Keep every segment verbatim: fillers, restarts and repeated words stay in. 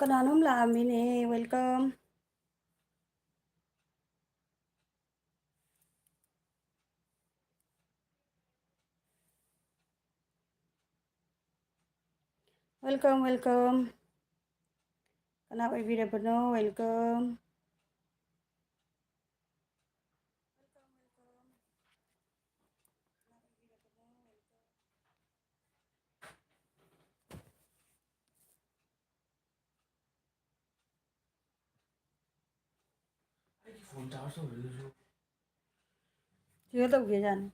ꯀꯅꯥꯅꯣꯝ ꯂꯥꯛꯑꯝꯃꯤꯅꯦ꯫ Welcome꯫ Welcome, welcome. ꯀꯅꯥ ꯑꯣꯏꯕꯤꯔꯕꯅꯣ? Welcome. ꯑꯩꯒꯤ phone charge ꯇꯧꯔꯤꯗꯨꯁꯨ꯫ ꯁꯤꯒ ꯇꯧꯒꯦ ꯌꯥꯅꯤ꯫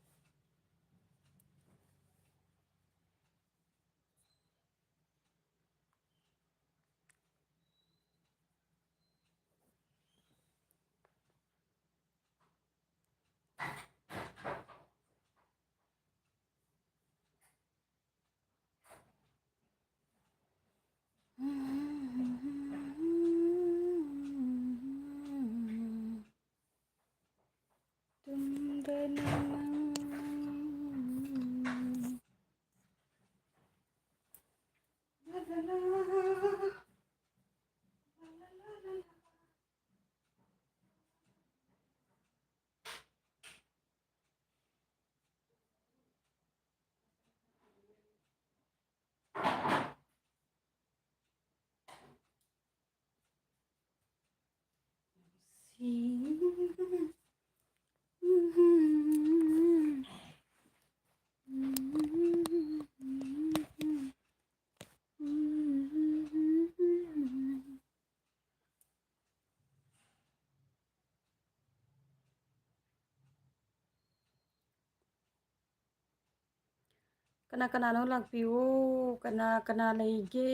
ꯇꯨꯝꯗꯅ ꯅꯪ ꯀꯅꯥ ꯀꯅꯥꯅꯣ ꯂꯥꯛꯄꯤꯌꯨ? ꯀꯅꯥ ꯀꯅꯥ ꯂꯩꯒꯦ?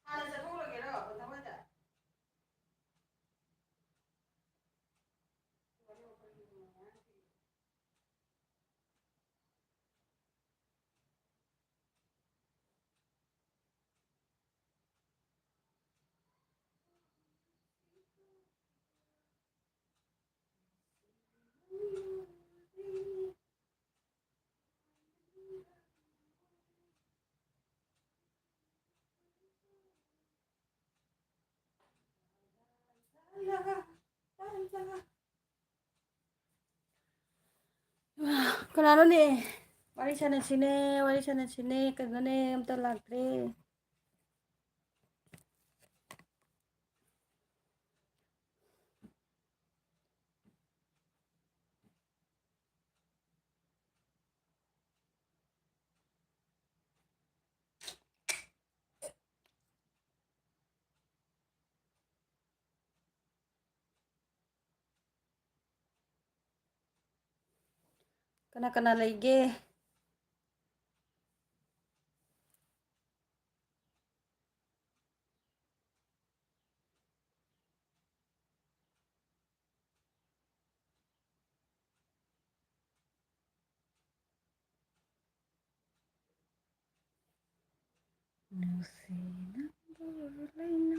ꯍꯥꯟꯅ ꯆꯠꯊꯣꯛꯂꯒꯦꯔꯣ, ꯄꯟꯊꯧ ꯍꯣꯏꯗ? ꯀꯅꯥꯅꯣꯅꯦ? ꯋꯥꯔꯤ ꯁꯥꯟꯅꯁꯤꯅꯦ, ꯋꯥꯔꯤ ꯁꯥꯟꯅꯁꯤꯅꯦ꯫ ꯀꯩꯅꯣꯅꯦ, ꯑꯝꯇ ꯂꯥꯛꯇ꯭ꯔꯦ꯫ ꯀꯅꯥ ꯀꯅꯥ ꯂꯩꯒꯦ? ꯅꯨꯡꯁꯤ ꯅꯪꯕꯨ ꯂꯩꯅ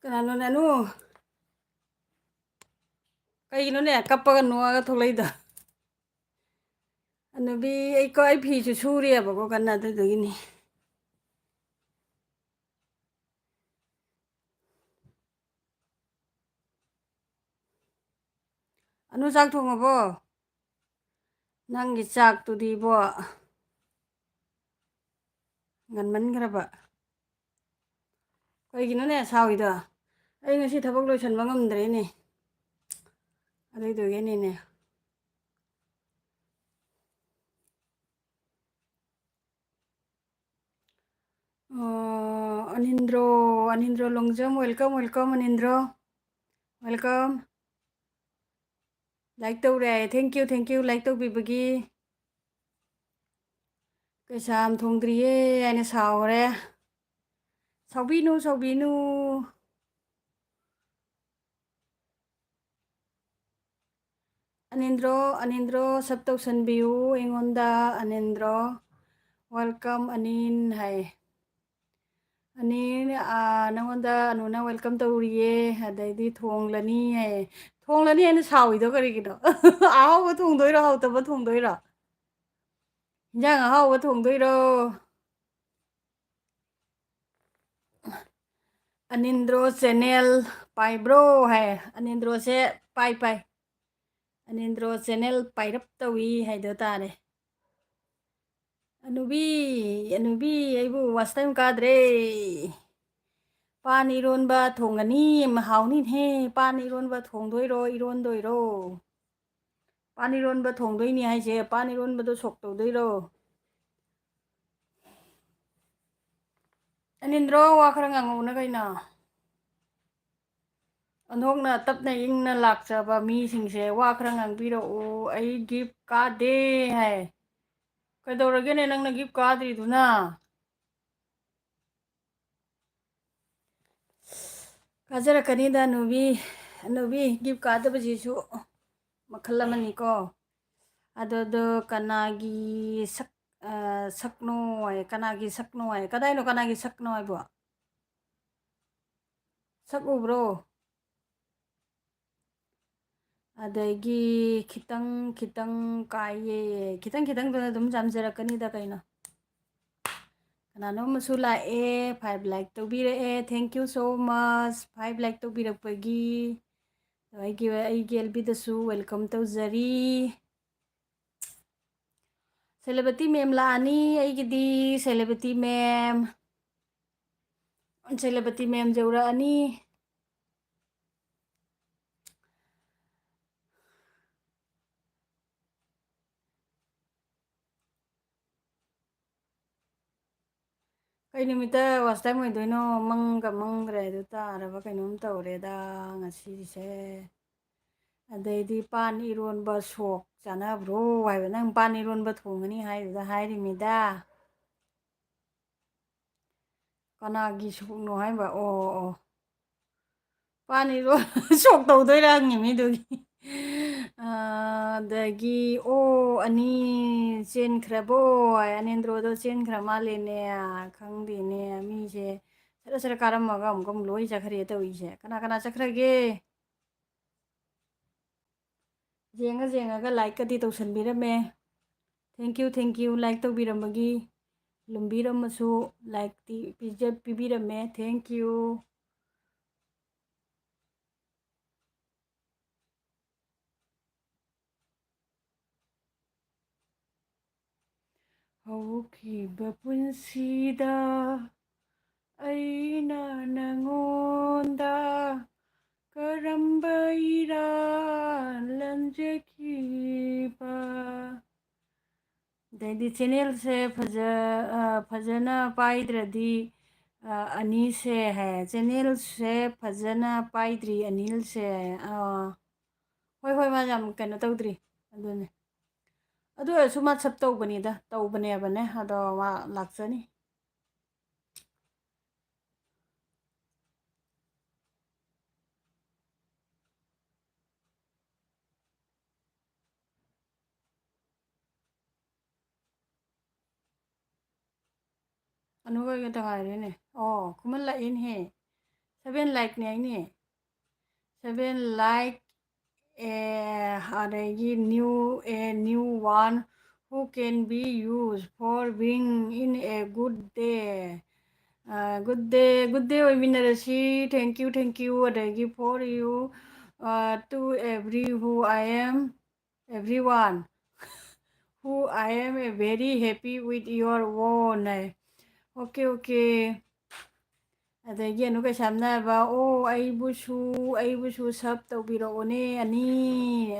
ꯀꯅꯥꯅꯣꯅꯦ, ꯑꯅꯨ? ꯀꯩꯒꯤꯅꯣꯅꯦ, ꯀꯞꯄꯒ ꯅꯣꯛꯑꯒ ꯊꯣꯛꯂꯛꯏꯗꯣ? ꯑꯅꯨꯕꯤ, ꯑꯩ ꯀꯣ-, ꯑꯩ ꯐꯤꯁꯨ ꯁꯨꯔꯤꯑꯕꯀꯣ ꯀꯟꯅ, ꯑꯗꯨꯗꯨꯒꯤꯅꯤ꯫ ꯑꯅꯨ, ꯆꯥꯛ ꯊꯣꯡꯉꯕꯣ? ꯅꯪꯒꯤ ꯆꯥꯛꯇꯨꯗꯤꯕꯣ, ꯉꯟꯃꯟꯈ꯭ꯔꯕ꯫ ꯀꯩꯒꯤꯅꯣꯅꯦ ꯁꯥꯎꯔꯤꯗꯣ? ꯑꯩ ꯉꯁꯤ ꯊꯕꯛ ꯂꯣꯏꯁꯟꯕ ꯉꯝꯗ꯭ꯔꯦꯅꯦ꯫ ꯑꯗꯨꯏꯗꯨꯒꯤꯅꯤꯅꯦ꯫ ꯑꯣ, ꯑꯅꯤꯟꯗ꯭ꯔꯣ, ꯑꯅꯤꯟꯗ꯭ꯔꯣ Longjam, welcome, welcome, ꯑꯅꯤꯟꯗ꯭ꯔꯣ, welcome꯫ Like ꯇꯧꯔꯦ꯫ Thank you, thank you, like ꯇꯧꯕꯤꯕꯒꯤ꯫ ꯀꯩꯁꯥꯝ ꯊꯣꯡꯗ꯭ꯔꯤꯌꯦ ꯍꯥꯏꯅ ꯁꯥꯎꯈ꯭ꯔꯦ꯫ ꯁꯥꯎꯕꯤꯅꯨ, ꯁꯥꯎꯕꯤꯅꯨ꯫ ꯑꯅꯤꯟꯗ꯭ꯔꯣ, ꯑꯅꯤꯟꯗ꯭ꯔꯣ, sub ꯇꯧꯁꯟꯕꯤꯌꯨ ꯑꯩꯉꯣꯟꯗ, ꯑꯅꯤꯟꯗ꯭ꯔꯣ꯫ Welcome, ꯑꯅꯤꯟ ꯍꯥꯏ꯫ ꯑꯅꯤꯟ, ꯑꯥ, ꯅꯪꯉꯣꯟꯗ ꯑꯅꯨꯅ welcome ꯇꯧꯔꯤꯌꯦ, ꯑꯗꯩꯗꯤ ꯊꯣꯡꯂꯅꯤ ꯍꯥꯏ꯫ ꯊꯣꯡꯂꯅꯤ ꯍꯥꯏꯅ ꯁꯥꯎꯏꯗꯣ ꯀꯔꯤꯒꯤꯅꯣ? ꯑꯍꯥꯎꯕ ꯊꯣꯡꯗꯣꯏꯔꯣ, ꯍꯥꯎꯇꯕ ꯊꯣꯡꯗꯣꯏꯔꯣ? ꯏꯟꯖꯥꯡ ꯑꯍꯥꯎꯕ ꯊꯣꯡꯗꯣꯏꯔꯣ? ꯑꯅꯤꯟꯗ꯭ꯔꯣ channel ꯄꯥꯏꯕ꯭ꯔꯣ ꯍꯥꯏ꯫ ꯑꯅꯤꯟꯗ꯭ꯔꯣꯁꯦ ꯄꯥꯏ ꯄꯥꯏ꯫ ꯑꯅꯤꯟꯗ꯭ꯔꯣ channel ꯄꯥꯏꯔꯞ ꯇꯧꯏ ꯍꯥꯏꯗꯣ ꯇꯥꯔꯦ꯫ "ꯑꯅꯨꯕꯤ, ꯑꯅꯨꯕꯤ, ꯑꯩꯕꯨ watch time ꯀꯥꯗ꯭ꯔꯦ꯫ ꯄꯥꯟ ꯏꯔꯣꯟꯕ ꯊꯣꯡꯒꯅꯤ, ꯍꯥꯎꯅꯤꯅꯦꯍꯦ꯫ ꯄꯥꯟ ꯏꯔꯣꯟꯕ ꯊꯣꯡꯗꯣꯏꯔꯣ, ꯏꯔꯣꯟꯗꯣꯏꯔꯣ?" ꯄꯥꯟ ꯏꯔꯣꯟꯕ ꯊꯣꯡꯗꯣꯏꯅꯤ ꯍꯥꯏꯁꯦ, ꯄꯥꯟ ꯏꯔꯣꯟꯕꯗꯣ ꯁꯣꯛ ꯇꯧꯗꯣꯏꯔꯣ? ꯑꯅꯤꯟꯗ꯭ꯔꯣ, ꯋꯥ ꯈꯔ ꯉꯥꯡꯉꯛꯎꯅ ꯀꯩꯅꯣ? ꯑꯣꯟꯊꯣꯛꯅ ꯇꯞꯅ ꯏꯪꯅ ꯂꯥꯛꯆꯕ ꯃꯤꯁꯤꯡꯁꯦ ꯋꯥ ꯈꯔ ꯉꯥꯡꯕꯤꯔꯛꯎ꯫ "ꯑꯩ gift ꯀꯥꯗꯦ" ꯍꯥꯏ꯫ ꯀꯩꯗꯧꯔꯒꯦꯅꯦ ꯅꯪꯅ gift ꯀꯥꯗ꯭ꯔꯤꯗꯨꯅ? ꯀꯥꯖꯔꯛꯀꯅꯤꯗ, ꯅꯨꯕꯤ, ꯅꯨꯕꯤ, gift ꯀꯥꯗꯕꯁꯤꯁꯨ ꯃꯈꯜ ꯑꯃꯅꯤꯀꯣ꯫ ꯑꯗꯣ, ꯑꯗꯣ ꯀꯅꯥꯒꯤ ꯁꯛ-, ꯑ, ꯁꯛꯅꯣ ꯍꯥꯏ, ꯀꯅꯥꯒꯤ ꯁꯛꯅꯣ ꯍꯥꯏ? ꯀꯗꯥꯏꯅꯣ ꯀꯅꯥꯒꯤ ꯁꯛꯅꯣ ꯍꯥꯏꯕꯣ? ꯁꯛ ꯎꯕ꯭ꯔꯣ? ꯑꯗꯒꯤ ꯈꯤꯇꯪ ꯈꯤꯇꯪ ꯀꯥꯏꯌꯦ, ꯈꯤꯇꯪ ꯈꯤꯇꯪꯗꯨꯅ ꯑꯗꯨꯝ ꯆꯥꯝꯖꯔꯛꯀꯅꯤꯗ ꯀꯩꯅꯣ꯫ ꯀꯅꯥꯅꯣꯝ ꯑꯃꯁꯨ ꯂꯥꯛꯑꯦ, five like ꯇꯧꯕꯤꯔꯛꯑꯦ, thank you so much five like ꯇꯧꯕꯤꯔꯛꯄꯒꯤ꯫ ꯑꯩꯒꯤ, ꯑꯩꯒꯤ ꯑꯦꯜ ꯕꯤꯗꯁꯨ welcome ꯇꯧꯖꯔꯤ꯫ ꯁꯦꯂꯦꯕꯇꯤ ꯃꯦꯝ ꯂꯥꯛꯑꯅꯤ ꯑꯩꯒꯤꯗꯤ, ꯁꯦꯂꯦꯕꯇꯤ ꯃꯦꯝ, ꯁꯦꯂꯦꯕꯇꯤ ꯃꯦꯝ ꯌꯧꯔꯛꯑꯅꯤ꯫ ꯀꯩ ꯅꯨꯃꯤꯠꯇ watch time ꯑꯣꯏꯗꯣꯏꯅꯣ? ꯃꯪꯒ ꯃꯪꯈ꯭ꯔꯦ, ꯑꯗꯨ ꯇꯥꯔꯕ ꯀꯩꯅꯣꯝ ꯇꯧꯔꯦꯗ ꯉꯁꯤꯁꯦ꯫ ꯑꯗꯩꯗꯤ ꯄꯥꯟ ꯏꯔꯣꯟꯕ ꯁꯣꯛ ꯆꯥꯅꯕ꯭ꯔꯣ ꯍꯥꯏꯕ꯫ ꯅꯪ ꯄꯥꯟ ꯏꯔꯣꯟꯕ ꯊꯣꯡꯒꯅꯤ ꯍꯥꯏꯗꯨꯗ ꯍꯥꯏꯔꯤꯃꯤꯗ꯫ ꯀꯅꯥꯒꯤ ꯁꯣꯛꯅꯣ ꯍꯥꯏꯕ? ꯑꯣ, ꯑꯣ꯫ ꯄꯥꯟ ꯏꯔꯣꯟ ꯁꯣꯛ ꯇꯧꯗꯣꯏꯔꯥ ꯍꯪꯉꯤꯃꯤꯗꯨꯒꯤ꯫ ꯑꯥ, ꯑꯗꯒꯤ, "ꯑꯣ, ꯑꯅꯤ ꯆꯦꯟꯈ꯭ꯔꯕꯣ?" ꯍꯥꯏ, "ꯑꯅꯦꯟꯗ꯭ꯔꯣꯗꯣ ꯆꯦꯟꯈ꯭ꯔ ꯃꯥꯜꯂꯦꯅꯦ, ꯈꯪꯗꯦꯅꯦ, ꯃꯤꯁꯦ ꯁꯔ ꯁꯔ ꯀꯥꯔꯝꯃꯒ ꯑꯃꯨꯛꯀ ꯑꯃꯨꯛ ꯂꯣꯏ ꯆꯠꯈ꯭ꯔꯦ ꯇꯧꯔꯤꯁꯦ꯫ ꯀꯅꯥ ꯀꯅꯥ ꯆꯠꯈ꯭ꯔꯒꯦ?" ꯌꯦꯡꯉ ꯌꯦꯡꯉꯒ ꯂꯥꯏꯛꯀꯗꯤ ꯇꯧꯁꯟꯕꯤꯔꯝꯃꯦ꯫ Thank you, thank you, like ꯇꯧꯕꯤꯔꯝꯕꯒꯤ꯫ ꯂꯨꯝꯕꯤꯔꯝꯃꯁꯨ ꯂꯥꯏꯛꯇꯤ ꯄꯤꯖ-, ꯄꯤꯕꯤꯔꯝꯃꯦ꯫ Thank you꯫ ꯍꯧꯈꯤꯕ ꯄꯨꯟꯁꯤꯗ ꯑꯩꯅ ꯅꯉꯣꯟꯗ ꯀꯔꯝꯕ ꯏꯔꯥꯜ ꯂꯟꯖꯈꯤꯕ? ꯑꯗꯩꯗꯤ ꯆꯦꯅꯦꯜꯁꯦ ꯐꯖ-, ꯑ, ꯐꯖꯅ ꯄꯥꯏꯗ꯭ꯔꯗꯤ, ꯑ, ꯑꯅꯤꯁꯦ ꯍꯥꯏ, ꯆꯦꯅꯦꯜꯁꯦ ꯐꯖꯅ ꯄꯥꯏꯗ꯭ꯔꯤ ꯑꯅꯤꯜꯁꯦ꯫ ꯑ, ꯍꯣꯏ, ꯍꯣꯏ, ꯃꯥ ꯌꯥꯝ ꯀꯩꯅꯣ ꯇꯧꯗ꯭ꯔꯤ꯫ ꯑꯗꯨꯅꯦ꯫ ꯑꯗꯨ ꯑꯣꯏꯔꯁꯨ ꯃꯥ ꯁꯞ ꯇꯧꯕꯅꯤꯗ, ꯇꯧꯕꯅꯦꯕꯅꯦ꯫ ꯑꯗꯣ ꯃꯥ ꯂꯥꯛꯆꯅꯤ꯫ ꯑꯅꯨꯒ ꯑꯩꯒ ꯇꯉꯥꯏꯔꯦꯅꯦ꯫ ꯑꯣ, ꯈꯨꯃꯟ ꯂꯥꯛꯑꯦꯅꯦꯍꯦ꯫ Seven like ꯅꯦ ꯍꯥꯏꯅꯦ꯫ Seven like, ꯑꯦ, ꯑꯗꯒꯤ new, a new one who can be used for being in a good day. Good day, good day ꯑꯣꯏꯃꯤꯟꯅꯔꯁꯤ꯫ Thank you, thank you. ꯑꯗꯒꯤ for you, uh, to every who I am, everyone who I am a very happy with your own. Okay, okay. ꯑꯗꯒꯤ ꯑꯅꯨ ꯀꯩꯁꯥꯝꯅ ꯍꯥꯏꯕ, "ꯑꯣ, ꯑꯩꯕꯨꯁꯨ, ꯑꯩꯕꯨꯁꯨ sub ꯇꯧꯕꯤꯔꯛꯑꯣꯅꯦ, ꯑꯅꯤ,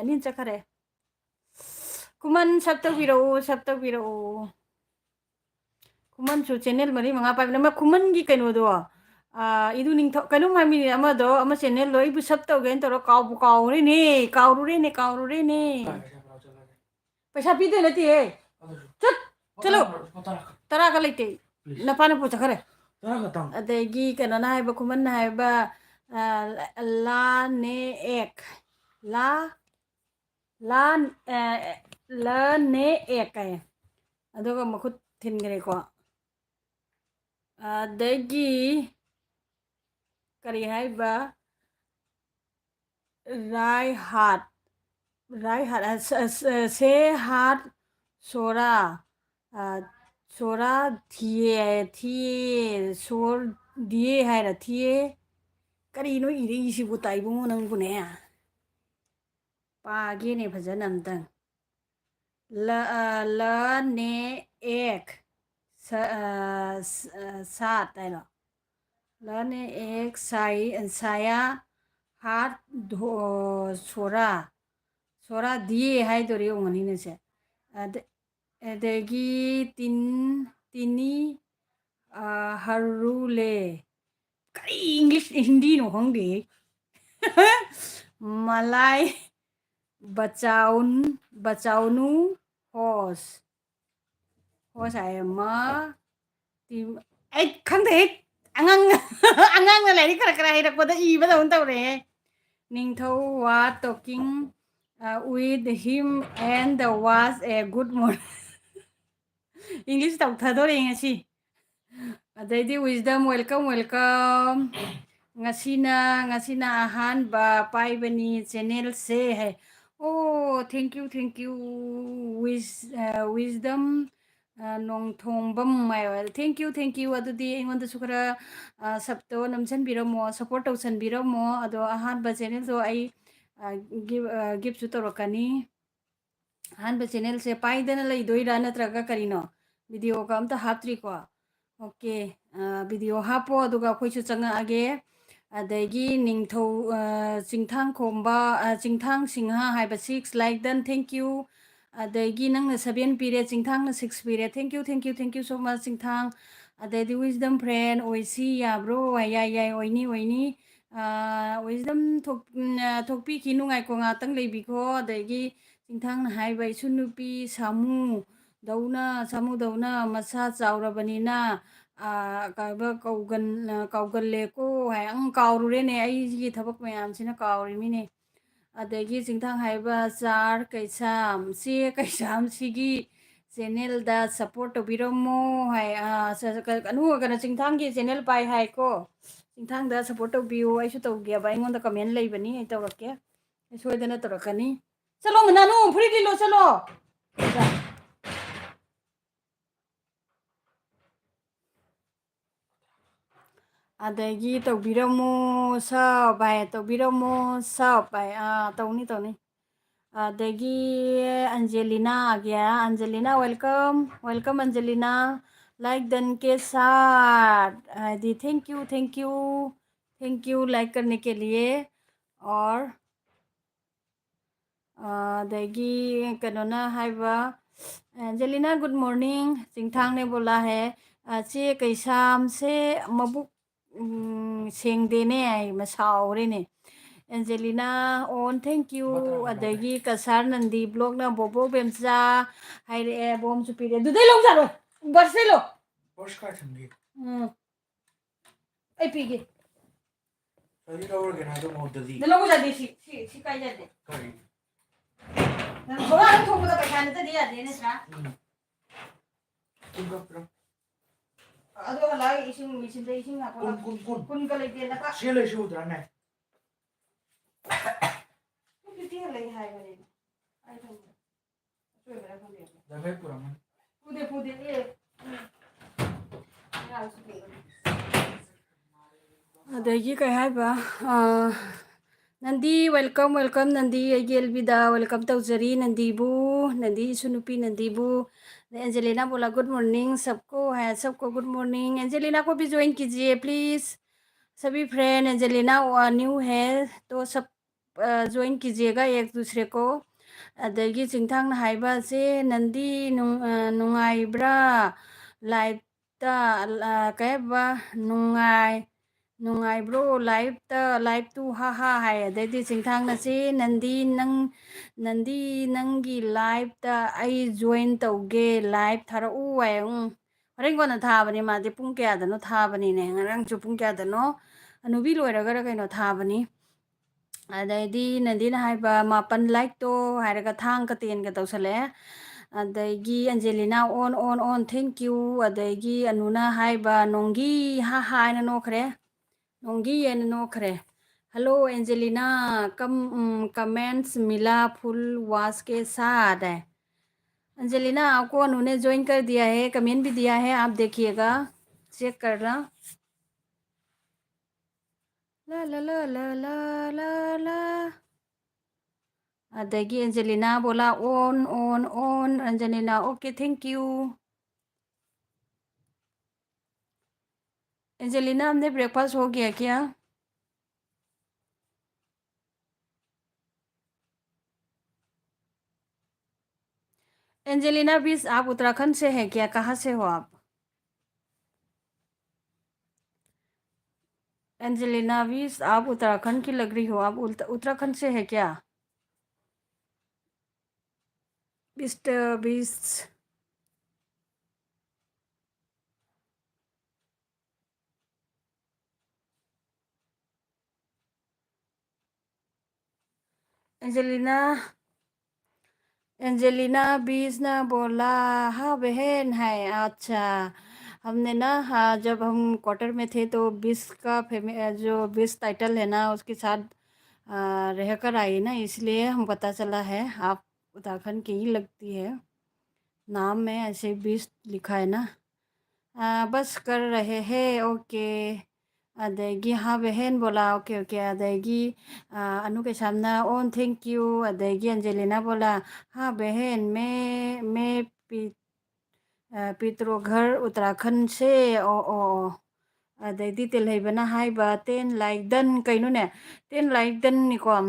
ꯑꯅꯤ ꯆꯠꯈꯔꯦ꯫ ꯈꯨꯃꯟ sub ꯇꯧꯕꯤꯔꯛꯑꯣ, sub ꯇꯧꯕꯤꯔꯛꯑꯣ꯫ ꯈꯨꯃꯟꯁꯨ channel ꯃꯔꯤ ꯃꯉꯥ ꯄꯥꯏꯕꯅꯦ꯫ ꯑꯃ ꯈꯨꯃꯟꯒꯤ ꯀꯩꯅꯣꯗꯣ, ꯑꯥ, ꯏꯗꯨ ꯅꯤꯡꯊꯧ, ꯀꯩꯅꯣꯝ ꯍꯥꯏꯕꯅꯤꯅꯦ, ꯑꯃꯗꯣ, ꯑꯃ channelꯗꯣ ꯑꯩꯕꯨ sub ꯇꯧꯒꯦꯅ ꯇꯧꯔ ꯀꯥꯎꯕꯨ ꯀꯥꯎꯔꯦꯅꯦ, ꯀꯥꯎꯔꯨꯔꯦꯅꯦ, ꯀꯥꯎꯔꯨꯔꯦꯅꯦ꯫ ꯄꯩꯁꯥ ꯄꯤꯗꯣꯏ ꯅꯠꯇꯦꯍꯦ꯫ ꯆꯠ, ꯆꯠꯂꯨ꯫ ꯇꯔꯥꯒ ꯂꯩꯇꯦ꯫ ꯅꯄꯥꯅ ꯄꯨ ꯆꯠꯈ꯭ꯔꯦ꯫ ꯑꯗꯒꯤ ꯀꯩꯅꯣꯅ ꯍꯥꯏꯕ, ꯈꯨꯃꯟꯅ ꯍꯥꯏꯕ, ꯑ, ꯂꯥ ꯅꯦ ꯑꯦꯛ꯫ ꯂꯥ, ꯂꯥ, ꯑ, ꯂ ꯅꯦ ꯑꯦꯛ ꯍꯥꯏꯌꯦ꯫ ꯑꯗꯨꯒ ꯃꯈꯨꯠ ꯊꯤꯟꯈ꯭ꯔꯦꯀꯣ꯫ ꯑꯗꯒꯤ ꯀꯔꯤ ꯍꯥꯏꯕ? ꯔꯥꯏ ꯍꯥꯠ, ꯔꯥꯏ ꯍꯥꯠ, ꯑ, ꯁ-, ꯁ-, ꯁꯦ ꯍꯥꯠ ꯁꯣꯔꯥ, ꯑ, ꯁꯣꯔꯥ ꯊꯤꯌꯦ, ꯊꯤꯌꯦ, ꯁꯣꯔ ꯗꯤꯌꯦ ꯍꯥꯏꯔ ꯊꯤꯌꯦ꯫ ꯀꯔꯤꯅꯣ ꯏꯔꯛꯏꯁꯤꯕꯨ ꯇꯥꯏꯕꯨꯡꯉꯣ ꯅꯪꯕꯨꯅꯦ? ꯄꯥꯒꯦꯅꯦ ꯐꯖꯅ ꯑꯝꯇꯪ꯫ ꯂ, ꯑ, ꯂ ꯅꯦ ꯑꯦꯛ ꯁ-, ꯑ, ꯁ-, ꯑ, ꯁꯥꯠ ꯍꯥꯏꯔꯣ? ꯂ ꯅꯦ ꯑꯦꯛ ꯁꯥꯏ-, ꯁꯥꯌꯥ ꯍꯥꯠ ꯙꯣ-, ꯁꯣꯔꯥ꯫ ꯁꯣꯔꯥ ꯗꯤꯌꯦ ꯍꯥꯏꯗꯣꯔꯤ ꯑꯣꯏꯔꯝꯒꯅꯤꯅꯦ ꯁꯦ꯫ ꯑꯗ-, ꯑꯗꯒꯤ ꯇꯤꯟ-, ꯇꯤꯅꯤ, ꯑ, ꯍꯔꯨꯂꯦ꯫ ꯀꯔꯤ English, ꯍꯤꯟꯗꯤꯅꯣ ꯈꯪꯗꯦ꯫ ꯃꯂꯥꯏ ꯕꯆꯥꯎꯟ-, ꯕꯆꯥꯎꯅꯨ ꯍꯣꯁ꯫ ꯍꯣꯁ ꯍꯥꯏꯌꯦ꯫ ꯃ-, ꯇꯤ-, ꯑꯩ ꯈꯪꯗꯦꯍꯦ꯫ ꯑꯉꯥꯡ, ꯑꯉꯥꯡꯅ ꯂꯥꯏꯔꯤꯛ ꯈꯔ ꯈꯔ ꯍꯩꯔꯛꯄꯗ ꯏꯕꯗꯧꯅ ꯇꯧꯔꯦꯍꯦ꯫ ꯅꯤꯡꯊꯧ was talking, uh, with him and was a good morning. English ꯇꯧꯊꯗꯣꯔꯦ ꯉꯁꯤ꯫ ꯑꯗꯩꯗꯤ Wisdom, welcome, welcome. ꯉꯁꯤꯅ, ꯉꯁꯤꯅ ꯑꯍꯥꯟꯕ ꯄꯥꯏꯕꯅꯤ ꯆꯦꯅꯦꯜꯁꯦ ꯍꯥꯏ꯫ ꯑꯣ, thank you, thank you, ꯋꯤꯁ-, ꯑ, wisdom, ꯑ, ꯅꯣꯡꯊꯣꯡꯕꯝ ꯍꯥꯏꯕ꯫ Thank you, thank you꯫ ꯑꯗꯨꯗꯤ ꯑꯩꯉꯣꯟꯗꯁꯨ ꯈꯔ, ꯑ, ꯁꯞꯇꯣ ꯅꯝꯁꯤꯟꯕꯤꯔꯝꯃꯣ, ꯁꯞꯄꯣꯔꯠ ꯇꯧꯁꯟꯕꯤꯔꯝꯃꯣ꯫ ꯑꯗꯣ ꯑꯍꯥꯟꯕ ꯆꯦꯅꯦꯜꯗꯣ ꯑꯩ, ꯑ, ꯒꯤꯐ, ꯑ, ꯒꯤꯐꯁꯨ ꯇꯧꯔꯛꯀꯅꯤ꯫ ꯑꯍꯥꯟꯕ ꯆꯦꯅꯦꯜꯁꯦ ꯄꯥꯏꯗꯅ ꯂꯩꯗꯣꯏꯔꯥ ꯅꯠꯇ꯭ꯔꯒ ꯀꯔꯤꯅꯣ? ꯚꯤꯗꯤꯑꯣꯒ ꯑꯝꯇ ꯍꯥꯞꯇ꯭ꯔꯤꯀꯣ? ꯑꯣꯀꯦ, ꯑ, ꯚꯤꯗꯤꯑꯣ ꯍꯥꯞꯄꯣ, ꯑꯗꯨꯒ ꯑꯩꯈꯣꯏꯁꯨ ꯆꯪꯉꯛꯑꯒꯦ꯫ ꯑꯗꯒꯤ ꯅꯤꯡꯊꯧ, ꯑ, ꯆꯤꯡꯊꯥꯡ ꯈꯣꯝꯕ, ꯑ, ꯆꯤꯡꯊꯥꯡ ꯁꯤꯡꯍ ꯍꯥꯏꯕ six like done, thank you꯫ ꯑꯗꯒꯤ ꯅꯪꯅ seven ꯄꯤꯔꯦ, ꯆꯤꯡꯊꯥꯡꯅ six ꯄꯤꯔꯦ, thank you, thank you, thank you so much ꯆꯤꯡꯊꯥꯡ꯫ ꯑꯗꯩꯗꯤ wisdom friend ꯑꯣꯏꯁꯤ ꯌꯥꯕ꯭ꯔꯣ? ꯌꯥꯏ, ꯌꯥꯏ, ꯑꯣꯏꯅꯤ, ꯑꯣꯏꯅꯤ꯫ ꯑ, wisdom ꯊꯣꯛ-, ꯎꯝ, ꯑ, ꯊꯣꯛꯄꯤꯈꯤꯅꯨ, ꯉꯥꯏꯈꯣ, ꯉꯥꯛꯇꯪ ꯂꯩꯕꯤꯈꯣ꯫ ꯑꯗꯒꯤ ꯆꯤꯡꯊꯥꯡꯅ ꯍꯥꯏꯕ, "ꯏꯁꯨ ꯅꯨꯄꯤ ꯁꯥꯃꯨ ꯗꯧꯅ, ꯁꯥꯃꯨꯗꯧꯅ ꯃꯁꯥ ꯆꯥꯎꯔꯕꯅꯤꯅ, ꯑ, ꯀꯩꯕ ꯀꯧꯒꯟ-, ꯑ, ꯀꯥꯎꯒꯜꯂꯦꯀꯣ" ꯍꯥꯏ꯫ ꯑꯪ, ꯀꯥꯎꯔꯨꯔꯦꯅꯦ, ꯑꯩꯒꯤ ꯊꯕꯛ ꯃꯌꯥꯝꯁꯤꯅ ꯀꯥꯎꯔꯤꯃꯤꯅꯦ꯫ ꯑꯗꯒꯤ ꯆꯤꯡꯊꯥꯡ ꯍꯥꯏꯕ, "ꯆꯥꯔ ꯀꯩꯁꯥꯝ, ꯆꯦ ꯀꯩꯁꯥꯝ ꯁꯤꯒꯤ ꯆꯦꯅꯦꯜꯗ ꯁꯞꯄꯣꯔꯠ ꯇꯧꯕꯤꯔꯝꯃꯣ" ꯍꯥꯏ꯫ ꯑ, ꯁ-, ꯀ-, ꯀꯩꯅꯣ, ꯀꯩꯅꯣ, ꯆꯤꯡꯊꯥꯡꯒꯤ ꯆꯦꯅꯦꯜ ꯄꯥꯏ ꯍꯥꯏꯀꯣ꯫ ꯆꯤꯡꯊꯥꯡꯗ ꯁꯞꯄꯣꯔꯠ ꯇꯧꯕꯤꯌꯨ, ꯑꯩꯁꯨ ꯇꯧꯒꯦꯕ, ꯑꯩꯉꯣꯟꯗ ꯀꯃꯦꯟ ꯂꯩꯕꯅꯤ, ꯑꯩ ꯇꯧꯔꯛꯀꯦ꯫ ꯑꯩ ꯁꯣꯏꯗꯅ ꯇꯧꯔꯛꯀꯅꯤ꯫ ꯆꯠꯂꯣ, ꯃꯅꯥꯅꯨ, ꯐꯨꯔꯤꯠ ꯂꯤꯠꯂꯣ, ꯆꯠꯂꯣ꯫ ꯑꯗꯒꯤ ꯇꯧꯕꯤꯔꯝꯃꯣ, ꯁꯞ ꯍꯥꯏ, ꯇꯧꯕꯤꯔꯝꯃꯣ, ꯁꯞ ꯍꯥꯏ꯫ ꯑꯥ, ꯇꯧꯅꯤ, ꯇꯧꯅꯤ꯫ ꯑꯗꯒꯤ ꯑꯟꯖꯦꯂꯤꯅꯥ ꯑꯒꯦ, ꯑꯟꯖꯦꯂꯤꯅꯥ, welcome, welcome, ꯑꯟꯖꯦꯂꯤꯅꯥ, like done के साथ, ꯍꯥꯏꯗꯤ, thank you, thank you, thank you, like करने के लिए, और ꯑꯗꯒꯤ ꯀꯩꯅꯣꯅ ꯍꯥꯏꯕ, "ꯑꯦꯟꯖꯦꯂꯤꯅꯥ, good morning, ꯆꯤꯡꯊꯥꯡꯅꯦ ꯕꯣꯂꯥ ꯍꯦ, ꯑ, ꯆꯦ ꯀꯩꯁꯥꯝꯁꯦ ꯃꯕꯨꯛ, ꯎꯝ, ꯁꯦꯡꯗꯦꯅꯦ" ꯍꯥꯏ, ꯃꯁꯥꯎꯔꯦꯅꯦ꯫ ꯑꯦꯟꯖꯦꯂꯤꯅꯥ ꯑꯣꯟ, thank you꯫ ꯑꯗꯒꯤ ꯀꯁꯥꯔ ꯅꯟꯗꯤ ꯕ꯭ꯂꯣꯛꯅ "ꯕꯣꯕꯣꯛ ꯕꯦꯝꯆꯥ" ꯍꯥꯏꯔꯛꯑꯦ, ꯕꯣꯝꯁꯨ ꯄꯤꯔꯦ꯫ ꯑꯗꯨꯗꯩ ꯂꯧꯖꯥꯠꯂꯣ, ꯕꯁꯇꯩ ꯂꯧ꯫ ꯕꯁ ꯀꯥꯏ ꯊꯝꯒꯦ? ꯎꯝ꯫ ꯑꯩ ꯄꯤꯒꯦ꯫ ꯑꯩ ꯂꯧꯔꯒꯦ ꯍꯥꯏꯗꯣ ꯃꯍꯨꯠꯇꯗꯤ꯫ ꯅꯪ ꯂꯧꯕ ꯌꯥꯗꯦ, ꯁꯤ, ꯁꯤ, ꯁꯤ ꯀꯥꯏ ꯌꯥꯗꯦ꯫ ꯀꯔꯤ? ꯅꯪ ꯕꯣꯔꯥ ꯑꯃ ꯊꯣꯛꯄꯗ ꯄꯩꯁꯥ ꯅꯠꯇꯗꯤ ꯌꯥꯗꯦ, ꯅꯠꯇ꯭ꯔꯥ? ꯎꯝ꯫ ꯑꯗꯨꯒ ꯄꯨꯔꯛ-, ꯑꯗꯣ ꯍꯜꯂꯛꯑꯒ ꯏꯁꯤꯡ, ꯃꯦꯆꯤꯟꯗ ꯏꯁꯤꯡ ꯍꯥꯞꯄꯒ ꯀꯨꯟ, ꯀꯨꯟ, ꯀꯨꯟ꯫ ꯀꯨꯟꯒ ꯂꯩꯇꯦ, ꯅꯀꯥ꯫ ꯁꯤ ꯂꯩꯁꯤ ꯎꯗ꯭ꯔꯥꯅꯦ? ꯇꯨ ꯐꯤꯐꯇꯤ ꯂꯩ ꯍꯥꯏꯕꯅꯦ꯫ ꯑꯩ ꯈꯪꯗꯦ꯫ ꯑꯁꯣꯏꯕꯔꯥ ꯈꯪꯗꯦ꯫ ꯌꯥꯡꯈꯩ ꯄꯨꯔꯝꯃꯅꯤ꯫ ꯄꯨꯗꯦ, ꯄꯨꯗꯦ, ꯑꯦ꯫ ꯑꯗꯒꯤ ꯀꯩ ꯍꯥꯏꯕ, ꯑ, ꯅꯟꯗꯤ, welcome, welcome, ꯅꯟꯗꯤ, ꯑꯩꯒꯤ ꯑꯦꯜꯕꯤꯗ welcome ꯇꯧꯖꯔꯤ, ꯅꯟꯗꯤꯕꯨ, ꯅꯟꯗꯤ ꯏꯁꯨ ꯅꯨꯄꯤ ꯅꯟꯗꯤꯕꯨ꯫ ꯑꯗꯩ ꯑꯦꯟꯖꯦꯂꯤꯅꯥ ꯕꯣꯂꯥ, good morning, सबको ꯍꯥꯏ, सबको good morning। एंजेलिना को भी ज्वाइन कीजिए, please। सभी फ्रेंड, एंजेलिना, आ, न्यू है, तो सब, आ, ज्वाइन कीजिएगा एक दूसरे को। ꯑꯗꯒꯤ ꯆꯤꯡꯊꯥꯡꯅ ꯍꯥꯏꯕ ꯑꯁꯦ, ꯅꯟꯗꯤ ꯅꯨꯡ-, ꯑ, ꯅꯨꯡꯉꯥꯏꯕ꯭ꯔꯥ? ꯂꯥꯏꯐꯇ, ꯑ, ꯀꯩ ꯍꯥꯏꯕ? ꯅꯨꯡꯉꯥꯏ-, ꯅꯨꯡꯉꯥꯏꯕ꯭ꯔꯣ? ꯂꯥꯏꯐꯇ, ꯂꯥꯏꯐꯇꯨ ꯍꯥ ꯍꯥ ꯍꯥꯏ꯫ ꯑꯗꯩꯗꯤ ꯆꯤꯡꯊꯥꯡꯅꯁꯤ, ꯅꯟꯗꯤ ꯅꯪ, ꯅꯟꯗꯤ ꯅꯪꯒꯤ ꯂꯥꯏꯐꯇ ꯑꯩ ꯖꯣꯏꯟ ꯇꯧꯒꯦ, ꯂꯥꯏꯐ ꯊꯥꯔꯛꯎ ꯍꯥꯏ꯫ ꯎꯝ꯫ ꯍꯣꯔꯦꯟ ꯀꯣꯟꯅ ꯊꯥꯕꯅꯦ ꯃꯥꯗꯤ꯫ ꯄꯨꯡ ꯀꯌꯥꯗꯅꯣ ꯊꯥꯕꯅꯤꯅꯦ? ꯉꯔꯥꯡꯁꯨ ꯄꯨꯡ ꯀꯌꯥꯗꯅꯣ? ꯑꯅꯨꯕꯤ ꯂꯣꯏꯔꯒꯔ ꯀꯩꯅꯣ ꯊꯥꯕꯅꯤ꯫ ꯑꯗꯩꯗꯤ ꯅꯟꯗꯤꯅ ꯍꯥꯏꯕ ꯃꯥꯄꯟ ꯂꯥꯏꯛꯇꯣ ꯍꯥꯏꯔꯒ ꯊꯥꯡ ꯀꯇꯦꯟꯒ ꯇꯧꯁꯜꯂꯛꯑꯦ꯫ ꯑꯗꯒꯤ ꯑꯟꯖꯦꯂꯤꯅꯥ ꯑꯣꯟ, ꯑꯣꯟ, ꯑꯣꯟ, thank you꯫ ꯑꯗꯒꯤ ꯑꯅꯨꯅ ꯍꯥꯏꯕ ꯅꯣꯡꯒꯤ ꯍꯥ ꯍꯥ ꯍꯥꯏꯅ ꯅꯣꯛꯈ꯭ꯔꯦ꯫ ꯅꯣꯡꯒꯤ ꯍꯥꯏꯅ ꯅꯣꯛꯈ꯭ꯔꯦ꯫ "Hello एंजेलिना, कम, उम, कमेंट्स मिला फुल वॉच के साथ" है। एंजेलिना, आपको अनु ने ज्वाइन कर दिया है, कमेंट भी दिया है, आप देखिएगा, चेक करना। ला, ला, ला, ला, ला, ला, ला। ꯑꯗꯒꯤ ꯑꯦꯟꯖꯦꯂꯤꯅꯥ ꯕꯣꯂꯥ, on, on, on, Angelina, OK, thank you। Angelina, हमने ब्रेकफास्ट हो गया क्या? एंजेलिना बीस, आप उत्तराखंड से है क्या? कहाँ से हो आप? एंजेलिना बीस, आप उत्तराखंड की लग रही हो, आप उल्त-, उत्तराखंड से है क्या? मिस्टर बीस। एंजेलिना, एंजेलिना बीस ना बोला, हाँ बहन है, अच्छा। हमने ना, हाँ, जब हम क्वार्टर में थे तो बीस का फेमे-, अ, जो बीस टाइटल है ना, उसके साथ, अ, रहकर आए ना, इसलिए हम पता चला है आप उत्तराखंड की ही लगती है। नाम में ऐसे बीस लिखा है ना। "ꯑ, बस कर रहे हैं, OK।" ꯑꯗꯒꯤ, "हाँ बहन" बोला, "OK, OK।" ꯑꯗꯒꯤ, ꯑ, ꯑꯅꯨ ꯀꯩꯁꯥꯝꯅ, "ꯑꯣ, thank you।" ꯑꯗꯒꯤ ꯑꯟꯖꯦꯂꯤꯅꯥ बोला, "हाँ बहन, मैं, मैं पी-, ꯑ, पितरोघर उत्तराखंड से, ꯑꯣ, ꯑꯣ, ꯑꯣ꯫ ꯑꯗꯩꯗꯤ ꯇꯦꯜꯍꯩꯕꯅ ꯍꯥꯏꯕ, "ꯇꯦꯟ ꯂꯥꯏꯛ ꯗꯟ", ꯀꯩꯅꯣꯅꯦ? ꯇꯦꯟ ꯂꯥꯏꯛ ꯗꯟꯅꯤꯀꯣ꯫ ꯑ,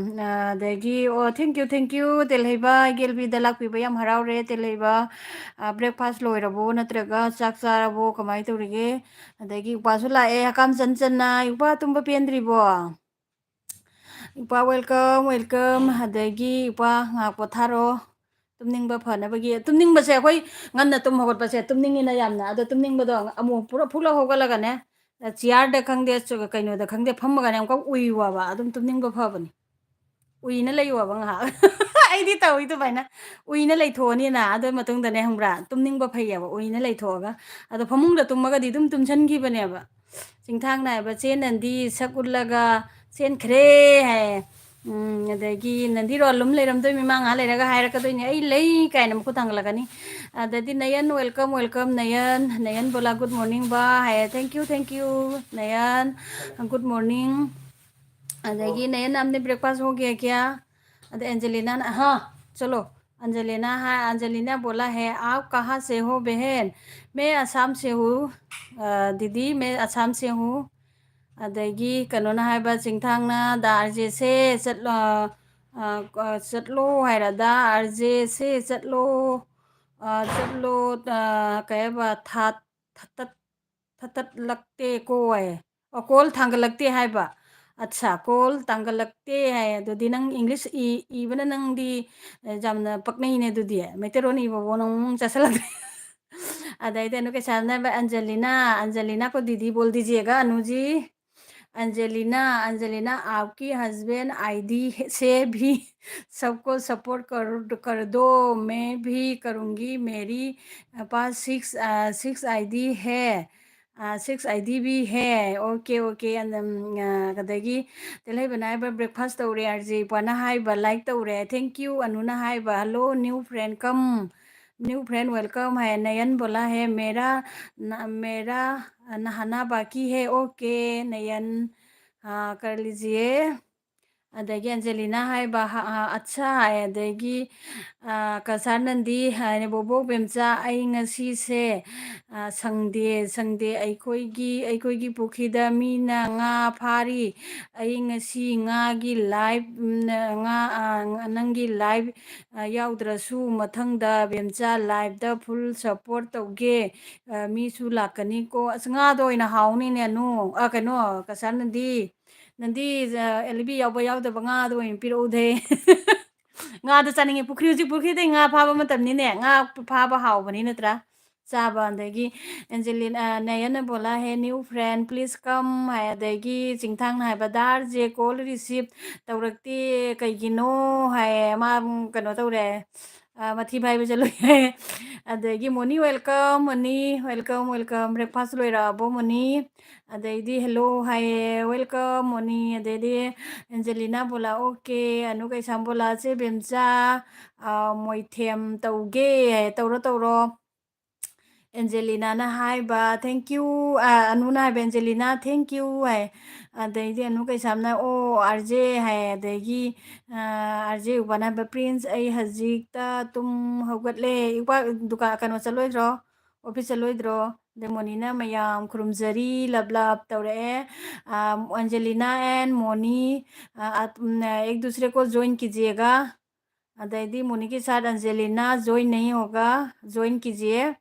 ꯑꯗꯒꯤ, ꯑꯣ, thank you, thank you, ꯇꯦꯜꯍꯩꯕ, ꯒꯦꯜꯕꯤꯗ ꯂꯥꯛꯄꯤꯕ ꯌꯥꯝ ꯍꯔꯥꯎꯔꯦ, ꯇꯦꯜꯍꯩꯕ꯫ ꯑ, breakfast ꯂꯣꯏꯔꯕꯣ? ꯅꯠꯇ꯭ꯔꯒ ꯆꯥꯛ ꯆꯥꯔꯕꯣ? ꯀꯃꯥꯏꯅ ꯇꯧꯔꯤꯒꯦ? ꯑꯗꯒꯤ ꯎꯄꯥꯁꯨ ꯂꯥꯛꯑꯦ, ꯍꯀꯥꯝ ꯆꯟ ꯆꯟꯅ꯫ ꯎꯄꯥ, ꯇꯨꯝꯕ ꯄꯦꯟꯗ꯭ꯔꯤꯕꯣ? ꯏꯄꯥ, welcome, welcome꯫ ꯑꯗꯒꯤ ꯏꯄꯥ, ꯉꯥꯏꯍꯥꯛ ꯄꯣꯊꯥꯔꯣ꯫ ꯇꯨꯝꯅꯤꯡꯕ ꯐꯅꯕꯒꯤ꯫ ꯇꯨꯝꯅꯤꯡꯕꯁꯦ, ꯑꯩꯈꯣꯏ ꯉꯟꯅ ꯇꯨꯝ ꯍꯧꯒꯠꯄꯁꯦ ꯇꯨꯝꯅꯤꯡꯉꯤꯅ ꯌꯥꯝꯅ꯫ ꯑꯗꯣ ꯇꯨꯝꯅꯤꯡꯕꯗꯣ ꯑꯃꯨꯛ ꯄꯨꯔꯞ ꯐꯨꯛꯂꯞ ꯍꯧꯒꯠꯂꯒꯅꯦ, ꯆꯤꯌꯥꯔꯗ ꯈꯪꯗꯦ, ꯆ-, ꯀꯩꯅꯣꯗ ꯈꯪꯗꯦ, ꯐꯝꯃꯒꯅꯦ ꯑꯃꯨꯛꯀ ꯎꯏꯌꯨꯕ꯫ ꯑꯗꯨꯝ ꯇꯨꯝꯅꯤꯡꯕ ꯐꯕꯅꯤ꯫ ꯎꯏꯅ ꯂꯩꯌꯨꯕ ꯉꯥꯏꯍꯥꯛ꯫ ꯑꯩꯗꯤ ꯇꯧꯏ ꯑꯗꯨꯃꯥꯏꯅ꯫ ꯎꯏꯅ ꯂꯩꯊꯣꯛꯑꯅꯤꯅ, ꯑꯗꯨ ꯃꯇꯨꯡꯗꯅꯦ, ꯈꯪꯕ꯭ꯔꯥ? ꯇꯨꯝꯅꯤꯡꯕ ꯐꯩꯌꯦꯕ, ꯎꯏꯅ ꯂꯩꯊꯣꯛꯑꯒ꯫ ꯑꯗꯣ ꯐꯃꯨꯡꯗ ꯇꯨꯝꯃꯒꯗꯤ ꯑꯗꯨꯝ ꯇꯨꯝꯁꯟꯈꯤꯕꯅꯦꯕ꯫ ꯆꯤꯡꯊꯥꯡꯅ ꯍꯥꯏꯕ, "ꯆꯦ ꯅꯟꯗꯤ ꯁꯛ ꯎꯠꯂꯒ ꯆꯦꯟꯈ꯭ꯔꯦ" ꯍꯥꯏꯌꯦ꯫ ꯎꯝ, ꯑꯗꯒꯤ "ꯅꯟꯗꯤ ꯔꯣꯜ ꯑꯃ ꯂꯩꯔꯝꯗꯣꯏ, ꯃꯤꯃꯥ ꯉꯥꯏꯍꯥꯛ ꯂꯩꯔꯒ ꯍꯥꯏꯔꯛꯀꯗꯣꯏꯅꯦ, 'ꯑꯩ ꯂꯩ' ꯀꯥꯏꯅ ꯃꯈꯨꯠ ꯊꯥꯡꯒꯠꯂꯛꯀꯅꯤ"꯫ ꯑꯗꯩꯗꯤ ꯅꯌꯟ, welcome, welcome, ꯅꯌꯟ꯫ ꯅꯌꯟ बोला, "Good morning ꯕꯥ" ꯍꯥꯏꯌꯦ꯫ "Thank you, thank you, ꯅꯌꯟ꯫ Good morning"꯫ ꯑꯗꯒꯤ ꯅꯌꯟ, "आपने breakfast हो गया क्या?" ꯑꯗ ꯑꯦꯟꯖꯦꯂꯤꯅꯥꯅ, "हाँ, चलो"꯫ ꯑꯟꯖꯦꯂꯤꯅꯥ ꯍꯥꯏ, ꯑꯟꯖꯦꯂꯤꯅꯥ बोला है, "आप कहाँ से हो बहन?" "मैं असम से हूँ, ꯑ, दीदी, मैं असम से हूँ"꯫ ꯑꯗꯒꯤ ꯀꯩꯅꯣꯅ ꯍꯥꯏꯕ, ꯆꯤꯡꯊꯥꯡꯅ, "ꯗꯥ ꯑꯥꯔꯖꯦꯁꯦ ꯆꯠꯂꯣ, ꯑ, ꯑ, ꯆꯠꯂꯣ" ꯍꯥꯏꯔ, "ꯗꯥ ꯑꯥꯔꯖꯦꯁꯦ ꯆꯠꯂꯣ, ꯑ, ꯆꯠꯂꯣ", ꯑ, ꯀꯩ ꯍꯥꯏꯕ, ꯊꯥ-, ꯊꯥꯇꯠ-, ꯊꯥꯇꯠꯂꯛꯇꯦꯀꯣ ꯍꯥꯏꯌꯦ꯫ ꯑꯣ, ꯀꯣꯜ ꯊꯥꯡꯒꯠꯂꯛꯇꯦ ꯍꯥꯏꯕ꯫ ꯑꯠꯁꯥ, ꯀꯣꯜ ꯊꯥꯡꯒꯠꯂꯛꯇꯦ ꯍꯥꯏꯌꯦ꯫ ꯑꯗꯨꯗꯤ ꯅꯪ ꯏꯪꯂꯤꯁ ꯏ-, ꯏꯕꯅ ꯅꯪꯗꯤ, ꯑ, ꯌꯥꯝꯅ ꯄꯛꯅꯩꯅꯦ ꯑꯗꯨꯗꯤ꯫ ꯃꯩꯇꯩꯂꯣꯟ ꯏꯕꯕꯨ ꯅꯪ ꯆꯠꯁꯜꯂꯛꯇ꯭ꯔꯦ꯫ ꯑꯗꯩꯗꯤ ꯑꯅꯨ ꯀꯩꯁꯥꯝꯅ, "ꯑꯟꯖꯂꯤꯅꯥ, ꯑꯟꯖꯂꯤꯅꯥ ꯀꯣ ꯗꯤꯗꯤ ꯕꯣꯜ ꯗꯤꯖꯤꯌꯦꯒ ꯑꯅꯨꯖꯤ"꯫ अंजेलिना, अंजेलिना, आपकी हस्बैंड आईडी से भी सबको सपोर्ट कर, कर दो। मैं भी करूँगी। मेरी पास सिक्स, सिक्स आईडी है, सिक्स आईडी भी है। OK, OK. ꯑꯗꯒꯤ ꯇꯦꯜꯍꯩꯕꯅ ꯍꯥꯏꯕ, ꯕ꯭ꯔꯦꯛꯐꯥꯁ ꯇꯧꯔꯦ, ꯑꯥꯔꯖꯦ ꯏꯄꯥꯅ ꯍꯥꯏꯕ, ꯂꯥꯏꯛ ꯇꯧꯔꯦ꯫ Thank you. ꯑꯅꯨꯅ ꯍꯥꯏꯕ, hello new friend come, new friend welcome है। नयन बोला है, मेरा न, मेरा नहाना बाकी है। OK नयन, हाँ, कर लीजिए। ꯑꯗꯒꯤ ꯑꯟꯖꯂꯤꯅ ꯍꯥꯏꯕ, "ꯍ-, ꯑ, ꯑꯠꯁꯥ" ꯍꯥꯏ꯫ ꯑꯗꯒꯤ, ꯑ, ꯀꯁꯥꯔ ꯅꯟꯗꯤ ꯍꯥꯏꯅ, "ꯕꯣꯕꯣꯛ ꯕꯦꯝꯆꯥ, ꯑꯩ ꯉꯁꯤꯁꯦ, ꯑ, ꯁꯪꯗꯦ, ꯁꯪꯗꯦ꯫ ꯑꯩꯈꯣꯏꯒꯤ, ꯑꯩꯈꯣꯏꯒꯤ ꯄꯨꯈ꯭ꯔꯤꯗ ꯃꯤꯅ ꯉꯥ ꯐꯥꯔꯤ꯫ ꯑꯩ ꯉꯁꯤ ꯉꯥꯒꯤ ꯂꯥꯏꯚ, ꯎꯝ, ꯉꯥ, ꯑ, ꯅꯪꯒꯤ ꯂꯥꯏꯚ, ꯑ, ꯌꯥꯎꯗ꯭ꯔꯁꯨ ꯃꯊꯪꯗ ꯕꯦꯝꯆꯥ ꯂꯥꯏꯚꯇ ꯐꯨꯜ ꯁꯄꯣꯔꯠ ꯇꯧꯒꯦ꯫ ꯑ, ꯃꯤꯁꯨ ꯂꯥꯛꯀꯅꯤꯀꯣ꯫" ꯑꯁ, ꯉꯥꯗꯣ ꯑꯣꯏꯅ ꯍꯥꯎꯅꯤꯅꯦ, ꯑꯅꯨ꯫ ꯑ, ꯀꯩꯅꯣ, ꯀꯁꯥꯔ ꯅꯟꯗꯤ꯫ ꯅꯟꯗꯤ, ꯑ, ꯑꯦꯜꯕꯤ ꯌꯥꯎꯕ ꯌꯥꯎꯗꯕ ꯉꯥꯗꯣ ꯑꯣꯏꯅ ꯄꯤꯔꯛꯎꯗꯦ꯫ ꯉꯥꯗꯣ ꯆꯥꯅꯤꯡꯉꯦ꯫ ꯄꯨꯈ꯭ꯔꯤ, ꯍꯧꯖꯤꯛ ꯄꯨꯈ꯭ꯔꯤꯗꯩ ꯉꯥ ꯐꯥꯕ ꯃꯇꯝꯅꯤꯅꯦ꯫ ꯉꯥ ꯐꯥꯕ ꯍꯥꯎꯕꯅꯤ ꯅꯠꯇ꯭ꯔꯥ? ꯆꯥꯕ꯫ ꯑꯗꯒꯤ ꯑꯦꯟꯖꯦꯂꯤꯅ, ꯑ, ꯅꯌꯟꯅ ꯕꯣꯂꯥ ꯍꯦ ꯅ꯭ꯌꯨ ꯐ꯭ꯔꯦꯟ, ꯄ꯭ꯂꯤꯖ ꯀꯝ ꯍꯥꯏ꯫ ꯑꯗꯒꯤ ꯆꯤꯡꯊꯥꯡꯅ ꯍꯥꯏꯕ, "ꯗꯥꯔꯁꯦ ꯀꯣꯜ ꯔꯤꯁꯤꯞ ꯇꯧꯔꯛꯇꯦ ꯀꯩꯒꯤꯅꯣ?" ꯍꯥꯏꯌꯦ꯫ ꯃꯥ, ꯎꯝ, ꯀꯩꯅꯣ ꯇꯧꯔꯦ꯫ ꯑ, ꯃꯊꯤ ꯐꯥꯏꯕ ꯆꯠꯂꯨꯏ ꯍꯥꯏꯌꯦ꯫ ꯑꯗꯒꯤ Moni, welcome, Moni, welcome, welcome. Breakfast ꯂꯣꯏꯔꯛꯑꯕꯣ, ꯃꯣꯅꯤ? ꯑꯗꯩꯗꯤ ꯍꯦꯜꯂꯣ ꯍꯥꯏꯌꯦ, ꯋꯦꯜꯀꯝ, ꯃꯣꯅꯤ꯫ ꯑꯗꯩꯗꯤ ꯑꯦꯟꯖꯦꯂꯤꯅꯥ ꯕꯣꯂꯥ, "ꯑꯣꯀꯦ꯫" ꯑꯅꯨ ꯀꯩꯁꯥꯝ ꯕꯣꯂꯥ, "ꯆꯦ ꯕꯦꯝꯆꯥ, ꯑ, ꯃꯣꯏꯊꯦꯝ ꯇꯧꯒꯦ" ꯍꯥꯏꯌꯦ, "ꯇꯧꯔꯣ, ꯇꯧꯔꯣ꯫" ꯑꯦꯟꯖꯦꯂꯤꯅꯥꯅ ꯍꯥꯏꯕ, "Thank you", ꯑ, ꯑꯅꯨꯅ ꯍꯥꯏꯕ, "ꯑꯦꯟꯖꯦꯂꯤꯅꯥ, thank you" ꯍꯥꯏ꯫ ꯑꯗꯩꯗꯤ ꯑꯅꯨ ꯀꯩꯁꯥꯝꯅ, "ꯑꯣ, ꯑꯥꯔꯖꯦ" ꯍꯥꯏ꯫ ꯑꯗꯒꯤ, ꯑ, ꯑꯥꯔꯖꯦ ꯎꯕꯥꯅ ꯍꯥꯏꯕ, "ꯄ꯭ꯔꯤꯟꯁ, ꯑꯩ ꯍꯧꯖꯤꯛꯇ ꯇꯨꯝ ꯍꯧꯒꯠꯂꯦ꯫ ꯏꯄꯥ ꯗꯨꯀꯥꯟ, ꯀꯩꯅꯣ, ꯆꯠꯂꯣꯏꯗ꯭ꯔꯣ? ꯑꯣꯐꯤꯁ ꯆꯠꯂꯣꯏꯗ꯭ꯔꯣ?" ꯑꯗꯩ ꯃꯣꯅꯤꯅ, "ꯃꯌꯥꯝ ꯈꯨꯔꯨꯝꯖꯔꯤ, ꯂꯞ ꯂꯞ" ꯇꯧꯔꯛꯑꯦ꯫ ꯑ, "अंजलिना एंड मोनी, अ, आप, न, एक दूसरे को ज्वाइन कीजिएगा।" ꯑꯗꯩꯗꯤ, "मोनी के साथ अंजलिना ज्वाइन नहीं होगा, ज्वाइन कीजिए।"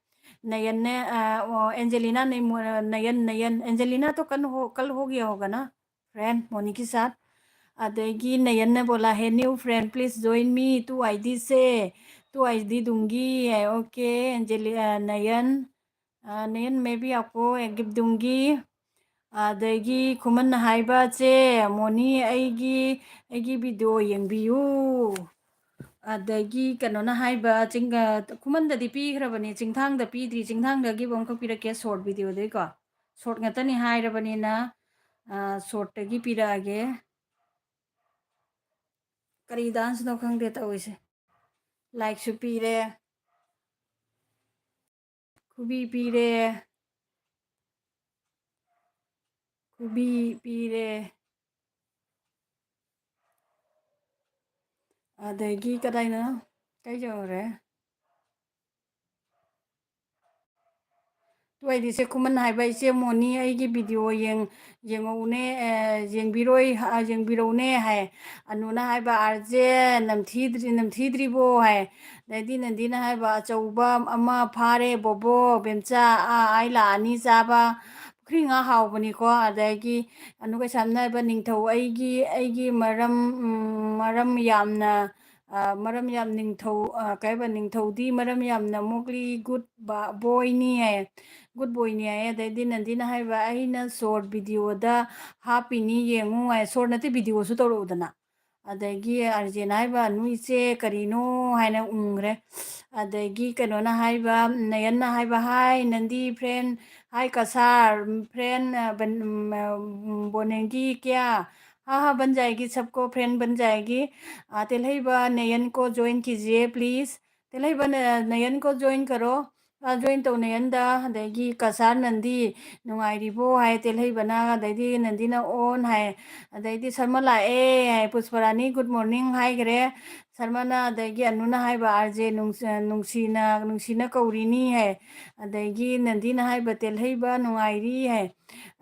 नयन ने, अ, वो, एंजेलिना नहीं, मो-, नयन, नयन, एंजेलिना तो कल हो, कल हो गया होगा ना फ्रेंड मोनी के साथ। ꯑꯗꯒꯤ ꯅꯌꯟꯅ ꯕꯣꯂꯥ ꯍꯦ new friend, please join me, ꯇꯨ ꯑꯥꯏ ꯗꯤ ꯁꯦ, ꯇꯨ ꯑꯥꯏ ꯗꯤ ꯗꯨꯡꯒꯤ ꯍꯥꯏ꯫ ꯑꯣꯀꯦ, ꯑꯦꯟꯖꯦꯂꯤ-, ꯑ, ꯅꯌꯟ, ꯑ, ꯅꯌꯟ, ꯃꯦ ꯕꯤ ꯑꯥꯞꯀꯣ ꯑꯦꯛ ꯒꯤꯐ ꯗꯨꯡꯒꯤ꯫ ꯑꯗꯒꯤ ꯈꯨꯃꯟꯅ ꯍꯥꯏꯕ, "ꯆꯦ ꯃꯣꯅꯤ, ꯑꯩꯒꯤ, ꯑꯩꯒꯤ ꯚꯤꯗꯤꯑꯣ ꯌꯦꯡꯕꯤꯌꯨ"꯫ ꯑꯗꯒꯤ ꯀꯩꯅꯣꯅ ꯍꯥꯏꯕ, ꯆꯤꯡ-, ꯑ, ꯈꯨꯃꯟꯗꯗꯤ ꯄꯤꯈ꯭ꯔꯕꯅꯤ, ꯆꯤꯡꯊꯥꯡꯗ ꯄꯤꯗ꯭ꯔꯤ꯫ ꯆꯤꯡꯊꯥꯡꯗꯒꯤ ꯑꯃꯨꯛꯈꯛ ꯄꯤꯔꯛꯀꯦ, ꯁꯣꯔꯠ ꯚꯤꯗꯤꯑꯣꯗꯒꯤꯀꯣ꯫ ꯁꯣꯔꯠ ꯉꯥꯛꯇꯅꯤ ꯍꯥꯏꯔꯕꯅꯤꯅ, ꯑ, ꯁꯣꯔꯠꯇꯒꯤ ꯄꯤꯔꯛꯑꯒꯦ꯫ ꯀꯔꯤ ꯗꯥꯟꯁꯅꯣ ꯈꯪꯗꯦ ꯇꯧꯔꯤꯁꯦ꯫ ꯂꯥꯏꯛꯁꯨ ꯄꯤꯔꯦ꯫ ꯈꯨꯕꯤ ꯄꯤꯔꯦ꯫ ꯈꯨꯕꯤ ꯄꯤꯔꯦ꯫ ꯑꯗꯒꯤ ꯀꯗꯥꯏꯅꯣ? ꯀꯩ ꯌꯧꯔꯦ? ꯇꯨꯋꯥꯏꯗꯤ ꯁꯦ ꯈꯨꯃꯟ ꯍꯥꯏꯕ, "ꯏꯆꯦ ꯃꯣꯅꯤ, ꯑꯩꯒꯤ ꯚꯤꯗꯤꯑꯣ ꯌꯦꯡ-, ꯌꯦꯡꯉꯛꯎꯅꯦ, ꯑꯦ, ꯌꯦꯡꯕꯤꯔꯣꯏ, ꯑ, ꯌꯦꯡꯕꯤꯔꯧꯅꯦ" ꯍꯥꯏ꯫ ꯑꯅꯨꯅ ꯍꯥꯏꯕ, "ꯑꯥꯔꯖꯦ, ꯅꯝꯊꯤꯗ꯭ꯔꯤ-, ꯅꯝꯊꯤꯗ꯭ꯔꯤꯕꯣ?" ꯍꯥꯏ꯫ ꯑꯗꯩꯗꯤ ꯅꯟꯗꯤꯅ ꯍꯥꯏꯕ, "ꯑꯆꯧꯕ ꯑꯃ ꯐꯥꯔꯦ ꯕꯣꯕꯣ, ꯕꯦꯝꯆꯥ, ꯑꯥ, ꯑꯩ ꯂꯥꯛꯑꯅꯤ ꯆꯥꯕ꯫ ꯄꯨꯈ꯭ꯔꯤ ꯉꯥ ꯍꯥꯎꯕꯅꯤꯀꯣ"꯫ ꯑꯗꯒꯤ ꯑꯅꯨ ꯀꯩꯁꯥꯝꯅ ꯍꯥꯏꯕ, "ꯅꯤꯡꯊꯧ ꯑꯩꯒꯤ, ꯑꯩꯒꯤ ꯃꯔꯝ, ꯎꯝ, ꯃꯔꯝ ꯌꯥꯝꯅ, ꯑ, ꯃꯔꯝ ꯌꯥꯝ ꯅꯤꯡꯊꯧ, ꯑ, ꯀꯩ ꯍꯥꯏꯕ, ꯅꯤꯡꯊꯧꯗꯤ ꯃꯔꯝ ꯌꯥꯝꯅ ꯃꯣꯛꯂꯤ, ꯒꯨꯗ ꯕ-, ꯕꯣꯏꯅꯤ" ꯍꯥꯏ꯫ ꯒꯨꯗ ꯕꯣꯏꯅꯤ ꯍꯥꯏ꯫ ꯑꯗꯩꯗꯤ ꯅꯟꯗꯤꯅ ꯍꯥꯏꯕ, "ꯑꯩꯅ ꯁꯣꯔꯠ ꯚꯤꯗꯤꯑꯣꯗ ꯍꯥꯞꯄꯤꯅꯤ ꯌꯦꯡꯉꯨ" ꯍꯥꯏ꯫ ꯁꯣꯔꯠ ꯅꯠꯇꯦ, ꯚꯤꯗꯤꯑꯣꯁꯨ ꯇꯧꯔꯛꯎꯗꯅ꯫ ꯑꯗꯒꯤ ꯑꯥꯔꯖꯦꯅ ꯍꯥꯏꯕ, "ꯅꯨꯏꯁꯦ ꯀꯔꯤꯅꯣ?" ꯍꯥꯏꯅ ꯎꯪꯈ꯭ꯔꯦ꯫ ꯑꯗꯒꯤ ꯀꯩꯅꯣꯅ ꯍꯥꯏꯕ, ꯅꯌꯟꯅ ꯍꯥꯏꯕ, "ꯍꯥꯏ ꯅꯟꯗꯤ ꯐ꯭ꯔꯦꯟ, ꯍꯥꯏ ꯀꯁꯥꯔ ꯐ꯭ꯔꯦꯟ, ꯑ, ꯕꯟ-, ꯎꯝ, ꯑ, ꯎꯝ, ꯕꯣꯅꯦꯒꯤ ꯀ꯭ꯌꯥ? ꯍꯥ ꯍꯥ, ꯕꯟ ꯖꯥꯏꯒꯤ, ꯁꯕꯀꯣ ꯐ꯭ꯔꯦꯟ ꯕꯟ ꯖꯥꯏꯒꯤ꯫ ꯑ, ꯇꯦꯜꯍꯩꯕ ꯅꯌꯟ ꯀꯣ ꯖꯣꯏꯟ ꯀꯤꯖꯤꯌꯦ, ꯄ꯭ꯂꯤꯖ꯫ ꯇꯦꯜꯍꯩꯕ ꯅ-, ꯅꯌꯟ ꯀꯣ ꯖꯣꯏꯟ ꯀꯔꯣ꯫ ꯑ, ꯖꯣꯏꯟ ꯇꯧ ꯅꯌꯟꯗ"꯫ ꯑꯗꯒꯤ ꯀꯁꯥꯔ ꯅꯟꯗꯤ, "ꯅꯨꯡꯉꯥꯏꯔꯤꯕꯣ?" ꯍꯥꯏ ꯇꯦꯜꯍꯩꯕꯅ꯫ ꯑꯗꯩꯗꯤ ꯅꯟꯗꯤꯅ "ꯑꯣꯟ" ꯍꯥꯏ꯫ ꯑꯗꯩꯗꯤ "ꯁꯔꯃ ꯂꯥꯛꯑꯦ" ꯍꯥꯏ꯫ "ꯄꯨꯁꯄꯔꯥꯅꯤ, ꯒꯨꯗ ꯃꯣꯔꯅꯤꯡ" ꯍꯥꯏꯈ꯭ꯔꯦ꯫ ꯁꯔꯃꯅ, ꯑꯗꯒꯤ ꯑꯅꯨꯅ ꯍꯥꯏꯕ, "ꯑꯥꯔꯖꯦ ꯅꯨꯡꯁ-, ꯅꯨꯡꯁꯤꯅ, ꯅꯨꯡꯁꯤꯅ ꯀꯧꯔꯤꯅꯤ" ꯍꯥꯏ꯫ ꯑꯗꯒꯤ ꯅꯟꯗꯤꯅ ꯍꯥꯏꯕ, "ꯇꯦꯜꯍꯩꯕ ꯅꯨꯡꯉꯥꯏꯔꯤ" ꯍꯥꯏ꯫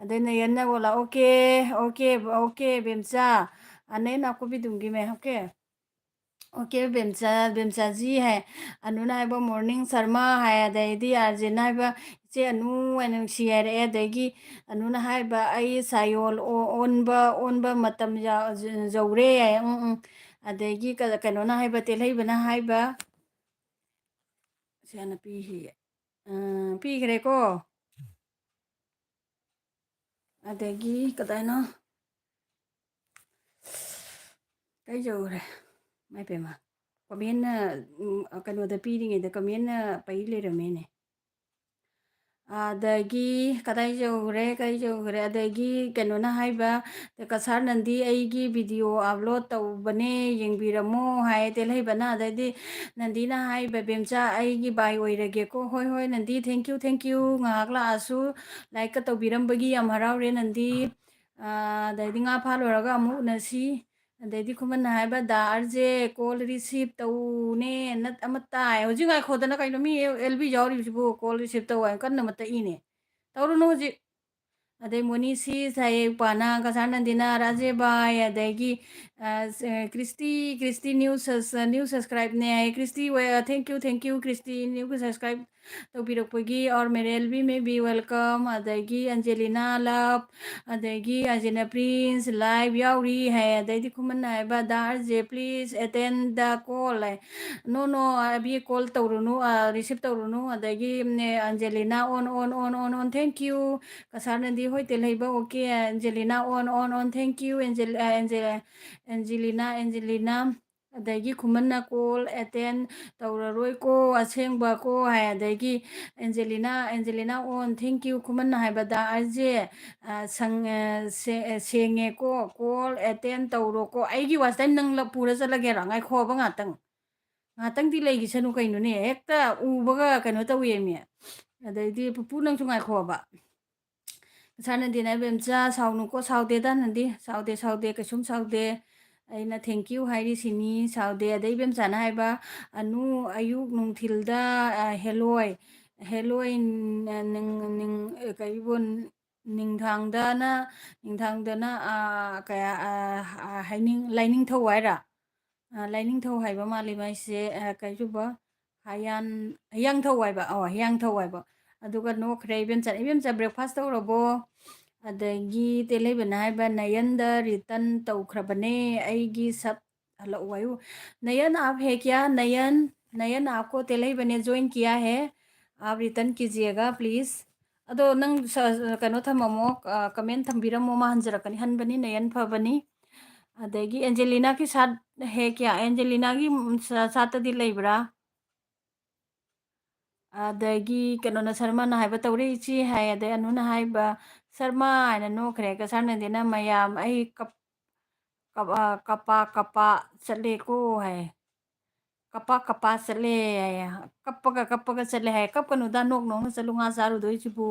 ꯑꯗꯩ ꯅꯌꯟꯅ ꯑꯣꯂꯥ, "ꯑꯣꯀꯦ, ꯑꯣꯀꯦ, ꯑꯣꯀꯦ, ꯕꯦꯝꯆꯥ꯫ ꯑꯅꯩ ꯅꯥꯀꯨꯞꯄꯤ ꯗꯨꯝꯒꯤ ꯃꯦ, ꯑꯣꯀꯦ꯫ ꯑꯣꯀꯦ, ꯕꯦꯝꯆꯥ, ꯕꯦꯝꯆꯥꯖꯤ" ꯍꯥꯏ꯫ ꯑꯅꯨꯅ ꯍꯥꯏꯕ, "ꯃꯣꯔꯅꯤꯡ ꯁꯔꯃ" ꯍꯥꯏ꯫ ꯑꯗꯩꯗꯤ ꯑꯥꯔꯖꯦꯅ ꯍꯥꯏꯕ, "ꯏꯆꯦ ꯑꯅꯨ" ꯍꯥꯏꯅ ꯅꯨꯡꯁꯤ ꯍꯥꯏꯔꯛꯑꯦ꯫ ꯑꯗꯒꯤ ꯑꯅꯨꯅ ꯍꯥꯏꯕ, "ꯑꯩ ꯁꯥꯌꯣꯜ ꯑꯣ-, ꯑꯣꯟꯕ, ꯑꯣꯟꯕ ꯃꯇꯝ ꯌꯥ-, ꯌꯧꯔꯦ" ꯍꯥꯏ꯫ ꯎꯝ, ꯎꯝ꯫ ꯑꯗꯒꯤ ꯀ-, ꯀꯩꯅꯣꯅ ꯍꯥꯏꯕ, ꯇꯦꯜꯍꯩꯕꯅ ꯍꯥꯏꯕ, ꯁꯤ ꯍꯥꯟꯅ ꯄꯤꯈꯤꯒꯦ꯫ ꯑ, ꯄꯤꯈ꯭ꯔꯦꯀꯣ꯫ ꯑꯗꯒꯤ ꯀꯗꯥꯏꯅꯣ? ꯀꯩ ꯌꯧꯈ꯭ꯔꯦ? ꯃꯥꯏ ꯄꯦꯝꯃ꯫ ꯀꯃꯦꯟꯅ, ꯎꯝ, ꯀꯩꯅꯣꯗ ꯄꯤꯔꯤꯉꯩꯗ ꯀꯃꯦꯟꯅ ꯄꯩ ꯂꯩꯔꯝꯃꯦꯅꯦ꯫ ꯑꯗꯒꯤ ꯀꯗꯥꯏ ꯌꯧꯈ꯭ꯔꯦ, ꯀꯗꯥꯏ ꯌꯧꯈ꯭ꯔꯦ? ꯑꯗꯒꯤ ꯀꯩꯅꯣꯅ ꯍꯥꯏꯕ, "ꯀꯁꯥꯔ ꯅꯟꯗꯤ ꯑꯩꯒꯤ ꯚꯤꯗꯤꯑꯣ ꯑꯞꯂꯣꯗ ꯇꯧꯕꯅꯦ, ꯌꯦꯡꯕꯤꯔꯝꯃꯣ" ꯍꯥꯏ ꯇꯦꯜꯍꯩꯕꯅ꯫ ꯑꯗꯩꯗꯤ ꯅꯟꯗꯤꯅ ꯍꯥꯏ, "ꯕꯦꯕꯦꯝꯆꯥ, ꯑꯩꯒꯤ ꯕꯥꯏ ꯑꯣꯏꯔꯒꯦꯀꯣ"꯫ "ꯍꯣꯏ, ꯍꯣꯏ, ꯅꯟꯗꯤ, thank you, thank you, ꯉꯥꯏꯍꯥꯛ ꯂꯥꯛꯑꯁꯨ ꯂꯥꯏꯛꯀ ꯇꯧꯕꯤꯔꯝꯕꯒꯤ ꯌꯥꯝ ꯍꯔꯥꯎꯔꯦ, ꯅꯟꯗꯤ꯫ ꯑꯥ, ꯑꯗꯩꯗꯤ ꯉꯥ ꯐꯥ ꯂꯣꯏꯔꯒ ꯑꯃꯨꯛ ꯎꯅꯁꯤ"꯫ ꯑꯗꯩꯗꯤ ꯈꯨꯃꯟꯅ ꯍꯥꯏꯕ, "the R J, call receive ꯇꯧꯅꯦ, ꯅꯠ ꯑꯃ ꯇꯥꯏ"꯫ ꯍꯧꯖꯤꯛ ꯉꯥꯏꯈꯣꯗꯅ ꯀꯩꯅꯣ, ꯃꯤ ꯑꯦꯜ ꯕꯤ ꯌꯥꯎꯔꯤꯕꯁꯤꯕꯨ ꯀꯣꯜ ꯔꯤꯁꯤꯞ ꯇꯧ ꯍꯥꯏꯅ ꯀꯟꯅ ꯑꯃ ꯇꯛꯏꯅꯦ꯫ ꯇꯧꯔꯨꯅꯨ ꯍꯧꯖꯤꯛ꯫ ꯑꯗꯩ ꯃꯣꯅꯤꯁꯤ ꯁꯥꯏ ꯎꯄꯥꯅ, ꯀꯁꯥꯔ ꯅꯟꯗꯤꯅ, ꯔꯥꯖꯦ ꯚꯥꯏ, ꯑꯗꯒꯤ, ꯑ, ꯁ-, ꯀ꯭ꯔꯤꯁꯇꯤ, ꯀ꯭ꯔꯤꯁꯇꯤ ꯅ꯭ꯌꯨ ꯁꯁ-, ꯅ꯭ꯌꯨ ꯁꯕꯁꯀ꯭ꯔꯥꯏꯕꯅꯦ ꯍꯥꯏ꯫ ꯀ꯭ꯔꯤꯁꯇꯤ ꯋꯦ-, thank you, thank you, Christy new subscribe ꯇꯧꯕꯤꯔꯛꯄꯒꯤ꯫ "और मेरे एल बी में भी welcome", ꯑꯗꯒꯤ ꯑꯟꯖꯦꯂꯤꯅꯥ ꯂꯞ, ꯑꯗꯒꯤ ꯑꯟꯖꯦꯂꯤꯅꯥ ꯄ꯭ꯔꯤꯟꯁ ꯂꯥꯏꯚ ꯌꯥꯎꯔꯤ ꯍꯥꯏ꯫ ꯑꯗꯩꯗꯤ ꯈꯨꯃꯟꯅ ꯍꯥꯏꯕ, "the R J, please attend the call" ꯍꯥꯏ꯫ "No, no, ꯑꯕꯤ ꯀꯣꯜ ꯇꯧꯔꯨꯅꯨ, ꯑ, ꯔꯤꯁꯤꯞ ꯇꯧꯔꯨꯅꯨ"꯫ ꯑꯗꯒꯤ, ꯎꯝ, ꯑꯟꯖꯦꯂꯤꯅꯥ, "On, on, on, on, on, thank you"꯫ Cachar ꯅꯟꯗꯤ, "ꯍꯣꯏ, ꯇꯦꯜꯍꯩꯕ, okay"꯫ ꯑꯟꯖꯦꯂꯤꯅꯥ, "On, on, on, thank you, ꯑꯦꯟꯖꯦꯂꯤ-, ꯑ, ꯑꯦꯟꯖꯦ-, ꯑꯦꯟꯖꯦꯂꯤꯅꯥ, ꯑꯦꯟꯖꯦꯂꯤꯅꯥ"꯫ ꯑꯗꯒꯤ ꯈꯨꯃꯟꯅ, "ꯀꯣꯜ ꯑꯦꯇꯦꯟ ꯇꯧꯔꯔꯣꯏꯀꯣ, ꯑꯁꯦꯡꯕꯀꯣ" ꯍꯥꯏ꯫ ꯑꯗꯒꯤ ꯑꯦꯟꯖꯦꯂꯤꯅꯥ, ꯑꯦꯟꯖꯦꯂꯤꯅꯥ, "On, thank you"꯫ ꯈꯨꯃꯟꯅ ꯍꯥꯏꯕ, "ꯗꯥ ꯑꯥꯔ ꯖꯦ, ꯑ, ꯁꯪ-, ꯑ, ꯁꯦ-, ꯑ, ꯁꯦꯡꯉꯦꯀꯣ, ꯀꯣꯜ ꯑꯦꯇꯦꯟ ꯇꯧꯔꯣꯀꯣ"꯫ ꯑꯩꯒꯤ ꯋꯥꯁ ꯇꯥꯏꯝ ꯅꯪ ꯂ-, ꯄꯨꯔ ꯆꯠꯂꯒꯦꯔꯣ? ꯉꯥꯏꯈꯣꯕ ꯉꯥꯛꯇꯪ꯫ ꯉꯥꯛꯇꯪꯗꯤ ꯂꯩꯈꯤꯁꯅꯨ ꯀꯩꯅꯣꯅꯦ, ꯍꯦꯛꯇ ꯎꯕꯒ ꯀꯩꯅꯣ ꯇꯧꯋꯦꯃꯤ꯫ ꯑꯗꯩꯗꯤ ꯄꯨꯄꯨ ꯅꯪꯁꯨ ꯉꯥꯏꯈꯣꯕ꯫ ꯁꯥꯔ ꯅꯟꯗꯤꯅ, "ꯏꯕꯦꯝꯆꯥ, ꯁꯥꯎꯅꯨꯀꯣ", ꯁꯥꯎꯗꯦꯗ ꯅꯟꯗꯤ, ꯁꯥꯎꯗꯦ, ꯁꯥꯎꯗꯦ, ꯀꯩꯁꯨꯝ ꯁꯥꯎꯗꯦ꯫ ꯑꯩꯅ thank you ꯍꯥꯏꯔꯤꯁꯤꯅꯤ, ꯁꯥꯎꯗꯦ꯫ ꯑꯗꯩ ꯏꯕꯦꯝꯆꯥꯅ ꯍꯥꯏꯕ, "ꯑꯅꯨ, ꯑꯌꯨꯛ ꯅꯨꯡꯊꯤꯜꯗ, ꯑ, ꯍꯦꯂꯣꯏ, ꯍꯦꯂꯣꯏ, ꯅ-, ꯅꯤꯡ-, ꯅꯤꯡ-, ꯑ, ꯀꯩꯕꯨ, ꯅꯤꯡꯊꯥꯡꯗꯅ, ꯅꯤꯡꯊꯥꯡꯗꯅ, ꯑ, ꯀꯌꯥ, ꯑ, ꯑ, ꯍꯥꯏꯅꯤꯡ-, ꯂꯥꯏꯅꯤꯡꯊꯧ ꯍꯥꯏꯔ?" ꯑ, ꯂꯥꯏꯅꯤꯡꯊꯧ ꯍꯥꯏꯕ ꯃꯥꯜꯂꯤ ꯃꯥꯏꯁꯦ, ꯑ, ꯀꯩꯁꯨꯕ, ꯍꯌꯥꯟ-, ꯍꯤꯌꯥꯡꯊꯧ ꯍꯥꯏꯕ, ꯑꯣ, ꯍꯤꯌꯥꯡꯊꯧ ꯍꯥꯏꯕ꯫ ꯑꯗꯨꯒ ꯅꯣꯛꯈ꯭ꯔꯦ꯫ "ꯏꯕꯦꯝꯆꯥ, ꯏꯕꯦꯝꯆꯥ, breakfast ꯇꯧꯔꯕꯣ?" ꯑꯗꯒꯤ ꯇꯦꯜꯍꯩꯕꯅ ꯍꯥꯏꯕ, "ꯅꯌꯟꯗ return ꯇꯧꯈ꯭ꯔꯕꯅꯦ, ꯑꯩꯒꯤ ꯁꯞ ꯍꯜꯂꯛꯑꯣ" ꯍꯥꯏꯌꯨ꯫ "नयन आप है क्या? नयन, नयन आपको तेलई बने ज्वाइन किया है, आप रिटर्न कीजिएगा प्लीज।" ꯑꯗꯣ ꯅꯪ ꯁ-, ꯀꯩꯅꯣ ꯊꯝꯃꯝꯃꯣ, ꯑ, comment ꯊꯝꯕꯤꯔꯝꯃꯣ, ꯃꯥ ꯍꯟꯖꯔꯛꯀꯅꯤ, ꯍꯟꯕꯅꯤ ꯅꯌꯟ ꯐꯕꯅꯤ꯫ ꯑꯗꯒꯤ ꯑꯦꯟꯖꯦꯂꯤꯅꯥꯒꯤ ꯁꯥꯠ ꯍꯦ ꯀꯌꯥ? ꯑꯦꯟꯖꯦꯂꯤꯅꯥꯒꯤ, ꯎꯝ, ꯁ-, ꯁꯥꯠꯇꯗꯤ ꯂꯩꯕ꯭ꯔꯥ? ꯑꯗꯒꯤ ꯀꯩꯅꯣꯅ, ꯁꯔꯃꯅ ꯍꯥꯏꯕ, "ꯇꯧꯔꯦ ꯏꯆꯦ" ꯍꯥꯏ꯫ ꯑꯗꯩ ꯑꯅꯨꯅ ꯍꯥꯏꯕ, "ꯁꯔꯃ" ꯍꯥꯏꯅ ꯅꯣꯛꯈ꯭ꯔꯦ꯫ ꯀꯁꯥꯔ ꯅꯟꯗꯤꯅ, "ꯃꯌꯥꯝ ꯑꯩ ꯀꯞ-, ꯀꯞ-, ꯑ, ꯀꯞꯄ ꯀꯞꯄ ꯆꯠꯂꯦꯀꯣ" ꯍꯥꯏ꯫ "ꯀꯞꯄ ꯀꯞꯄ ꯆꯠꯂꯦ" ꯍꯥꯏ꯫ "ꯀꯞꯄꯒ ꯀꯞꯄꯒ ꯆꯠꯂꯦ" ꯍꯥꯏ꯫ "ꯀꯞꯀꯅꯨꯗ, ꯅꯣꯛ ꯅꯣꯛꯅ ꯆꯠꯂꯨ, ꯉꯥ ꯆꯥꯔꯨꯗꯣꯏꯁꯤꯕꯨ"꯫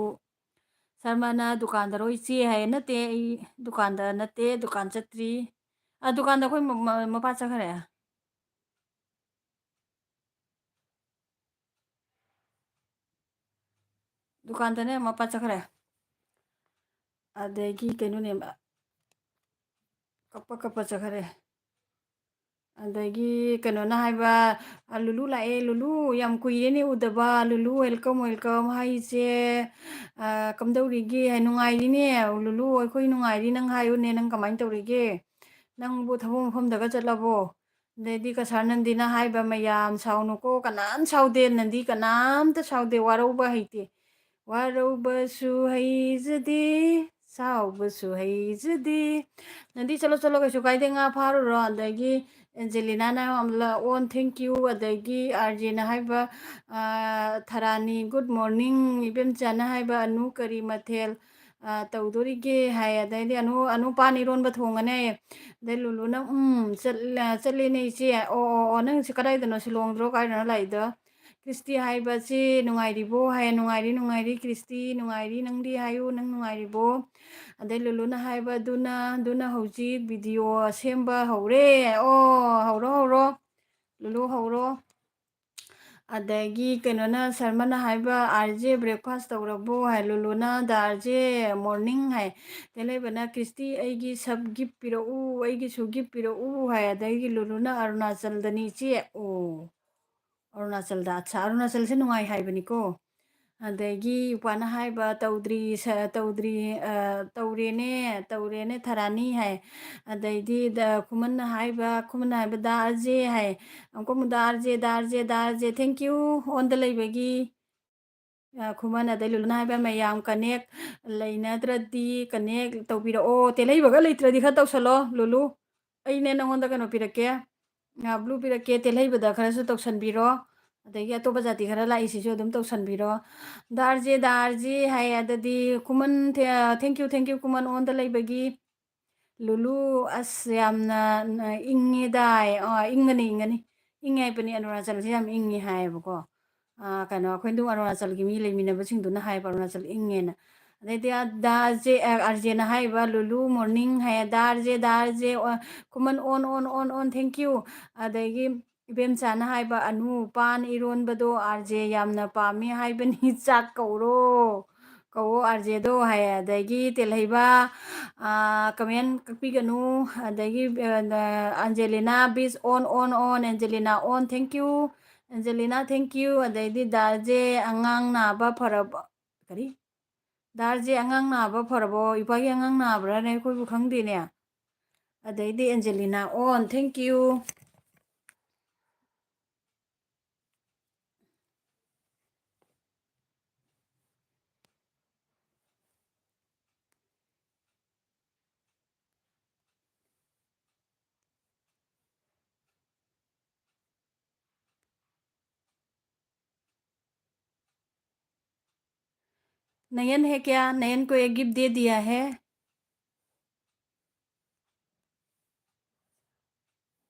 ꯁꯔꯃꯅ, "ꯗꯨꯀꯥꯟꯗꯔꯣ ꯏꯆꯦ?" ꯍꯥꯏ꯫ "ꯅꯠꯇꯦ, ꯑꯩ ꯗꯨꯀꯥꯟꯗ ꯅꯠꯇꯦ, ꯗꯨꯀꯥꯟ ꯆꯠꯇ꯭ꯔꯤ꯫ ꯑ, ꯗꯨꯀꯥꯟꯗ ꯑꯩꯈꯣꯏ ꯃ-, ꯃ-, ꯃꯄꯥ ꯆꯠꯈ꯭ꯔꯦ꯫ ꯗꯨꯀꯥꯟꯗꯅꯦ ꯃꯄꯥ ꯆꯠꯈ꯭ꯔꯦ꯫ ꯑꯗꯒꯤ ꯀꯩꯅꯣꯅꯦ, ꯀꯞꯄ ꯀꯞꯄ ꯆꯠꯈ꯭ꯔꯦ꯫ ꯑꯗꯒꯤ ꯀꯩꯅꯣꯅ ꯍꯥꯏꯕ, "ꯑ, ꯂꯨꯂꯨ ꯂꯥꯛꯑꯦ, ꯂꯨꯂꯨ, ꯌꯥꯝ ꯀꯨꯏꯔꯦꯅꯦ ꯎꯗꯕ, ꯂꯨꯂꯨ, welcome, welcome" ꯍꯥꯏꯁꯦ꯫ "ꯑ, ꯀꯝꯗꯧꯔꯤꯒꯦ?" ꯍꯥꯏ, "ꯅꯨꯡꯉꯥꯏꯔꯤꯅꯦ, ꯂꯨꯂꯨ, ꯑꯩꯈꯣꯏ ꯅꯨꯡꯉꯥꯏꯔꯤ, ꯅꯪ ꯍꯥꯏꯌꯨꯅꯦ, ꯅꯪ ꯀꯃꯥꯏꯅ ꯇꯧꯔꯤꯒꯦ? ꯅꯪꯕꯨ ꯊꯕꯛ ꯃꯐꯝꯗꯒ ꯆꯠꯂꯕꯣ?" ꯑꯗꯩꯗꯤ ꯀꯁꯥꯔ ꯅꯟꯗꯤꯅ ꯍꯥꯏꯕ, "ꯃꯌꯥꯝ ꯁꯥꯎꯅꯨꯀꯣ, ꯀꯅꯥꯝ ꯁꯥꯎꯗꯦ, ꯅꯟꯗꯤ ꯀꯅꯥꯝꯇ ꯁꯥꯎꯗꯦ, ꯋꯥꯔꯧꯕ ꯍꯩꯇꯦ꯫ ꯋꯥꯔꯧꯕꯁꯨ ꯍꯩꯖꯗꯦ, ꯁꯥꯎꯕꯁꯨ ꯍꯩꯖꯗꯦ"꯫ ꯅꯟꯗꯤ ꯆꯠꯂꯣ, ꯆꯠꯂꯣ, ꯀꯩꯁꯨ ꯀꯥꯏꯗꯦ, ꯉꯥ ꯐꯥꯔꯨꯔꯣ꯫ ꯑꯗꯒꯤ ꯑꯦꯟꯖꯦꯂꯤꯅꯥꯅ ꯑꯃꯨꯛ ꯂ-, ꯑꯣꯟ, "Thank you"꯫ ꯑꯗꯒꯤ ꯑꯥꯔꯖꯦꯅ ꯍꯥꯏꯕ, ꯑ, "ꯊꯔꯥꯅꯤ, good morning", ꯏꯕꯦꯝꯆꯥꯅ ꯍꯥꯏꯕ, "ꯑꯅꯨ, ꯀꯔꯤ ꯃꯊꯦꯜ, ꯑ, ꯇꯧꯗꯣꯔꯤꯒꯦ?" ꯍꯥꯏ꯫ ꯑꯗꯩꯗꯤ ꯑꯅꯨ, "ꯑꯅꯨ, ꯄꯥꯟ ꯏꯔꯣꯟꯕ ꯊꯣꯡꯉꯅꯦ"꯫ ꯑꯗꯩ ꯂꯨꯂꯨꯅ, "ꯎꯝ, ꯆꯠꯂ-, ꯆꯠꯂꯦꯅꯦ ꯏꯆꯦ꯫ ꯑꯣ, ꯑꯣ, ꯑꯣ, ꯅꯪꯁꯦ ꯀꯗꯥꯏꯗꯅꯣ, ꯁꯤꯂꯣꯡꯗꯔꯣ, ꯀꯥꯏꯗꯅꯣ ꯂꯥꯛꯏꯗꯣ?" ꯀ꯭ꯔꯤꯁꯇꯤ ꯍꯥꯏꯕꯁꯤ, "ꯅꯨꯡꯉꯥꯏꯔꯤꯕꯣ?" ꯍꯥꯏꯌꯦ꯫ "ꯅꯨꯡꯉꯥꯏꯔꯤ, ꯅꯨꯡꯉꯥꯏꯔꯤ, ꯀ꯭ꯔꯤꯁꯇꯤ, ꯅꯨꯡꯉꯥꯏꯔꯤ, ꯅꯪꯗꯤ ꯍꯥꯏꯌꯨ, ꯅꯪ ꯅꯨꯡꯉꯥꯏꯔꯤꯕꯣ?" ꯑꯗꯩ ꯂꯨꯂꯨꯅ ꯍꯥꯏꯕ, "ꯑꯗꯨꯅ, ꯑꯗꯨꯅ ꯍꯧꯖꯤꯛ ꯚꯤꯗꯤꯑꯣ ꯁꯦꯝꯕ ꯍꯧꯔꯦ꯫ ꯑꯣ, ꯍꯧꯔꯣ, ꯍꯧꯔꯣ, ꯂꯨꯂꯨ ꯍꯧꯔꯣ"꯫ ꯑꯗꯒꯤ ꯀꯩꯅꯣꯅ, ꯁꯔꯃꯅ ꯍꯥꯏꯕ, "ꯑꯥꯔ ꯖꯦ, breakfast ꯇꯧꯔꯕꯣ?" ꯍꯥꯏ꯫ ꯂꯨꯂꯨꯅ, "The ꯑꯥꯔ ꯖꯦ, morning" ꯍꯥꯏ꯫ ꯇꯦꯂꯩꯕꯅ, "ꯀ꯭ꯔꯤꯁꯇꯤ, ꯑꯩꯒꯤ ꯁꯕ gift ꯄꯤꯔꯛꯎ, ꯑꯩꯒꯤꯁꯨ gift ꯄꯤꯔꯛꯎ" ꯍꯥꯏ꯫ ꯑꯗꯒꯤ ꯂꯨꯂꯨꯅ, "ꯑꯔꯨꯅꯥꯆꯜꯗꯅꯤ ꯏꯆꯦ"꯫ ꯑꯣ, ꯑꯔꯨꯅꯥꯆꯜꯗ, ꯑꯠꯁꯥ, ꯑꯔꯨꯅꯥꯆꯜꯁꯦ ꯅꯨꯡꯉꯥꯏ ꯍꯥꯏꯕꯅꯤꯀꯣ꯫ ꯑꯗꯒꯤ ꯏꯄ꯭ꯋꯥꯅ ꯍꯥꯏꯕ, "ꯇꯧꯗ꯭ꯔꯤ, ꯁ-, ꯇꯧꯗ꯭ꯔꯤ, ꯑ, ꯇꯧꯔꯦꯅꯦ, ꯇꯧꯔꯦꯅꯦ ꯊꯔꯥꯅꯤ" ꯍꯥꯏ꯫ ꯑꯗꯩꯗꯤ ꯗ-, ꯈꯨꯃꯟꯅ ꯍꯥꯏꯕ, ꯈꯨꯃꯟꯅ ꯍꯥꯏꯕ, "ꯗꯥ ꯑꯥꯔ ꯖꯦ" ꯍꯥꯏ꯫ ꯑꯃꯨꯛꯀ ꯑꯃꯨꯛ, "the R J, the R J, the R J, thank you ꯑꯣꯟꯗ ꯂꯩꯕꯒꯤ"꯫ ꯑ, ꯈꯨꯃꯟ, ꯑꯗꯩ ꯂꯨꯂꯨꯅ ꯍꯥꯏꯕ ꯃꯌꯥꯝ connect ꯂꯩꯅꯗ꯭ꯔꯗꯤ connect ꯇꯧꯕꯤꯔꯛꯑꯣ꯫ ꯇꯦꯜꯍꯩꯕꯒ ꯂꯩꯇ꯭ꯔꯗꯤ ꯈꯔ ꯇꯧꯁꯜꯂꯣ, ꯂꯨꯂꯨ꯫ ꯑꯩꯅꯦ ꯅꯪꯉꯣꯟꯗ ꯀꯩꯅꯣ ꯄꯤꯔꯛꯀꯦ, ꯑ, blue ꯄꯤꯔꯛꯀꯦ, ꯇꯦꯜꯍꯩꯕꯗ ꯈꯔꯁꯨ ꯇꯧꯁꯟꯕꯤꯔꯣ꯫ ꯑꯗꯒꯤ ꯑꯇꯣꯞꯄ ꯖꯥꯇꯤ ꯈꯔ ꯂꯥꯛꯏꯁꯤꯁꯨ ꯑꯗꯨꯝ ꯇꯧꯁꯟꯕꯤꯔꯣ꯫ ꯗꯥꯔꯖꯦ, ꯗꯥꯔꯖꯦ ꯍꯥꯏ, ꯑꯗꯨꯗꯤ ꯈꯨꯃꯟ, ꯊꯦ-, thank you, thank you, Khuman on ꯗ ꯂꯩꯕꯒꯤ꯫ ꯂꯨꯂꯨ, ꯑꯁ, ꯌꯥꯝꯅ, ꯅ-, ꯏꯪꯉꯦꯗꯥꯏ꯫ ꯑ, ꯏꯪꯒꯅꯤ, ꯏꯪꯒꯅꯤ꯫ ꯏꯪꯉꯦ ꯍꯥꯏꯕꯅꯤ, ꯑꯔꯨꯅꯥꯆꯜꯁꯦ ꯌꯥꯝ ꯏꯪꯉꯦ ꯍꯥꯏꯌꯦꯕꯀꯣ꯫ ꯑ, ꯀꯩꯅꯣ, ꯑꯩꯈꯣꯏ ꯑꯗꯨꯝ ꯑꯔꯨꯅꯥꯆꯜꯒꯤ ꯃꯤ ꯂꯩꯃꯤꯟꯅꯕꯁꯤꯡꯗꯨꯅ ꯍꯥꯏꯌꯦꯕ, ꯑꯔꯨꯅꯥꯆꯜ ꯏꯪꯉꯦꯅ꯫ ꯑꯗꯩꯗꯤ ꯑ, ꯗꯥ ꯖꯦ, ꯑ, ꯑꯥꯔꯖꯦꯅ ꯍꯥꯏꯕ, "ꯂꯨꯂꯨ morning" ꯍꯥꯏꯌꯦ, "ꯗꯥꯔꯖꯦ, ꯗꯥꯔꯖꯦ, ꯑ, ꯈꯨꯃꯟ on, on, on, on, thank you"꯫ ꯑꯗꯒꯤ ꯏꯕꯦꯝꯆꯥꯅ ꯍꯥꯏꯕ, "ꯑꯅꯨ, ꯄꯥꯟ ꯏꯔꯣꯟꯕꯗꯣ ꯑꯥꯔꯖꯦ ꯌꯥꯝꯅ ꯄꯥꯝꯃꯤ ꯍꯥꯏꯕꯅꯤ, ꯆꯥꯛ ꯀꯧꯔꯣ, ꯀꯧꯋꯣ ꯑꯥꯔꯖꯦꯗꯣ" ꯍꯥꯏꯌꯦ꯫ ꯑꯗꯒꯤ ꯇꯦꯜꯍꯩꯕ, ꯑ, comment ꯀꯛꯄꯤꯒꯅꯨ꯫ ꯑꯗꯒꯤ, ꯑ, ꯑꯟꯖꯦꯂꯤꯅꯥ, "Bees on, on, on, ꯑꯦꯟꯖꯦꯂꯤꯅꯥ on, thank you, ꯑꯦꯟꯖꯦꯂꯤꯅꯥ, thank you"꯫ ꯑꯗꯩꯗꯤ ꯗꯥꯖꯦ, "ꯑꯉꯥꯡ ꯅꯥꯕ ꯐꯔꯕ"? ꯀꯔꯤ? ꯗꯥꯔꯖꯦ, "ꯑꯉꯥꯡ ꯅꯥꯕ ꯐꯔꯕꯣ?" ꯏꯄꯥꯒꯤ ꯑꯉꯥꯡ ꯅꯥꯕ꯭ꯔꯥꯅꯦ? ꯑꯩꯈꯣꯏꯕꯨ ꯈꯪꯗꯦꯅꯦ꯫ ꯑꯗꯩꯗꯤ ꯑꯦꯟꯖꯦꯂꯤꯅꯥ on, thank you꯫ नयन है क्या? नयन को एक गिफ्ट दे दिया है।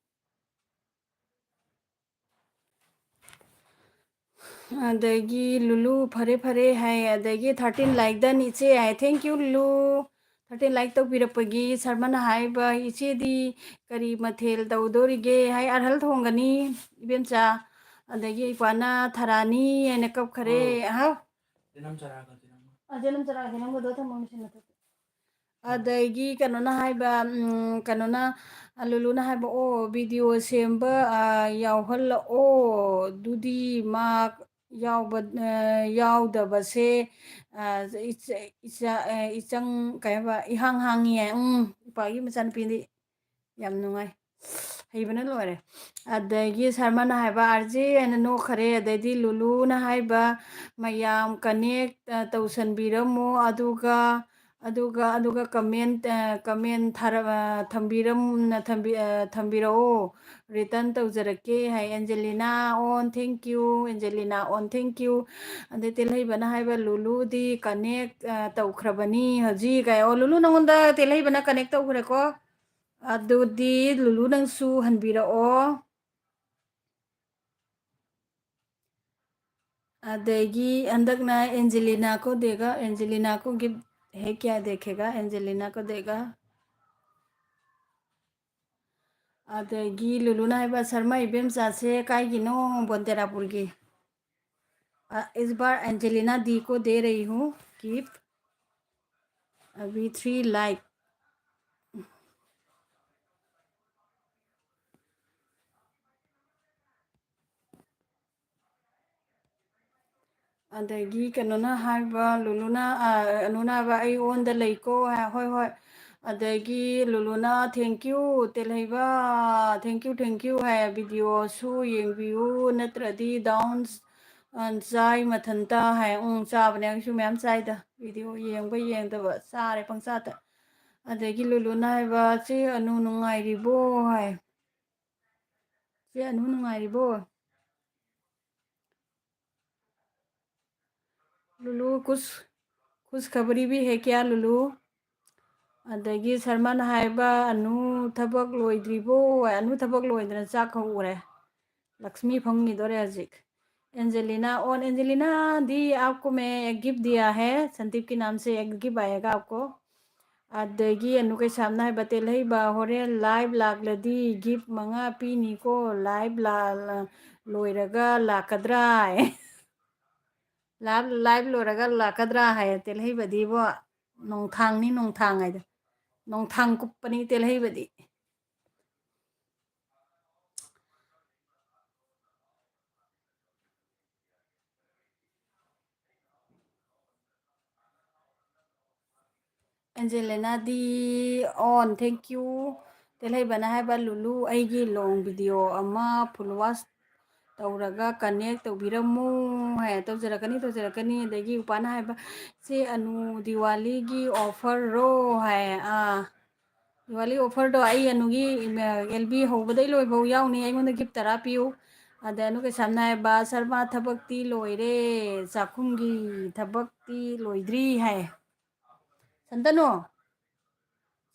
ꯑꯗꯒꯤ ꯂꯨꯂꯨ, "ꯐꯔꯦ, ꯐꯔꯦ" ꯍꯥꯏ꯫ ꯑꯗꯒꯤ thirteen like done ꯏꯆꯦ ꯍꯥꯏ꯫ Thank you, ꯂꯨꯂꯨ꯫ Thirteen like ꯇꯧꯕꯤꯔꯛꯄꯒꯤ꯫ ꯁꯔꯃꯅ ꯍꯥꯏꯕ, "ꯏꯆꯦꯗꯤ ꯀꯔꯤ ꯃꯊꯦꯜ ꯇꯧꯗꯣꯔꯤꯒꯦ?" ꯍꯥꯏ꯫ "ꯑꯔꯍꯜ ꯊꯣꯡꯒꯅꯤ, ꯏꯕꯦꯝꯆꯥ"꯫ ꯑꯗꯒꯤ ꯏꯄꯥꯅ "ꯊꯔꯥꯅꯤ" ꯍꯥꯏꯅ ꯀꯞꯈꯔꯦ꯫ ꯎꯝ꯫ ꯍꯥꯎ꯫ ꯆꯦꯅꯝ ꯆꯔꯥꯒ, ꯆꯦꯅꯝꯒ꯫ ꯑ, ꯆꯦꯅꯝ ꯆꯔꯥꯒ, ꯆꯦꯅꯝꯒꯗꯣ ꯊꯝꯃꯣ ꯃꯦꯆꯤꯟ ꯃꯊꯛꯇ꯫ ꯑꯗꯒꯤ ꯀꯩꯅꯣꯅ ꯍꯥꯏꯕ, ꯎꯝ, ꯀꯩꯅꯣꯅ, ꯑ, ꯂꯨꯂꯨꯅ ꯍꯥꯏꯕ, "ꯑꯣ, video ꯁꯦꯝꯕ, ꯑ, ꯌꯥꯎꯍꯜꯂꯛꯑꯣ, ꯑꯗꯨꯗꯤ ꯃꯥ ꯌꯥꯎꯕ, ꯑ, ꯌꯥꯎꯗꯕꯁꯦ, ꯑ, ꯏꯆ-, ꯏꯆ-, ꯑ, ꯏꯆꯪ, ꯀꯩ ꯍꯥꯏꯕ, ꯏꯍꯥꯡ ꯍꯥꯡꯉꯤ"꯫ ꯎꯝ, ꯏꯄꯥꯒꯤ ꯃꯆꯥꯅꯨꯄꯤꯗꯤ ꯌꯥꯝ ꯅꯨꯡꯉꯥꯏ꯫ ꯍꯩꯕꯅ ꯂꯣꯏꯔꯦ꯫ ꯑꯗꯒꯤ ꯁꯔꯃꯅ ꯍꯥꯏꯕ, "ꯑꯥꯔꯖꯦ" ꯍꯥꯏꯅ ꯅꯣꯛꯈꯔꯦ꯫ ꯑꯗꯩꯗꯤ ꯂꯨꯂꯨꯅ ꯍꯥꯏꯕ, "ꯃꯌꯥꯝ ꯀꯅꯦꯛ, ꯑ, ꯇꯧꯁꯟꯕꯤꯔꯝꯃꯣ, ꯑꯗꯨꯒ, ꯑꯗꯨꯒ, ꯑꯗꯨꯒ ꯀꯃꯦꯟ, ꯑ, ꯀꯃꯦꯟ ꯊꯥꯔ-, ꯑ, ꯊꯝꯕꯤꯔꯝ-, ꯊꯝꯕꯤ-, ꯑ, ꯊꯝꯕꯤꯔꯛꯑꯣ, ꯔꯤꯇꯔꯟ ꯇꯧꯖꯔꯛꯀꯦ" ꯍꯥꯏ꯫ ꯑꯦꯟꯖꯦꯂꯤꯅꯥ ꯑꯣꯟ, thank you, ꯑꯦꯟꯖꯦꯂꯤꯅꯥ on, thank you꯫ ꯑꯗꯩ ꯇꯦꯜꯍꯩꯕꯅ ꯍꯥꯏꯕ, "ꯂꯨꯂꯨꯗꯤ ꯀꯅꯦꯛ, ꯑ, ꯇꯧꯈ꯭ꯔꯕꯅꯤ ꯍꯧꯖꯤꯛ" ꯍꯥꯏ꯫ ꯑꯣ, ꯂꯨꯂꯨ, ꯅꯉꯣꯟꯗ ꯇꯦꯜꯍꯩꯕꯅ ꯀꯅꯦꯛ ꯇꯧꯈ꯭ꯔꯦꯀꯣ꯫ ꯑꯗꯨꯗꯤ ꯂꯨꯂꯨ, ꯅꯪꯁꯨ ꯍꯟꯕꯤꯔꯛꯑꯣ꯫ ꯑꯗꯒꯤ ꯍꯟꯗꯛꯅ ꯑꯦꯟꯖꯦꯂꯤꯅꯥ ꯀꯣ ꯗꯦꯒ, ꯑꯦꯟꯖꯦꯂꯤꯅꯥ ꯀꯣ ꯒꯤꯐ ꯍꯦ ꯀꯌꯥ ꯗꯦꯈꯦꯒ, ꯑꯦꯟꯖꯦꯂꯤꯅꯥ ꯀꯣ ꯗꯦꯒ꯫ ꯑꯗꯒꯤ ꯂꯨꯂꯨꯅ ꯍꯥꯏꯕ, "ꯁꯔꯃ ꯏꯕꯦꯝꯆꯥꯁꯦ ꯀꯥꯏꯒꯤꯅꯣ?" ꯕꯣꯟꯇꯦꯔꯥꯄꯨꯔꯒꯤ꯫ "अ, इस बार एंजेलिना दी को दे रही हूँ गिफ्ट, अभी थ्री लाइक।" ꯑꯗꯒꯤ ꯀꯩꯅꯣꯅ ꯍꯥꯏꯕ, ꯂꯨꯂꯨꯅ, ꯑ, ꯑꯅꯨꯅ ꯍꯥꯏꯕ, "ꯑꯩ ꯑꯣꯟꯗ ꯂꯩꯀꯣ" ꯍꯥꯏ꯫ "ꯍꯣꯏ, ꯍꯣꯏ꯫" ꯑꯗꯒꯤ ꯂꯨꯂꯨꯅ, "Thank you, ꯇꯦꯜꯍꯩꯕ, thank you, thank you" ꯍꯥꯏ꯫ "ꯚꯤꯗꯤꯑꯣꯁꯨ ꯌꯦꯡꯕꯤꯌꯨ, ꯅꯠꯇ꯭ꯔꯗꯤ ꯗꯥꯎꯟ, ꯑ, ꯆꯥꯏ ꯃꯊꯟꯇ" ꯍꯥꯏ꯫ ꯎꯝ, ꯆꯥꯕꯅꯦ, ꯑꯩꯁꯨ ꯃꯌꯥꯝ ꯆꯥꯏꯗ꯫ ꯚꯤꯗꯤꯑꯣ ꯌꯦꯡꯕ ꯌꯦꯡꯗꯕ ꯆꯥꯔꯦ ꯄꯪꯆꯥꯗ꯫ ꯑꯗꯒꯤ ꯂꯨꯂꯨꯅ ꯍꯥꯏꯕ, "ꯆꯦ ꯑꯅꯨ ꯅꯨꯡꯉꯥꯏꯔꯤꯕꯣ?" ꯍꯥꯏ꯫ "ꯆꯦ ꯑꯅꯨ ꯅꯨꯡꯉꯥꯏꯔꯤꯕꯣ?" ꯂꯨꯂꯨ, "कुछ, खुशखबरी भी है क्या ꯂꯨꯂꯨ?" ꯑꯗꯒꯤ ꯁꯔꯃꯟ ꯍꯥꯏꯕ, "ꯑꯅꯨ ꯊꯕꯛ ꯂꯣꯏꯗ꯭ꯔꯤꯕꯣ?" ꯑꯅꯨ ꯊꯕꯛ ꯂꯣꯏꯗꯅ ꯆꯥꯛ ꯍꯧꯔꯦ꯫ ꯂꯛꯁꯃꯤ ꯐꯝꯈꯤꯗꯣꯔꯦ ꯍꯧꯖꯤꯛ꯫ ꯑꯦꯟꯖꯦꯂꯤꯅꯥ ꯑꯣꯟ, "एंजेलिना दी, आपको मैं एक गिफ्ट दिया है, संदीप के नाम से एक गिफ्ट आएगा आपको।" ꯑꯗꯒꯤ ꯑꯅꯨ ꯀꯩꯁꯥꯝꯅ ꯍꯥꯏꯕ, "ꯇꯦꯜꯍꯩꯕ, ꯍꯣꯔꯦꯟ ꯂꯥꯏꯚ ꯂꯥꯛꯂꯗꯤ ꯒꯤꯐ ꯃꯉꯥ ꯄꯤꯅꯤꯀꯣ, ꯂꯥꯏꯚ ꯂꯥ-, ꯂꯥ-, ꯂꯣꯏꯔꯒ ꯂꯥꯛꯀꯗ꯭ꯔꯥ?" ꯍꯥꯏ꯫ ꯂꯥꯏꯚ, ꯂꯥꯏꯚ ꯂꯣꯏꯔꯒ ꯂꯥꯛꯀꯗ꯭ꯔꯥ ꯍꯥꯏꯌꯦ꯫ ꯇꯦꯜꯍꯩꯕꯗꯤꯕꯣ, ꯅꯣꯡꯊꯥꯡꯅꯤ, ꯅꯣꯡꯊꯥꯡ ꯍꯥꯏꯗꯣ꯫ ꯅꯣꯡꯊꯥꯡ ꯀꯨꯞꯄꯅꯤ ꯇꯦꯜꯍꯩꯕꯗꯤ꯫ ꯑꯦꯟꯖꯦꯂꯤꯅꯥꯗꯤ ꯑꯣꯟ, thank you꯫ ꯇꯦꯜꯍꯩꯕꯅ ꯍꯥꯏꯕ, "ꯂꯨꯂꯨ, ꯑꯩꯒꯤ ꯂꯣꯡ ꯚꯤꯗꯤꯑꯣ ꯑꯃ ꯐꯨꯜ ꯋꯥꯁ ꯇꯧꯔꯒ ꯀꯅꯦꯛ ꯇꯧꯕꯤꯔꯝꯃꯨ" ꯍꯥꯏ꯫ "ꯇꯧꯖꯔꯛꯀꯅꯤ, ꯇꯧꯖꯔꯛꯀꯅꯤ"꯫ ꯑꯗꯒꯤ ꯎꯄꯥꯅ ꯍꯥꯏꯕ, "ꯁꯤ ꯑꯅꯨ ꯗꯤꯋꯥꯂꯤꯒꯤ ꯑꯣꯐꯔꯔꯣ?" ꯍꯥꯏ꯫ "ꯑꯥ, ꯗꯤꯋꯥꯂꯤ ꯑꯣꯐꯔꯗꯣ ꯑꯩ ꯑꯅꯨꯒꯤ ꯑꯦꯜ ꯕꯤ ꯍꯧꯕꯗꯩ ꯂꯣꯏꯐꯥꯎ ꯌꯥꯎꯅꯤ, ꯑꯩꯉꯣꯟꯗ ꯒꯤꯐ ꯇꯔꯥ ꯄꯤꯌꯨ"꯫ ꯑꯗ ꯑꯅꯨ ꯀꯩꯁꯥꯝꯅ ꯍꯥꯏꯕ, "ꯁꯔꯃ, ꯊꯕꯛꯇꯤ ꯂꯣꯏꯔꯦ, ꯆꯥꯛꯈꯨꯝꯒꯤ ꯊꯕꯛꯇꯤ ꯂꯣꯏꯗ꯭ꯔꯤ" ꯍꯥꯏ꯫ ꯁꯟꯇꯅꯨ,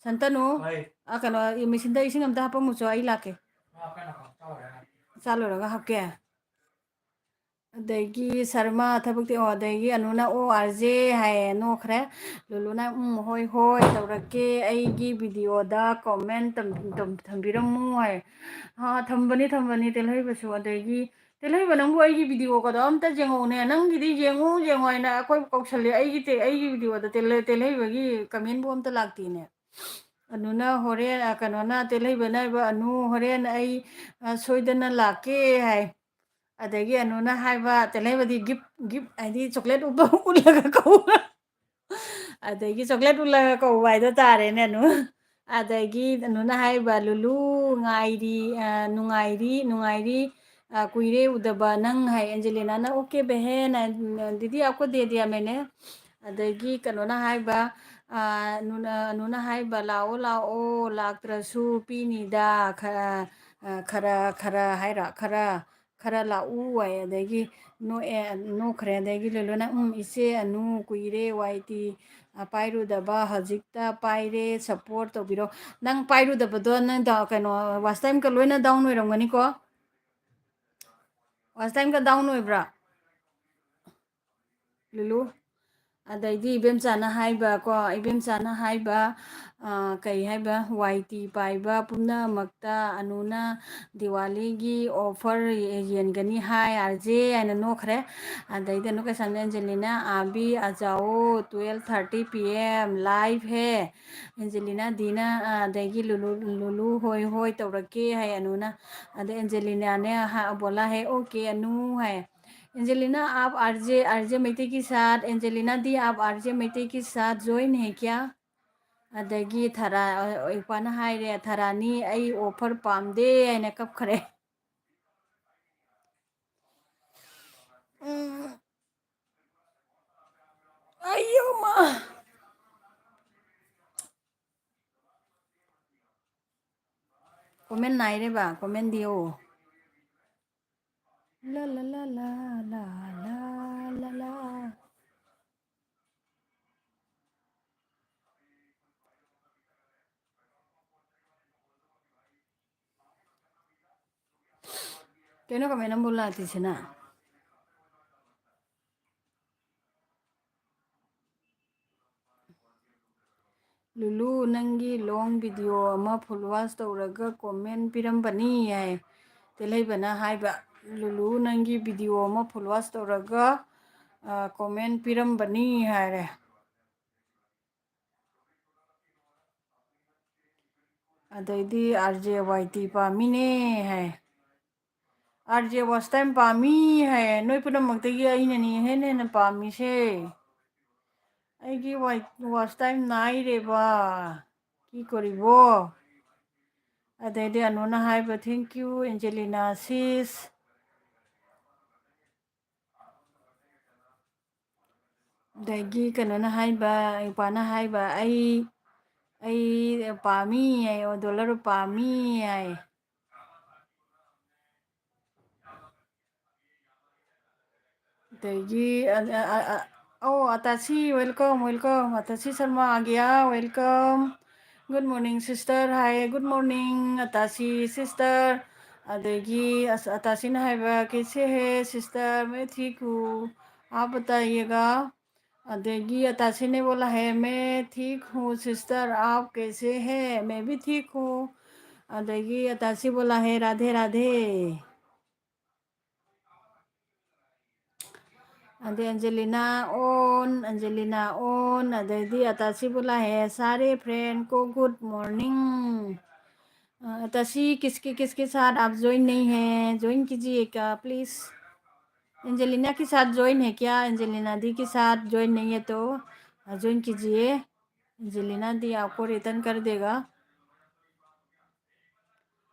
ꯁꯟꯇꯅꯨ, ꯍꯣꯏ꯫ ꯑ, ꯀꯩꯅꯣ, ꯃꯦꯆꯤꯟꯗ ꯏꯁꯤꯡ ꯑꯝꯇ ꯍꯥꯄꯝꯃꯨꯆꯣ, ꯑꯩ ꯂꯥꯛꯀꯦ꯫ ꯆꯥ ꯂꯣꯏꯔꯒ ꯍꯥꯞꯀꯦ꯫ ꯑꯗꯒꯤ ꯁꯔꯃ ꯊꯕꯛꯇꯤ, ꯑꯣ, ꯑꯗꯒꯤ ꯑꯅꯨꯅ, "ꯑꯣ, ꯑꯥꯔ ꯖꯦ" ꯍꯥꯏꯌꯦ, ꯅꯣꯛꯈ꯭ꯔꯦ꯫ ꯂꯨꯂꯨꯅ, "ꯎꯝ, ꯍꯣꯏ, ꯍꯣꯏ, ꯇꯧꯔꯛꯀꯦ, ꯑꯩꯒꯤ ꯚꯤꯗꯤꯑꯣꯗ ꯀꯣꯃꯦꯟ ꯊꯝꯕꯤꯔꯝꯃꯨ" ꯍꯥꯏ꯫ ꯑꯥ, ꯊꯝꯕꯅꯤ, ꯊꯝꯕꯅꯤ, ꯇꯦꯜꯍꯩꯕꯁꯨ꯫ ꯑꯗꯒꯤ ꯇꯦꯜꯍꯩꯕ, ꯅꯪꯕꯨ ꯑꯩꯒꯤ ꯚꯤꯗꯤꯑꯣꯒꯗꯣ ꯑꯝꯇ ꯌꯦꯡꯉꯧꯅꯦ꯫ ꯅꯪꯒꯤꯗꯤ ꯌꯦꯡꯉꯨ, ꯌꯦꯡꯉꯨ ꯍꯥꯏꯅ ꯑꯩꯈꯣꯏ ꯀꯧꯁꯜꯂꯦ꯫ ꯑꯩꯒꯤ ꯇꯦ-, ꯑꯩꯒꯤ ꯚꯤꯗꯤꯑꯣꯗ ꯇꯦꯜꯍꯩ-, ꯇꯦꯜꯍꯩꯕꯒꯤ ꯀꯃꯦꯟꯕꯨ ꯑꯝꯇ ꯂꯥꯛꯇꯦꯅꯦ꯫ ꯑꯅꯨꯅ ꯍꯣꯔꯦꯟ, ꯑ, ꯀꯩꯅꯣꯅ, ꯇꯦꯜꯍꯩꯕꯅ ꯍꯥꯏꯕ, "ꯑꯅꯨ, ꯍꯣꯔꯦꯟ ꯑꯩ, ꯑ, ꯁꯣꯏꯗꯅ ꯂꯥꯛꯀꯦ" ꯍꯥꯏ꯫ ꯑꯗꯒꯤ ꯑꯅꯨꯅ ꯍꯥꯏꯕ, ꯇꯦꯜꯍꯩꯕꯗꯤ ꯒꯤꯐ, ꯒꯤꯐ ꯍꯥꯏꯗꯤ ꯆꯣꯀ꯭ꯂꯦꯠ ꯎꯠꯄ ꯎꯠꯂꯒ ꯀꯧꯕ꯫ ꯑꯗꯒꯤ ꯆꯣꯀ꯭ꯂꯦꯠ ꯎꯠꯂꯒ ꯀꯧꯕ ꯍꯥꯏꯗꯣ ꯇꯥꯔꯦꯅꯦ, ꯑꯅꯨ꯫ ꯑꯗꯒꯤ ꯑꯅꯨꯅ ꯍꯥꯏꯕ, "ꯂꯨꯂꯨ, ꯉꯥꯏꯔꯤ, ꯑ, ꯅꯨꯡꯉꯥꯏꯔꯤ, ꯅꯨꯡꯉꯥꯏꯔꯤ, ꯑ, ꯀꯨꯏꯔꯦ ꯎꯗꯕ ꯅꯪ" ꯍꯥꯏ꯫ ꯑꯦꯟꯖꯦꯂꯤꯅꯥꯅ, "ꯑꯣꯀꯦ ꯕꯦꯍꯦꯟ, ꯑ, ꯗꯤꯗꯤ ꯑꯥꯞꯀꯣ ꯗꯦ ꯗꯤꯌꯥ ꯃꯦꯅꯦ"꯫ ꯑꯗꯒꯤ ꯀꯩꯅꯣꯅ ꯍꯥꯏꯕ, ꯑ, ꯅꯨꯅ-, ꯅꯨꯅ ꯍꯥꯏꯕ, "ꯂꯥꯛꯑꯣ, ꯂꯥꯛꯑꯣ, ꯂꯥꯛꯇ꯭ꯔꯁꯨ ꯄꯤꯅꯤꯗ, ꯈꯔ, ꯑ, ꯈꯔ, ꯈꯔ ꯍꯥꯏꯔꯣ, ꯈꯔ, ꯈꯔ ꯂꯥꯛꯎ" ꯍꯥꯏ꯫ ꯑꯗꯒꯤ ꯅꯣꯛꯑꯦ, ꯅꯣꯛꯈ꯭ꯔꯦ꯫ ꯑꯗꯒꯤ ꯂꯨꯂꯨꯅ, "ꯎꯝ, ꯏꯆꯦ ꯑꯅꯨ, ꯀꯨꯏꯔꯦ ꯋꯥꯏ ꯇꯤ, ꯑ, ꯄꯥꯏꯔꯨꯗꯕ, ꯍꯧꯖꯤꯛꯇ ꯄꯥꯏꯔꯦ, ꯁꯞꯄꯣꯔꯠ ꯇꯧꯕꯤꯔꯣ"꯫ ꯅꯪ ꯄꯥꯏꯔꯨꯗꯕꯗꯣ ꯅꯪ ꯗꯥꯎ-, ꯀꯩꯅꯣ, ꯋꯥꯆ ꯇꯥꯏꯝꯒ ꯂꯣꯏꯅ ꯗꯥꯎꯟ ꯑꯣꯏꯔꯝꯒꯅꯤꯀꯣ? ꯋꯥꯆ ꯇꯥꯏꯝꯒ ꯗꯥꯎꯟ ꯑꯣꯏꯕ꯭ꯔꯥ, ꯂꯨꯂꯨ? ꯑꯗꯩꯗꯤ ꯏꯕꯦꯝꯆꯥꯅ ꯍꯥꯏꯕ ꯀꯣ, ꯏꯕꯦꯝꯆꯥꯅ ꯍꯥꯏꯕ, ꯑ, ꯀꯩ ꯍꯥꯏꯕ, ꯋꯥꯏ ꯇꯤ ꯄꯥꯏꯕ ꯄꯨꯝꯅꯃꯛꯇ ꯑꯅꯨꯅ ꯗꯤꯋꯥꯂꯤꯒꯤ ꯑꯣꯐꯔ ꯌꯦꯟꯒꯅꯤ ꯍꯥꯏ, ꯑꯥꯔ ꯖꯦ ꯍꯥꯏꯅ ꯅꯣꯛꯈ꯭ꯔꯦ꯫ ꯑꯗꯩꯗꯤ ꯑꯅꯨ ꯀꯩꯁꯥꯝꯅ, "ꯑꯦꯟꯖꯦꯂꯤꯅꯥ, ꯑꯥꯕꯤ ꯑꯖꯥꯑꯣ, twelve thirty P M live ꯍꯦ"꯫ ꯑꯦꯟꯖꯦꯂꯤꯅꯥ ꯗꯤꯅ, ꯑ, ꯑꯗꯒꯤ ꯂꯨꯂꯨ, ꯂꯨꯂꯨ, "ꯍꯣꯏ, ꯍꯣꯏ, ꯇꯧꯔꯛꯀꯦ" ꯍꯥꯏ ꯑꯅꯨꯅ꯫ ꯑꯗꯩ ꯑꯦꯟꯖꯦꯂꯤꯅꯥꯅꯦ, ꯍꯥ, ꯕꯣꯂꯥ ꯍꯦ, "ꯑꯣꯀꯦ ꯑꯅꯨ" ꯍꯥꯏ꯫ "ꯑꯦꯟꯖꯦꯂꯤꯅꯥ, ꯑꯥꯞ R J, R J Meitei ꯀꯤ ꯁꯥꯊ, ꯑꯦꯟꯖꯦꯂꯤꯅꯥ ꯗꯤ, ꯑꯥꯞ ꯑꯥꯔ ꯖꯦ ꯃꯩꯇꯩ ꯀꯤ ꯁꯥꯊ ꯖꯣꯏꯟ ꯍꯦ ꯀ꯭ꯌꯥ?" ꯑꯗꯒꯤ ꯊꯔꯥ, ꯏꯄꯥꯅ ꯍꯥꯏꯔꯦ, "ꯊꯔꯥꯅꯤ, ꯑꯩ offer ꯄꯥꯝꯗꯦ" ꯍꯥꯏꯅ ꯀꯞꯈ꯭ꯔꯦ꯫ ꯎꯝ꯫ ꯑꯌꯣ ꯃꯥ꯫ Comment ꯅꯥꯏꯔꯦꯕ, comment deo. ꯂ ꯂ ꯂ ꯂ ꯂ ꯂ ꯂ ꯂ꯫ ꯀꯩꯅꯣ comment ꯑꯃꯐꯥꯎ ꯂꯥꯛꯇ꯭ꯔꯤꯁꯤꯅ? ꯂꯨꯂꯨ, ꯅꯪꯒꯤ long video ꯑꯃ full watch ꯇꯧꯔꯒ comment ꯄꯤꯔꯝꯕꯅꯤ ꯍꯥꯏ꯫ ꯇꯦꯜꯍꯩꯕꯅ ꯍꯥꯏꯕ, "ꯂꯨꯂꯨ, ꯅꯪꯒꯤ video ꯑꯃ full watch ꯇꯧꯔꯒ, ꯑ, comment ꯄꯤꯔꯝꯕꯅꯤ" ꯍꯥꯏꯔꯦ꯫ ꯑꯗꯩꯗꯤ R J Y T ꯄꯥꯝꯃꯤꯅꯦ ꯍꯥꯏ꯫ R J watch time ꯄꯥꯝꯃꯤ ꯍꯥꯏ꯫ ꯅꯣꯏ ꯄꯨꯝꯅꯃꯛꯇꯒꯤ ꯑꯩꯅꯅꯤ ꯍꯦꯟꯅ ꯍꯦꯟꯅ ꯄꯥꯝꯃꯤꯁꯦ꯫ ꯑꯩꯒꯤ ꯋꯥꯏ-, watch time ꯅꯥꯏꯔꯦꯕ꯫ ꯀꯤ ꯀꯣꯔꯤꯕꯣ? ꯑꯗꯩꯗꯤ ꯑꯅꯨꯅ ꯍꯥꯏꯕ, "Thank you, Angelina sis." ꯑꯗꯒꯤ ꯀꯩꯅꯣꯅ ꯍꯥꯏꯕ, ꯏꯄꯥꯅ ꯍꯥꯏꯕ, "ꯑꯩ, ꯑꯩ ꯄꯥꯝꯃꯤ" ꯍꯥꯏ, "ꯑꯣ, dollar ꯄꯥꯝꯃꯤ" ꯍꯥꯏ꯫ ꯑꯗꯒꯤ, ꯑ, ꯑ, ꯑ, ꯑ, ꯑꯣ, ꯑꯇꯥꯁꯤ, welcome, welcome꯫ ꯑꯇꯥꯁꯤ ꯁꯔꯃ ꯑꯥ ꯒꯌꯥ, welcome꯫ Good morning, sister꯫ ꯍꯥꯏ, "Good morning, ꯑꯇꯥꯁꯤ sister꯫" ꯑꯗꯒꯤ, ꯑꯁ, ꯑꯇꯥꯁꯤꯅ ꯍꯥꯏꯕ, "कैसे है sister, मैं ठीक हूँ, आप बताइएगा?" ꯑꯗꯒꯤ ꯑꯇꯥꯁꯤꯅ बोला है, "मैं ठीक हूँ sister, आप कैसे हैं?" "मैं भी ठीक हूँ।" ꯑꯗꯒꯤ ꯑꯇꯥꯁꯤ बोला है, "राधे राधे।" ꯑꯗꯩ Angelina on, Angelina on, ꯑꯗꯩꯗꯤ ꯑꯇꯥꯁꯤ बोला है, "सारे friend को good morning।" अ, अताशी, किसके, किसके साथ आप join नहीं है, join कीजिए क्या, please? एंजेलिना के साथ join है क्या? एंजेलिना दी के साथ join नहीं है तो, अ, join कीजिए। एंजेलिना दी आपको रिटर्न कर देगा।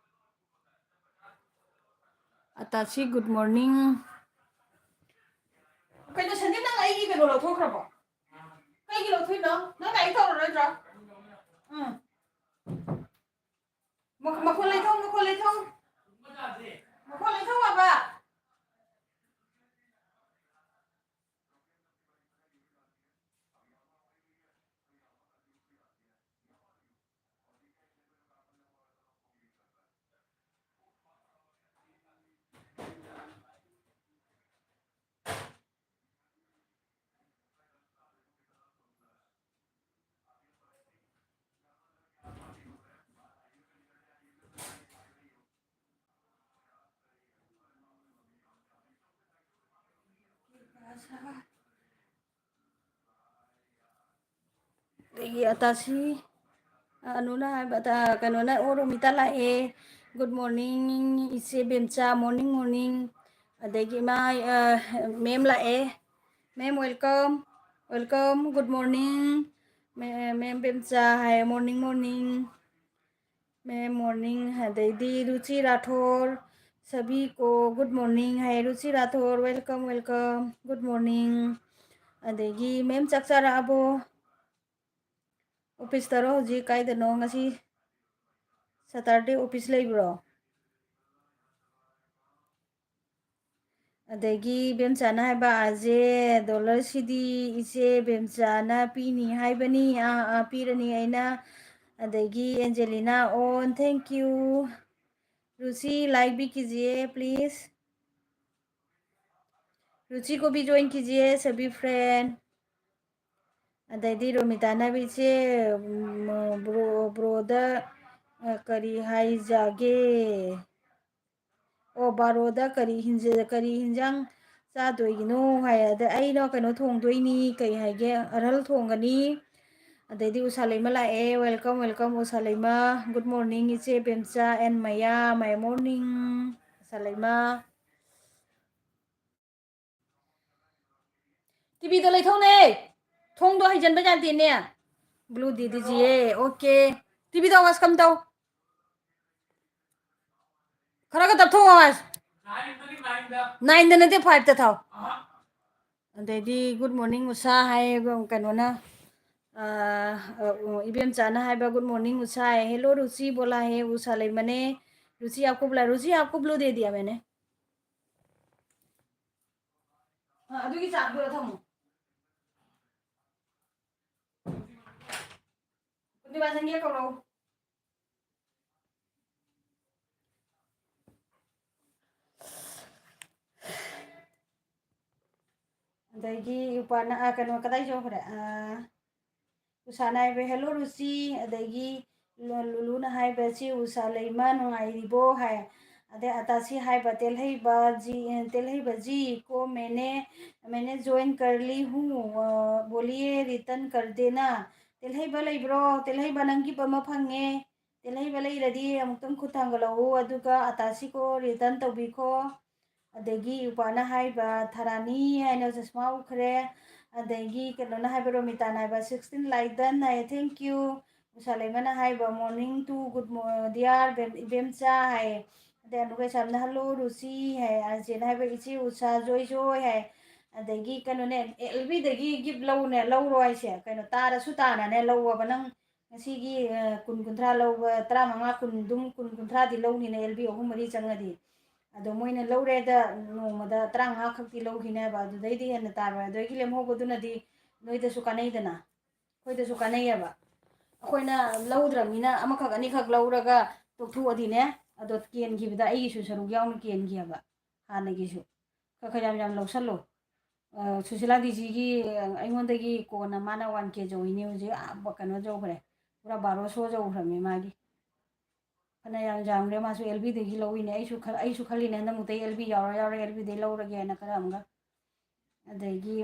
Attaché, good morning. ꯀꯩꯅꯣ, ꯁꯟꯗꯤꯞ, ꯅꯪ ꯑꯩꯒꯤ ꯀꯩꯅꯣ ꯂꯧꯊꯣꯛꯈ꯭ꯔꯕꯣ? ꯀꯩꯒꯤ ꯂꯧꯊꯣꯛꯏꯅꯣ? ꯅꯪ ꯂꯥꯏꯔꯤꯛ ꯇꯧꯔꯔꯣꯏꯗ꯭ꯔꯣ? ꯎꯝ꯫ ꯃꯈꯣꯟ ꯂꯩꯊꯧ, ꯃꯈꯣꯟ ꯂꯩꯊꯧ꯫ ꯃꯈꯣꯟ ꯂꯩꯊꯧ ꯍꯥꯏꯕ꯫ ꯑꯗꯒꯤ ꯑꯇꯥꯁꯤ, ꯑꯅꯨꯅ ꯍꯥꯏꯕꯗ, ꯀꯩꯅꯣꯅ, ꯑꯣ, ꯔꯣꯃꯤꯇꯥ ꯂꯥꯛꯑꯦ꯫ Good morning, ꯏꯆꯦ ꯕꯦꯝꯆꯥ, morning, morning꯫ ꯑꯗꯒꯤ ꯏꯃꯥ, ꯑ, ꯃꯦꯝ ꯂꯥꯛꯑꯦ꯫ Ma'am, welcome, welcome, good morning꯫ ꯃꯦ-, ꯃꯦꯝ ꯕꯦꯝꯆꯥ ꯍꯥꯏ, morning, morning꯫ ꯃꯦꯝ, morning꯫ ꯑꯗꯩꯗꯤ ꯔꯨꯆꯤ ꯔꯥꯊꯣꯔ, ꯁꯕꯤ ꯀꯣ, good morning ꯍꯥꯏ꯫ Ruchi Rathore, welcome, welcome, good morning꯫ ꯑꯗꯒꯤ ꯃꯦꯝ, ꯆꯥꯛ ꯆꯥꯔꯛꯑꯕꯣ? ꯑꯣꯐꯤꯁꯇꯔꯣ ꯍꯧꯖꯤꯛ? ꯀꯥꯏꯗꯅꯣ? ꯉꯁꯤ ꯁꯇꯔꯗꯦ ꯑꯣꯐꯤꯁ ꯂꯩꯕ꯭ꯔꯣ? ꯑꯗꯒꯤ ꯕꯦꯝꯆꯥꯅ ꯍꯥꯏꯕ, "ꯑꯥꯖꯦ, ꯗꯣꯂꯔꯁꯤꯗꯤ ꯏꯆꯦ ꯕꯦꯝꯆꯥꯅ ꯄꯤꯅꯤ ꯍꯥꯏꯕꯅꯤ, ꯑꯥ, ꯑꯥ, ꯄꯤꯔꯅꯤ ꯑꯩꯅ꯫" ꯑꯗꯒꯤ ꯑꯦꯟꯖꯦꯂꯤꯅꯥ ꯑꯣꯟ, thank you꯫ ꯔꯨꯆꯤ, like भी कीजिए, please꯫ रुचि को भी ज्वाइन कीजिए, सभी फ्रेंड꯫ ꯑꯗꯩꯗꯤ ꯔꯣꯃꯤꯇꯥꯅ, "ꯏꯆꯦ, ꯎꯝ, ꯕ꯭ꯔꯣ-, ꯕ꯭ꯔꯣꯗ, ꯑ, ꯀꯔꯤ ꯍꯥꯏꯖꯒꯦ?" ꯑꯣ, ꯕꯥꯔꯣꯗ ꯀꯔꯤ ꯍꯤꯟꯖ-, ꯀꯔꯤ ꯍꯤꯟꯖꯥꯡ ꯆꯥꯗꯣꯏꯅꯣ ꯍꯥꯏ꯫ ꯑꯗ ꯑꯩꯅ ꯀꯩꯅꯣ ꯊꯣꯡꯗꯣꯏꯅꯤ, ꯀꯩ ꯍꯥꯏꯒꯦ, ꯑꯔꯍꯜ ꯊꯣꯡꯒꯅꯤ꯫ ꯑꯗꯩꯗꯤ ꯎꯁꯥ ꯂꯩꯃ ꯂꯥꯛꯑꯦ, welcome, welcome, ꯎꯁꯥ ꯂꯩꯃ꯫ Good morning, ꯏꯆꯦ ꯕꯦꯝꯆꯥ and ꯃꯌꯥ, my morning, ꯎꯁꯥ ꯂꯩꯃ꯫ ꯇꯤꯚꯤꯗꯣ ꯂꯩꯊꯧꯅꯦ, ꯊꯣꯡꯗꯣ ꯍꯩꯖꯟꯕ ꯌꯥꯗꯦꯅꯦ꯫ Blue ꯗꯦ ꯗꯤꯖꯤꯌꯦ꯫ ꯑꯣꯀꯦ꯫ ꯇꯤꯚꯤꯗ ꯑꯋꯥꯖ ꯀꯝ ꯇꯧ꯫ ꯈꯔꯒ ꯇꯞꯊꯣꯛꯑꯣ ꯑꯋꯥꯖ꯫ ꯅꯥꯏꯟꯗ ꯅꯠꯇꯦ, ꯐꯥꯏꯚꯇ ꯊꯥꯎ꯫ ꯑꯗꯩꯗꯤ good morning ꯎꯁꯥ ꯍꯥꯏ ꯀꯩꯅꯣꯅ, ꯑ, ꯑ, ꯏꯕꯦꯝꯆꯥꯅ ꯍꯥꯏꯕ good morning ꯎꯁꯥ ꯍꯥꯏ꯫ Hello ꯔꯨꯆꯤ ꯕꯣꯂꯥ ꯍꯦ ꯎꯁꯥ ꯂꯩꯃꯅꯦ꯫ ꯔꯨꯆꯤ आपको बुला, ꯔꯨꯆꯤ आपको ब्लू दे दिया मैंने। ꯑ, ꯑꯗꯨꯒꯤ ꯆꯥꯛꯇꯨꯗ ꯊꯝꯃꯣ꯫ ꯀꯨꯟꯅꯤꯄꯥꯟ ꯆꯪꯒꯦ ꯀꯧꯔꯛꯎ꯫ ꯑꯗꯒꯤ ꯎꯄꯥꯅ, ꯑ, ꯀꯩꯅꯣ, ꯀꯗꯥꯏ ꯆꯠꯈ꯭ꯔꯦ? ꯑ, ꯎꯁꯥꯅ ꯍꯥꯏꯕ, "Hello ꯔꯨꯆꯤ", ꯑꯗꯒꯤ ꯂꯨ-, ꯂꯨꯂꯨꯅ ꯍꯥꯏꯕ, "ꯁꯤ ꯎꯁꯥ ꯂꯩꯃ ꯅꯨꯡꯉꯥꯏꯔꯤꯕꯣ?" ꯍꯥꯏ꯫ ꯑꯗꯩ ꯑꯇꯥꯁꯤ ꯍꯥꯏꯕ, "तेलहैबा जी, तेलहैबा जी को मैंने, मैंने ज्वाइन कर ली हूँ, अ, बोलिए रिटर्न कर देना।" तेलहैबा ꯂꯩꯕ꯭ꯔꯣ? तेलहैबा ꯅꯪ ꯒꯤꯐ ꯑꯃ ꯐꯪꯉꯦ꯫ तेलहैबा ꯂꯩꯔꯗꯤ ꯑꯃꯨꯛꯇꯪ ꯈꯨꯠ ꯊꯥꯡꯒꯠꯂꯛꯎ, ꯑꯗꯨꯒ ꯑꯇꯥꯁꯤꯀꯣ ꯔꯤꯇꯔꯟ ꯇꯧꯕꯤꯈꯣ꯫ ꯑꯗꯒꯤ ꯎꯄꯥꯅ ꯍꯥꯏꯕ, ꯊꯔꯥꯅꯤ ꯍꯥꯏꯅ ꯆꯁꯃꯥ ꯎꯈ꯭ꯔꯦ꯫ ꯑꯗꯒꯤ ꯀꯩꯅꯣꯅ ꯍꯥꯏꯕ, ꯔꯣꯃꯤꯇꯥꯅ ꯍꯥꯏꯕ, "ꯁꯤꯛꯁꯇꯤꯟ ꯂꯥꯏꯗꯟ" ꯍꯥꯏ, "Thank you"꯫ ꯎꯁꯥ ꯂꯩꯃꯅ ꯍꯥꯏꯕ, "Morning to good mo-, dear ꯕꯦꯝ-, ꯏꯕꯦꯝꯆꯥ" ꯍꯥꯏ꯫ ꯑꯗꯩ ꯑꯅꯨ ꯀꯩꯁꯥꯝꯅ, "Hello ꯔꯨꯆꯤ" ꯍꯥꯏ꯫ ꯑꯥꯔꯖꯦꯅ ꯍꯥꯏꯕ, "ꯏꯆꯦ ꯎꯁꯥ ꯖꯣꯏ ꯖꯣꯏ" ꯍꯥꯏ꯫ ꯑꯗꯒꯤ ꯀꯩꯅꯣꯅꯦ, ꯑꯦꯜ ꯕꯤꯗꯒꯤ ꯒꯤꯐ ꯂꯧꯅꯦ, ꯂꯧꯔꯣ ꯍꯥꯏꯁꯦ꯫ ꯀꯩꯅꯣ, ꯇꯥꯔꯁꯨ ꯇꯥꯅꯅꯦ ꯂꯧꯑꯣꯕ꯫ ꯅꯪ ꯉꯁꯤꯒꯤ, ꯑ, ꯀꯨꯟ, ꯀꯨꯟꯊ꯭ꯔꯥ ꯂꯧꯕ, ꯇꯔꯥꯃꯉꯥ, ꯀꯨꯟ ꯑꯗꯨꯝ, ꯀꯨꯟ, ꯀꯨꯟꯊ꯭ꯔꯥꯗꯤ ꯂꯧꯅꯤꯅ ꯑꯦꯜ ꯕꯤ ꯑꯍꯨꯝ ꯃꯔꯤ ꯆꯪꯉꯗꯤ꯫ ꯑꯗꯣ ꯃꯣꯏꯅ ꯂꯧꯔꯦꯗ, ꯅꯣꯡꯃꯗ ꯇꯔꯥꯃꯉꯥ ꯈꯛꯇꯤ ꯂꯧꯈꯤꯅꯦꯕ, ꯑꯗꯨꯗꯩꯗꯤ ꯍꯦꯟꯅ ꯇꯥꯔꯣꯏ꯫ ꯑꯗꯨꯗꯒꯤ ꯂꯦꯝꯍꯧꯕꯗꯨꯅꯗꯤ ꯅꯣꯏꯗꯁꯨ ꯀꯥꯟꯅꯩꯗꯅ, ꯑꯩꯈꯣꯏꯗꯁꯨ ꯀꯥꯟꯅꯩꯌꯦꯕ꯫ ꯑꯩꯈꯣꯏꯅ ꯂꯧꯗ꯭ꯔꯕꯅꯤꯅ ꯑꯃꯈꯛ ꯑꯅꯤꯈꯛ ꯂꯧꯔꯒ ꯇꯣꯛꯊꯣꯛꯑꯗꯤꯅꯦ, ꯑꯗꯣ ꯀꯦꯟꯈꯤꯕꯗ ꯑꯩꯒꯤꯁꯨ ꯁꯔꯨꯛ ꯌꯥꯎꯅ ꯀꯦꯟꯈꯤꯑꯕ ꯍꯥꯟꯅꯒꯤꯁꯨ꯫ ꯈꯔ ꯈꯔ ꯌꯥꯝ ꯌꯥꯝ ꯂꯧꯁꯜꯂꯣ꯫ ꯑ, ꯁꯨꯁꯤꯂꯥ ꯗꯤꯖꯤꯒꯤ, ꯑ, ꯑꯩꯉꯣꯟꯗꯒꯤ ꯀꯣꯟꯅ ꯃꯥꯅ ꯋꯥꯟ ꯀꯦ ꯌꯧꯏꯅꯦ ꯍꯧꯖꯤꯛ, ꯑꯥ, ꯕ-, ꯀꯩꯅꯣ ꯌꯧꯈ꯭ꯔꯦ, ꯄꯨꯔꯥ ꯕꯥꯔꯣ ꯁꯣ ꯌꯧꯈ꯭ꯔꯕꯅꯤ ꯃꯥꯒꯤ꯫ ꯐꯅ ꯌꯥꯝ ꯌꯥꯝꯈ꯭ꯔꯦ, ꯃꯥꯁꯨ ꯑꯦꯜ ꯕꯤꯗꯒꯤ ꯂꯧꯏꯅꯦ꯫ ꯑꯩꯁꯨ ꯈꯜ-, ꯑꯩꯁꯨ ꯈꯜꯂꯤꯅꯦ, ꯍꯟꯗꯛꯃꯨꯛꯇꯩ ꯑꯦꯜ ꯕꯤ ꯌꯥꯎꯔ ꯌꯥꯎꯔ ꯑꯦꯜ ꯕꯤꯗꯩ ꯂꯧꯔꯒꯦꯅ ꯈꯔ ꯑꯃꯒ꯫ ꯑꯗꯒꯤ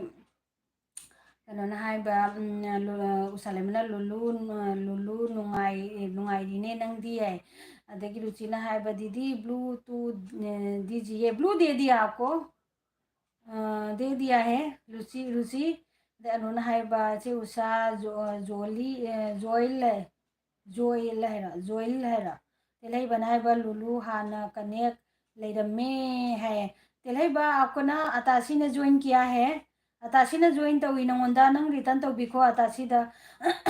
ꯀꯩꯅꯣꯅ ꯍꯥꯏꯕ, ꯎꯝ, ꯂꯨ-, ꯎꯁꯥꯂꯦꯝꯅ, "ꯂꯨꯂꯨ, ꯂꯨꯂꯨ ꯅꯨꯡꯉꯥꯏ-, ꯅꯨꯡꯉꯥꯏꯔꯤꯅꯦ ꯅꯪꯗꯤ?" ꯍꯥꯏ꯫ ꯑꯗꯒꯤ ꯔꯨꯆꯤꯅ ꯍꯥꯏꯕ, "दीदी ब्लू तो, अ, दीजिए, ब्लू दे दिया आपको?" ꯑ, दे दिया है, ꯔꯨꯆꯤ, ꯔꯨꯆꯤ꯫ ꯑꯗꯩ ꯑꯅꯨꯅ ꯍꯥꯏꯕ, "ꯏꯆꯦ ꯎꯁꯥ, ꯖꯣ-, ꯖꯣꯂꯤ, ꯑꯦ, ꯖꯣꯏꯜ ꯂꯩ, ꯖꯣꯏꯜ ꯍꯥꯏꯔꯣ, ꯖꯣꯏꯜ ꯍꯥꯏꯔꯣ?" ꯇꯦꯜꯍꯩꯕꯅ ꯍꯥꯏꯕ, "ꯂꯨꯂꯨ ꯍꯥꯟꯅ ꯀꯅꯦꯛ ꯂꯩꯔꯝꯃꯦ" ꯍꯥꯏꯌꯦ꯫ "ꯇꯦꯜꯍꯩꯕ, ꯑꯥꯞꯀꯣꯅ ꯑꯇꯥꯁꯤꯅ ꯖꯣꯏꯟ ꯀꯤꯌꯥ ꯍꯦ? ꯑꯇꯥꯁꯤꯅ ꯖꯣꯏꯟ ꯇꯧꯏ ꯅꯉꯣꯟꯗ, ꯅꯪ ꯔꯤꯇꯔꯟ ꯇꯧꯕꯤꯈꯣ ꯑꯇꯥꯁꯤꯗ"꯫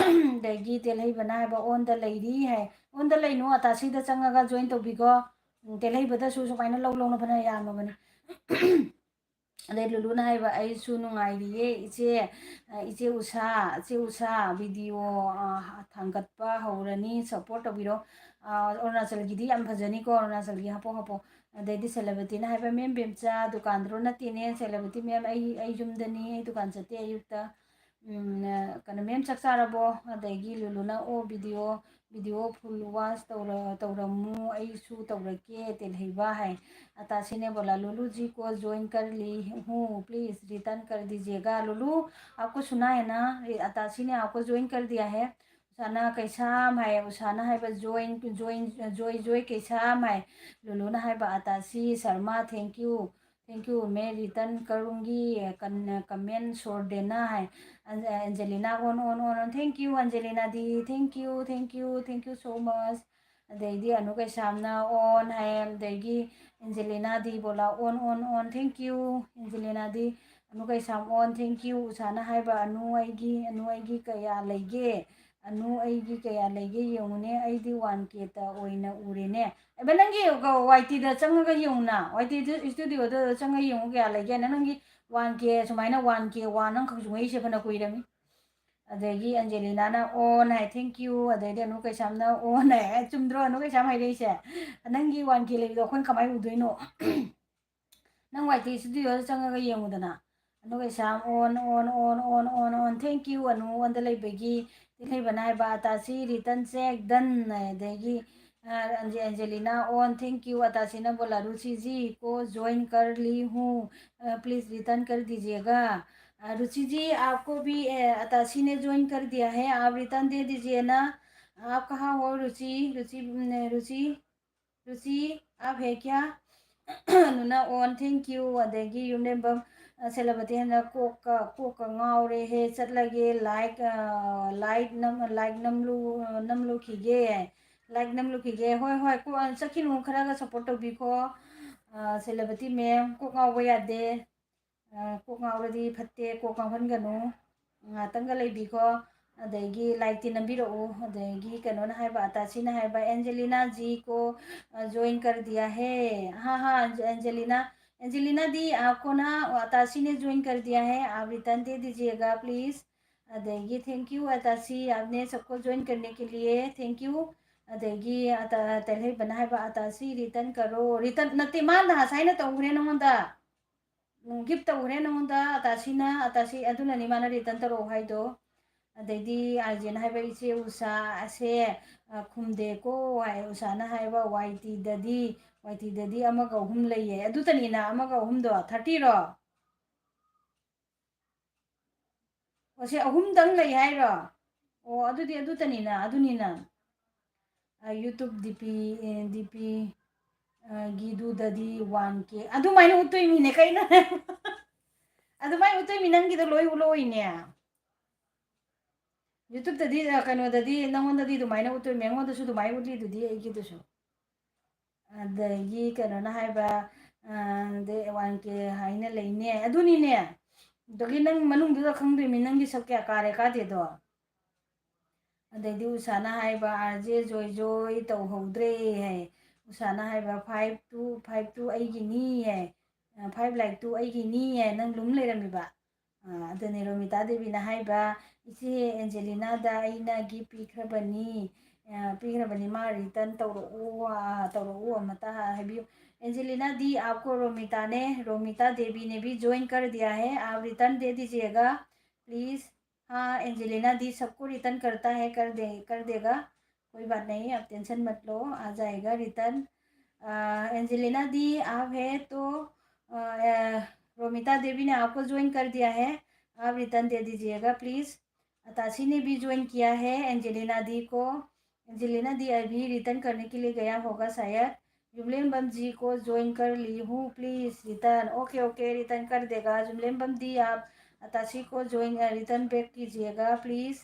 ꯑꯗꯒꯤ ꯇꯦꯜꯍꯩꯕꯅ ꯍꯥꯏꯕ, "ꯑꯣꯟꯗ ꯂꯩꯔꯤ" ꯍꯥꯏ꯫ "ꯑꯣꯟꯗ ꯂꯩꯅꯨ, ꯑꯇꯥꯁꯤꯗ ꯆꯪꯉꯒ ꯖꯣꯏꯟ ꯇꯧꯕꯤꯈꯣ꯫ ꯎꯝ, ꯇꯦꯜꯍꯩꯕꯗꯁꯨ ꯁꯨꯃꯥꯏꯅ ꯂꯧ ꯂꯧꯅ ꯐꯅ ꯌꯥꯝꯃꯕꯅꯤ"꯫ ꯑꯗꯩ ꯂꯨꯂꯨꯅ ꯍꯥꯏꯕ, "ꯑꯩꯁꯨ ꯅꯨꯡꯉꯥꯏꯔꯤꯌꯦ ꯏꯆꯦ, ꯑ, ꯏꯆꯦ ꯎꯁꯥ, ꯏꯆꯦ ꯎꯁꯥ, ꯚꯤꯗꯤꯑꯣ, ꯑ, ꯊꯥꯡꯒꯠꯄ ꯍꯧꯔꯅꯤ, ꯁꯞꯄꯣꯔꯠ ꯇꯧꯕꯤꯔꯣ꯫ ꯑ, ꯑꯔꯨꯅꯥꯆꯜꯒꯤꯗꯤ ꯌꯥꯝ ꯐꯖꯅꯤꯀꯣ, ꯑꯔꯨꯅꯥꯆꯜꯒꯤ ꯍꯥꯞꯄꯣ ꯍꯥꯞꯄꯣ"꯫ ꯑꯗꯩꯗꯤ ꯁꯦꯂꯦꯕ꯭ꯔꯤꯇꯤꯅ ꯍꯥꯏꯕ, "ꯃꯦꯝ ꯕꯦꯝꯆꯥ, ꯗꯨꯀꯥꯟꯗꯔꯣ?" "ꯅꯠꯇꯦꯅꯦ ꯁꯦꯂꯦꯕ꯭ꯔꯤꯇꯤ ꯃꯦꯝ, ꯑꯩ, ꯑꯩ ꯌꯨꯝꯗꯅꯤ, ꯑꯩ ꯗꯨꯀꯥꯟ ꯆꯠꯇꯦ ꯑꯌꯨꯛꯇ"꯫ ꯎꯝ, ꯑ, ꯀꯩꯅꯣ, "ꯃꯦꯝ ꯆꯥꯛ ꯆꯥꯔꯕꯣ?" ꯑꯗꯒꯤ ꯂꯨꯂꯨꯅ, "ꯑꯣ, ꯚꯤꯗꯤꯑꯣ, ꯚꯤꯗꯤꯑꯣ ꯐꯨꯜ ꯋꯥꯆ ꯇꯧꯔ-, ꯇꯧꯔꯝꯃꯨ, ꯑꯩꯁꯨ ꯇꯧꯔꯛꯀꯦ", ꯇꯦꯜꯍꯩꯕ ꯍꯥꯏ꯫ ꯑꯇꯥꯁꯤꯅꯦ ꯕꯣꯂꯥ, "ꯂꯨꯂꯨ ꯖꯤ ꯀꯣ ꯖꯣꯏꯟ ꯀꯔ ꯂꯤ ꯍꯨ, ꯄ꯭ꯂꯤꯖ ꯔꯤꯇꯔꯟ ꯀꯔ ꯗꯤꯖꯤꯌꯦꯒꯥ"꯫ ꯂꯨꯂꯨ, ꯑꯥꯞꯀꯣ ꯁꯨꯅꯥ ꯍꯦ ꯅꯥ? ꯑꯇꯥꯁꯤꯅꯦ ꯑꯥꯞꯀꯣ ꯖꯣꯏꯟ ꯀꯔ ꯗꯤꯌꯥ ꯍꯦ꯫ ꯎꯁꯥꯅ ꯀꯩꯁꯥꯝ ꯍꯥꯏ, ꯎꯁꯥꯅ ꯍꯥꯏꯕ, "ꯖꯣꯏꯟ, ꯖꯣꯏꯟ, ꯖꯣꯏ, ꯖꯣꯏ ꯀꯩꯁꯥꯝ" ꯍꯥꯏ꯫ ꯂꯨꯂꯨꯅ ꯍꯥꯏꯕ, "Atashi Sharma, thank you, thank you, ꯃꯦ ꯔꯤꯇꯔꯟ ꯀꯔꯨꯡꯒꯤ ꯀꯟ-, ꯀꯃꯦꯟ ꯁꯣꯔ ꯗꯦꯅꯥ" ꯍꯥꯏ꯫ ꯑꯟ-, ꯑꯦꯟꯖꯦꯂꯤꯅꯥ, "ꯑꯣꯟ, ꯑꯣꯟ, ꯑꯣꯟ, ꯑꯣꯟ, thank you, ꯑꯟꯖꯦꯂꯤꯅꯥ D, thank you, thank you, thank you so much"꯫ ꯑꯗꯩꯗꯤ ꯑꯅꯨ ꯀꯩꯁꯥꯝꯅ "ꯑꯣꯟ" ꯍꯥꯏ꯫ ꯑꯗꯒꯤ ꯑꯦꯟꯖꯦꯂꯤꯅꯥ ꯗꯤ ꯕꯣꯂꯥ, "ꯑꯣꯟ, ꯑꯣꯟ, ꯑꯣꯟ, thank you, ꯑꯦꯟꯖꯦꯂꯤꯅꯥ D". Anu Keisham, "on, thank you", ꯎꯁꯥꯅ ꯍꯥꯏꯕ, "ꯑꯅꯨ ꯑꯩꯒꯤ, ꯑꯅꯨ ꯑꯩꯒꯤ ꯀꯌꯥ ꯂꯩꯒꯦ? ꯑꯅꯨ ꯑꯩꯒꯤ ꯀꯌꯥ ꯂꯩꯒꯦ ꯌꯦꯡꯉꯨꯅꯦ, ꯑꯩꯗꯤ ꯋꯥꯟ ꯀꯦꯇ ꯑꯣꯏꯅ ꯎꯔꯦꯅꯦ"꯫ ꯑꯦꯕ, ꯅꯪꯒꯤ ꯋꯥꯏ ꯇꯤꯗ ꯆꯪꯉꯒ ꯌꯦꯡꯉꯨꯅ, ꯋꯥꯏ ꯇꯤ ꯏꯁꯇꯨꯗꯤꯑꯣꯗ ꯆꯪꯉꯒ ꯌꯦꯡꯉꯨ ꯀꯌꯥ ꯂꯩꯒꯦꯅ꯫ ꯅꯪꯒꯤ ꯋꯥꯟ ꯀꯦ ꯁꯨꯃꯥꯏꯅ ꯋꯥꯟ ꯀꯦ ꯋꯥꯟ ꯑꯃꯈꯛ ꯉꯩꯁꯦ ꯐꯅ ꯀꯨꯏꯔꯝꯃꯤ꯫ ꯑꯗꯒꯤ ꯑꯟꯖꯦꯂꯤꯅꯥꯅ "ꯑꯣꯟ" ꯍꯥꯏ, "thank you"꯫ ꯑꯗꯩꯗꯤ ꯑꯅꯨ ꯀꯩꯁꯥꯝꯅ "ꯑꯣꯟ" ꯍꯥꯏ꯫ ꯑꯦ, ꯆꯨꯝꯗ꯭ꯔꯣ ꯑꯅꯨ ꯀꯩꯁꯥꯝ ꯍꯥꯏꯔꯛꯏꯁꯦ? ꯅꯪꯒꯤ ꯋꯥꯟ ꯀꯦ ꯂꯩꯕꯗꯣ ꯑꯩꯈꯣꯏꯅ ꯀꯃꯥꯏꯅ ꯎꯗꯣꯏꯅꯣ? ꯅꯪ ꯋꯥꯏ ꯇꯤ ꯏꯁꯇꯨꯗꯤꯑꯣꯗ ꯆꯪꯉꯒ ꯌꯦꯡꯉꯨꯗꯅ꯫ ꯑꯅꯨ ꯀꯩꯁꯥꯝ, "ꯑꯣꯟ, ꯑꯣꯟ, ꯑꯣꯟ, ꯑꯣꯟ, ꯑꯣꯟ, ꯑꯣꯟ, thank you, ꯑꯅꯨ ꯑꯣꯟꯗ ꯂꯩꯕꯒꯤ"꯫ ꯇꯦꯜꯍꯩꯕꯅ ꯍꯥꯏꯕ, "ꯑꯇꯥꯁꯤ ꯔꯤꯇꯟ ꯆꯦꯛ ꯗꯟ"꯫ ꯑꯗꯒꯤ, ꯑ, ꯑꯟꯖꯦ-, ꯑꯦꯟꯖꯦꯂꯤꯅꯥ, "ꯑꯣꯟ, thank you", ꯑꯇꯥꯁꯤꯅ ꯕꯣꯂꯥ, "ꯔꯨꯆꯤꯖꯤ ꯀꯣ ꯖꯣꯏꯟ ꯀꯔ ꯂꯤ ꯍꯨ, ꯑ, ꯄ꯭ꯂꯤꯖ ꯔꯤꯇꯟ ꯀꯔ ꯗꯤꯖꯤꯌꯦꯒꯥ"꯫ "ꯑ, ꯔꯨꯆꯤꯖꯤ, ꯑꯥꯞꯀꯣ ꯚꯤ, ꯑ, ꯑꯇꯥꯁꯤꯅꯦ ꯖꯣꯏꯟ ꯀꯔ ꯗꯤꯌꯥ ꯍꯦ, ꯑꯥꯞ ꯔꯤꯇꯟ ꯗꯦ ꯗꯤꯖꯤꯌꯦ ꯅꯥ, ꯑꯥꯞ ꯀꯍꯥ ꯍꯣ ꯔꯨꯆꯤ, ꯔꯨꯆꯤ, ꯎꯝ, ꯔꯨꯆꯤ, ꯔꯨꯆꯤ, ꯑꯥꯞ ꯍꯦ ꯀꯌꯥ?" ꯑꯅꯨꯅ "ꯑꯣꯟ, thank you", ꯑꯗꯒꯤ ꯌꯨꯝꯂꯦꯝꯕꯝ, ꯑ, ꯁꯦꯅꯥꯄꯇꯤ ꯍꯟꯗꯛ ꯀꯣꯛꯀ, ꯀꯣꯛꯀ ꯉꯥꯎꯔꯦꯍꯦ, ꯆꯠꯂꯒꯦ, like, ꯑ, like ꯅꯝ-, like ꯅꯝꯂꯨ-, ꯑ, ꯅꯝꯂꯨꯈꯤꯒꯦ, like ꯅꯝꯂꯨꯈꯤꯒꯦ꯫ ꯍꯣꯏ, ꯍꯣꯏ, ꯀꯣ-, ꯑ, ꯆꯠꯈꯤꯅꯨ, ꯈꯔꯒ support ꯇꯧꯕꯤꯈꯣ꯫ ꯑ, ꯁꯦꯅꯥꯄꯇꯤ ma'am, ꯀꯣꯛ ꯉꯥꯎꯕ ꯌꯥꯗꯦ꯫ ꯑ, ꯀꯣꯛ ꯉꯥꯎꯔꯗꯤ ꯐꯠꯇꯦ, ꯀꯣꯛ ꯉꯥꯎꯍꯟꯒꯅꯨ꯫ ꯉꯥꯛꯇꯪꯒ ꯂꯩꯕꯤꯈꯣ꯫ ꯑꯗꯒꯤ like ꯇꯤ ꯅꯝꯕꯤꯔꯛꯎ꯫ ꯑꯗꯒꯤ ꯀꯩꯅꯣꯅ ꯍꯥꯏꯕ, ꯑꯇꯥꯁꯤꯅ ꯍꯥꯏꯕ, "ꯑꯦꯟꯖꯦꯂꯤꯅꯥ ꯖꯤ ꯀꯣ, ꯑ, join ꯀꯔ ꯗꯤꯌꯥ ꯍꯦ?" ꯍꯥ, ꯍꯥ, ꯑꯦꯟꯖꯦꯂꯤꯅꯥ, ꯑꯦꯟꯖꯦꯂꯤꯅꯥ ꯗꯤ, ꯑ, ꯀꯣꯅ, ꯑꯇꯥꯁꯤꯅꯦ join ꯀꯔ ꯗꯤꯌꯥ ꯍꯦ, ꯑꯥꯞ return ꯗꯦ ꯗꯤꯖꯤꯌꯦꯒꯥ please꯫ ꯑꯗꯒꯤ thank you ꯑꯇꯥꯁꯤ, ꯑꯥꯞꯅꯦ ꯁꯕꯀꯣ join ꯀꯔꯅꯦ ꯀꯦ ꯂꯤꯌꯦ, thank you꯫ ꯑꯗꯒꯤ ꯑꯇ-, ꯇꯦꯜꯍꯩꯕꯅ ꯍꯥꯏꯕ, "ꯑꯇꯥꯁꯤ return ꯀꯔꯣ?" Return ꯅꯠꯇꯦ, ꯃꯥꯅ ꯉꯁꯥꯏꯅ ꯇꯧꯈ꯭ꯔꯦ ꯅꯉꯣꯟꯗ꯫ ꯎꯝ, gift ꯇꯧꯈ꯭ꯔꯦ ꯅꯉꯣꯟꯗ, ꯑꯇꯥꯁꯤꯅ, ꯑꯇꯥꯁꯤ, ꯑꯗꯨꯅꯅꯤ ꯃꯥꯅ return ꯇꯧꯔꯛꯑꯣ ꯍꯥꯏꯗꯣ꯫ ꯑꯗꯩꯗꯤ ꯑꯥꯔꯖꯦꯅ ꯍꯥꯏꯕ, "ꯏꯆꯦ ꯎꯁꯥ ꯑꯁꯦ, ꯑ, ꯈꯨꯝꯗꯦꯀꯣ" ꯍꯥꯏ꯫ ꯎꯁꯥꯅ ꯍꯥꯏꯕ, "ꯋꯥꯏ ꯇꯤꯗꯗꯤ, ꯋꯥꯏ ꯇꯤꯗꯗꯤ ꯑꯃꯒ ꯑꯍꯨꯝ ꯂꯩꯌꯦ"꯫ ꯑꯗꯨꯇꯅꯤꯅ ꯑꯃꯒ ꯑꯍꯨꯝꯗꯣ, thirty ꯔꯣ? ꯑꯣ, ꯁꯤ ꯑꯍꯨꯝꯗꯪ ꯂꯩ ꯍꯥꯏꯔꯣ? ꯑꯣ, ꯑꯗꯨꯗꯤ ꯑꯗꯨꯇꯅꯤꯅ, ꯑꯗꯨꯅꯤꯅ꯫ ꯑ, YouTube ꯗꯤ ꯄꯤ, ꯑꯦ, ꯗꯤ ꯄꯤ, ꯑ, ꯒꯤꯗꯨꯗꯗꯤ one K꯫ ꯑꯗꯨꯃꯥꯏꯅ ꯎꯠꯇꯣꯏ ꯃꯤꯅꯦ ꯀꯩꯅꯣ? ꯑꯗꯨꯃꯥꯏꯅ ꯎꯠꯇꯣꯏ ꯃꯤ ꯅꯪꯒꯤꯗꯣ ꯂꯣꯏ ꯎꯠꯂꯛꯑꯣꯏꯅꯦ꯫ YouTube ꯇꯗꯤ, ꯑ, ꯀꯩꯅꯣꯗꯗꯤ ꯅꯪꯉꯣꯟꯗꯗꯤ ꯑꯗꯨꯃꯥꯏꯅ ꯎꯠꯇꯣꯏ ꯃꯤ, ꯑꯩꯉꯣꯟꯗꯁꯨ ꯑꯗꯨꯃꯥꯏꯅ ꯎꯠꯂꯤꯗꯨꯗꯤ ꯑꯩꯒꯤꯗꯨꯁꯨ꯫ ꯑꯗꯒꯤ ꯀꯩꯅꯣꯅ ꯍꯥꯏꯕ, ꯑ, ꯗꯦ one K ꯍꯥꯏꯅ ꯂꯩꯅꯦ꯫ ꯑꯗꯨꯅꯤꯅꯦ꯫ ꯑꯗꯒꯤ ꯅꯪ ꯃꯅꯨꯡꯗꯨꯗ ꯈꯪꯗꯣꯏ ꯃꯤ ꯅꯪꯒꯤ ꯁꯛ ꯀꯌꯥ ꯀꯥꯔꯦ ꯀꯥꯗꯦꯗꯣ꯫ ꯑꯗꯩꯗꯤ ꯎꯁꯥꯅ ꯍꯥꯏꯕ, "ꯑꯥꯔ ꯖꯦ ꯖꯣꯏ ꯖꯣꯏ ꯇꯧꯍꯧꯗ꯭ꯔꯦ" ꯍꯥꯏ꯫ ꯎꯁꯥꯅ ꯍꯥꯏꯕ, "Five two, five two ꯑꯩꯒꯤꯅꯤ" ꯍꯥꯏ꯫ ꯑ, five like two ꯑꯩꯒꯤꯅꯤ ꯍꯥꯏ꯫ ꯅꯪ ꯂꯨꯝ ꯂꯩꯔꯝꯃꯤꯕ꯫ ꯑ, ꯑꯗꯨꯅꯦ ꯔꯣꯃꯤꯇꯥ ꯗꯦꯕꯤꯅ ꯍꯥꯏꯕ, "ꯏꯆꯦ ꯑꯦꯟꯖꯦꯂꯤꯅꯥꯗ ꯑꯩꯅ gift ꯄꯤꯈ꯭ꯔꯕꯅꯤ, ꯑ, ꯄꯤꯈ꯭ꯔꯕꯅꯤ, ꯃꯥ return ꯇꯧꯔꯛꯎ, ꯑ, ꯇꯧꯔꯛꯎ, ꯑꯃꯇ ꯍꯥꯏꯕꯤꯌꯨ"꯫ ꯑꯦꯟꯖꯦꯂꯤꯅꯥꯗꯤ ꯑꯥꯞꯀꯣ ꯔꯣꯃꯤꯇꯥꯅꯦ, ꯔꯣꯃꯤꯇꯥ ꯗꯦꯕꯤꯅꯦ ꯚꯤ join कर दिया है, आप return दे दीजिएगा please। हाँ, एंजेलिना दी सबको return करता है, कर दे, कर देगा, कोई बात नहीं, आप tension मत लो, आ जाएगा return। आ, एंजेलिना दी, आप है तो, आ, आ, रोमिता देवी ने आपको join कर दिया है, आप return दे दीजिएगा please। अताशी ने भी join किया है एंजेलिना दी को। एंजेलिना दी अभी return करने के लिए गया होगा शायद। जुमलेन बम जी को ज्वाइन कर ली हूँ, please return. Okay, okay, return कर देगा। जुमलेन बम दी, आप अताशी को ज्वाइन, अ, रिटर्न बैक कीजिएगा, प्लीज।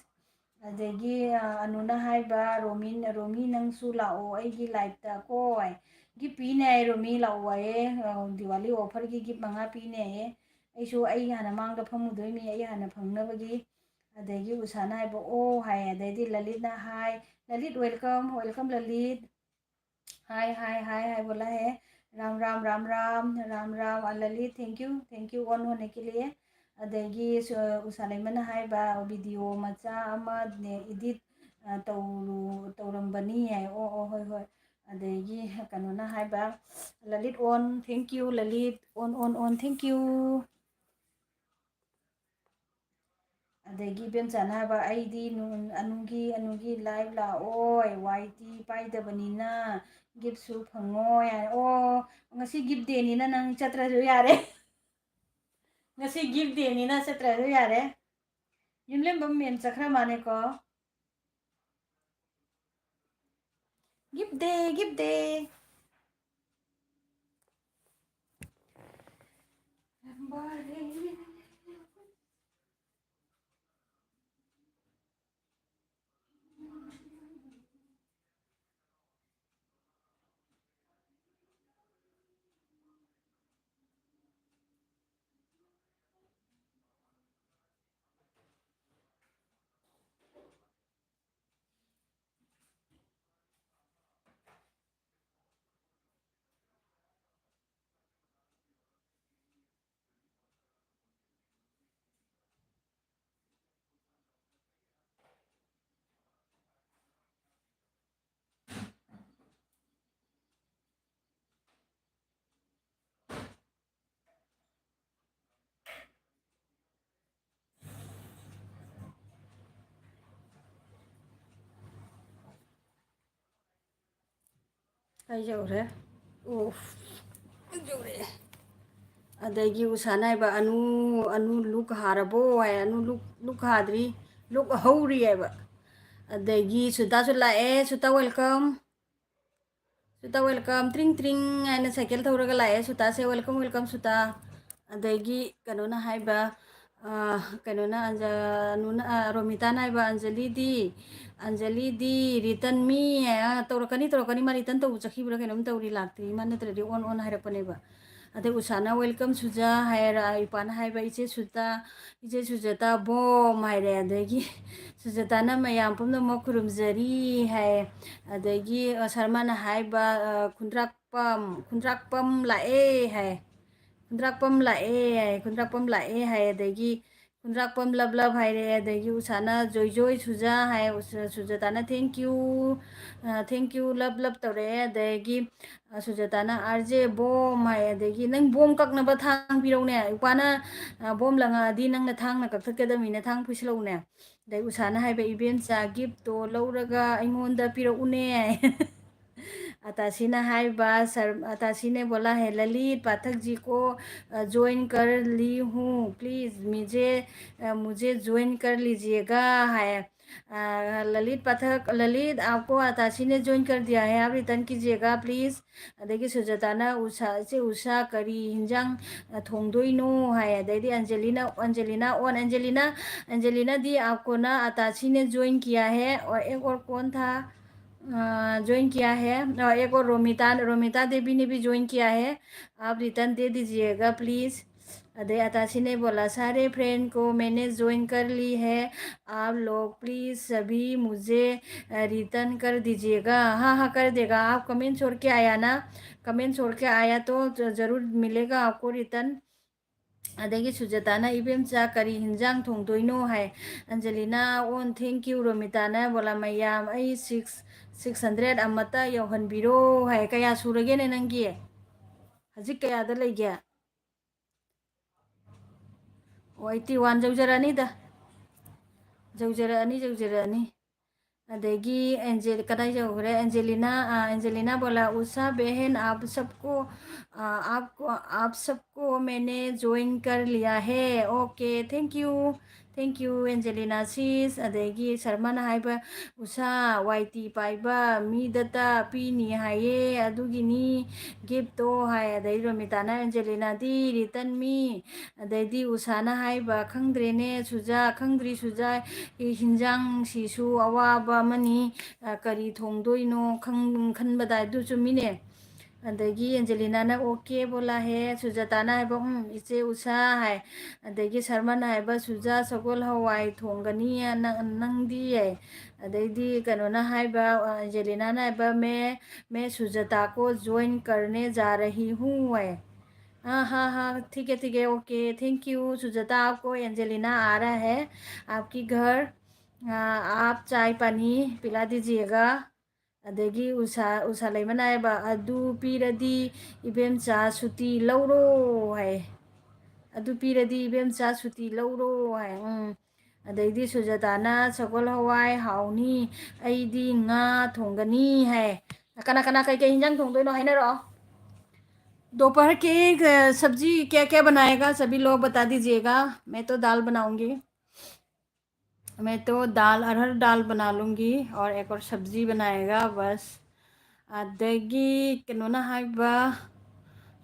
ꯑꯗꯒꯤ, ꯑ, ꯑꯅꯨꯅ ꯍꯥꯏꯕ, "ꯔꯣꯃꯤ, ꯔꯣꯃꯤ, ꯅꯪꯁꯨ ꯂꯥꯛꯑꯣ ꯑꯩꯒꯤ ꯂꯥꯏꯐꯇ ꯀꯣ" ꯍꯥꯏ꯫ ꯒꯤꯐ ꯄꯤꯅꯦ ꯍꯥꯏ, ꯔꯣꯃꯤ ꯂꯥꯛꯑꯣ ꯍꯥꯏꯌꯦ꯫ ꯑ, ꯗꯤꯋꯥꯂꯤ ꯑꯣꯐꯔꯒꯤ ꯒꯤꯐ ꯃꯉꯥ ꯄꯤꯅꯦ ꯍꯥꯏꯌꯦ꯫ ꯑꯩꯁꯨ ꯑꯩ ꯍꯥꯟꯅ ꯃꯥꯡꯗ ꯐꯝꯃꯨꯗꯣꯏꯅꯤ, ꯑꯩ ꯍꯥꯟꯅ ꯐꯪꯅꯕꯒꯤ꯫ ꯑꯗꯒꯤ ꯎꯁꯥꯅ ꯍꯥꯏꯕ, "ꯑꯣ" ꯍꯥꯏ꯫ ꯑꯗꯩꯗꯤ ꯂꯂꯤꯠꯅ ꯍꯥꯏ, "ꯂꯂꯤꯠ, ꯋꯦꯜꯀꯝ, ꯋꯦꯜꯀꯝ ꯂꯂꯤꯠ꯫ ꯍꯥꯏ, ꯍꯥꯏ, ꯍꯥꯏ, ꯍꯥꯏ, ꯕꯣꯂꯥ ꯍꯦ꯫ ꯔꯥꯝ, ꯔꯥꯝ, ꯔꯥꯝ, ꯔꯥꯝ, ꯔꯥꯝ, ꯔꯥꯝ, ꯑ, Lalit, thank you, thank you, ꯑꯣꯟ ꯑꯣꯟꯅ ꯀꯤꯂꯤꯌꯦ꯫ ꯑꯗꯒꯤ ꯁꯨ-, ꯎꯁꯥ ꯂꯩꯃꯅ ꯍꯥꯏꯕ, ꯚꯤꯗꯤꯑꯣ ꯃꯆꯥ ꯑꯃ ꯅꯦ, ꯏꯗꯤꯠ, ꯑ, ꯇꯧꯔꯨ-, ꯇꯧꯔꯝꯕꯅꯤ ꯍꯥꯏ꯫ ꯑꯣ, ꯑꯣ, ꯍꯣꯏ, ꯍꯣꯏ꯫ ꯑꯗꯒꯤ ꯀꯩꯅꯣꯅ ꯍꯥꯏꯕ, ꯂꯂꯤꯠ ꯑꯣꯟ, thank you, Lalit on, on, on, thank you꯫ ꯑꯗꯒꯤ ꯏꯕꯦꯝꯆꯥꯅ ꯍꯥꯏꯕ, "ꯑꯩꯗꯤ ꯅꯨ-, ꯑꯅꯨꯒꯤ, ꯑꯅꯨꯒꯤ ꯂꯥꯏꯚ ꯂꯥꯛꯑꯣꯏ, ꯋꯥꯏ ꯇꯤ ꯄꯥꯏꯗꯕꯅꯤꯅ ꯒꯤꯐꯁꯨ ꯐꯪꯉꯣꯏ" ꯍꯥꯏ꯫ ꯑꯣ, ꯉꯁꯤ ꯒꯤꯐ ꯗꯦꯅꯤꯅ ꯅꯪ ꯆꯠꯇ꯭ꯔꯁꯨ ꯌꯥꯔꯦ꯫ ꯉꯁꯤ ꯒꯤꯐ ꯗꯦꯅꯤꯅ ꯆꯠꯇ꯭ꯔꯁꯨ ꯌꯥꯔꯦ꯫ ꯌꯨꯝꯂꯦꯝꯕꯝ ꯃꯦꯝ ꯆꯠꯈ꯭ꯔ ꯃꯥꯅꯦꯀꯣ꯫ ꯒꯤꯐ ꯗꯦ, ꯒꯤꯐ ꯗꯦ꯫ ꯑꯩ ꯌꯧꯔꯦ꯫ ꯑꯣꯐ, ꯌꯧꯔꯛꯑꯦ꯫ ꯑꯗꯒꯤ ꯎꯁꯥꯅ ꯍꯥꯏꯕ, "ꯑꯅꯨ, ꯑꯅꯨ ꯂꯨꯛ ꯍꯥꯔꯕꯣ?" ꯍꯥꯏ꯫ "ꯑꯅꯨ ꯂꯨꯛ, ꯂꯨꯛ ꯍꯥꯗ꯭ꯔꯤ, ꯂꯨꯛ ꯍꯧꯔꯤ" ꯍꯥꯏꯕ꯫ ꯑꯗꯒꯤ ꯁꯨꯇꯥꯁꯨ ꯂꯥꯛꯑꯦ꯫ ꯁꯨꯇꯥ, ꯋꯦꯜꯀꯝ꯫ ꯁꯨꯇꯥ, welcome꯫ ꯇ꯭ꯔꯤꯡ ꯇ꯭ꯔꯤꯡ ꯍꯥꯏꯅ ꯁꯥꯏꯀꯜ ꯊꯧꯔꯒ ꯂꯥꯛꯑꯦ ꯁꯨꯇꯥꯁꯦ꯫ Welcome, welcome, ꯁꯨꯇꯥ꯫ ꯑꯗꯒꯤ ꯀꯩꯅꯣꯅ ꯍꯥꯏꯕ, ꯑ, ꯀꯩꯅꯣꯅ, ꯑꯟꯖ-, ꯅꯨꯅ-, ꯑ, ꯔꯣꯃꯤꯇꯥꯅ ꯍꯥꯏꯕ, "ꯑꯟꯖꯂꯤꯗꯤ, ꯑꯟꯖꯂꯤꯗꯤ return me", ꯑ, ꯇꯧꯔꯛꯀꯅꯤ, ꯇꯧꯔꯛꯀꯅꯤ, ꯃꯥ return ꯇꯧꯕ ꯆꯠꯈꯤꯕ꯭ꯔꯥ ꯀꯩꯅꯣꯝ ꯇꯧꯔꯤ, ꯂꯥꯛꯇ꯭ꯔꯤ꯫ ꯃꯥ ꯅꯠꯇ꯭ꯔꯗꯤ on, on ꯍꯥꯏꯔꯛꯄꯅꯦꯕ꯫ ꯑꯗꯩ ꯎꯁꯥꯅ "Welcome, ꯁꯨꯖꯥ" ꯍꯥꯏꯔ, ꯏꯄꯥꯅ ꯍꯥꯏꯕ, "ꯏꯆꯦ ꯁꯨꯖꯥ, ꯏꯆꯦ ꯁꯨꯖꯥꯇꯥ ꯕꯣꯝ" ꯍꯥꯏꯔꯦ꯫ ꯑꯗꯒꯤ ꯁꯨꯖꯥꯇꯥꯅ "ꯃꯌꯥꯝ ꯄꯨꯝꯅꯃꯛ ꯈꯨꯔꯨꯝꯖꯔꯤ" ꯍꯥꯏ꯫ ꯑꯗꯒꯤ, ꯑ, ꯁꯔꯃꯅ ꯍꯥꯏꯕ, ꯑ, "ꯈꯨꯟꯗ꯭ꯔꯥꯛꯄꯝ, ꯈꯨꯟꯗ꯭ꯔꯥꯛꯄꯝ ꯂꯥꯛꯑꯦ" ꯍꯥꯏ꯫ "ꯈꯨꯟꯗ꯭ꯔꯥꯛꯄꯝ ꯂꯥꯛꯑꯦ" ꯍꯥꯏ, "ꯈꯨꯟꯗ꯭ꯔꯥꯛꯄꯝ ꯂꯥꯛꯑꯦ" ꯍꯥꯏ꯫ ꯑꯗꯒꯤ "ꯈꯨꯟꯗ꯭ꯔꯥꯛꯄꯝ ꯂꯞ ꯂꯞ" ꯍꯥꯏꯔꯦ꯫ ꯑꯗꯒꯤ ꯎꯁꯥꯅ "ꯖꯣꯏ ꯖꯣꯏ ꯁꯨꯖꯥ" ꯍꯥꯏ꯫ ꯎꯁ-, ꯁꯨꯖꯥꯇꯥꯅ "Thank you, ꯑ, thank you, ꯂꯞ ꯂꯞ" ꯇꯧꯔꯛꯑꯦ꯫ ꯑꯗꯒꯤ, ꯑ, ꯁꯨꯖꯥꯇꯥꯅ "ꯑꯥꯔ ꯖꯦ ꯕꯣꯝ" ꯍꯥꯏ꯫ ꯑꯗꯒꯤ "ꯅꯪ ꯕꯣꯝ ꯀꯛꯅꯕ ꯊꯥꯡ ꯄꯤꯔꯧꯅꯦ꯫ ꯏꯄꯥꯅ, ꯑ, ꯕꯣꯝ ꯂꯪꯉꯛꯑꯗꯤ ꯅꯪꯅ ꯊꯥꯡꯅ ꯀꯛꯊꯠꯀꯗꯕꯅꯤꯅ ꯊꯥꯡ ꯄꯨꯁꯤꯜꯂꯛꯎꯅꯦ꯫ ꯑꯗꯩ ꯎꯁꯥꯅ ꯍꯥꯏꯕ, "ꯏꯕꯦꯝꯆꯥ, gift ꯇꯣ ꯂꯧꯔꯒ ꯑꯩꯉꯣꯟꯗ ꯄꯤꯔꯛꯎꯅꯦ" ꯍꯥꯏ꯫ ꯑꯇꯥꯁꯤꯅ ꯍꯥꯏꯕ, ꯁꯔ-, ꯑꯇꯥꯁꯤꯅ ꯕꯣꯂꯥ ꯍꯦ, "ꯂꯂꯤꯠ ꯄꯥꯊꯛ ꯖꯤ ꯀꯣ, ꯑ, join ꯀꯔ ꯂꯤ ꯍꯨ, please, ꯃꯤꯖꯦ, ꯑ, ꯃꯨꯖꯦ join ꯀꯔ ꯂꯤꯖꯤꯌꯦꯒ" ꯍꯥꯏ꯫ ꯑ, "ꯂꯂꯤꯠ ꯄꯥꯊꯛ, ꯂꯂꯤꯠ, ꯑꯥꯞꯀꯣ ꯑꯇꯥꯁꯤꯅ join ꯀꯔ ꯗꯤꯌꯥ ꯍꯦ, ꯑꯥꯞ return ꯀꯤꯖꯤꯌꯦꯒ, please." ꯑꯗꯒꯤ ꯁꯨꯖꯥꯇꯥꯅ ꯎꯁꯥ, "ꯏꯆꯦ ꯎꯁꯥ, ꯀꯔꯤ ꯍꯤꯟꯖꯥꯡ, ꯑ, ꯊꯣꯡꯗꯣꯏꯅꯣ?" ꯍꯥꯏ꯫ ꯑꯗꯩꯗꯤ ꯑꯟꯖꯂꯤꯅ, ꯑꯟꯖꯂꯤꯅꯥ on, ꯑꯟꯖꯂꯤꯅꯥ, ꯑꯟꯖꯂꯤꯅꯥꯗꯤ "ꯑꯥꯞꯀꯣ ꯅ ꯑꯇꯥꯁꯤꯅ join ꯀꯤꯌꯥ ꯍꯦ, ꯑꯣꯔ ꯑꯦꯛ ꯑꯣꯔ ꯀꯣꯟ ꯊꯥ, ꯑ, join ꯀꯤꯌꯥ ꯍꯦ, ꯑ, ꯑꯦꯛ ꯑꯣꯔ ꯔꯣꯃꯤꯇꯥ, ꯔꯣꯃꯤꯇꯥ ꯗꯦꯕꯤ ꯅꯦ ꯕꯤ join ꯀꯤꯌꯥ ꯍꯦ, ꯑꯥꯞ return ꯗꯦ ꯗꯤꯖꯤꯌꯦꯒ, please." ꯑꯗꯩ ꯑꯇꯥꯁꯤꯅ ꯕꯣꯂꯥ, "सारे friend को मैंने join कर ली है, आप लोग please सभी मुझे, अ, return कर दीजिएगा।" "हाँ, हाँ, कर देगा। आप comment छोड़ के आया ना, comment छोड़ के आया तो ज-, जरूर मिलेगा आपको return।" ꯑꯗꯒꯤ ꯁꯨꯖꯥꯇꯥꯅ, "ꯏꯕꯦꯝꯆꯥ, ꯀꯔꯤ ꯍꯤꯟꯖꯥꯡ ꯊꯣꯡꯗꯣꯏꯅꯣ?" ꯍꯥꯏ꯫ ꯑꯟꯖꯂꯤꯅ on, "Thank you, ꯔꯣꯃꯤꯇꯥꯅ ꯕꯣꯂꯥ, ꯃꯌꯥꯝ, ꯑꯩ six, six hundred ꯑꯃꯠꯇ ꯌꯧꯍꯟꯕꯤꯔꯣ" ꯍꯥꯏ꯫ ꯀꯌꯥ ꯁꯨꯔꯒꯦꯅꯦ ꯅꯪꯒꯤ? ꯍꯧꯖꯤꯛ ꯀꯌꯥꯗ ꯂꯩꯒꯦ? ꯑꯣ, eighty one ꯌꯧꯖꯔꯛꯑꯅꯤꯗ꯫ ꯌꯧꯖꯔꯛꯑꯅꯤ, ꯌꯧꯖꯔꯛꯑꯅꯤ꯫ ꯑꯗꯒꯤ ꯑꯦꯟꯖꯦ-, ꯀꯗꯥꯏ ꯌꯧꯈ꯭ꯔꯦ? ꯑꯦꯟꯖꯦꯂꯤꯅꯥ, ꯑ, ꯑꯦꯟꯖꯦꯂꯤꯅꯥ ꯕꯣꯂꯥ, "ꯎꯁꯥ ꯕꯦꯍꯦꯟ, ꯑꯥꯞ ꯁꯕꯀꯣ, ꯑ, ꯑꯥꯞꯀꯣ, ꯑꯥꯞ ꯁꯕꯀꯣ ꯃꯦꯅꯦ ꯖꯣꯏꯟ ꯀꯔ ꯂꯤꯌꯥ ꯍꯦ꯫ Okay, thank you, Thank you, Angelina sis꯫ ꯑꯗꯒꯤ ꯁꯔꯃꯅ ꯍꯥꯏꯕ, "ꯎꯁꯥ, ꯋꯥꯏ ꯇꯤ ꯄꯥꯏꯕ ꯃꯤꯗꯇ ꯄꯤꯅꯤ ꯍꯥꯏꯌꯦ, ꯑꯗꯨꯒꯤꯅꯤ ꯒꯤꯐꯇꯣ" ꯍꯥꯏ꯫ ꯑꯗꯩ ꯔꯣꯃꯤꯇꯥꯅ, "ꯑꯦꯟꯖꯦꯂꯤꯅꯥꯗꯤ ꯔꯤꯇꯟ ꯃꯤ"꯫ ꯑꯗꯩꯗꯤ ꯎꯁꯥꯅ ꯍꯥꯏꯕ, "ꯈꯪꯗ꯭ꯔꯦꯅꯦ ꯁꯨꯖꯥ, ꯈꯪꯗ꯭ꯔꯤ ꯁꯨꯖꯥ, ꯍꯤꯟꯖꯥꯡꯁꯤꯁꯨ ꯑꯋꯥꯕ ꯑꯃꯅꯤ, ꯑ, ꯀꯔꯤ ꯊꯣꯡꯗꯣꯏꯅꯣ ꯈꯪ-, ꯈꯟꯕꯗ"꯫ ꯑꯗꯨ ꯆꯨꯝꯃꯤꯅꯦ꯫ ꯑꯗꯒꯤ ꯑꯦꯟꯖꯦꯂꯤꯅꯥꯅ, "ꯑꯣꯀꯦ ꯕꯣꯂꯥ ꯍꯦ"꯫ ꯁꯨꯖꯥꯇꯥꯅ ꯍꯥꯏꯕ, "ꯎꯝ, ꯏꯆꯦ ꯎꯁꯥ" ꯍꯥꯏ꯫ ꯑꯗꯒꯤ ꯁꯔꯃꯟꯅ ꯍꯥꯏꯕ, "ꯁꯨꯖꯥ ꯁꯒꯣꯜ ꯍꯋꯥꯏ ꯊꯣꯡꯒꯅꯤ ꯅ-, ꯅꯪꯗꯤ" ꯍꯥꯏ꯫ ꯑꯗꯩꯗꯤ ꯀꯩꯅꯣꯅ ꯍꯥꯏꯕ, ꯑꯦꯟꯖꯦꯂꯤꯅꯥꯅ ꯍꯥꯏꯕ, "ꯃꯦ, ꯃꯦ ꯁꯨꯖꯥꯇꯥ ꯀꯣ ꯖꯣꯏꯟ ꯀꯔꯅꯦ ꯖꯥ ꯔꯍꯤ ꯍꯨ" ꯍꯥꯏ꯫ "हाँ, हाँ, हाँ, ठीक है, ठीक है, ओके, थैंक यू, सुजाता, आपको एंजेलिना आ रहा है आपकी घर, आ, आप चाय पानी पिला दीजिएगा।" ꯑꯗꯒꯤ ꯎꯁꯥ, ꯎꯁꯥ ꯂꯩꯃꯅ ꯍꯥꯏꯕ, "ꯑꯗꯨ ꯄꯤꯔꯗꯤ ꯏꯕꯦꯝꯆꯥ ꯁꯨꯇꯤ ꯂꯧꯔꯣ" ꯍꯥꯏ꯫ "ꯑꯗꯨ ꯄꯤꯔꯗꯤ ꯏꯕꯦꯝꯆꯥ ꯁꯨꯇꯤ ꯂꯧꯔꯣ" ꯍꯥꯏ꯫ ꯎꯝ꯫ ꯑꯗꯩꯗꯤ ꯁꯨꯖꯥꯇꯥꯅ, "ꯁꯒꯣꯜ ꯍꯋꯥꯏ ꯍꯥꯎꯅꯤ, ꯑꯩꯗꯤ ꯉꯥ ꯊꯣꯡꯒꯅꯤ" ꯍꯥꯏ꯫ ꯀꯅꯥ ꯀꯅꯥ ꯀꯩꯀꯩ ꯏꯟꯖꯥꯡ ꯊꯣꯡꯗꯣꯏꯅꯣ ꯍꯥꯏꯅꯔꯛꯑꯣ꯫ दोपहर के, अ, सब्जी क्या क्या बनाएगा, सभी लोग बता दीजिएगा। मैं तो दाल बनाऊंगी। मैं तो दाल, अरहर दाल बना लूँगी और एक और सब्जी बनाएगा, बस꯫ ꯑꯗꯒꯤ ꯀꯩꯅꯣꯅ ꯍꯥꯏꯕ,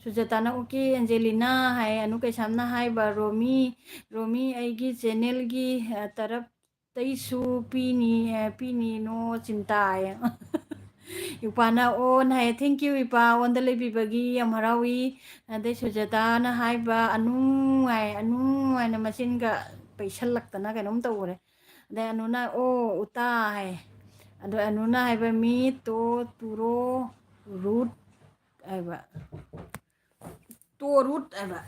ꯁꯨꯖꯥꯇꯥꯅ, "ꯑꯣꯀꯦ ꯑꯦꯟꯖꯦꯂꯤꯅꯥ" ꯍꯥꯏ꯫ ꯑꯅꯨ ꯀꯩꯁꯥꯝꯅ ꯍꯥꯏꯕ, "ꯔꯣꯃꯤ, ꯔꯣꯃꯤ, ꯑꯩꯒꯤ ꯆꯦꯅꯦꯜꯒꯤ, ꯑ, ꯇꯔꯞꯇꯩꯁꯨ ꯄꯤꯅꯤ, ꯑ, ꯄꯤꯅꯤ, ꯅꯣ ꯆꯤꯟꯇꯥ" ꯍꯥꯏ꯫ ꯏꯄꯥꯅ ꯑꯣꯟ ꯍꯥꯏ, "Thank you ꯏꯄꯥ, ꯑꯣꯟꯗ ꯂꯩꯕꯤꯕꯒꯤ ꯌꯥꯝ ꯍꯔꯥꯎꯏ"꯫ ꯑꯗꯩ ꯁꯨꯖꯥꯇꯥꯅ ꯍꯥꯏꯕ, "ꯑꯅꯨ" ꯍꯥꯏ, "ꯑꯅꯨ" ꯍꯥꯏꯅ ꯃꯆꯤꯟꯒ ꯄꯩꯁꯜꯂꯛꯇꯅ ꯀꯩꯅꯣꯝ ꯇꯧꯈ꯭ꯔꯦ꯫ ꯑꯗꯩ ꯑꯅꯨꯅ, "ꯑꯣ, ꯎꯇꯥ" ꯍꯥꯏ꯫ ꯑꯗꯣ ꯑꯅꯨꯅ ꯍꯥꯏꯕ, "ꯃꯤ ꯇꯣ ꯇꯨꯔꯣ ꯔꯨꯠ" ꯍꯥꯏꯕ꯫ "ꯇꯣ ꯔꯨꯠ" ꯍꯥꯏꯕ꯫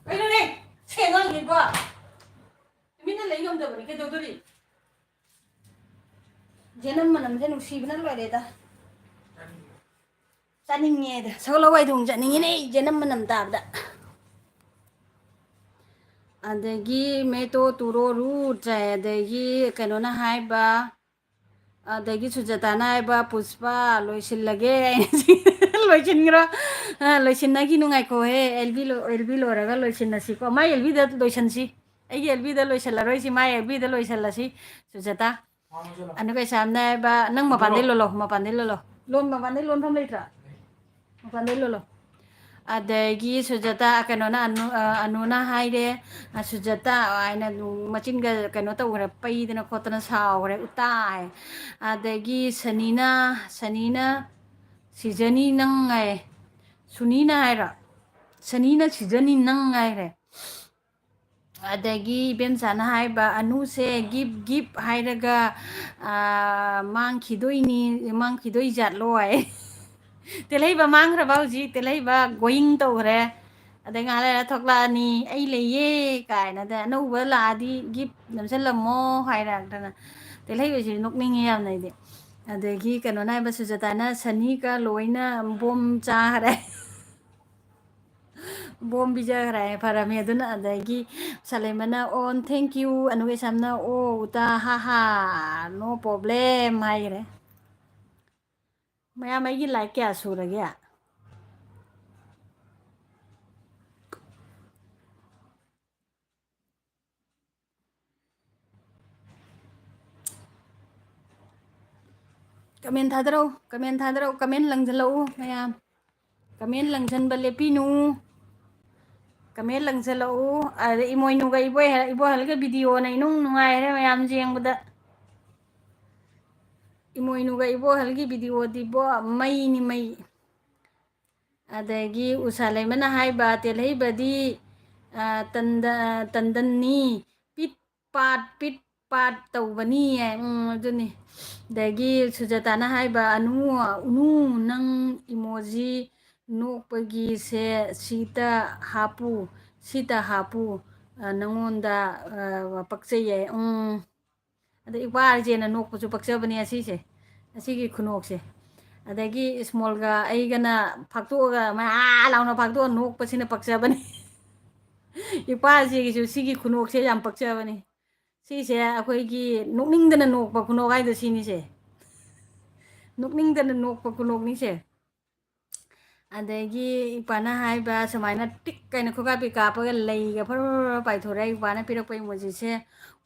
ꯀꯩꯅꯣꯅꯦ, ꯁꯤ ꯑꯉꯥꯡꯁꯤꯕꯣ? ꯇꯨꯃꯤꯟꯅ ꯂꯩ ꯉꯝꯗꯕꯅꯤ, ꯀꯩꯗꯧꯗꯣꯔꯤ? ꯖꯦꯅꯝ ꯃꯅꯝꯁꯦ ꯅꯨꯡꯁꯤꯕꯅ ꯂꯣꯏꯔꯦꯗ꯫ ꯆꯥꯅꯤꯡꯉꯦꯗ꯫ ꯁꯒꯣꯜ ꯍꯋꯥꯏ ꯊꯣꯡ ꯆꯥꯅꯤꯡꯉꯤꯅꯦ, ꯖꯦꯅꯝ ꯃꯅꯝ ꯇꯥꯕꯗ꯫ ꯑꯗꯒꯤ "ꯃꯦ ꯇꯣ ꯇꯨꯔꯣ ꯔꯨꯠ" ꯍꯥꯏ꯫ ꯑꯗꯒꯤ ꯀꯩꯅꯣꯅ ꯍꯥꯏꯕ, ꯑꯗꯒꯤ ꯁꯨꯖꯥꯇꯥꯅ ꯍꯥꯏꯕ, "ꯄꯨꯁꯄꯥ, ꯂꯣꯏꯁꯤꯜꯂꯒꯦ ꯑꯩꯅ ꯁꯤ ꯂꯣꯏꯁꯤꯟꯈ꯭ꯔꯣ꯫ ꯑ, ꯂꯣꯏꯁꯤꯟꯅꯈꯤꯅꯨ, ꯉꯥꯏꯈꯣꯍꯦ, ꯑꯦꯜ ꯕꯤ ꯂꯣ-, ꯑꯦꯜ ꯕꯤ ꯂꯣꯏꯔꯒ ꯂꯣꯏꯁꯤꯟꯅꯁꯤꯀꯣ꯫ ꯃꯥꯏ ꯑꯦꯜ ꯕꯤꯗ ꯂꯣꯏꯁꯤꯟꯁꯤ꯫ ꯑꯩꯒꯤ ꯑꯦꯜ ꯕꯤꯗ ꯂꯣꯏꯁꯤꯜꯂꯔꯣꯏꯁꯤ, ꯃꯥꯏ ꯑꯦꯜ ꯕꯤꯗ ꯂꯣꯏꯁꯤꯜꯂꯁꯤ, ꯁꯨꯖꯥꯇꯥ꯫" ꯑꯗꯨꯒ ꯏꯁꯥꯝꯅ ꯍꯥꯏꯕ, "ꯅꯪ ꯃꯄꯥꯟꯗꯩ ꯂꯣꯜꯂꯣ, ꯃꯄꯥꯟꯗꯩ ꯂꯣꯜꯂꯣ꯫ ꯂꯣꯟ, ꯃꯄꯥꯟꯗꯩ ꯂꯣꯟꯐꯝ ꯂꯩꯇ꯭ꯔꯥ? ꯃꯄꯥꯟꯗꯩ ꯂꯣꯜꯂꯣ꯫" ꯑꯗꯒꯤ ꯁꯨꯖꯥꯇꯥ, ꯀꯩꯅꯣꯅ, ꯑꯅꯨ-, ꯑ, ꯑꯅꯨꯅ ꯍꯥꯏꯔꯦ, ꯑ, "ꯁꯨꯖꯥꯇꯥ" ꯍꯥꯏꯅ ꯃꯆꯤꯟꯒ ꯀꯩꯅꯣ ꯇꯧꯈ꯭ꯔꯦ, ꯄꯩꯗꯅ ꯈꯣꯠꯇꯅ ꯁꯥꯎꯈ꯭ꯔꯦ, "ꯎꯇꯥ" ꯍꯥꯏ꯫ ꯑꯗꯒꯤ ꯁꯅꯤꯅ, ꯁꯅꯤꯅ, "ꯁꯤꯖꯅꯤ ꯅꯪ" ꯍꯥꯏ꯫ ꯁꯨꯅꯤꯅ ꯍꯥꯏꯔꯣ? ꯁꯅꯤꯅ, "ꯁꯤꯖꯅꯤ ꯅꯪ" ꯍꯥꯏꯔꯦ꯫ ꯑꯗꯒꯤ ꯏꯕꯦꯝꯆꯥꯅ ꯍꯥꯏꯕ, "ꯑꯅꯨꯁꯦ ꯒꯤꯞ ꯒꯤꯞ ꯍꯥꯏꯔꯒ, ꯑꯥ, ꯃꯥꯡꯈꯤꯗꯣꯏꯅꯤ, ꯃꯥꯡꯈꯤꯗꯣꯏ ꯖꯥꯠꯂꯣ?" ꯍꯥꯏ꯫ "ꯇꯦꯜꯍꯩꯕ ꯃꯥꯡꯈ꯭ꯔꯕ ꯍꯧꯖꯤꯛ? ꯇꯦꯜꯍꯩꯕ going ꯇꯧꯈ꯭ꯔꯦ꯫ ꯑꯗꯩ ꯉꯥꯏꯍꯥꯛ ꯂꯩꯔ ꯊꯣꯛꯂꯛꯑꯅꯤ, 'ꯑꯩ ꯂꯩꯌꯦ' ꯀꯥꯏꯅ꯫ ꯑꯗꯩ "ꯑꯅꯧꯕ ꯂꯥꯛꯑꯗꯤ ꯒꯤꯞ ꯅꯝꯁꯤꯜꯂꯝꯃꯣ" ꯍꯥꯏꯔꯛꯇꯅ꯫ ꯇꯦꯜꯍꯩꯕꯁꯤ ꯅꯣꯛꯅꯤꯡꯉꯤ ꯌꯥꯝꯅ ꯑꯩꯗꯤ꯫ ꯑꯗꯒꯤ ꯀꯩꯅꯣꯅ ꯍꯥꯏꯕ, ꯁꯨꯖꯥꯇꯥꯅ, "ꯁꯅꯤꯒ ꯂꯣꯏꯅ ꯕꯣꯝ ꯆꯥꯈ꯭ꯔꯦ"꯫ ꯕꯣꯝ ꯄꯤꯖꯈ꯭ꯔꯦ ꯍꯥꯏ, ꯐꯔꯝꯃꯦ ꯑꯗꯨꯅ꯫ ꯑꯗꯒꯤ ꯁꯂꯦꯃꯅ, "ꯑꯣ, thank you", ꯑꯅꯨꯒ ꯏꯁꯥꯝꯅ, "ꯑꯣ, ꯎꯇꯥ, ꯍꯥ ꯍꯥ, no problem" ꯍꯥꯏꯈ꯭ꯔꯦ꯫ ꯃꯌꯥꯝ, ꯑꯩꯒꯤ like ꯀꯌꯥ ꯁꯨꯔꯒꯦ? Comment ꯊꯥꯗꯔꯛꯎ, comment ꯊꯥꯗꯔꯛꯎ, comment ꯂꯪꯁꯤꯜꯂꯛꯎ ꯃꯌꯥꯝ꯫ Comment ꯂꯪꯁꯤꯟꯕ ꯂꯦꯞꯄꯤꯅꯨ꯫ Comment ꯂꯪꯁꯤꯜꯂꯛꯎ꯫ ꯑꯗ ꯏꯃꯣꯏꯅꯨꯒ ꯏꯕꯣꯏ-, ꯏꯕꯣꯍꯜꯒ video ꯅ ꯏꯅꯨꯡ ꯅꯨꯡꯉꯥꯏꯔꯦ ꯃꯌꯥꯝ ꯌꯦꯡꯕꯗ꯫ ꯏꯃꯣꯏꯅꯨꯒ ꯏꯕꯣꯍꯜꯒꯤ video ꯗꯤꯕꯣ ꯃꯩꯅꯤ ꯃꯩ꯫ ꯑꯗꯒꯤ ꯎꯁꯥ ꯂꯩꯃꯅ ꯍꯥꯏꯕ, "ꯇꯦꯜꯍꯩꯕꯗꯤ, ꯑ, ꯇꯟꯗ-, ꯇꯟꯗꯟꯅꯤ, ꯄꯤꯠ ꯄꯥꯠ, ꯄꯤꯠ ꯄꯥꯠ ꯇꯧꯕꯅꯤ" ꯍꯥꯏ꯫ ꯎꯝ, ꯑꯗꯨꯅꯤ꯫ ꯑꯗꯒꯤ ꯁꯨꯖꯥꯇꯥꯅ ꯍꯥꯏꯕ, "ꯑꯅꯨ, ꯎꯅꯨ, ꯅꯪ emoji ꯅꯣꯛꯄꯒꯤꯁꯦ ꯁꯤꯇ ꯍꯥꯞꯄꯨ, ꯁꯤꯇ ꯍꯥꯞꯄꯨ, ꯑ, ꯅꯪꯉꯣꯟꯗ, ꯑ, ꯄꯛꯆꯩ" ꯍꯥꯏ꯫ ꯎꯝ꯫ ꯑꯗ ꯏꯄꯥ ꯑꯥꯔ ꯖꯦꯅ ꯅꯣꯛꯄꯁꯨ ꯄꯛꯆꯕꯅꯦ ꯑꯁꯤꯁꯦ, ꯑꯁꯤꯒꯤ ꯈꯨꯅꯣꯛꯁꯦ꯫ ꯑꯗꯒꯤ ꯏꯁꯃꯣꯜꯒ ꯑꯩꯒꯅ ꯐꯥꯛꯇꯣꯛꯑꯒ ꯃꯥ ꯑꯥ ꯂꯥꯎꯅ ꯐꯥꯛꯇꯣꯛꯑ ꯅꯣꯛꯄꯁꯤꯅ ꯄꯛꯆꯕꯅꯤ꯫ ꯏꯄꯥ ꯑꯥꯔ ꯖꯦꯒꯤꯁꯨ ꯁꯤꯒꯤ ꯈꯨꯅꯣꯛꯁꯦ ꯌꯥꯝ ꯄꯛꯆꯕꯅꯤ꯫ ꯁꯤꯁꯦ ꯑꯩꯈꯣꯏꯒꯤ ꯅꯣꯛꯅꯤꯡꯗꯅ ꯅꯣꯛꯄ ꯈꯨꯅꯣꯛ ꯍꯥꯏꯗꯣ ꯁꯤꯅꯤꯁꯦ꯫ ꯅꯣꯛꯅꯤꯡꯗꯅ ꯅꯣꯛꯄ ꯈꯨꯅꯣꯛꯅꯤꯁꯦ꯫ ꯑꯗꯒꯤ ꯏꯄꯥꯅ ꯍꯥꯏꯕ ꯁꯨꯃꯥꯏꯅ ꯇꯤꯛ ꯀꯩꯅ ꯈꯨꯒꯥꯄꯤ ꯀꯥꯞꯄꯒ ꯂꯩꯒ ꯐꯔ ꯐꯔ ꯐꯔ ꯄꯥꯏꯊꯣꯔꯛꯑꯦ꯫ ꯏꯄꯥꯅ ꯄꯤꯔꯛꯄ ꯏꯃꯣꯖꯤꯁꯦ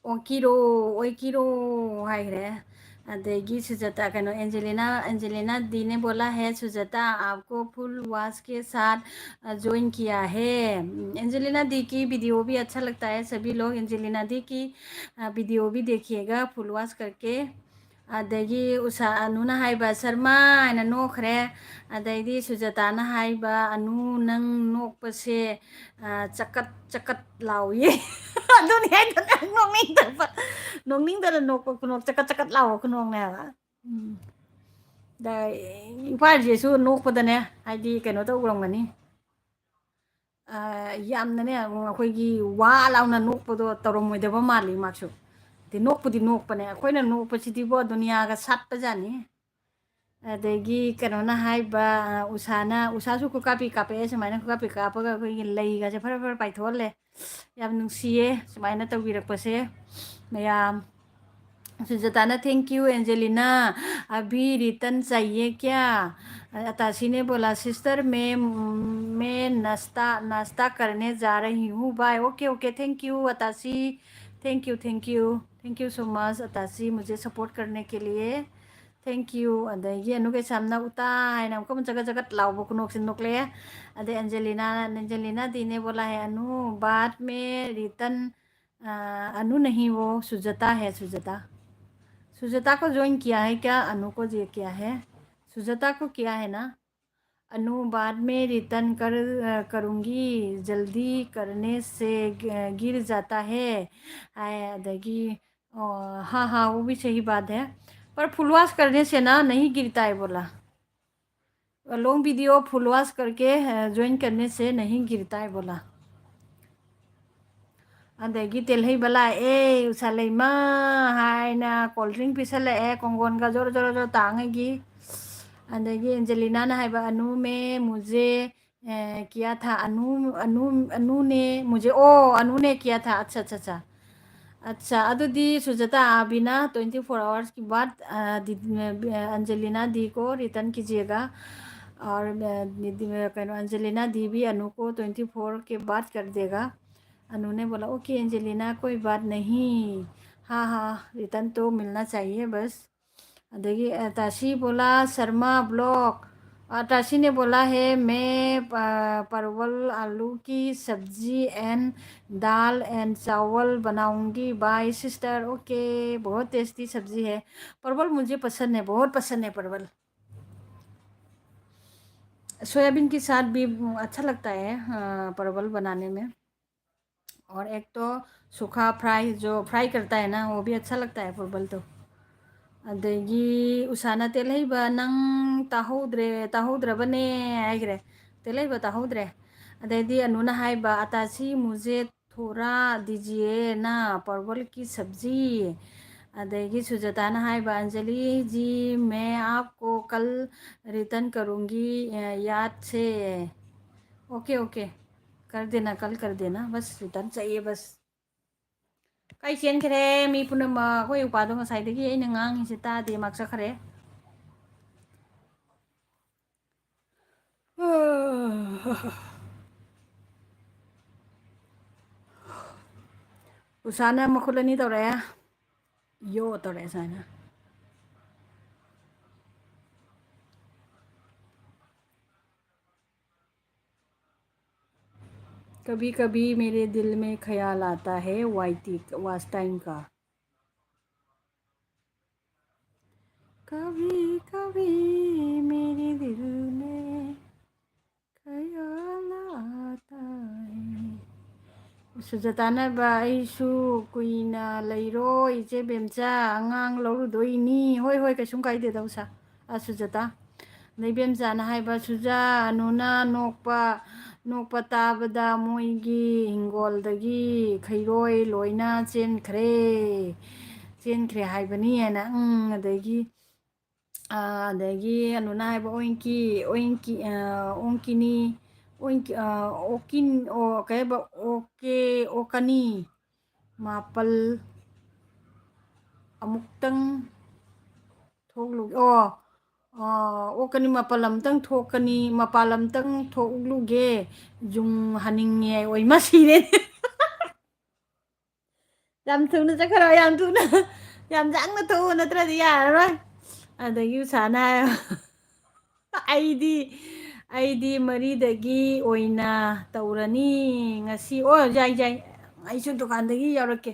ꯑꯣꯀꯤꯔꯣ, ꯑꯣꯏꯀꯤꯔꯣ ꯍꯥꯏꯈ꯭ꯔꯦ꯫ ꯑꯗꯒꯤ ꯁꯨꯖꯥꯇꯥ, ꯀꯩꯅꯣ, एंजेलिना, एंजेलिना दी ने बोला है, "सुजाता, आपको फुल वॉच के साथ, अ, ज्वाइन किया है।" उम, एंजेलिना दी की वीडियो भी अच्छा लगता है, सभी लोग एंजेलिना दी की, अ, वीडियो भी देखिएगा फुल वॉच करके꯫ ꯑꯗꯒꯤ ꯎꯁꯥ, ꯑꯅꯨꯅ ꯍꯥꯏꯕ, "ꯁꯔꯃꯥ" ꯍꯥꯏꯅ ꯅꯣꯛꯈ꯭ꯔꯦ꯫ ꯑꯗꯩꯗꯤ ꯁꯨꯖꯥꯇꯥꯅ ꯍꯥꯏꯕ, "ꯑꯅꯨ, ꯅꯪ ꯅꯣꯛꯄꯁꯦ, ꯑ, ꯆꯀꯠ ꯆꯀꯠ ꯂꯥꯎꯏ꯫" ꯑꯗꯨꯅꯤ ꯑꯩꯅ ꯅꯪ ꯅꯣꯛꯅꯤꯡꯗꯕ, ꯅꯣꯛꯅꯤꯡꯗꯅ ꯅꯣꯛꯄ ꯈꯨꯅꯣꯛ, ꯆꯀꯠ ꯆꯀꯠ ꯂꯥꯎꯕ ꯈꯨꯅꯣꯛꯅꯦ ꯍꯥꯏꯕ꯫ ꯎꯝ꯫ ꯑꯗ ꯏꯝꯐꯥꯜꯁꯤꯁꯨ ꯅꯣꯛꯄꯗꯅꯦ, ꯍꯥꯏꯗꯤ ꯀꯩꯅꯣ ꯇꯧꯔꯝꯒꯅꯤ꯫ ꯑ, ꯌꯥꯝꯅꯅꯦ, ꯑꯩꯈꯣꯏꯒꯤ ꯋꯥ ꯂꯥꯎꯅ ꯅꯣꯛꯄꯗꯣ ꯇꯧꯔꯝꯃꯣꯏꯗꯕ ꯃꯥꯜꯂꯤ ꯃꯥꯁꯨ꯫ ꯑꯗꯩ ꯅꯣꯛꯄꯨꯗꯤ ꯅꯣꯛꯄꯅꯦ꯫ ꯑꯩꯈꯣꯏꯅ ꯅꯣꯛꯄꯁꯤꯗꯤꯕꯣ ꯗꯨꯅꯤꯌꯥꯒ ꯁꯥꯠꯄꯖꯥꯠꯅꯤ꯫ ꯑꯗꯒꯤ ꯀꯩꯅꯣꯅ ꯍꯥꯏꯕ, ꯑ, ꯎꯁꯥꯅ, ꯎꯁꯥꯁꯨ ꯈꯨꯀꯥꯄꯤ ꯀꯥꯞꯄꯛꯑꯦ꯫ ꯁꯨꯃꯥꯏꯅ ꯈꯨꯀꯥꯄꯤ ꯀꯥꯞꯄꯒ ꯑꯩꯈꯣꯏꯒꯤ ꯂꯩꯒꯁꯦ ꯐꯔ ꯐꯔ ꯄꯥꯏꯊꯣꯛꯍꯜꯂꯦ꯫ ꯌꯥꯝ ꯅꯨꯡꯁꯤꯌꯦ ꯁꯨꯃꯥꯏꯅ ꯇꯧꯕꯤꯔꯛꯄꯁꯦ ꯃꯌꯥꯝ꯫ सुजाता ने, "Thank you एंजेलिना, अभी रिटर्न चाहिए क्या?" अताशी ने बोला, "सिस्टर, मैं, मैं नाश्ता, नाश्ता करने जा रही हूँ, bye." Okay, okay, thank you Atashi, thank you, thank you, thank you so much Atashi, मुझे सपोर्ट करने के लिए, thank you꯫ ꯑꯗꯒꯤ ꯑꯅꯨ ꯀꯩꯁꯥꯝꯅ ꯎꯇꯥ ꯍꯥꯏꯅ ꯑꯃꯨꯛꯀ ꯑꯃꯨꯛ ꯆꯒꯠ ꯆꯒꯠ ꯂꯥꯎꯕ ꯈꯨꯅꯣꯛꯁꯦ ꯅꯣꯛꯂꯛꯑꯦ꯫ ꯑꯗꯩ ꯑꯦꯟꯖꯦꯂꯤꯅꯥ, एंजेलिना दी ने बोला है, "अनु, बाद में रिटर्न, अ, अनु नहीं, वो सुजाता है, सुजाता।" सुजाता को ज्वाइन किया है क्या? अनु को जे किया है? सुजाता को किया है ना? "अनु, बाद में रिटर्न कर, अ, करूँगी, जल्दी करने से ग-, गिर जाता है।" आए, अदगी, अ, हाँ, हाँ, वो भी सही बात है। पर फुल वॉच करने से ना नहीं गिरता है बोला। लॉन्ग वीडियो फुल वॉच करके, अ, ज्वाइन करने से नहीं गिरता है बोला। ꯑꯗꯒꯤ ꯇꯦꯜꯍꯩꯕ ꯂꯥꯛꯑꯦ, ꯎꯁꯥ ꯂꯩꯃ ꯍꯥꯏꯅ ꯀꯣꯜ ꯗ꯭ꯔꯤꯡ ꯄꯤꯁꯜꯂꯛꯑꯦ, ꯀꯣꯡꯒꯣꯟꯒ ꯖꯣꯔꯣ ꯖꯣꯔꯣ ꯖꯣꯔꯣ ꯇꯥꯡꯉꯩꯒꯤ꯫ ꯑꯗꯒꯤ ꯑꯦꯟꯖꯦꯂꯤꯅꯥꯅ ꯍꯥꯏꯕ, "ꯑꯅꯨ ꯃꯦ ꯃꯨꯖꯦ, ꯑꯦ, ꯀꯤꯌꯥ ꯊꯥ, ꯑꯅꯨ, ꯑꯅꯨ, ꯑꯅꯨꯅꯦ ꯃꯨꯖꯦ, ꯑꯣ, ꯑꯅꯨꯅꯦ ꯀꯤꯌꯥ ꯊꯥ, ꯑꯠꯆꯥ, ꯑꯠꯆꯥ, ꯑꯠꯆꯥ꯫ अच्छा, अदुदी सुजाता, आप भी ना ट्वेंटी फ़ोर आवर्स के बाद, अ, दीदी, अ, अंजेलिना दी को रिटर्न कीजिएगा। और, अ, दीदी, अ, कह रहा हूँ, अंजेलिना दी भी अनु को ट्वेंटी फ़ोर के बाद कर देगा। अनु ने बोला, "ओके एंजेलिना, कोई बात नहीं।" हाँ, हाँ, रिटर्न तो मिलना चाहिए बस। ꯑꯗꯒꯤ, ꯑ, ꯇꯥꯁꯤ ꯕꯣꯂꯥ ꯁꯔꯃ ꯕ꯭ꯂꯣꯛ, ꯑ, ꯇꯥꯁꯤ ꯅꯦ ꯕꯣꯂꯥ ꯍꯦ, ꯃꯦ, ꯑ, ꯄꯔꯋꯜ ꯑꯥꯂꯨ ꯀꯤ ꯁꯕꯖꯤ ꯑꯦꯟ ꯗꯥꯜ ꯑꯦꯟ ꯆꯥꯋꯜ ꯕꯅꯥꯎꯡꯒꯤ ꯕꯥꯏ ꯁꯤꯁꯇꯔ꯫ ꯑꯣꯀꯦ, ꯕꯍꯨꯠ ꯇꯦꯁꯇꯤ ꯁꯕꯖꯤ ꯍꯦ꯫ परवल मुझे पसंद है, बहुत पसंद है परवल। सोयाबीन के साथ भी अच्छा लगता है, अ, परवल बनाने में। और एक तो सूखा फ्राई, जो फ्राई करता है ना, वो भी अच्छा लगता है परवल तो। ꯑꯗꯒꯤ ꯎꯁꯥꯅ ꯇꯦꯜꯍꯩꯕ, "ꯅꯪ ꯇꯥꯍꯧꯗ꯭ꯔꯦ, ꯇꯥꯍꯧꯗ꯭ꯔꯕꯅꯦ" ꯍꯥꯏꯈ꯭ꯔꯦ꯫ ꯇꯦꯜꯍꯩꯕ ꯇꯥꯍꯧꯗ꯭ꯔꯦ꯫ ꯑꯗꯩꯗꯤ ꯑꯅꯨꯅ ꯍꯥꯏꯕ, "ꯑꯇꯥꯁꯤ ꯃꯨꯖꯦ ꯊꯣꯔꯥ ꯗꯤꯖꯤꯌꯦ ꯅ ꯄꯔꯋꯜ ꯀꯤ ꯁꯕꯖꯤ"꯫ ꯑꯗꯒꯤ ꯁꯨꯖꯥꯇꯥꯅ ꯍꯥꯏꯕ, "अंजलि जी, मैं आपको कल रिटर्न करूँगी, अ, याद से।" ओके, ओके, कर देना, कल कर देना, बस रिटर्न चाहिए बस। ꯀꯥꯏ ꯆꯦꯟꯈ꯭ꯔꯦ ꯃꯤ ꯄꯨꯝꯅꯃꯛ? ꯑꯩꯈꯣꯏ ꯎꯄꯥꯗꯣ ꯉꯁꯥꯏꯗꯒꯤ ꯑꯩꯅ ꯉꯥꯡꯉꯤꯁꯦ ꯇꯥꯗꯦ, ꯃꯥ ꯆꯠꯈ꯭ꯔꯦ꯫ ꯎꯁꯥꯅ ꯃꯈꯨꯠ ꯑꯅꯤ ꯇꯧꯔꯛꯑꯦ, ꯌꯣ ꯇꯧꯔꯛꯑꯦ ꯁꯨꯃꯥꯏꯅ꯫ कभी कभी मेरे दिल में ख्याल आता है, वाई टी, वाच टाइम का। कभी कभी मेरे दिल में ख्याल आता है। ꯁꯨꯖꯥꯇꯥꯅ ꯍꯥꯏꯕ, "ꯑꯩꯁꯨ ꯀꯨꯏꯅ ꯂꯩꯔꯣꯏ ꯏꯆꯦ ꯕꯦꯝꯆꯥ, ꯑꯉꯥꯡ ꯂꯧꯔꯨꯗꯣꯏꯅꯤ"꯫ ꯍꯣꯏ, ꯍꯣꯏ, ꯀꯩꯁꯨꯝ ꯀꯥꯏꯗꯦꯗ ꯎꯁꯥ, ꯑ, ꯁꯨꯖꯥꯇꯥ꯫ ꯅꯩꯕꯦꯝꯆꯥꯅ ꯍꯥꯏꯕ, "ꯁꯨꯖꯥ, ꯑꯅꯨꯅ ꯅꯣꯛꯄ, ꯅꯣꯛꯄ ꯇꯥꯕꯗ ꯃꯣꯏꯒꯤ ꯍꯤꯡꯒꯣꯜꯗꯒꯤ ꯈꯩꯔꯣꯏ ꯂꯣꯏꯅ ꯆꯦꯟꯈ꯭ꯔꯦ, ꯆꯦꯟꯈ꯭ꯔꯦ ꯍꯥꯏꯕꯅꯤ" ꯍꯥꯏꯅ꯫ ꯎꯝ, ꯑꯗꯒꯤ, ꯑ, ꯑꯗꯒꯤ ꯑꯅꯨꯅ ꯍꯥꯏꯕ, "ꯑꯣꯏꯡꯀꯤ, ꯑꯣꯏꯡꯀꯤ, ꯑ, ꯑꯣꯡꯀꯤꯅꯤ, ꯑꯣꯏꯡꯀꯤ-, ꯑ, ꯑꯣꯀꯤꯟ-, ꯑꯣ, ꯀꯩ ꯍꯥꯏꯕ? ꯑꯣꯀꯦ, ꯑꯣꯀꯅꯤ"꯫ ꯃꯥꯄꯜ ꯑꯃꯨꯛꯇꯪ ꯊꯣꯛꯂꯨ꯫ ꯑꯣ, ꯑꯣ, ꯑꯣꯛꯀꯅꯤ, ꯃꯥꯄꯜ ꯑꯃꯨꯛꯇꯪ ꯊꯣꯛꯀꯅꯤ, ꯃꯄꯥꯜ ꯑꯃꯨꯛꯇꯪ ꯊꯣꯛꯂꯨꯒꯦ, ꯌꯨꯡ ꯍꯟꯅꯤꯡꯉꯦ꯫ ꯑꯣꯏ, ꯃꯁꯤꯔꯦ꯫ ꯌꯥꯝ ꯊꯨꯅ ꯆꯠꯈ꯭ꯔꯣ, ꯌꯥꯝ ꯊꯨꯅ꯫ ꯌꯥꯝ ꯌꯥꯡꯅ ꯊꯣꯛꯎ, ꯅꯠꯇ꯭ꯔꯗꯤ ꯌꯥꯔꯔꯣꯏ꯫ ꯑꯗꯒꯤ ꯎꯁꯥꯅ ꯍꯥꯏ, "ꯑꯩꯗꯤ, ꯑꯩꯗꯤ ꯃꯔꯤꯗꯒꯤ ꯑꯣꯏꯅ ꯇꯧꯔꯅꯤ ꯉꯁꯤ꯫" ꯑꯣ, ꯌꯥꯏ, ꯌꯥꯏ꯫ ꯑꯩꯁꯨ ꯗꯨꯀꯥꯟꯗꯒꯤ ꯌꯥꯎꯔꯛꯀꯦ꯫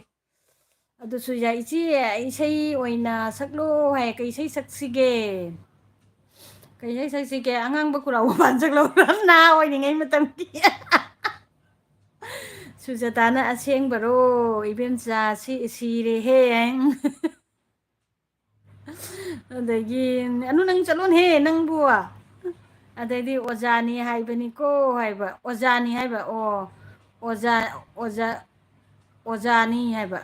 ꯑꯗꯨꯁꯨ ꯌꯥꯏ꯫ "ꯏꯆꯦ, ꯏꯁꯩ ꯑꯣꯏꯅ ꯁꯛꯂꯣ" ꯍꯥꯏ꯫ "ꯀꯩ ꯏꯁꯩ ꯁꯛꯁꯤꯒꯦ? ꯀꯩ ꯏꯁꯩ ꯁꯛꯁꯤꯒꯦ? ꯑꯉꯥꯡꯕ ꯈꯨꯔꯥꯎꯕ ꯄꯥꯟ ꯁꯛꯂꯛꯎꯔꯥ?" ꯅꯍꯥ ꯑꯣꯏꯔꯤꯉꯩ ꯃꯇꯝꯒꯤ꯫ ꯁꯨꯖꯇꯥꯅ, "ꯑꯁꯦꯡꯕꯔꯣ? ꯏꯕꯦꯝꯆꯥ, ꯁꯤ ꯁꯤꯔꯦꯍꯦ꯫" ꯑꯗꯒꯤ, "ꯑꯅꯨ, ꯅꯪ ꯆꯠꯂꯣꯅꯍꯦ, ꯅꯪꯕꯨ!" ꯑꯗꯩꯗꯤ, "ꯑꯣꯖꯥꯅꯤ ꯍꯥꯏꯕꯅꯤꯀꯣ" ꯍꯥꯏꯕ꯫ "ꯑꯣꯖꯥꯅꯤ" ꯍꯥꯏꯕ꯫ ꯑꯣ, "ꯑꯣꯖꯥ, ꯑꯣꯖꯥ, ꯑꯣꯖꯥꯅꯤ" ꯍꯥꯏꯕ꯫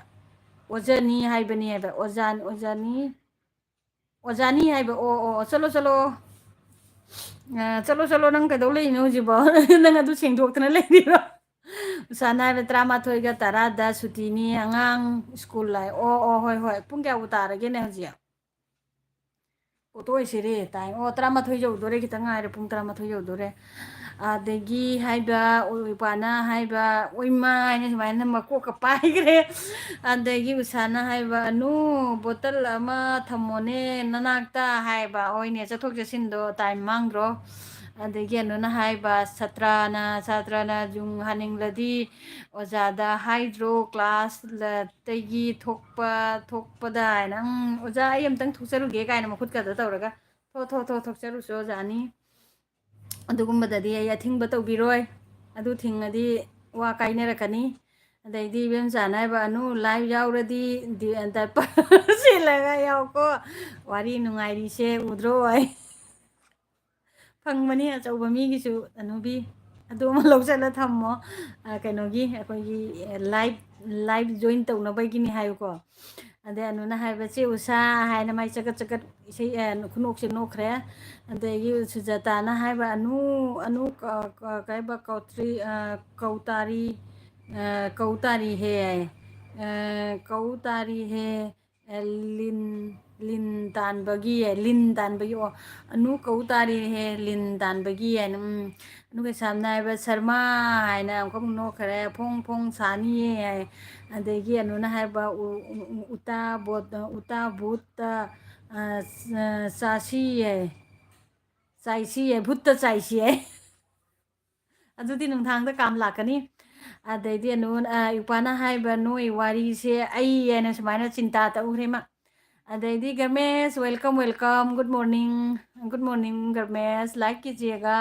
"ꯑꯣꯖꯅꯤ ꯍꯥꯏꯕꯅꯤ" ꯍꯥꯏꯕ꯫ "ꯑꯣꯖꯥ-, ꯑꯣꯖꯥꯅꯤ, ꯑꯣꯖꯥꯅꯤ" ꯍꯥꯏꯕ꯫ "ꯑꯣ, ꯑꯣ, ꯆꯠꯂꯣ, ꯆꯠꯂꯣ꯫ ꯑ, ꯆꯠꯂꯣ, ꯆꯠꯂꯣ, ꯅꯪ ꯀꯩꯗꯧ ꯂꯩꯔꯤꯅꯣ ꯍꯧꯖꯤꯛꯐꯥꯎ? ꯅꯪ ꯑꯗꯨ ꯁꯦꯡꯗꯣꯛꯇꯅ ꯂꯩꯔꯤꯔꯣ?" ꯎꯁꯥꯅ ꯍꯥꯏꯕ, "ꯇꯔꯥꯃꯥꯊꯣꯏꯒ ꯇꯔꯥꯗ ꯁꯨꯇꯤꯅꯤ, ꯑꯉꯥꯡ ꯁ꯭ꯀꯨꯜ ꯂꯥꯛꯑꯦ꯫" "ꯑꯣ, ꯑꯣ, ꯍꯣꯏ, ꯍꯣꯏ꯫ ꯄꯨꯡ ꯀꯌꯥꯕꯨ ꯇꯥꯔꯒꯦꯅꯦ ꯍꯧꯖꯤꯛ?" ꯑꯣꯇꯣ ꯑꯣꯏꯁꯤꯔꯦ ꯇꯥꯏ꯫ ꯑꯣ, ꯇꯔꯥꯃꯥꯊꯣꯏ ꯌꯧꯗꯣꯔꯦ, ꯈꯤꯇꯪ ꯉꯥꯏꯔꯦ, ꯄꯨꯡ ꯇꯔꯥꯃꯥꯊꯣꯏ ꯌꯧꯗꯣꯔꯦ꯫ ꯑꯗꯒꯤ ꯍꯥꯏꯕ, ꯑꯣꯏꯄꯥꯅ ꯍꯥꯏꯕ, "ꯑꯣꯏꯃꯥ" ꯍꯥꯏꯅ ꯁꯨꯃꯥꯏꯅ ꯃꯀꯣꯛꯀ ꯄꯥꯏꯈ꯭ꯔꯦ꯫ ꯑꯗꯒꯤ ꯎꯁꯥꯅ ꯍꯥꯏꯕ, "ꯑꯅꯨ, ꯕꯣꯇꯜ ꯑꯃ ꯊꯝꯃꯣꯅꯦ ꯅꯅꯥꯛꯇ" ꯍꯥꯏꯕ꯫ "ꯍꯣꯏꯅꯦ, ꯆꯠꯊꯣꯛ ꯆꯠꯁꯤꯟꯗꯣ ꯇꯥꯏꯝ ꯃꯥꯡꯗ꯭ꯔꯣ?" ꯑꯗꯒꯤ ꯑꯅꯨꯅ ꯍꯥꯏꯕ, "ꯁꯥꯇ꯭ꯔꯅ, ꯁꯥꯇ꯭ꯔꯅ ꯌꯨꯡ ꯍꯥꯟꯅꯤꯡꯂꯗꯤ ꯑꯣꯖꯥꯗ ꯍꯥꯏꯗ꯭ꯔꯣ, ꯀ꯭ꯂꯥꯁ ꯂ-, ꯇꯒꯤ ꯊꯣꯛꯄ, ꯊꯣꯛꯄꯗ" ꯍꯥꯏꯅ, "ꯎꯝ, ꯑꯣꯖꯥ, ꯑꯩ ꯑꯝꯇꯪ ꯊꯣꯛꯆꯔꯨꯒꯦ" ꯀꯥꯏꯅ ꯃꯈꯨꯠꯀꯗꯣ ꯇꯧꯔꯒ, "ꯊꯣꯛ, ꯊꯣꯛ, ꯊꯣꯛ, ꯊꯣꯛꯆꯔꯨꯆꯣ, ꯑꯣꯖꯥꯅꯤ꯫ ꯑꯗꯨꯒꯨꯝꯕꯗꯗꯤ ꯑꯩ ꯑꯊꯤꯡꯕ ꯇꯧꯕꯤꯔꯣꯏ꯫ ꯑꯗꯨ ꯊꯤꯡꯉꯗꯤ ꯋꯥ ꯀꯥꯏꯅꯔꯛꯀꯅꯤ꯫" ꯑꯗꯩꯗꯤ ꯏꯕꯦꯝꯆꯥꯅ ꯍꯥꯏꯕ, "ꯑꯅꯨ, ꯂꯥꯏꯚ ꯌꯥꯎꯔꯗꯤ ꯗꯤ-, ꯗꯥꯏꯄꯔ ꯁꯦꯠꯂꯒ ꯌꯥꯎꯀꯣ꯫ ꯋꯥꯔꯤ ꯅꯨꯡꯉꯥꯏꯔꯤꯁꯦ ꯎꯗ꯭ꯔꯣ?" ꯍꯥꯏ꯫ ꯐꯪꯕꯅꯤ ꯑꯆꯧꯕ ꯃꯤꯒꯤꯁꯨ, ꯑꯅꯨꯕꯤ꯫ ꯑꯗꯨ ꯑꯃ ꯂꯧꯁꯤꯜꯂ ꯊꯝꯃꯣ꯫ ꯑ, ꯀꯩꯅꯣꯒꯤ, ꯑꯩꯈꯣꯏꯒꯤ, ꯑ, ꯂꯥꯏꯚ, ꯂꯥꯏꯚ ꯖꯣꯏꯟ ꯇꯧꯅꯕꯒꯤꯅꯤ ꯍꯥꯏꯌꯨꯀꯣ꯫ ꯑꯗꯩ ꯑꯅꯨꯅ ꯍꯥꯏꯕ, "ꯆꯦ ꯎꯁꯥ" ꯍꯥꯏꯅ ꯃꯥꯏ ꯆꯒꯠ ꯆꯒꯠ ꯏꯁꯩ, ꯑ, ꯈꯨꯅꯣꯛꯁꯦ ꯅꯣꯛꯈ꯭ꯔꯦ꯫ ꯑꯗꯒꯤ ꯁꯨꯖꯥꯇꯥꯅ ꯍꯥꯏꯕ, "ꯑꯅꯨ, ꯑꯅꯨ, ꯀ-, ꯀ-, ꯀꯩꯕ, ꯀꯧꯇ꯭ꯔꯤ, ꯑ, ꯀꯧꯇꯥꯔꯤ, ꯑ, ꯀꯧꯇꯥꯔꯤ ꯍꯦ" ꯍꯥꯏꯌꯦ꯫ ꯑ, ꯀꯧ ꯇꯥꯔꯤ ꯍꯦ, ꯑ, ꯂꯤꯟ, ꯂꯤꯟ ꯇꯥꯟꯕꯒꯤ, ꯂꯤꯟ ꯇꯥꯟꯕꯒꯤ, ꯑꯣ, ꯑꯅꯨ ꯀꯧ ꯇꯥꯔꯤ ꯍꯦ, ꯂꯤꯟ ꯇꯥꯟꯕꯒꯤ ꯍꯥꯏꯅ, ꯎꯝ, ꯑꯗꯨꯒ ꯁꯝꯅ ꯍꯥꯏꯕ ꯁꯔꯃꯥ ꯍꯥꯏꯅ ꯑꯃꯨꯛꯀ ꯑꯃꯨꯛ ꯅꯣꯛꯈ꯭ꯔꯦ, ꯐꯣꯡ ꯐꯣꯡ ꯁꯥꯅꯤꯌꯦ ꯍꯥꯏ꯫ ꯑꯗꯒꯤ ꯑꯅꯨꯅ ꯍꯥꯏꯕ ꯎ-, ꯎ-, ꯎ-, ꯎꯇꯥ ꯕꯣꯠ-, ꯎꯇꯥ ꯕꯨꯠꯇ, ꯑ, ꯆ-, ꯆꯥꯁꯤ ꯍꯥꯏ, ꯆꯥꯏꯁꯤ ꯍꯥꯏ, ꯚꯨꯠꯇ ꯆꯥꯏꯁꯤ ꯍꯥꯏ꯫ ꯑꯗꯨꯗꯤ ꯅꯨꯡꯗꯥꯡꯗ ꯀꯥꯝ ꯂꯥꯛꯀꯅꯤ꯫ ꯑꯗꯩꯗꯤ ꯑꯅꯨ-, ꯑ, ꯏꯄꯥꯅ ꯍꯥꯏꯕ ꯅꯣꯏ ꯋꯥꯔꯤꯁꯦ ꯑꯩ ꯍꯥꯏꯅ ꯁꯨꯃꯥꯏꯅ ꯆꯤꯟꯇꯥ ꯇꯧꯈ꯭ꯔꯦ ꯃꯥ꯫ ꯑꯗꯩꯗꯤ ꯒꯔꯃꯦꯁ, welcome, welcome, good morning, good morning ꯒꯔꯃꯦꯁ, like कीजिएगा꯫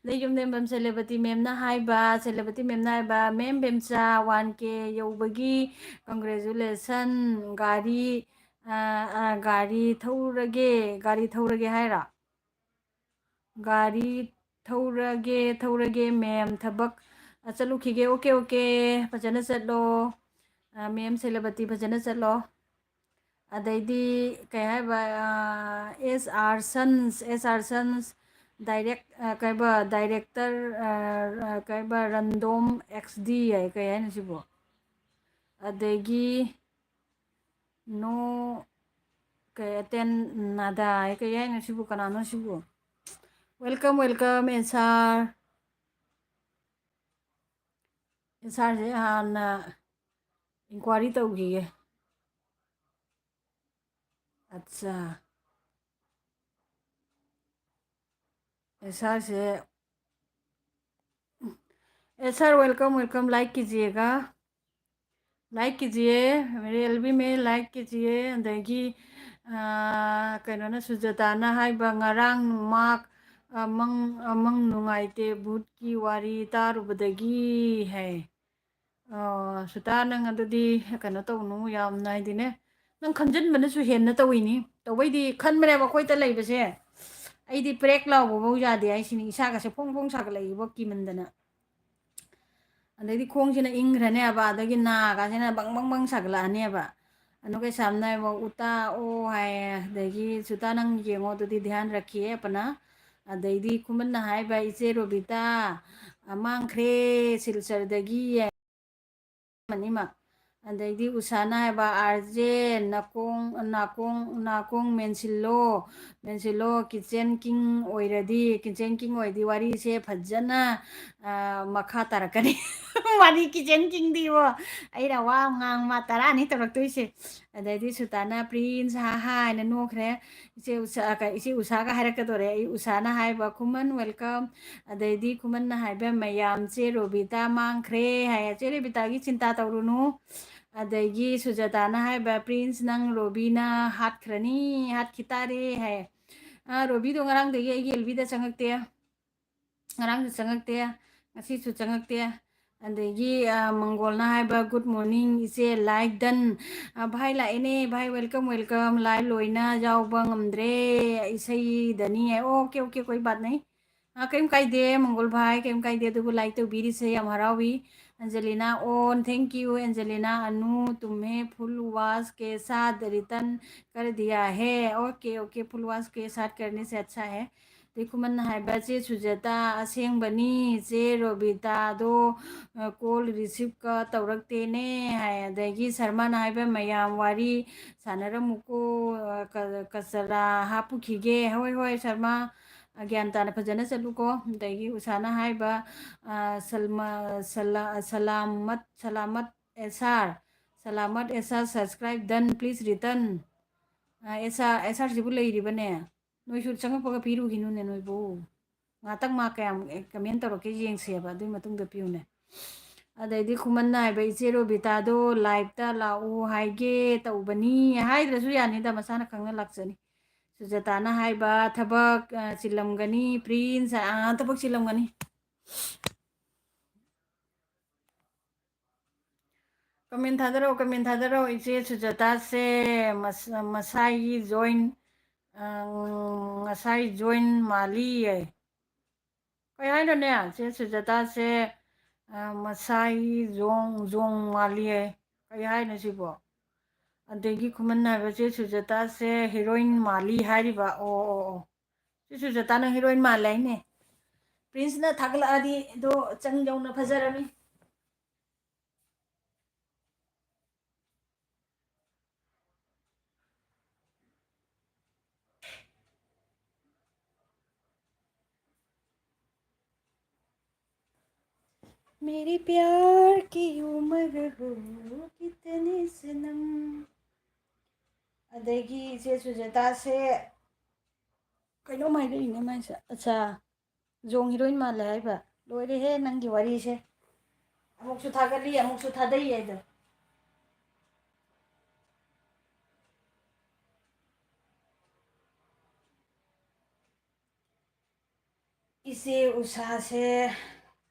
ꯑꯗꯩ ꯌꯨꯝꯅꯦꯝꯕꯝ ꯁꯦꯂꯦꯕꯇꯤ ꯃꯦꯝꯅ ꯍꯥꯏꯕ, ꯁꯦꯂꯦꯕꯇꯤ ꯃꯦꯝꯅ ꯍꯥꯏꯕ, "ꯃꯦꯝ ꯕꯦꯝꯆꯥ, ꯋꯥꯟ ꯀꯦ ꯌꯧꯕꯒꯤ congratulation, ꯒꯥꯔꯤ, ꯑ, ꯑ, ꯒꯥꯔꯤ ꯊꯧꯔꯒꯦ, ꯒꯥꯔꯤ ꯊꯧꯔꯒꯦ ꯍꯥꯏꯔꯣ?" ꯒꯥꯔꯤ ꯊꯧꯔꯒꯦ, ꯊꯧꯔꯒꯦ, ꯃꯦꯝ, ꯊꯕꯛ, ꯑ, ꯆꯠꯂꯨꯈꯤꯒꯦ꯫ ꯑꯣꯀꯦ, ꯑꯣꯀꯦ, ꯐꯖꯅ ꯆꯠꯂꯣ꯫ ꯑ, ꯃꯦꯝ ꯁꯦꯂꯕꯇꯤ, ꯐꯖꯅ ꯆꯠꯂꯣ꯫ ꯑꯗꯩꯗꯤ ꯀꯩ ꯍꯥꯏꯕ, ꯑ, S R Sons, S R Sons, direct, ꯑ, ꯀꯩꯕ, director, ꯑ, ꯑ, ꯀꯩꯕ, ꯔꯟꯗꯣꯝ X D ꯍꯥꯏ, ꯀꯩ ꯍꯥꯏꯅꯣ ꯁꯤꯕꯣ? ꯑꯗꯒꯤ ꯅꯣ, ꯀꯩ, ꯑꯇꯦꯟ ꯅꯥꯗꯥ ꯍꯥꯏ, ꯀꯩ ꯍꯥꯏꯅꯣ ꯁꯤꯕꯨ? ꯀꯅꯥꯅꯣ ꯁꯤꯕꯨ? Welcome, welcome, S R꯫ S R ꯁꯦ ꯍꯥꯟꯅ inquiry ꯇꯧꯈꯤꯒꯦ꯫ ꯑꯠꯆꯥ꯫ S R ꯁꯦ, S R, welcome, welcome, like कीजिएगा, like कीजिए, मेरे L B में like कीजिए, ꯑꯗꯒꯤ, ꯑꯥ, ꯀꯩꯅꯣꯅ, ꯁꯨꯖꯇꯥꯅ ꯍꯥꯏꯕ, "ꯉꯔꯥꯡ ꯃꯥꯛ, ꯑ, ꯃꯪ, ꯑ, ꯃꯪ ꯅꯨꯡꯉꯥꯏꯇꯦ, ꯚꯨꯠꯀꯤ ꯋꯥꯔꯤ ꯇꯥꯔꯨꯕꯗꯒꯤ" ꯍꯥꯏ꯫ ꯑꯣ, ꯁꯨꯇꯥ, ꯅꯪ ꯑꯗꯨꯗꯤ ꯀꯩꯅꯣ ꯇꯧꯅꯨ, ꯌꯥꯝꯅ ꯍꯥꯏꯗꯤꯅꯦ, ꯅꯪ ꯈꯟꯖꯤꯟꯕꯅꯁꯨ ꯍꯦꯟꯅ ꯇꯧꯏꯅꯤ꯫ ꯇꯧꯕꯩꯗꯤ ꯈꯟꯕꯅꯦꯕ ꯑꯩꯈꯣꯏꯗ ꯂꯩꯕꯁꯦ, ꯑꯩꯗꯤ ꯄ꯭ꯔꯦꯛ ꯂꯥꯎꯕꯐꯧ ꯌꯥꯗꯦ ꯍꯥꯏꯁꯤꯅꯤ, ꯏꯁꯥꯒꯁꯦ ꯐꯣꯡ ꯐꯣꯡ ꯁꯥꯒꯠꯂꯛꯏꯕꯣ ꯀꯤꯃꯟꯗꯅ꯫ ꯑꯗꯩꯗꯤ ꯈꯣꯡꯁꯤꯅ ꯏꯪꯈ꯭ꯔꯅꯦꯕ, ꯑꯗꯒꯤ ꯅꯥꯒꯁꯤꯅ ꯕꯪ ꯕꯪ ꯕꯪ ꯁꯥꯒꯠꯂꯛꯑꯅꯦꯕ꯫ ꯑꯗꯨꯒ ꯁꯝꯅ ꯍꯥꯏꯕ ꯎꯇꯥ ꯑꯣ ꯍꯥꯏ, ꯑꯗꯒꯤ ꯁꯨꯇꯥ ꯅꯪ ꯌꯦꯡꯉꯣ ꯑꯗꯨꯗꯤ ꯙ꯭ꯌꯥꯟ ꯔꯈꯤꯌꯦ ꯑꯄꯅꯥ꯫ ꯑꯗꯩꯗꯤ ꯈꯨꯃꯟꯅ ꯍꯥꯏꯕ ꯏꯆꯦ ꯔꯣꯕꯤꯇꯥ, ꯑ, ꯃꯥꯡꯈ꯭ꯔꯦ ꯁꯤꯜꯆꯔꯗꯒꯤ ꯑꯃꯅꯤꯃꯛ꯫ ꯑꯗꯩꯗꯤ ꯎꯁꯥꯅ ꯍꯥꯏꯕ, "ꯑꯥꯔ ꯖꯦ, ꯅꯥꯀꯣꯡ, ꯅꯥꯀꯣꯡ, ꯅꯥꯀꯣꯡ ꯃꯦꯟꯁꯤꯜꯂꯣ, ꯃꯦꯟꯁꯤꯜꯂꯣ, ꯀꯤꯆꯦꯟ ꯀꯤꯡ ꯑꯣꯏꯔꯗꯤ, ꯀꯤꯆꯦꯟ ꯀꯤꯡ ꯑꯣꯏꯔꯗꯤ ꯋꯥꯔꯤꯁꯦ ꯐꯖꯅ, ꯑ, ꯃꯈꯥ ꯇꯥꯔꯛꯀꯅꯤ꯫" ꯋꯥꯔꯤ ꯀꯤꯆꯦꯟ ꯀꯤꯡꯗꯤꯕꯣ, ꯑꯩꯅ ꯋꯥ ꯉꯥꯡ ꯃꯥ ꯇꯔꯥꯅꯤ ꯇꯧꯔꯛꯇꯣꯏꯁꯦ꯫ ꯑꯗꯩꯗꯤ ꯁꯨꯇꯥꯅ, "ꯄ꯭ꯔꯤꯟꯁ, ꯍꯥ ꯍꯥ" ꯍꯥꯏꯅ ꯅꯣꯛꯈ꯭ꯔꯦ꯫ ꯏꯆꯦ ꯎꯁꯥ, ꯀ-, ꯏꯆꯦ ꯎꯁꯥꯒ ꯍꯥꯏꯔꯛꯀꯗꯣꯔꯦ꯫ ꯑꯩ ꯎꯁꯥꯅ ꯍꯥꯏꯕ, "ꯈꯨꯃꯟ welcome꯫" ꯑꯗꯩꯗꯤ ꯈꯨꯃꯟꯅ ꯍꯥꯏꯕ, "ꯃꯌꯥꯝ ꯆꯦ ꯔꯣꯕꯤꯇꯥ ꯃꯥꯡꯈ꯭ꯔꯦ" ꯍꯥꯏ꯫ ꯆꯦ ꯔꯣꯕꯤꯇꯥꯒꯤ ꯆꯤꯟꯇꯥ ꯇꯧꯔꯨꯅꯨ꯫ ꯑꯗꯒꯤ ꯁꯨꯖꯥꯇꯥꯅ ꯍꯥꯏꯕ, "ꯄ꯭ꯔꯤꯟꯁ, ꯅꯪ ꯔꯣꯕꯤꯅ ꯍꯥꯠꯈ꯭ꯔꯅꯤ, ꯍꯥꯠꯈꯤ ꯇꯥꯔꯦ" ꯍꯥꯏ꯫ ꯑ, ꯔꯣꯕꯤꯗꯣ ꯉꯔꯥꯡꯗꯒꯤ ꯑꯩꯒꯤ ꯑꯦꯜꯕꯤꯗ ꯆꯪꯉꯛꯇꯦ꯫ ꯉꯔꯥꯡꯁꯨ ꯆꯪꯉꯛꯇꯦ, ꯉꯁꯤꯁꯨ ꯆꯪꯉꯛꯇꯦ꯫ ꯑꯗꯒꯤ, ꯑ, ꯃꯪꯒꯣꯜꯅ ꯍꯥꯏꯕ, "Good morning ꯏꯆꯦ, live done꯫" ꯑ, "ꯚꯥꯏ ꯂꯥꯛꯑꯦꯅꯦ, ꯚꯥꯏ, welcome, welcome꯫ Live ꯂꯣꯏꯅ ꯌꯥꯎꯕ ꯉꯝꯗ꯭ꯔꯦ, ꯏꯁꯩꯗꯅꯤ" ꯍꯥꯏ꯫ ꯑꯣꯀꯦ, ꯑꯣꯀꯦ, ꯀꯣꯏ ꯕꯥꯠ ꯅꯍꯤ꯫ ꯑ, ꯀꯩꯝ ꯀꯥꯏꯗꯦ, ꯃꯪꯒꯣꯜ ꯚꯥꯏ, ꯀꯩꯝ ꯀꯥꯏꯗꯦ꯫ ꯑꯗꯨꯕꯨ like ꯇꯧꯕꯤꯔꯤꯁꯦ ꯌꯥꯝ ꯍꯔꯥꯎꯏ꯫ ꯑꯟꯖꯂꯤꯅꯥ ꯑꯣꯟ, thank you꯫ ꯑꯟꯖꯂꯤꯅꯥ ꯑꯅꯨ, तुम्हें full wash के साथ return कर दिया है। ओके, ओके, full wash के साथ करने से अच्छा है꯫ ꯑꯗꯩ ꯈꯨꯃꯟꯅ ꯍꯥꯏꯕ, "ꯆꯦ ꯁꯨꯖꯥꯇꯥ ꯑꯁꯦꯡꯕꯅꯤ, ꯆꯦ ꯔꯣꯕꯤꯇꯥꯗꯣ, ꯑ, call receive ꯀ ꯇꯧꯔꯛꯇꯦꯅꯦ" ꯍꯥꯏ꯫ ꯑꯗꯒꯤ ꯁꯔꯃꯅ ꯍꯥꯏꯕ, "ꯃꯌꯥꯝ ꯋꯥꯔꯤ ꯁꯥꯟꯅꯔꯝꯃꯨꯀꯣ, ꯑ, ꯀ-, ꯀꯆꯔꯥ ꯍꯥꯞꯄꯨꯈꯤꯒꯦ꯫" ꯍꯣꯏ, ꯍꯣꯏ, ꯁꯔꯃ, ꯑ, ꯒ꯭ꯌꯥꯟ ꯇꯥꯅ ꯐꯖꯅ ꯆꯠꯂꯨꯀꯣ꯫ ꯑꯗꯒꯤ ꯎꯁꯥꯅ ꯍꯥꯏꯕ, ꯑ, ꯁꯜꯃ-, Salah-, ꯁꯂꯥꯃꯠ, ꯁꯂꯥꯃꯠ ꯑꯦꯁꯥꯔ, ꯁꯂꯥꯃꯠ ꯑꯦꯁꯥꯔ, subscribe done, please return꯫ ꯑ, ꯑꯦꯁꯥ-, ꯑꯦꯁꯥꯔꯁꯤꯕꯨ ꯂꯩꯔꯤꯕꯅꯦ? ꯅꯣꯏꯁꯨ ꯆꯪꯉꯛꯄꯒ ꯄꯤꯔꯨꯈꯤꯅꯨꯅꯦ ꯅꯣꯏꯕꯨ꯫ ꯉꯥꯛꯇꯪ ꯃꯥ ꯀꯌꯥꯝ, ꯑꯦ, comment ꯇꯧꯔꯛꯀꯦ ꯌꯦꯡꯁꯦꯕ, ꯑꯗꯨꯒꯤ ꯃꯇꯨꯡꯗ ꯄꯤꯌꯨꯅꯦ꯫ ꯑꯗꯩꯗꯤ ꯈꯨꯃꯟꯅ ꯍꯥꯏꯕ, "ꯏꯆꯦ ꯔꯣꯕꯤꯇꯥꯗꯣ live ꯇ ꯂꯥꯛꯎ ꯍꯥꯏꯒꯦ ꯇꯧꯕꯅꯤ", ꯍꯥꯏꯗ꯭ꯔꯁꯨ ꯌꯥꯅꯤꯗ, ꯃꯁꯥꯅ ꯈꯪꯅ ꯂꯥꯛꯆꯅꯤ꯫ ꯁꯨꯖꯥꯇꯥꯅ ꯍꯥꯏꯕ, "ꯊꯕꯛ, ꯑ, ꯆꯤꯜꯂꯝꯒꯅꯤ, ꯄ꯭ꯔꯤꯟꯁ, ꯑ, ꯊꯕꯛ ꯆꯤꯜꯂꯝꯒꯅꯤ꯫" Comment ꯊꯥꯗꯔꯛꯑꯣ, comment ꯊꯥꯗꯔꯛꯑꯣ꯫ "ꯏꯆꯦ ꯁꯨꯖꯥꯇꯥꯁꯦ ꯃꯁ-, ꯃꯁꯥꯏꯒꯤ join, ꯑ, ꯉꯁꯥꯏ join ꯃꯥꯜꯂꯤ" ꯍꯥꯏ꯫ ꯀꯩ ꯍꯥꯏꯅꯣꯅꯦ? "ꯆꯦ ꯁꯨꯖꯥꯇꯥꯁꯦ, ꯑ, ꯃꯁꯥꯏꯒꯤ ꯖꯣꯡ, ꯖꯣꯡ ꯃꯥꯜꯂꯤ" ꯍꯥꯏ꯫ ꯀꯩ ꯍꯥꯏꯅꯣ ꯁꯤꯕꯣ? ꯑꯗꯒꯤ ꯈꯨꯃꯟ ꯍꯥꯏꯕ, "ꯆꯦ ꯁꯨꯖꯥꯇꯥꯁꯦ heroine ꯃꯥꯜꯂꯤ" ꯍꯥꯏꯔꯤꯕ꯫ ꯑꯣ, ꯑꯣ, ꯑꯣ꯫ ꯆꯦ ꯁꯨꯖꯥꯇꯥ ꯅꯪ heroine ꯃꯥꯜꯂꯦ ꯍꯥꯏꯅꯦ꯫ ꯄ꯭ꯔꯤꯟꯁꯅ ꯊꯥꯒꯠꯂꯛꯑꯗꯤ ꯑꯗꯣ ꯆꯪ ꯌꯧꯅ ꯐꯖꯔꯅꯤ꯫ मेरी प्यार की उम्र हो कितने सनम. ꯑꯗꯒꯤ ꯏꯆꯦ ꯁꯨꯖꯥꯇꯥꯁꯦ ꯀꯩꯅꯣꯝ ꯍꯥꯏꯔꯛꯏꯅꯦ ꯃꯥꯏꯁꯦ. ꯑꯠꯆꯥ, ꯖꯣꯡ ꯍꯤꯔꯣꯏꯟ ꯃꯥꯜꯂꯦ ꯍꯥꯏꯕ. ꯂꯣꯏꯔꯦꯍꯦ ꯅꯪꯒꯤ ꯋꯥꯔꯤꯁꯦ. ꯑꯃꯨꯛꯁꯨ ꯊꯥꯒꯠꯂꯤ, ꯑꯃꯨꯛꯁꯨ ꯊꯥꯗꯩ ꯍꯥꯏꯗꯣ. ꯏꯆꯦ ꯎꯁꯥꯁꯦ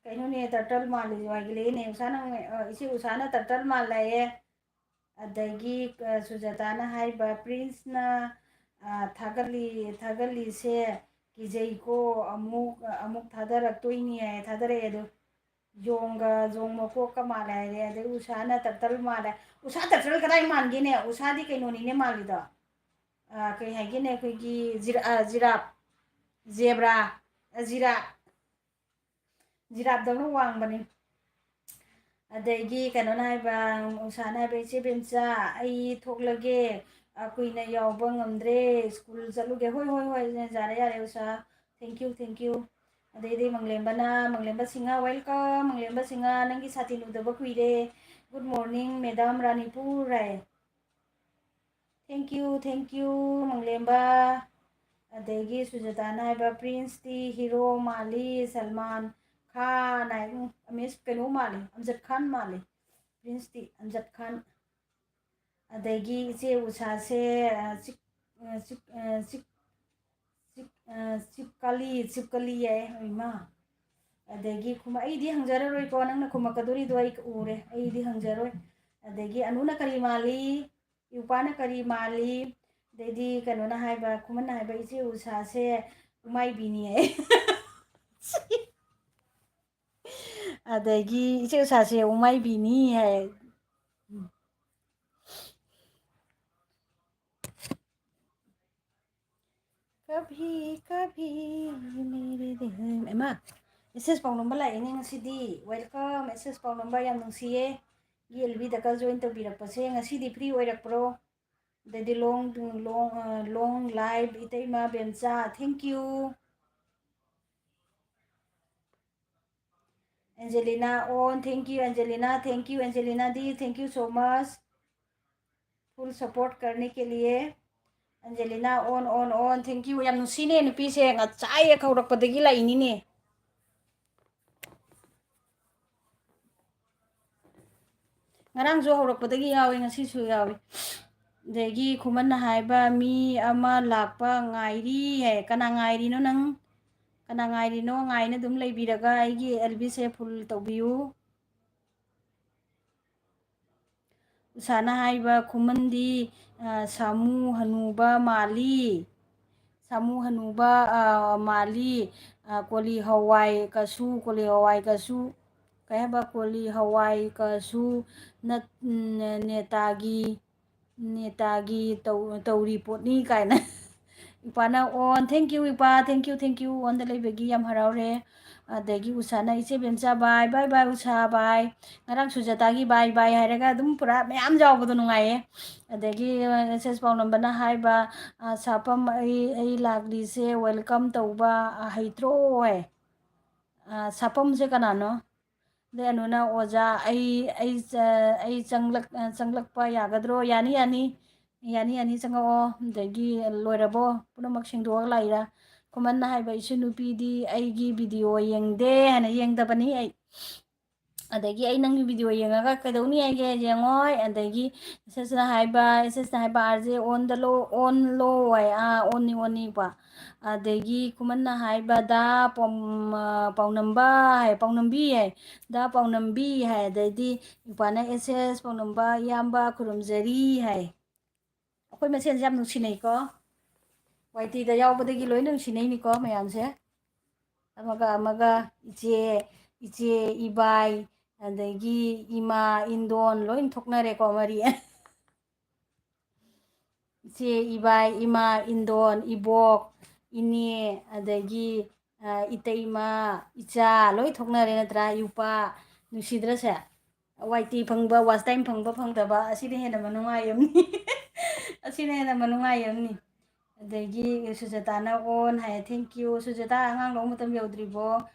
ꯀꯩꯅꯣꯅꯦ, ꯇꯔꯇꯜ ꯃꯥꯜꯂꯤ ꯍꯥꯏꯒꯠꯂꯛꯏꯅꯦ. ꯎꯁꯥꯅ, ꯑ, ꯏꯆꯦ ꯎꯁꯥꯅ ꯇꯔꯇꯜ ꯃꯥꯜꯂꯦꯌꯦ. ꯑꯗꯒꯤ, ꯑ, ꯁꯨꯖꯥꯇꯥꯅ ꯍꯥꯏꯕ, ꯄ꯭ꯔꯤꯟꯁꯅ, ꯑ, ꯊꯥꯒꯠꯂꯤ, ꯊꯥꯒꯠꯂꯤꯁꯦ ꯀꯤꯖꯩꯀꯣ, ꯑꯃꯨꯛ, ꯑꯃꯨꯛ ꯊꯥꯗꯔꯛꯇꯣꯏꯅꯤ ꯍꯥꯏ, ꯊꯥꯗꯔꯛꯑꯦ ꯑꯗꯣ. ꯌꯣꯡꯒ, ꯌꯣꯡ ꯃꯀꯣꯛꯀ ꯃꯥꯜꯂꯦ ꯍꯥꯏꯔꯦ, ꯑꯗꯩ ꯎꯁꯥꯅ ꯇꯔꯇꯜ ꯃꯥꯜꯂꯦ꯫ ꯎꯁꯥ ꯇꯔꯇꯜ ꯀꯗꯥꯏ ꯃꯥꯟꯒꯦꯅꯦ? ꯎꯁꯥꯗꯤ ꯀꯩꯅꯣꯅꯤꯅꯦ ꯃꯥꯜꯂꯤꯗꯣ꯫ ꯑ, ꯀꯩ ꯍꯥꯏꯒꯦꯅꯦ, ꯑꯩꯈꯣꯏꯒꯤ ꯖꯤꯔ-, ꯑ, ꯖꯤꯔꯥꯞ, ꯖꯦꯕ꯭ꯔꯥ, ꯑ, ꯖꯤꯔꯥꯞ, ꯖꯤꯔꯥꯞꯗꯧꯅ ꯋꯥꯡꯕꯅꯤ꯫ ꯑꯗꯒꯤ ꯀꯩꯅꯣꯅ ꯍꯥꯏꯕ, ꯎꯁꯥꯅ ꯍꯥꯏꯕ, "ꯏꯆꯦ ꯕꯦꯝꯆꯥ, ꯑꯩ ꯊꯣꯛꯂꯒꯦ, ꯑ, ꯀꯨꯏꯅ ꯌꯥꯎꯕ ꯉꯝꯗ꯭ꯔꯦ, ꯁ꯭ꯀꯨꯜ ꯆꯠꯂꯨꯒꯦ꯫" "ꯍꯣꯏ, ꯍꯣꯏ, ꯍꯣꯏ, ꯌꯥꯔꯦ, ꯌꯥꯔꯦ ꯎꯁꯥ, thank you, thank you." ꯑꯗꯩꯗꯤ ꯃꯪꯂꯦꯝꯕꯅ, ꯃꯪꯂꯦꯝꯕ ꯁꯤꯡꯍ, "Welcome, ꯃꯪꯂꯦꯝꯕ ꯁꯤꯡꯍ, ꯅꯪꯒꯤ ꯁꯥꯇꯤꯟ ꯎꯗꯕ ꯀꯨꯏꯔꯦ꯫ Good morning, madam ꯔꯥꯅꯤꯄꯨꯔ" high. "Thank you, thank you, ꯃꯪꯂꯦꯝꯕ꯫" ꯑꯗꯒꯤ ꯁꯨꯖꯥꯇꯥꯅ ꯍꯥꯏꯕ, "ꯄ꯭ꯔꯤꯟꯁꯇꯤ ꯍꯤꯔꯣ ꯃꯥꯜꯂꯤ, ꯁꯜꯃꯥꯟ ꯈꯥꯟ" ꯍꯥꯏ꯫ ꯎꯝ, ꯑꯃꯤꯁ ꯀꯩꯅꯣ ꯃꯥꯜꯂꯤ, ꯑꯝꯖꯗ ꯈꯥꯟ ꯃꯥꯜꯂꯤ꯫ ꯄ꯭ꯔꯤꯟꯁꯇꯤ ꯑꯝꯖꯗ ꯈꯥꯟ꯫ ꯑꯗꯒꯤ ꯏꯆꯦ ꯎꯁꯥꯁꯦ, ꯑ, ꯆꯤꯛ-, ꯑ, ꯆꯤꯛ-, ꯑ, ꯆꯤꯛ-, ꯆꯤꯛ-, ꯑ, ꯆꯤꯞꯀꯂꯤ, ꯆꯤꯞꯀꯂꯤ ꯌꯥꯏ, ꯏꯃꯥ꯫ ꯑꯗꯒꯤ ꯈꯨꯝ-, ꯑꯩꯗꯤ ꯍꯪꯖꯔꯔꯣꯏꯀꯣ, ꯅꯪꯅ ꯈꯨꯝꯃꯛꯀꯗꯣꯔꯤꯗꯣ ꯑꯩ ꯎꯔꯦ, ꯑꯩꯗꯤ ꯍꯪꯖꯔꯣꯏ꯫ ꯑꯗꯒꯤ ꯑꯅꯨꯅ ꯀꯔꯤ ꯃꯥꯜꯂꯤ? ꯏꯎꯄꯥꯅ ꯀꯔꯤ ꯃꯥꯜꯂꯤ? ꯑꯗꯩꯗꯤ ꯀꯩꯅꯣꯅ ꯍꯥꯏꯕ, ꯈꯨꯃꯟꯅ ꯍꯥꯏꯕ, "ꯏꯆꯦ ꯎꯁꯥꯁꯦ ꯎꯃꯥꯏꯕꯤꯅꯤ" ꯍꯥꯏ꯫ ꯑꯗꯒꯤ "ꯏꯆꯦ ꯎꯁꯥꯁꯦ ꯎꯃꯥꯏꯕꯤꯅꯤ" ꯍꯥꯏ꯫ ꯀꯚꯤ ꯀꯚꯤ ꯃꯦꯔꯦ ꯗꯤꯜ ꯃꯦ-, ꯏꯃꯥ, ꯑꯦꯁ ꯑꯦꯁ ꯄꯥꯎꯅꯝꯕ ꯂꯥꯛꯏꯅꯦ ꯉꯁꯤꯗꯤ꯫ Welcome, ꯑꯦꯁ ꯑꯦꯁ ꯄꯥꯎꯅꯝꯕ, ꯌꯥꯝ ꯅꯨꯡꯁꯤꯌꯦ꯫ ꯌꯦꯜꯕꯤꯗꯀ join ꯇꯧꯕꯤꯔꯛꯄꯁꯦ꯫ ꯉꯁꯤꯗꯤ free ꯑꯣꯏꯔꯛꯄ꯭ꯔꯣ? ꯑꯗꯩꯗꯤ long, long, ꯑ, long live ꯏꯇꯩꯃ ꯕꯦꯝꯆꯥ, thank you꯫ Angelina on, thank you Angelina, thank you Angelina the, thank you so much full support करने के लिए. Angelina on on on, thank you. ꯌꯥꯝ ꯅꯨꯡꯁꯤꯅꯦ ꯅꯨꯄꯤꯁꯦ, ꯉꯁꯥꯏ ꯍꯦꯛ ꯍꯧꯔꯛꯄꯗꯒꯤ ꯂꯥꯛꯏꯅꯤꯅꯦ. ꯉꯔꯥꯡꯁꯨ ꯍꯧꯔꯛꯄꯗꯒꯤ ꯌꯥꯎꯋꯦ, ꯉꯁꯤꯁꯨ ꯌꯥꯎꯋꯦ. ꯑꯗꯒꯤ ꯈꯨꯃꯟꯅ ꯍꯥꯏꯕ, "ꯃꯤ ꯑꯃ ꯂꯥꯛꯄ ꯉꯥꯏꯔꯤ" ꯍꯥꯏ꯫ ꯀꯅꯥ ꯉꯥꯏꯔꯤꯅꯣ ꯅꯪ? ꯀꯅꯥ ꯉꯥꯏꯔꯤꯅꯣ? ꯉꯥꯏꯅ ꯑꯗꯨꯝ ꯂꯩꯕꯤꯔꯒ ꯑꯩꯒꯤ ꯑꯦꯜꯕꯤꯁꯦ ꯐꯨꯜ ꯇꯧꯕꯤꯌꯨ. ꯎꯁꯥꯅ ꯍꯥꯏꯕ, ꯈꯨꯃꯟꯗꯤ, ꯑ, ꯁꯥꯃꯨ ꯍꯅꯨꯕ ꯃꯥꯜꯂꯤ꯫ ꯁꯥꯃꯨ ꯍꯅꯨꯕ, ꯑ, ꯃꯥꯜꯂꯤ꯫ ꯑ, ꯀꯣꯂꯤ ꯍꯋꯥꯏ ꯀꯁꯨ, ꯀꯣꯂꯤ ꯍꯋꯥꯏ ꯀꯁꯨ, ꯀꯩ ꯍꯥꯏꯕ? ꯀꯣꯂꯤ ꯍꯋꯥꯏ ꯀꯁꯨ ꯅꯠ-, ꯎꯝ, ꯅꯦꯇꯥꯒꯤ, ꯅꯦꯇꯥꯒꯤ ꯇꯧ-, ꯇꯧꯔꯤ ꯄꯣꯠꯅꯤ ꯀꯥꯏꯅ꯫ ꯏꯄꯥꯅ on, thank you ꯏꯄꯥ, thank you, thank you, onꯗ ꯂꯩꯕꯒꯤ ꯌꯥꯝ ꯍꯔꯥꯎꯔꯦ꯫ ꯑꯗꯒꯤ ꯎꯁꯥꯅ, "ꯏꯆꯦ ꯕꯦꯝꯆꯥ bye, bye bye ꯎꯁꯥ bye." ꯉꯔꯥꯡ ꯁꯨꯖꯥꯇꯥꯒꯤ bye bye ꯍꯥꯏꯔꯒ ꯑꯗꯨꯝ ꯄꯨꯔꯥ ꯃꯌꯥꯝ ꯌꯥꯎꯕꯗꯣ ꯅꯨꯡꯉꯥꯏꯌꯦ꯫ ꯑꯗꯒꯤ, ꯑ, ꯑꯦꯁ ꯑꯦꯁ ꯄꯥꯎꯅꯝꯕꯅ ꯍꯥꯏꯕ, ꯑ, "ꯁꯥꯐꯝ ꯑꯩ, ꯑꯩ ꯂꯥꯛꯂꯤꯁꯦ welcome ꯇꯧꯕ, ꯑ, ꯍꯩꯇ꯭ꯔꯣ?" ꯍꯥꯏ꯫ ꯑ, ꯁꯥꯐꯝꯁꯦ ꯀꯅꯥꯅꯣ? ꯑꯗꯩ ꯑꯅꯨꯅ, "ꯑꯣꯖꯥ, ꯑꯩ, ꯑꯩ ꯆ-, ꯑꯩ ꯆꯪꯂꯛ-, ꯑ, ꯆꯪꯂꯛꯄ ꯌꯥꯒꯗ꯭ꯔꯣ?" "ꯌꯥꯅꯤ, ꯌꯥꯅꯤ꯫ ꯌꯥꯅꯤ, ꯌꯥꯅꯤ, ꯆꯪꯉꯛꯑꯣ꯫" ꯑꯗꯒꯤ, "ꯂꯣꯏꯔꯕꯣ? ꯄꯨꯝꯅꯃꯛ ꯁꯦꯡꯗꯣꯛꯑꯒ ꯂꯥꯛꯏꯔꯥ?" ꯈꯨꯃꯟꯅ ꯍꯥꯏꯕ, "ꯏꯁꯨ ꯅꯨꯄꯤꯗꯤ ꯑꯩꯒꯤ video ꯌꯦꯡꯗꯦ" ꯍꯥꯏꯅ, "ꯌꯦꯡꯗꯕꯅꯤ ꯑꯩ꯫" ꯑꯗꯒꯤ, "ꯑꯩ ꯅꯪꯒꯤ video ꯌꯦꯡꯉꯒ ꯀꯩꯗꯧꯅꯤ ꯍꯥꯏꯒꯦ? ꯌꯦꯡꯉꯣꯏ꯫" ꯑꯗꯒꯤ ꯑꯦꯁ ꯑꯦꯁꯅ ꯍꯥꯏꯕ, ꯑꯦꯁ ꯑꯦꯁꯅ ꯍꯥꯏꯕ, "RJ on the low, on low" ꯍꯥꯏ꯫ ꯑꯥ, onꯅꯤ, onꯅꯤꯀꯣ꯫ ꯑꯗꯒꯤ ꯈꯨꯃꯟꯅ ꯍꯥꯏꯕ, "ꯗꯥ ꯄꯥꯎ-, ꯑ, ꯄꯥꯎꯅꯝꯕ" ꯍꯥꯏ, "ꯄꯥꯎꯅꯝꯕꯤ" ꯍꯥꯏ, "ꯗꯥ ꯄꯥꯎꯅꯝꯕꯤ" ꯍꯥꯏ꯫ ꯑꯗꯩꯗꯤ ꯏꯄꯥꯅ, "ꯑꯦꯁ ꯑꯦꯁ ꯄꯥꯎꯅꯝꯕ ꯏꯌꯥꯝꯕ ꯈꯨꯔꯨꯝꯖꯔꯤ" ꯍꯥꯏ꯫ ꯑꯩꯈꯣꯏ ꯃꯁꯦꯟꯁꯦ ꯌꯥꯝ ꯅꯨꯡꯁꯤꯅꯩꯀꯣ꯫ ꯋꯥꯏ ꯇꯤꯗ ꯌꯥꯎꯕꯗꯒꯤ ꯂꯣꯏꯅ ꯅꯨꯡꯁꯤꯅꯩꯅꯤꯀꯣ ꯃꯌꯥꯝꯁꯦ꯫ ꯑꯃꯒ ꯑꯃꯒ, ꯏꯆꯦ, ꯏꯆꯦ, ꯏꯕꯥꯏ, ꯑꯗꯒꯤ ꯏꯃꯥ, ꯏꯟꯗꯣꯟ ꯂꯣꯏ ꯊꯣꯛꯅꯔꯦꯀꯣ ꯃꯔꯤ꯫ ꯏꯆꯦ, ꯏꯕꯥꯏ, ꯏꯃꯥ, ꯏꯟꯗꯣꯟ, ꯏꯕꯣꯛ, ꯏꯅꯦ, ꯑꯗꯒꯤ, ꯑ, ꯏꯇꯩꯃ, ꯏꯆꯥ ꯂꯣꯏ ꯊꯣꯛꯅꯔꯦ ꯅꯠꯇ꯭ꯔꯥ? ꯏꯎꯄꯥ, ꯅꯨꯡꯁꯤꯗ꯭ꯔꯁꯦ? ꯋꯥꯏ ꯇꯤ ꯐꯪꯕ, watch time ꯐꯪꯕ ꯐꯪꯗꯕ, ꯑꯁꯤꯅ ꯍꯦꯟꯅ ꯃꯅꯨꯡꯉꯥꯏ ꯑꯃꯅꯤ꯫ ꯑꯁꯤꯅ ꯍꯦꯟꯅ ꯃꯅꯨꯡꯉꯥꯏ ꯑꯃꯅꯤ꯫ ꯑꯗꯒꯤ ꯁꯨꯖꯥꯇꯥꯅ on ꯍꯥꯏꯌꯦ, "Thank you꯫ ꯁꯨꯖꯥꯇꯥ, ꯑꯉꯥꯡ ꯂꯧꯕ ꯃꯇꯝ ꯌꯧꯗ꯭ꯔꯤꯕꯣ?"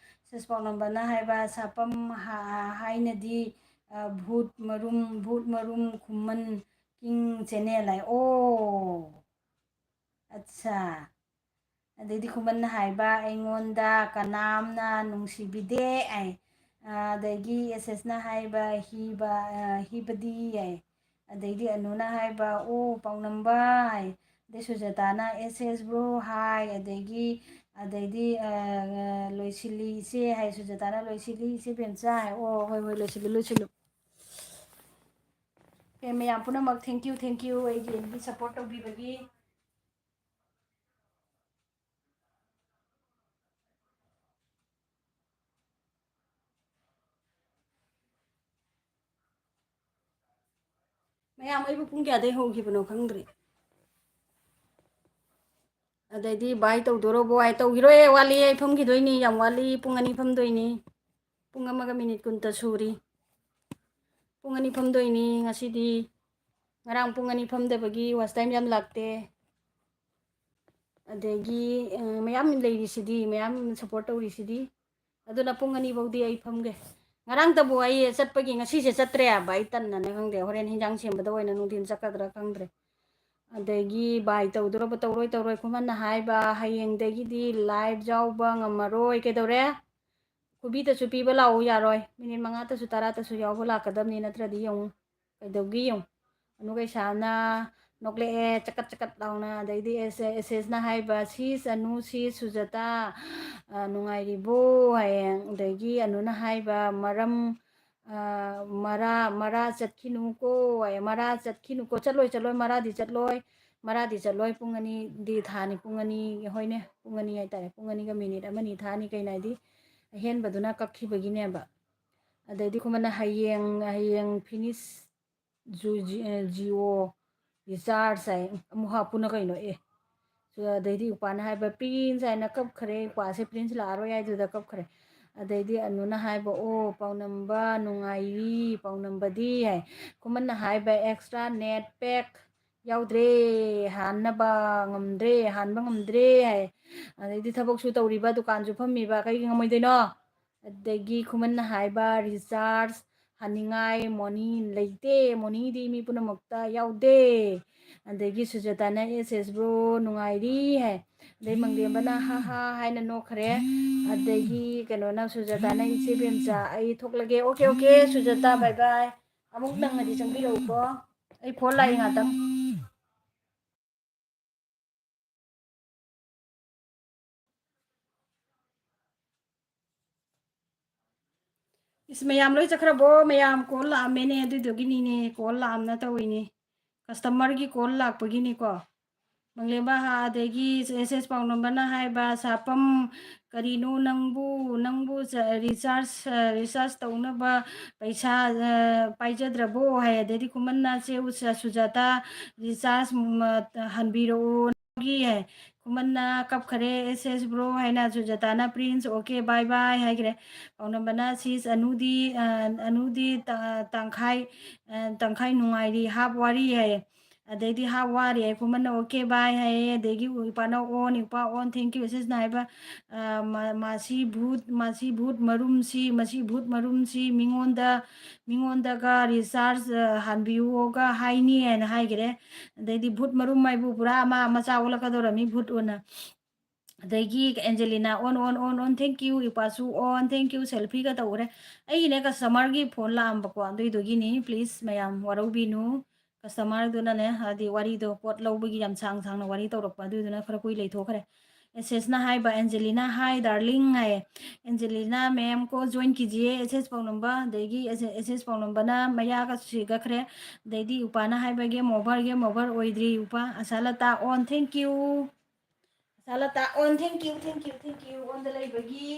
ꯁꯤꯁ ꯄꯥꯎꯅꯝꯕꯅ ꯍꯥꯏꯕ, ꯁꯥꯄꯝ ꯍꯥ-, ꯍꯥꯏꯅꯗꯤ, ꯑ, ꯚꯨꯠ ꯃꯔꯨꯝ, ꯚꯨꯠ ꯃꯔꯨꯝ ꯈꯨꯃꯟ ꯀꯤꯡ ꯆꯦꯅꯦꯜ ꯍꯥꯏ꯫ ꯑꯣ, ꯑꯠꯁꯥ꯫ ꯑꯗꯩꯗꯤ ꯈꯨꯃꯟꯅ ꯍꯥꯏꯕ, "ꯑꯩꯉꯣꯟꯗ ꯀꯅꯥꯝꯅ ꯅꯨꯡꯁꯤꯕꯤꯗꯦ" ꯍꯥꯏ꯫ ꯑ, ꯑꯗꯒꯤ ꯑꯦꯁ ꯑꯦꯁꯅ ꯍꯥꯏꯕ, "ꯍꯤꯕ, ꯑ, ꯍꯤꯕꯗꯤ" ꯍꯥꯏ꯫ ꯑꯗꯩꯗꯤ ꯑꯅꯨꯅ ꯍꯥꯏꯕ, "ꯑꯣ, ꯄꯥꯎꯅꯝꯕ" ꯍꯥꯏ꯫ ꯑꯗꯩ ꯁꯨꯖꯥꯇꯥꯅ, "ꯑꯦꯁ ꯑꯦꯁ ꯕ꯭ꯔꯣ" ꯍꯥꯏ꯫ ꯑꯗꯒꯤ, ꯑꯗꯩꯗꯤ, ꯑ, ꯑ, "ꯂꯣꯏꯁꯤꯜꯂꯤ ꯏꯆꯦ" ꯍꯥꯏ꯫ ꯁꯨꯖꯥꯇꯥꯅ, "ꯂꯣꯏꯁꯤꯜꯂꯤ ꯏꯆꯦ ꯕꯦꯝꯆꯥ" ꯍꯥꯏ꯫ ꯑꯣ, ꯍꯣꯏ, ꯍꯣꯏ, ꯂꯣꯏꯁꯤꯜꯂꯨ, ꯂꯣꯏꯁꯤꯜꯂꯨ꯫ ꯑꯦ, ꯃꯌꯥꯝ ꯄꯨꯝꯅꯃꯛ thank you, thank you, ꯑꯩꯒꯤ ꯑꯦꯝꯕꯤ support ꯇꯧꯕꯤꯕꯒꯤ꯫ ꯃꯌꯥꯝ, ꯑꯩꯕꯨ ꯄꯨꯡ ꯀꯌꯥꯗꯩ ꯍꯧꯈꯤꯕꯅꯣ ꯈꯪꯗ꯭ꯔꯦ꯫ ꯑꯗꯩꯗꯤ ꯕꯥꯏ ꯇꯧꯗꯣꯔꯕꯣ ꯍꯥꯏ, ꯇꯧꯈꯤꯔꯣꯏ, ꯋꯥꯠꯂꯤ, ꯑꯩ ꯐꯝꯈꯤꯗꯣꯏꯅꯤ, ꯌꯥꯝ ꯋꯥꯠꯂꯤ, ꯄꯨꯡ ꯑꯅꯤ ꯐꯝꯗꯣꯏꯅꯤ, ꯄꯨꯡ ꯑꯃꯒ ꯃꯤꯅꯤꯠ ꯀꯨꯟꯇ ꯁꯨꯔꯤ, ꯄꯨꯡ ꯑꯅꯤ ꯐꯝꯗꯣꯏꯅꯤ ꯉꯁꯤꯗꯤ꯫ ꯉꯔꯥꯡ ꯄꯨꯡ ꯑꯅꯤ ꯐꯝꯗꯕꯒꯤ watch time ꯌꯥꯝ ꯂꯥꯛꯇꯦ꯫ ꯑꯗꯒꯤ, ꯑ, ꯃꯌꯥꯝ ꯂꯩꯔꯤꯁꯤꯗꯤ, ꯃꯌꯥꯝ support ꯇꯧꯔꯤꯁꯤꯗꯤ꯫ ꯑꯗꯨꯅ ꯄꯨꯡ ꯑꯅꯤ ꯐꯥꯎꯗꯤ ꯑꯩ ꯐꯝꯒꯦ꯫ ꯉꯔꯥꯡꯇꯕꯨ ꯑꯩ ꯆꯠꯄꯒꯤ, ꯉꯁꯤꯁꯦ ꯆꯠꯇ꯭ꯔꯦ ꯍꯥꯏꯕ, ꯑꯩ ꯇꯟꯅꯅꯦ ꯈꯪꯗꯦ, ꯍꯣꯔꯦꯟ ꯍꯤꯟꯖꯥꯡ ꯁꯦꯝꯕꯗ ꯑꯣꯏꯅ ꯅꯨꯡꯊꯤꯜ ꯆꯠꯀꯗ꯭ꯔꯥ ꯈꯪꯗ꯭ꯔꯦ꯫ ꯑꯗꯒꯤ ꯕꯥꯏ ꯇꯧꯗꯣꯔꯕ ꯇꯧꯔꯣꯏ ꯇꯧꯔꯣꯏ, ꯈꯨꯃꯟꯅ ꯍꯥꯏꯕ, "ꯍꯌꯦꯡꯗꯒꯤꯗꯤ live ꯌꯥꯎꯕ ꯉꯝꯃꯔꯣꯏ"꯫ ꯀꯩꯗꯧꯔꯦ? ꯈꯨꯕꯤꯗꯁꯨ ꯄꯤꯕ ꯂꯥꯛꯎ ꯌꯥꯔꯣꯏ, ꯃꯤꯅꯤꯠ ꯃꯉꯥꯇꯁꯨ ꯇꯔꯥꯇꯁꯨ ꯌꯥꯎꯕ ꯂꯥꯛꯀꯗꯕꯅꯤ, ꯅꯠꯇ꯭ꯔꯗꯤ ꯌꯦꯡꯉꯨ ꯀꯩꯗꯧꯒꯦ ꯌꯦꯡꯉꯨ꯫ ꯑꯅꯨ ꯀꯩꯁꯥꯅ ꯅꯣꯛꯂꯛꯑꯦ ꯆꯀꯠ ꯆꯀꯠ ꯂꯥꯎꯅ꯫ ꯑꯗꯩꯗꯤ ꯑꯦꯁ-, ꯑꯦꯁ ꯑꯦꯁꯅ ꯍꯥꯏꯕ, "ꯁꯤꯁ ꯑꯅꯨ, ꯁꯤꯁ ꯁꯨꯖꯇꯥ, ꯑ, ꯅꯨꯡꯉꯥꯏꯔꯤꯕꯣ?" ꯍꯥꯏꯌꯦ꯫ ꯑꯗꯒꯤ ꯑꯅꯨꯅ ꯍꯥꯏꯕ, "ꯃꯔꯝ, ꯑ, ꯃꯔꯥ, ꯃꯔꯥ ꯆꯠꯈꯤꯅꯨꯀꯣ" ꯍꯥꯏꯌꯦ꯫ "ꯃꯔꯥ ꯆꯠꯈꯤꯅꯨꯀꯣ, ꯆꯠꯂꯣꯏ, ꯆꯠꯂꯣꯏ, ꯃꯔꯥꯗꯤ ꯆꯠꯂꯣꯏ, ꯃꯔꯥꯗꯤ ꯆꯠꯂꯣꯏ, ꯄꯨꯡ ꯑꯅꯤꯗꯤ ꯊꯥꯅꯤ, ꯄꯨꯡ ꯑꯅꯤ", ꯍꯣꯏꯅꯦ, ꯄꯨꯡ ꯑꯅꯤ ꯍꯥꯏꯇꯥꯔꯦ, ꯄꯨꯡ ꯑꯅꯤꯒ ꯃꯤꯅꯤꯠ ꯑꯃꯅꯤ ꯊꯥꯅꯤ, ꯀꯩꯅꯣ ꯍꯥꯏꯗꯤ ꯑꯍꯦꯟꯕꯗꯨꯅ ꯀꯛꯈꯤꯕꯒꯤꯅꯦꯕ꯫ ꯑꯗꯩꯗꯤ ꯈꯨꯃꯟꯅ ꯍꯌꯦꯡ, ꯍꯌꯦꯡ finish ꯖꯨ-, ꯖꯤ-, ꯑ, Jio recharge ꯍꯥꯏ꯫ ꯑꯃꯨꯛ ꯍꯥꯞꯄꯨꯅ ꯀꯩꯅꯣ? ꯑꯦ꯫ ꯁꯨ-, ꯑꯗꯩꯗꯤ ꯎꯄꯥꯅ ꯍꯥꯏꯕ, "Prince" ꯍꯥꯏꯅ ꯀꯞꯈ꯭ꯔꯦ꯫ ꯎꯄꯥꯁꯦ "Prince ꯂꯥꯛꯑꯔꯣꯏ" ꯍꯥꯏꯗꯨꯗ ꯀꯞꯈ꯭ꯔꯦ꯫ ꯑꯗꯩꯗꯤ ꯑꯅꯨꯅ ꯍꯥꯏꯕ, "ꯑꯣ, ꯄꯥꯎꯅꯝꯕ ꯅꯨꯡꯉꯥꯏꯔꯤ, ꯄꯥꯎꯅꯝꯕꯗꯤ?" ꯍꯥꯏ꯫ ꯈꯨꯃꯟꯅ ꯍꯥꯏꯕ, "Extra net pack ꯌꯥꯎꯗ꯭ꯔꯦ, ꯍꯥꯟꯅꯕ ꯉꯝꯗ꯭ꯔꯦ, ꯍꯥꯟꯕ ꯉꯝꯗ꯭ꯔꯦ ꯍꯥꯏ꯫ ꯑꯗꯩꯗꯤ ꯊꯕꯛꯁꯨ ꯇꯧꯔꯤꯕ, ꯗꯨꯀꯥꯟꯁꯨ ꯐꯝꯃꯤꯕ, ꯀꯩꯒꯤ ꯉꯝꯃꯣꯏꯗꯣꯏꯅꯣ? ꯑꯗꯒꯤ ꯈꯨꯃꯟꯅ ꯍꯥꯏꯕ recharge ꯍꯟꯅꯤꯡꯉꯥꯏ money ꯂꯩꯇꯦ, moneyꯗꯤ ꯃꯤ ꯄꯨꯝꯅꯃꯛꯇ ꯌꯥꯎꯗꯦ꯫ ꯑꯗꯒꯤ ꯁꯨꯖꯥꯇꯥꯅ "ꯑꯦꯁ ꯑꯦꯁ bro ꯅꯨꯡꯉꯥꯏꯔꯤ" ꯍꯥꯏ꯫ ꯑꯗꯩ ꯃꯪꯂꯦꯝꯕꯅ "ꯍꯥ ꯍꯥ" ꯍꯥꯏꯅ ꯅꯣꯛꯈ꯭ꯔꯦ꯫ ꯑꯗꯒꯤ ꯀꯩꯅꯣꯅ, ꯁꯨꯖꯥꯇꯥꯅ "ꯏꯆꯦ ꯕꯦꯝꯆꯥ, ꯑꯩ ꯊꯣꯛꯂꯒꯦ"꯫ "Okay, okay, Sujata, bye bye꯫ ꯑꯃꯨꯛ ꯅꯪꯉꯗꯤ ꯆꯪꯕꯤꯔꯛꯎꯀꯣ꯫ ꯑꯩ phone ꯂꯥꯛꯏ ꯉꯥꯛꯇꯪ"꯫ ꯏꯁ, ꯃꯌꯥꯝ ꯂꯣꯏ ꯆꯠꯈ꯭ꯔꯕꯣ? ꯃꯌꯥꯝ call ꯂꯥꯛꯑꯝꯃꯦꯅꯦ, ꯑꯗꯨꯗꯨꯒꯤꯅꯤꯅꯦ, call ꯂꯥꯛꯑꯝꯅ ꯇꯧꯔꯤꯅꯦ꯫ Customerꯒꯤ call ꯂꯥꯛꯄꯒꯤꯅꯤꯀꯣ꯫ ꯃꯪꯂꯦꯝꯕ, ꯑꯗꯒꯤ ꯑꯦꯁ ꯑꯦꯁ ꯄꯥꯎꯅꯝꯕꯅ ꯍꯥꯏꯕ, "ꯁꯥꯄꯝ, ꯀꯔꯤꯅꯣ ꯅꯪꯕꯨ, ꯅꯪꯕꯨ ꯆ-, recharge, ꯑ, recharge ꯇꯧꯅꯕ ꯄꯩꯁꯥ, ꯑ, ꯄꯥꯏꯖꯗ꯭ꯔꯕꯣ?" ꯍꯥꯏ꯫ ꯑꯗꯩꯗꯤ ꯈꯨꯃꯟꯅ, "ꯆꯦ ꯎ-, ꯁ-, ꯁꯨꯖꯥꯇꯥ, recharge, ꯃ-, ꯍꯟꯕꯤꯔꯛꯑꯣ" ꯍꯥꯏ꯫ ꯈꯨꯃꯟꯅ ꯀꯞꯈꯔꯦ꯫ "ꯑꯦꯁ ꯑꯦꯁ bro" ꯍꯥꯏꯅ꯫ ꯁꯨꯖꯥꯇꯥꯅ "Prince, okay, bye bye" ꯍꯥꯏꯈ꯭ꯔꯦ꯫ ꯄꯥꯎꯅꯝꯕꯅ "sis, ꯑꯅꯨꯗꯤ, ꯑ, ꯑꯅꯨꯗꯤ ꯇ-, ꯇꯪꯈꯥꯏ, ꯑ, ꯇꯪꯈꯥꯏ ꯅꯨꯡꯉꯥꯏꯔꯤ, half ꯋꯥꯔꯤ" ꯍꯥꯏꯌꯦ꯫ ꯑꯗꯩꯗꯤ "Half ꯋꯥꯔꯤ" ꯍꯥꯏ꯫ ꯈꯨꯃꯟꯅ "Okay, bye" ꯍꯥꯏꯌꯦ꯫ ꯑꯗꯒꯤ ꯎ-, ꯏꯄꯥꯅ "On, ꯏꯄꯥ on, thank you, ꯑꯦꯁ ꯑꯦꯁꯅ" ꯍꯥꯏꯕ, ꯑ, ꯃ-, "ꯃꯁꯤ ꯚꯨꯠ, ꯃꯁꯤ ꯚꯨꯠ ꯃꯔꯨꯝꯁꯤ, ꯃꯁꯤ ꯚꯨꯠ ꯃꯔꯨꯝꯁꯤ ꯃꯤꯉꯣꯟꯗ, ꯃꯤꯉꯣꯟꯗꯒ recharge, ꯑ, ꯍꯟꯕꯤꯌꯨꯒ ꯍꯥꯏꯅꯤ" ꯍꯥꯏꯅ ꯍꯥꯏꯈ꯭ꯔꯦ꯫ ꯑꯗꯩꯗꯤ ꯚꯨꯠ ꯃꯔꯨꯝ ꯍꯥꯏꯕꯨ ꯄꯨꯔꯥ ꯑꯃ ꯃꯆꯥ ꯑꯣꯜꯂꯛꯀꯗꯧꯔꯝꯃꯤ, ꯚꯨꯠ ꯑꯣꯏꯅ꯫ ꯑꯗꯒꯤ ꯑꯦꯟꯖꯦꯂꯤꯅꯥ "On, on, on, on, thank you", ꯏꯄꯥꯁꯨ "On, thank you", selfieꯒ ꯇꯧꯈ꯭ꯔꯦ꯫ ꯑꯩꯒꯤꯅꯦ customerꯒꯤ phone ꯂꯥꯛꯑꯝꯕꯀꯣ, ꯑꯗꯨꯏꯗꯨꯒꯤꯅꯤ, please ꯃꯌꯥꯝ ꯋꯥꯔꯧꯕꯤꯅꯨ꯫ Customerꯗꯨꯅꯅꯦ, ꯍꯥꯏꯗꯤ ꯋꯥꯔꯤꯗꯣ, ꯄꯣꯠ ꯂꯧꯕꯒꯤ ꯌꯥꯝ ꯁꯥꯡ ꯁꯥꯡꯅ ꯋꯥꯔꯤ ꯇꯧꯔꯛꯄ, ꯑꯗꯨꯏꯗꯨꯅ ꯈꯔ ꯀꯨꯏ ꯂꯩꯊꯣꯛꯈ꯭ꯔꯦ꯫ ꯑꯦꯁ ꯑꯦꯁꯅ ꯍꯥꯏꯕ, ꯑꯦꯟꯖꯦꯂꯤꯅꯥ, "Hi darling" ꯍꯥꯏꯌꯦ꯫ "ꯑꯦꯟꯖꯦꯂꯤꯅꯥ ꯃꯦꯝ ꯀꯣ join ꯀꯤꯖꯤꯌꯦ ꯑꯦꯁ ꯑꯦꯁ ꯄꯥꯎꯅꯝꯕ", ꯑꯗꯒꯤ ꯑꯦꯁ ꯑꯦꯁ ꯄꯥꯎꯅꯝꯕꯅ ꯃꯌꯥꯒ ꯁꯤꯒꯠꯈ꯭ꯔꯦ꯫ ꯑꯗꯩꯗꯤ ꯎꯄꯥꯅ ꯍꯥꯏꯕ, "Game over, game over ꯑꯣꯏꯗ꯭ꯔꯤ ꯎꯄꯥ"꯫ ꯑꯁꯥꯂꯇꯥ "On, thank you", ꯑꯁꯥꯂꯇꯥ "On, thank you, thank you, thank you", onꯗ ꯂꯩꯕꯒꯤ꯫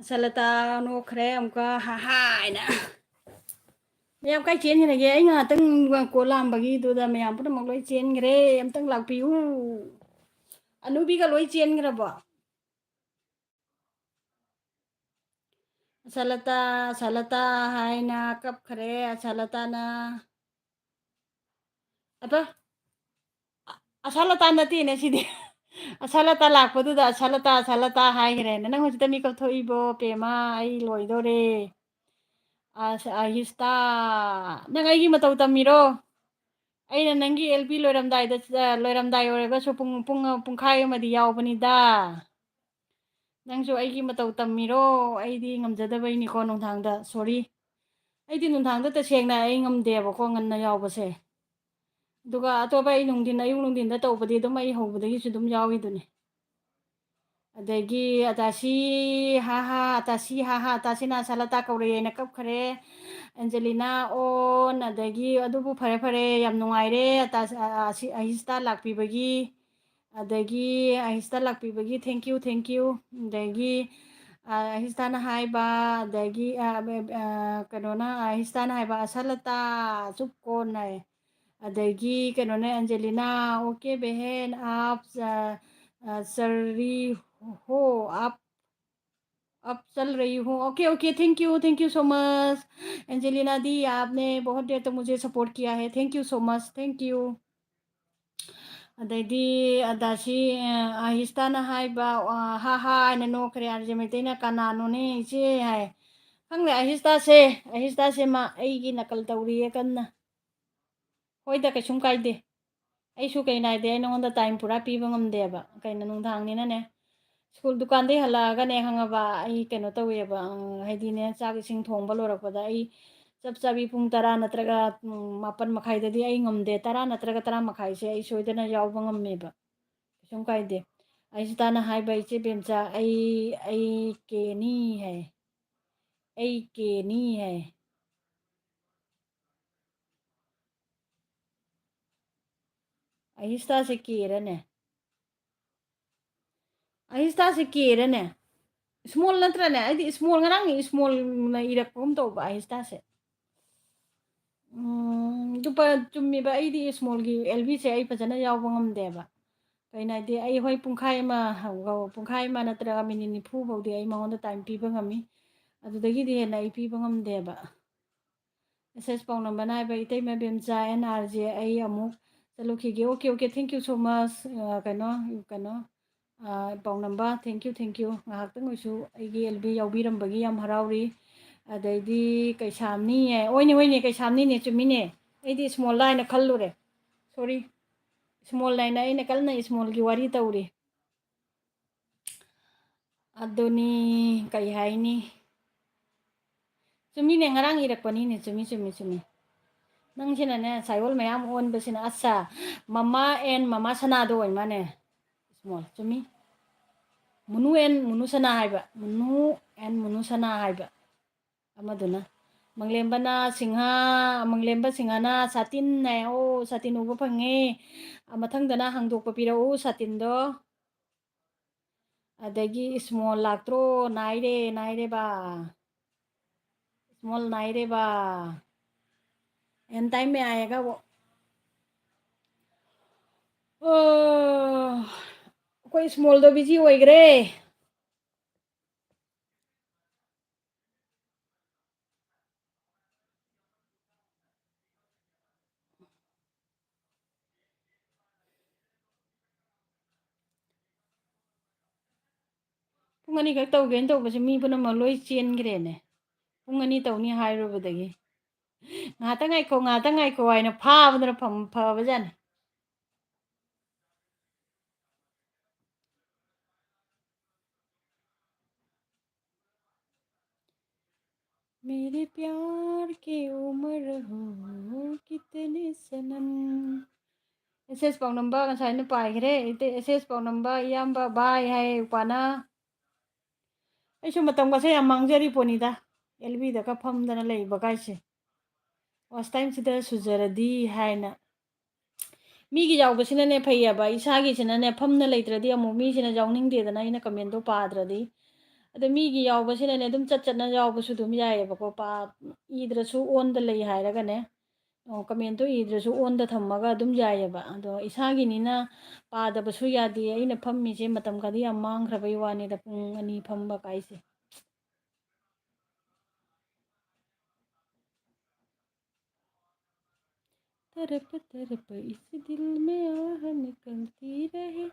ꯑꯁꯥꯂꯇꯥ ꯅꯣꯛꯈ꯭ꯔꯦ ꯑꯃꯨꯛꯀ, "ꯍꯥ ꯍꯥ" ꯍꯥꯏꯅ꯫ ꯃꯌꯥꯝ ꯀꯥꯏ ꯆꯦꯟꯈ꯭ꯔꯒꯦ? ꯑꯩ ꯉꯥꯏꯍꯥꯛꯇꯪ ꯀꯣꯜ ꯂꯥꯝꯕꯒꯤꯗꯨꯗ ꯃꯌꯥꯝ ꯄꯨꯝꯅꯃꯛ ꯂꯣꯏ ꯆꯦꯟꯈ꯭ꯔꯦ꯫ ꯑꯝꯇꯪ ꯂꯥꯛꯄꯤꯌꯨ꯫ ꯑꯅꯨꯕꯤꯒ ꯂꯣꯏ ꯆꯦꯟꯈ꯭ꯔꯕꯣ? ꯑꯁꯥꯂꯇꯥ, ꯑꯁꯥꯂꯇꯥ ꯍꯥꯏꯅ ꯀꯞꯈ꯭ꯔꯦ ꯑꯁꯥꯂꯇꯥꯅ꯫ ꯑꯗꯣ, ꯑ-, ꯑꯁꯥꯂꯇꯥ ꯅꯠꯇꯦꯅꯦ ꯁꯤꯗꯤ꯫ ꯑꯁꯥꯂꯇꯥ ꯂꯥꯛꯄꯗꯨꯗ ꯑꯁꯥꯂꯇꯥ, ꯑꯁꯥꯂꯇꯥ ꯍꯥꯏꯈ꯭ꯔꯦꯅꯦ꯫ ꯅꯪ ꯍꯧꯖꯤꯛꯇ ꯃꯤꯀꯞ ꯊꯣꯛꯏꯕꯣ? ꯄꯦꯃꯥ, ꯑꯩ ꯂꯣꯏꯗꯣꯔꯦ꯫ ꯑꯁ, ꯑꯍꯤꯁꯇꯥ, ꯅꯪ ꯑꯩꯒꯤ ꯃꯇꯧ ꯇꯝꯃꯤꯔꯣ? ꯑꯩꯅ ꯅꯪꯒꯤ L P ꯂꯣꯏꯔꯝꯗꯥꯏꯗ, ꯑ, ꯂꯣꯏꯔꯝꯗꯥꯏ ꯑꯣꯏꯔꯒꯁꯨ ꯄꯨꯡ, ꯄꯨꯡ, ꯄꯨꯡꯈꯥꯏ ꯑꯃꯗꯤ ꯌꯥꯎꯕꯅꯤꯗ꯫ ꯅꯪꯁꯨ ꯑꯩꯒꯤ ꯃꯇꯧ ꯇꯝꯃꯤꯔꯣ? ꯑꯩꯗꯤ ꯉꯝꯖꯗꯕꯩꯅꯤꯀꯣ ꯅꯨꯡꯗꯥꯡꯗ, sorry꯫ ꯑꯩꯗꯤ ꯅꯨꯡꯗꯥꯡꯗ ꯇꯁꯦꯡꯅ ꯑꯩ ꯉꯝꯗꯦꯕꯀꯣ ꯉꯟꯅ ꯌꯥꯎꯕꯁꯦ꯫ ꯑꯗꯨꯒ ꯑꯇꯣꯞꯄ ꯑꯩ ꯅꯨꯡꯊꯤꯟ, ꯑꯌꯨꯛ ꯅꯨꯡꯊꯤꯟꯗ ꯇꯧꯕꯗꯤ ꯑꯗꯨꯝ ꯑꯩ ꯍꯧꯕꯗꯒꯤꯁꯨ ꯑꯗꯨꯝ ꯌꯥꯎꯔꯤꯗꯨꯅꯤ꯫ ꯑꯗꯒꯤ ꯑꯇꯥꯁꯤ, ꯍꯥ ꯍꯥ, ꯑꯇꯥꯁꯤ, ꯍꯥ ꯍꯥ, ꯑꯇꯥꯁꯤꯅ ꯑꯁꯥꯂꯇꯥ ꯀꯧꯔꯛꯑꯦꯅ ꯀꯞꯈ꯭ꯔꯦ꯫ ꯑꯦꯟꯖꯦꯂꯤꯅꯥ ꯑꯣꯟ, ꯑꯗꯒꯤ ꯑꯗꯨꯕꯨ ꯐꯔꯦ ꯐꯔꯦ, ꯌꯥꯝ ꯅꯨꯡꯉꯥꯏꯔꯦ ꯑꯇꯥ-, ꯑ-, ꯑꯁꯤ-, ꯑꯍꯤꯁꯇꯥ ꯂꯥꯛꯄꯤꯕꯒꯤ꯫ ꯑꯗꯒꯤ ꯑꯍꯤꯁꯇꯥ ꯂꯥꯛꯄꯤꯕꯒꯤ thank you, thank you꯫ ꯑꯗꯒꯤ, ꯑ, ꯑꯍꯤꯁꯇꯥꯅ ꯍꯥꯏꯕ, ꯑꯗꯒꯤ, ꯑ, ꯑ, ꯑ, ꯀꯩꯅꯣꯅ, ꯑꯍꯤꯁꯇꯥꯅ ꯍꯥꯏꯕ, "ꯑꯁꯥꯂꯇꯥ, ꯆꯨꯞ ꯀꯣꯟ" ꯍꯥꯏ꯫ ꯑꯗꯒꯤ ꯀꯩꯅꯣꯅꯦ, ꯑꯦꯟꯖꯦꯂꯤꯅꯥ, "OK बहन, आप, ꯑ, अ, चल रही हो, आप, आप चल रही हो। OK, OK, thank you, thank you so much। Angelina दी, आपने बहुत देर तक मुझे support किया है। Thank you so much, thank you।" ꯑꯗꯩꯗꯤ ꯑꯗꯥꯁꯤ, ꯑ, ꯑꯍꯤꯁꯇꯥꯅ ꯍꯥꯏꯕ, ꯑ, "ꯍꯥ ꯍꯥ" ꯍꯥꯏꯅ ꯅꯣꯛꯈ꯭ꯔꯦ꯫ ꯑꯥꯔꯖꯦ ꯃꯩꯇꯩꯅ, "ꯀꯅꯥꯅꯣꯅꯦ ꯏꯆꯦ?" ꯍꯥꯏ꯫ ꯈꯪꯗꯦ, ꯑꯍꯤꯁꯇꯥꯁꯦ, ꯑꯍꯤꯁꯇꯥꯁꯦ ꯃꯥ ꯑꯩꯒꯤ ꯅꯀꯜ ꯇꯧꯔꯤꯌꯦ ꯀꯟꯅ꯫ ꯍꯣꯏꯗ, ꯀꯩꯁꯨꯝ ꯀꯥꯏꯗꯦ꯫ ꯑꯩꯁꯨ ꯀꯩ ꯅꯥꯏꯗꯦ, ꯑꯩ ꯅꯉꯣꯟꯗ time ꯄꯨꯔꯥ ꯄꯤꯕ ꯉꯝꯗꯦꯕ꯫ ꯀꯩꯅꯣ, ꯅꯨꯡꯗꯥꯡꯅꯤꯅꯅꯦ꯫ ꯁ꯭ꯀꯨꯜ ꯗꯨꯀꯥꯟꯗꯩ ꯍꯜꯂꯛꯑꯒꯅꯦ, ꯈꯪꯉꯕ, ꯑꯩ ꯀꯩꯅꯣ ꯇꯧꯋꯦꯕ, ꯑ, ꯍꯥꯏꯗꯤꯅꯦ, ꯆꯥꯛ ꯏꯁꯤꯡ ꯊꯣꯡꯕ ꯂꯣꯏꯔꯛꯄꯗ ꯑꯩ ꯆꯞ ꯆꯥꯕꯤ ꯄꯨꯡ ꯇꯔꯥ ꯅꯠꯇ꯭ꯔꯒ, ꯎꯝ, ꯃꯥꯄꯟ ꯃꯈꯥꯏꯗꯗꯤ ꯑꯩ ꯉꯝꯗꯦ꯫ ꯇꯔꯥ ꯅꯠꯇ꯭ꯔꯒ ꯇꯔꯥ ꯃꯈꯥꯏꯁꯦ ꯑꯩ ꯁꯣꯏꯗꯅ ꯌꯥꯎꯕ ꯉꯝꯃꯦꯕ꯫ ꯀꯩꯁꯨꯝ ꯀꯥꯏꯗꯦ꯫ ꯑꯩꯁꯨ ꯇꯥꯅ ꯍꯥꯏꯕ, "ꯏꯆꯦ ꯕꯦꯝꯆꯥ, ꯑꯩ, ꯑꯩ ꯀꯦꯅꯤ" ꯍꯥꯏ꯫ "ꯑꯩ ꯀꯦꯅꯤ" ꯍꯥꯏ꯫ ꯑꯍꯤꯁꯇꯥꯁꯦ ꯀꯦꯔꯅꯦ? ꯑꯍꯤꯁꯇꯥꯁꯦ ꯀꯦꯔꯅꯦ? ꯏꯁꯃꯣꯜ ꯅꯠꯇ꯭ꯔꯅꯦ? ꯑꯩꯗꯤ ꯏꯁꯃꯣꯜ, ꯉꯔꯥꯡꯒꯤ ꯏꯁꯃꯣꯜꯅ ꯏꯔꯛꯄꯒꯨꯝ ꯇꯧꯕ ꯑꯥꯏꯁꯇꯥꯁꯦ꯫ ꯎꯝ, ꯑꯗꯨ ꯄ-, ꯆꯨꯝꯃꯤꯕ, ꯑꯩꯗꯤ ꯏꯁꯃꯣꯜꯒꯤ ꯑꯦꯜ ꯕꯤꯁꯦ ꯑꯩ ꯐꯖꯅ ꯌꯥꯎꯕ ꯉꯝꯗꯦꯕ꯫ ꯀꯩꯅꯣ ꯍꯥꯏꯗꯤ, ꯑꯩ ꯍꯣꯏ ꯄꯨꯡꯈꯥꯏ ꯑꯃ, ꯄꯨꯡꯈꯥꯏ ꯑꯃ ꯅꯠꯇ꯭ꯔꯒ ꯃꯤꯅꯤꯠ ꯅꯤꯐꯨ ꯐꯥꯎꯗꯤ ꯑꯩ ꯃꯉꯣꯟꯗ ꯇꯥꯏꯝ ꯄꯤꯕ ꯉꯝꯃꯤ꯫ ꯑꯗꯨꯗꯒꯤꯗꯤ ꯍꯦꯟꯅ ꯑꯩ ꯄꯤꯕ ꯉꯝꯗꯦꯕ꯫ ꯑꯦꯁ ꯑꯦꯁ ꯄꯥꯎꯅꯝꯕꯅ ꯍꯥꯏꯕ, "ꯏꯇꯩꯃ ꯕꯦꯝꯆꯥ, ꯑꯦꯟ ꯑꯥꯔ ꯖꯦ, ꯑꯩ ꯑꯃꯨꯛ ꯆꯠꯂꯨꯈꯤꯒꯦ꯫" "Okay, okay, thank you so much꯫ ꯑ, ꯀꯩꯅꯣ, ꯀꯩꯅꯣ, ꯑ, ꯄꯥꯎꯅꯝꯕ, thank you, thank you꯫ ꯉꯥꯏꯍꯥꯛꯇꯪ ꯑꯣꯏꯁꯨ ꯑꯩꯒꯤ ꯑꯦꯜ ꯕꯤ ꯌꯥꯎꯕꯤꯔꯝꯕꯒꯤ ꯌꯥꯝ ꯍꯔꯥꯎꯔꯤ꯫" ꯑꯗꯩꯗꯤ ꯀꯩꯁꯥꯝꯅꯤꯌꯦ, "ꯍꯣꯏꯅꯦ, ꯍꯣꯏꯅꯦ, ꯀꯩꯁꯥꯝꯅꯤꯅꯦ, ꯆꯨꯝꯃꯤꯅꯦ꯫ ꯑꯩꯗꯤ ꯏꯁꯃꯣꯜ ꯍꯥꯏꯅ ꯈꯜꯂꯨꯔꯦ꯫ Sorry, ꯏꯁꯃꯣꯜ ꯍꯥꯏꯅ ꯑꯩꯅ ꯀꯟꯅ ꯏꯁꯃꯣꯜꯒꯤ ꯋꯥꯔꯤ ꯇꯧꯔꯤ꯫" ꯑꯗꯨꯅꯤ, ꯀꯩ ꯍꯥꯏꯅꯤ? ꯆꯨꯝꯃꯤꯅꯦ, ꯉꯔꯥꯡ ꯏꯔꯛꯄꯅꯤꯅꯦ꯫ ꯆꯨꯝꯃꯤ, ꯆꯨꯝꯃꯤ, ꯆꯨꯝꯃꯤ꯫ ꯅꯪꯁꯤꯅꯅꯦ, ꯁꯥꯏꯌꯣꯜ ꯃꯌꯥꯝ ꯑꯣꯟꯕꯁꯤꯅ, ꯑꯠꯁꯥ, ꯃꯃꯥ ꯑꯦꯟ ꯃꯃꯥ ꯁꯅꯥꯗꯣ ꯑꯣꯏ ꯃꯥꯅꯦ꯫ ꯏꯁꯃꯣꯜ, ꯆꯨꯝꯃꯤ꯫ ꯃꯨꯅꯨ ꯑꯦꯟ ꯃꯨꯅꯨ ꯁꯅꯥ ꯍꯥꯏꯕ, ꯃꯨꯅꯨ ꯑꯦꯟ ꯃꯨꯅꯨ ꯁꯅꯥ ꯍꯥꯏꯕ ꯑꯃꯗꯨꯅ꯫ ꯃꯪꯂꯦꯝꯕꯅ ꯁꯤꯡꯍ, ꯃꯪꯂꯦꯝꯕ ꯁꯤꯡꯍꯅ ꯁꯥꯇꯤꯟ ꯍꯥꯏ, "ꯑꯣ, ꯁꯥꯇꯤꯟ ꯎꯕ ꯐꯪꯉꯦ꯫ ꯑ, ꯃꯊꯪꯗꯅ ꯍꯥꯡꯗꯣꯛꯄ ꯄꯤꯔꯛꯎ ꯁꯥꯇꯤꯟꯗꯣ꯫" ꯑꯗꯒꯤ ꯏꯁꯃꯣꯜ ꯂꯥꯛꯇ꯭ꯔꯣ? ꯅꯥꯏꯔꯦ, ꯅꯥꯏꯔꯦꯕ꯫ ꯏꯁꯃꯣꯜ ꯅꯥꯏꯔꯦꯕ꯫ ꯑꯦꯟ ꯇꯥꯏꯝ ꯃꯌꯥꯏꯒ ꯑꯣ꯫ ꯑꯣ, ꯑꯩꯈꯣꯏ ꯏꯁꯃꯣꯜꯗꯣ ꯕꯤꯖꯤ ꯑꯣꯏꯈ꯭ꯔꯦ꯫ ꯄꯨꯡ ꯑꯅꯤꯈꯛ ꯇꯧꯒꯦꯅ ꯇꯧꯕꯁꯦ ꯃꯤ ꯄꯨꯝꯅꯃꯛ ꯂꯣꯏ ꯆꯦꯟꯈ꯭ꯔꯦꯅꯦ꯫ ꯄꯨꯡ ꯑꯅꯤ ꯇꯧꯅꯤ ꯍꯥꯏꯔꯨꯕꯗꯒꯤ꯫ "ꯉꯥꯏꯍꯥꯛꯇꯪ ꯉꯥꯏꯈꯣ, ꯉꯥꯏꯍꯥꯛꯇꯪ ꯉꯥꯏꯈꯣ" ꯍꯥꯏꯅ ꯐꯥꯕꯗꯨꯅ ꯐꯝ-, ꯐꯕꯖꯥꯠꯅꯤ꯫ "मेरे प्यार की उम्र हो कितने सनम।" ꯑꯦꯁ ꯑꯦꯁ ꯄꯥꯎꯅꯝꯕ ꯉꯁꯥꯏꯅ ꯄꯥꯏꯈ꯭ꯔꯦ꯫ ꯏꯇꯩ ꯑꯦꯁ ꯑꯦꯁ ꯄꯥꯎꯅꯝꯕ ꯏꯌꯥꯝꯕ, ꯚꯥꯏ ꯍꯥꯏ ꯎꯄꯥꯅ꯫ ꯑꯩꯁꯨ ꯃꯇꯝꯒꯁꯦ ꯌꯥꯝ ꯃꯥꯡꯖꯔꯤ ꯄꯣꯠꯅꯤꯗ, ꯑꯦꯜ ꯕꯤꯗꯒ ꯐꯝꯗꯅ ꯂꯩꯕ ꯀꯥꯏꯁꯦ꯫ ꯋꯥꯁ ꯇꯥꯏꯝꯁꯤꯗ ꯁꯨꯖꯔꯗꯤ ꯍꯥꯏꯅ꯫ ꯃꯤꯒꯤ ꯌꯥꯎꯕꯁꯤꯅꯅꯦ ꯐꯩꯌꯦꯕ, ꯏꯁꯥꯒꯤꯁꯤꯅꯅꯦ ꯐꯝꯅ ꯂꯩꯇ꯭ꯔꯗꯤ ꯑꯃꯨꯛ ꯃꯤꯁꯤꯅ ꯌꯥꯎꯅꯤꯡꯗꯦꯗꯅ ꯑꯩꯅ ꯀꯃꯦꯟꯗꯣ ꯄꯥꯗ꯭ꯔꯗꯤ꯫ ꯑꯗꯣ ꯃꯤꯒꯤ ꯌꯥꯎꯕꯁꯤꯅꯅꯦ, ꯑꯗꯨꯝ ꯆꯠ ꯆꯠꯅ ꯌꯥꯎꯕꯁꯨ ꯑꯗꯨꯝ ꯌꯥꯏꯑꯕꯀꯣ꯫ ꯄꯥ-, ꯏꯗ꯭ꯔꯁꯨ ꯑꯣꯟꯗ ꯂꯩ ꯍꯥꯏꯔꯒꯅꯦ, ꯑꯣ, ꯀꯃꯦꯟꯇꯣ ꯏꯗ꯭ꯔꯁꯨ ꯑꯣꯟꯗ ꯊꯝꯃꯒ ꯑꯗꯨꯝ ꯌꯥꯏꯑꯕ꯫ ꯑꯗꯣ ꯏꯁꯥꯒꯤꯅꯤꯅ ꯄꯥꯗꯕꯁꯨ ꯌꯥꯗꯦ꯫ ꯑꯩꯅ ꯐꯝꯃꯤꯁꯦ ꯃꯇꯝ ꯈꯔꯗꯤ ꯌꯥꯝ ꯃꯥꯡꯈ꯭ꯔꯕꯩ ꯋꯥꯅꯤꯗ, ꯄꯨꯡ ꯑꯅꯤ ꯐꯝꯕ ꯀꯥꯏꯁꯦ꯫ तड़प तड़प इस दिल में आह निकलती रहे,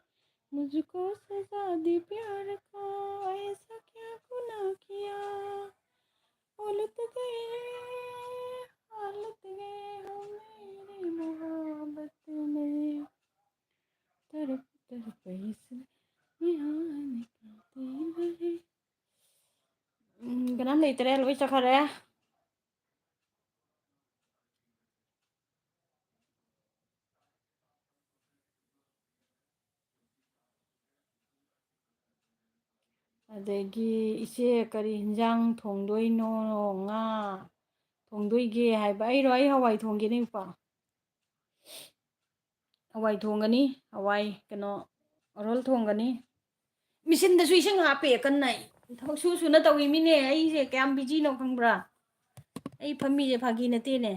मुझको सजा दे प्यार का, ऐसा क्या गुनाह किया। उलझ गए, उलझ गए हम मेरी मोहब्बत में। तड़प तड़प इस में आह निकलती रहे। ꯎꯝ, ꯀꯅꯥꯝ ꯂꯩꯇꯔꯦ, ꯂꯣꯏ ꯆꯠꯈꯔꯦ꯫ ꯑꯗꯒꯤ ꯏꯆꯦ ꯀꯔꯤ ꯍꯤꯟꯖꯥꯡ ꯊꯣꯡꯗꯣꯏꯅꯣ? ꯉꯥ ꯊꯣꯡꯗꯣꯏꯒꯦ ꯍꯥꯏꯕ꯫ ꯑꯩꯔꯣ? ꯑꯩ ꯍꯋꯥꯏ ꯊꯣꯡꯒꯦꯅꯦ, ꯏꯄꯥ꯫ ꯍꯋꯥꯏ ꯊꯣꯡꯒꯅꯤ, ꯍꯋꯥꯏ, ꯀꯩꯅꯣ, ꯑꯣꯔꯣꯜ ꯊꯣꯡꯒꯅꯤ꯫ ꯃꯦꯆꯤꯟꯗꯁꯨ ꯏꯁꯤꯡ ꯍꯥꯞꯄꯦ ꯀꯟꯅ꯫ ꯊꯕꯛ ꯁꯨ ꯁꯨꯅ ꯇꯧꯔꯤꯃꯤꯅꯦ꯫ ꯑꯩꯁꯦ ꯀꯌꯥꯝ ꯕꯤꯖꯤꯅꯣ ꯈꯪꯕ꯭ꯔꯥ? ꯑꯩ ꯐꯝꯃꯤꯁꯦ ꯐꯥꯒꯤ ꯅꯠꯇꯦꯅꯦ꯫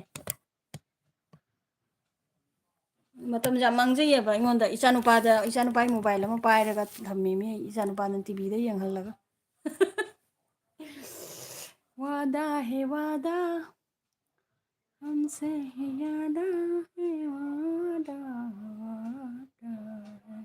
ꯃꯇꯝꯁꯦ ꯌꯥꯝ ꯃꯥꯡꯖꯩꯌꯦꯕ ꯑꯩꯉꯣꯟꯗ꯫ ꯏꯆꯥꯅꯨꯄꯥꯗ, ꯏꯆꯥꯅꯨꯄꯥꯒꯤ ꯃꯣꯕꯥꯏꯜ ꯑꯃ ꯄꯥꯏꯔꯒ ꯊꯝꯃꯤꯃꯤ ꯑꯩ, ꯏꯆꯥꯅꯨꯄꯥꯗ ꯇꯤꯚꯤꯗ ꯌꯦꯡꯍꯜꯂꯒ꯫ वादा है वादा, हमसे है यादा है वादा, वादा है।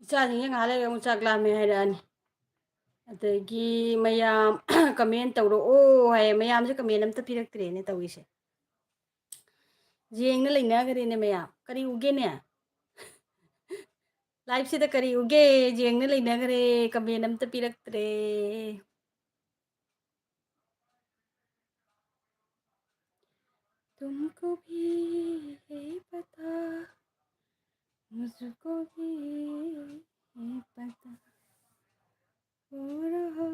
ꯏꯆꯥꯁꯤꯡꯁꯦ ꯉꯥꯏꯍꯥꯛ ꯂꯩꯔꯒ ꯑꯃꯨꯛ ꯆꯥꯛ ꯂꯥꯝꯃꯦ ꯍꯥꯏꯔꯛꯑꯅꯤ꯫ ꯑꯗꯒꯤ ꯃꯌꯥꯝ comment ꯇꯧꯔꯛꯑꯣ ꯍꯥꯏꯌꯦ꯫ ꯃꯌꯥꯝꯁꯦ comment ꯑꯝꯇ ꯄꯤꯔꯛꯇ꯭ꯔꯦꯅꯦ ꯇꯧꯔꯤꯁꯦ꯫ ꯌꯦꯡꯅ ꯂꯩꯅꯈ꯭ꯔꯦꯅꯦ ꯃꯌꯥꯝ꯫ ꯀꯔꯤ ꯎꯒꯦꯅꯦ? Live ꯁꯤꯗ ꯀꯔꯤ ꯎꯒꯦ? ꯌꯦꯡꯅ ꯂꯩꯅꯈ꯭ꯔꯦ꯫ Comment ꯑꯝꯇ ꯄꯤꯔꯛꯇ꯭ꯔꯦ꯫ तुमको भी है पता, मुझको भी है पता, हो रहा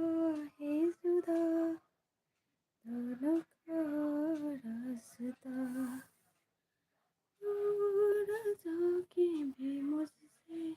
है जुदा दोनों का रास्ता। दूर जाके भी मुझसे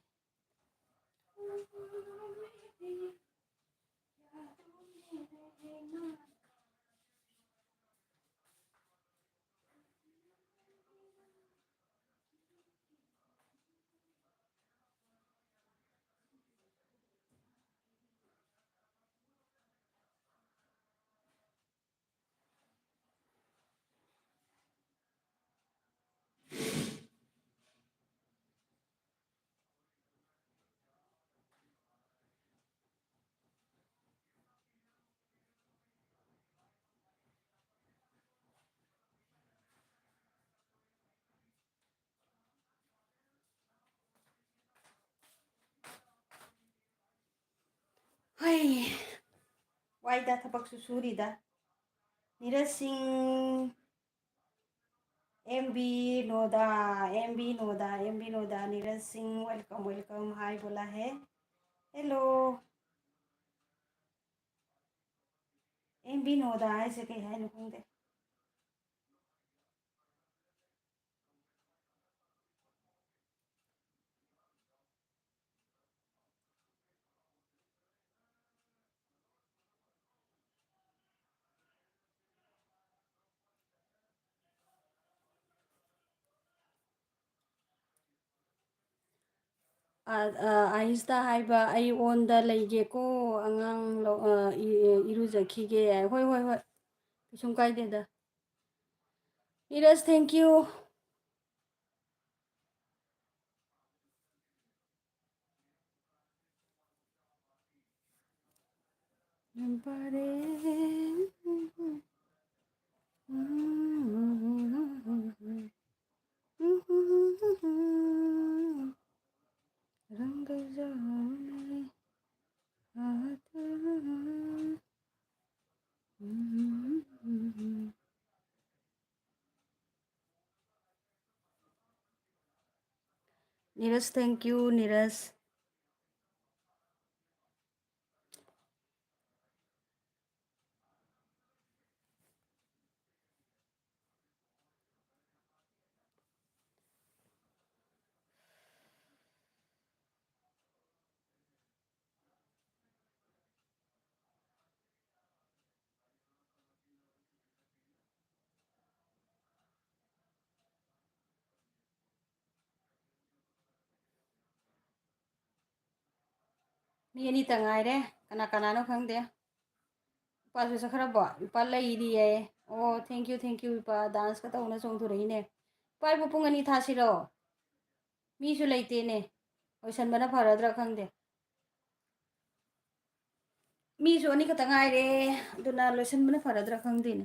ꯍꯩ, ꯋꯥꯏꯗ, ꯊꯕꯛꯁꯨ ꯁꯨꯔꯤꯗ꯫ ꯅꯤꯔꯖ ꯁꯤꯡ, M B Noda, M B Noda, M B Noda, Neeraj Singh, welcome, welcome, hi बोला है। Hello। M B Noda ꯍꯥꯏꯁꯦ ꯀꯩ ꯍꯥꯏꯅꯣ ꯈꯪꯗꯦ꯫ ꯑ, ꯑ, ꯑꯥꯏꯁꯇ ꯍꯥꯏꯕ, "ꯑꯩ ꯑꯣꯟꯗ ꯂꯩꯒꯦꯀꯣ, ꯑꯉꯥꯡ ꯂꯧ-, ꯑ, ꯏ-, ꯏꯔꯨꯖꯈꯤꯒꯦ" ꯍꯥꯏ꯫ ꯍꯣꯏ, ꯍꯣꯏ, ꯍꯣꯏ, ꯀꯩꯁꯨꯝ ꯀꯥꯏꯗꯦꯗ꯫ Neeraj, thank you꯫ ꯌꯥꯝ ꯐꯔꯦ꯫ ꯔꯪ ꯀꯩꯖꯥꯎꯅꯤ ꯑꯥꯗ꯫ Neeraj, thank you, Neeraj. ꯃꯤ ꯑꯅꯤꯇ ꯉꯥꯏꯔꯦ꯫ ꯀꯅꯥ ꯀꯅꯥꯅꯣ ꯈꯪꯗꯦ꯫ ꯏꯄꯥꯁꯨ ꯆꯠꯈ꯭ꯔꯕꯣ? ꯏꯄꯥ ꯂꯩꯔꯤꯌꯦ꯫ ꯑꯣ, thank you, thank you, ꯏꯄꯥ꯫ Danceꯀ ꯇꯧꯅ ꯆꯣꯡꯊꯣꯔꯛꯏꯅꯦ꯫ ꯏꯄꯥ, ꯏꯕꯨ ꯄꯨꯡ ꯑꯅꯤ ꯊꯥꯁꯤꯔꯣ? ꯃꯤꯁꯨ ꯂꯩꯇꯦꯅꯦ꯫ ꯂꯣꯏꯁꯟꯕꯅ ꯐꯔꯗ꯭ꯔꯥ ꯈꯪꯗꯦ꯫ ꯃꯤꯁꯨ ꯑꯅꯤꯈꯛꯇ ꯉꯥꯏꯔꯦ꯫ ꯑꯗꯨꯅ ꯂꯣꯏꯁꯟꯕꯅ ꯐꯔꯗ꯭ꯔꯥ ꯈꯪꯗꯦꯅꯦ꯫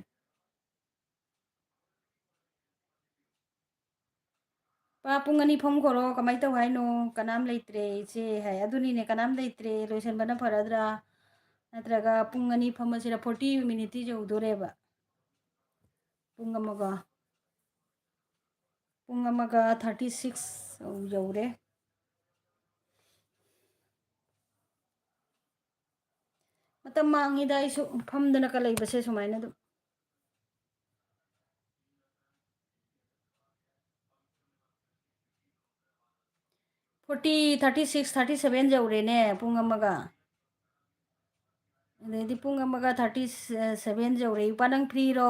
ꯄꯥ, ꯄꯨꯡ ꯑꯅꯤ ꯐꯝꯈꯣꯔꯣ, ꯀꯃꯥꯏꯅ ꯇꯧ ꯍꯥꯏꯅꯣ? ꯀꯅꯥꯝ ꯂꯩꯇ꯭ꯔꯦ, ꯏꯆꯦ ꯍꯥꯏ꯫ ꯑꯗꯨꯅꯤꯅꯦ, ꯀꯅꯥꯝ ꯂꯩꯇ꯭ꯔꯦ, ꯂꯣꯏꯁꯟꯕꯅ ꯐꯔꯗ꯭ꯔꯥ? ꯅꯠꯇ꯭ꯔꯒ ꯄꯨꯡ ꯑꯅꯤ ꯐꯝꯃꯁꯤꯔ? Forty minuteꯇꯤ ꯌꯧꯗꯣꯔꯦꯕ꯫ ꯄꯨꯡ ꯑꯃꯒ, ꯄꯨꯡ ꯑꯃꯒ thirty six ꯌꯧꯔꯦ꯫ ꯃꯇꯝ ꯃꯥꯡꯉꯤꯗ ꯑꯩꯁꯨ ꯐꯝꯗꯅꯒ ꯂꯩꯕꯁꯦ ꯁꯨꯃꯥꯏꯅ ꯑꯗꯨꯝ꯫ Forty, thirty six, thirty seven ꯌꯧꯔꯦꯅꯦ, ꯄꯨꯡ ꯑꯃꯒ꯫ ꯑꯗꯩꯗꯤ ꯄꯨꯡ ꯑꯃꯒ thirty seven ꯌꯧꯔꯦ꯫ ꯏꯄꯥ, ꯅꯪ freeꯔꯣ?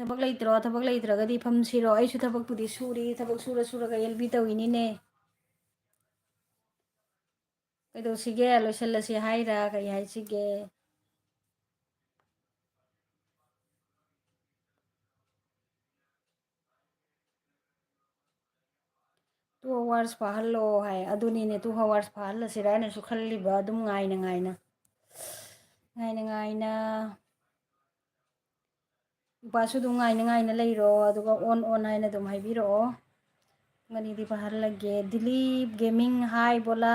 ꯊꯕꯛ ꯂꯩꯇ꯭ꯔꯣ? ꯊꯕꯛ ꯂꯩꯇ꯭ꯔꯒꯗꯤ ꯐꯝꯁꯤꯔꯣ? ꯑꯩꯁꯨ ꯊꯕꯛꯄꯨꯗꯤ ꯁꯨꯔꯤ, ꯊꯕꯛ ꯁꯨꯔ ꯁꯨꯔꯒ ꯑꯦꯜ ꯕꯤ ꯇꯧꯔꯤꯅꯤꯅꯦ꯫ ꯀꯩꯗꯧꯁꯤꯒꯦ? ꯂꯣꯏꯁꯤꯜꯂꯁꯤ ꯍꯥꯏꯔ ꯀꯩ ꯍꯥꯏꯁꯤꯒꯦ? Two hours ꯐꯥꯍꯜꯂꯣ ꯍꯥꯏ꯫ ꯑꯗꯨꯅꯤꯅꯦ, two hours ꯐꯥꯍꯜꯂꯁꯤꯔꯥ ꯍꯥꯏꯅꯁꯨ ꯈꯜꯂꯤꯕ, ꯑꯗꯨꯝ ꯉꯥꯏꯅ ꯉꯥꯏꯅ꯫ ꯉꯥꯏꯅ ꯉꯥꯏꯅ, ꯅꯨꯄꯥꯁꯨ ꯑꯗꯨꯝ ꯉꯥꯏꯅ ꯉꯥꯏꯅ ꯂꯩꯔꯣ, ꯑꯗꯨꯒ on on ꯍꯥꯏꯅ ꯑꯗꯨꯝ ꯍꯥꯏꯕꯤꯔꯛꯑꯣ꯫ ꯄꯨꯡ ꯑꯅꯤꯗꯤ ꯐꯥꯍꯜꯂꯒꯦ꯫ Dilip Gaming, hi बोला।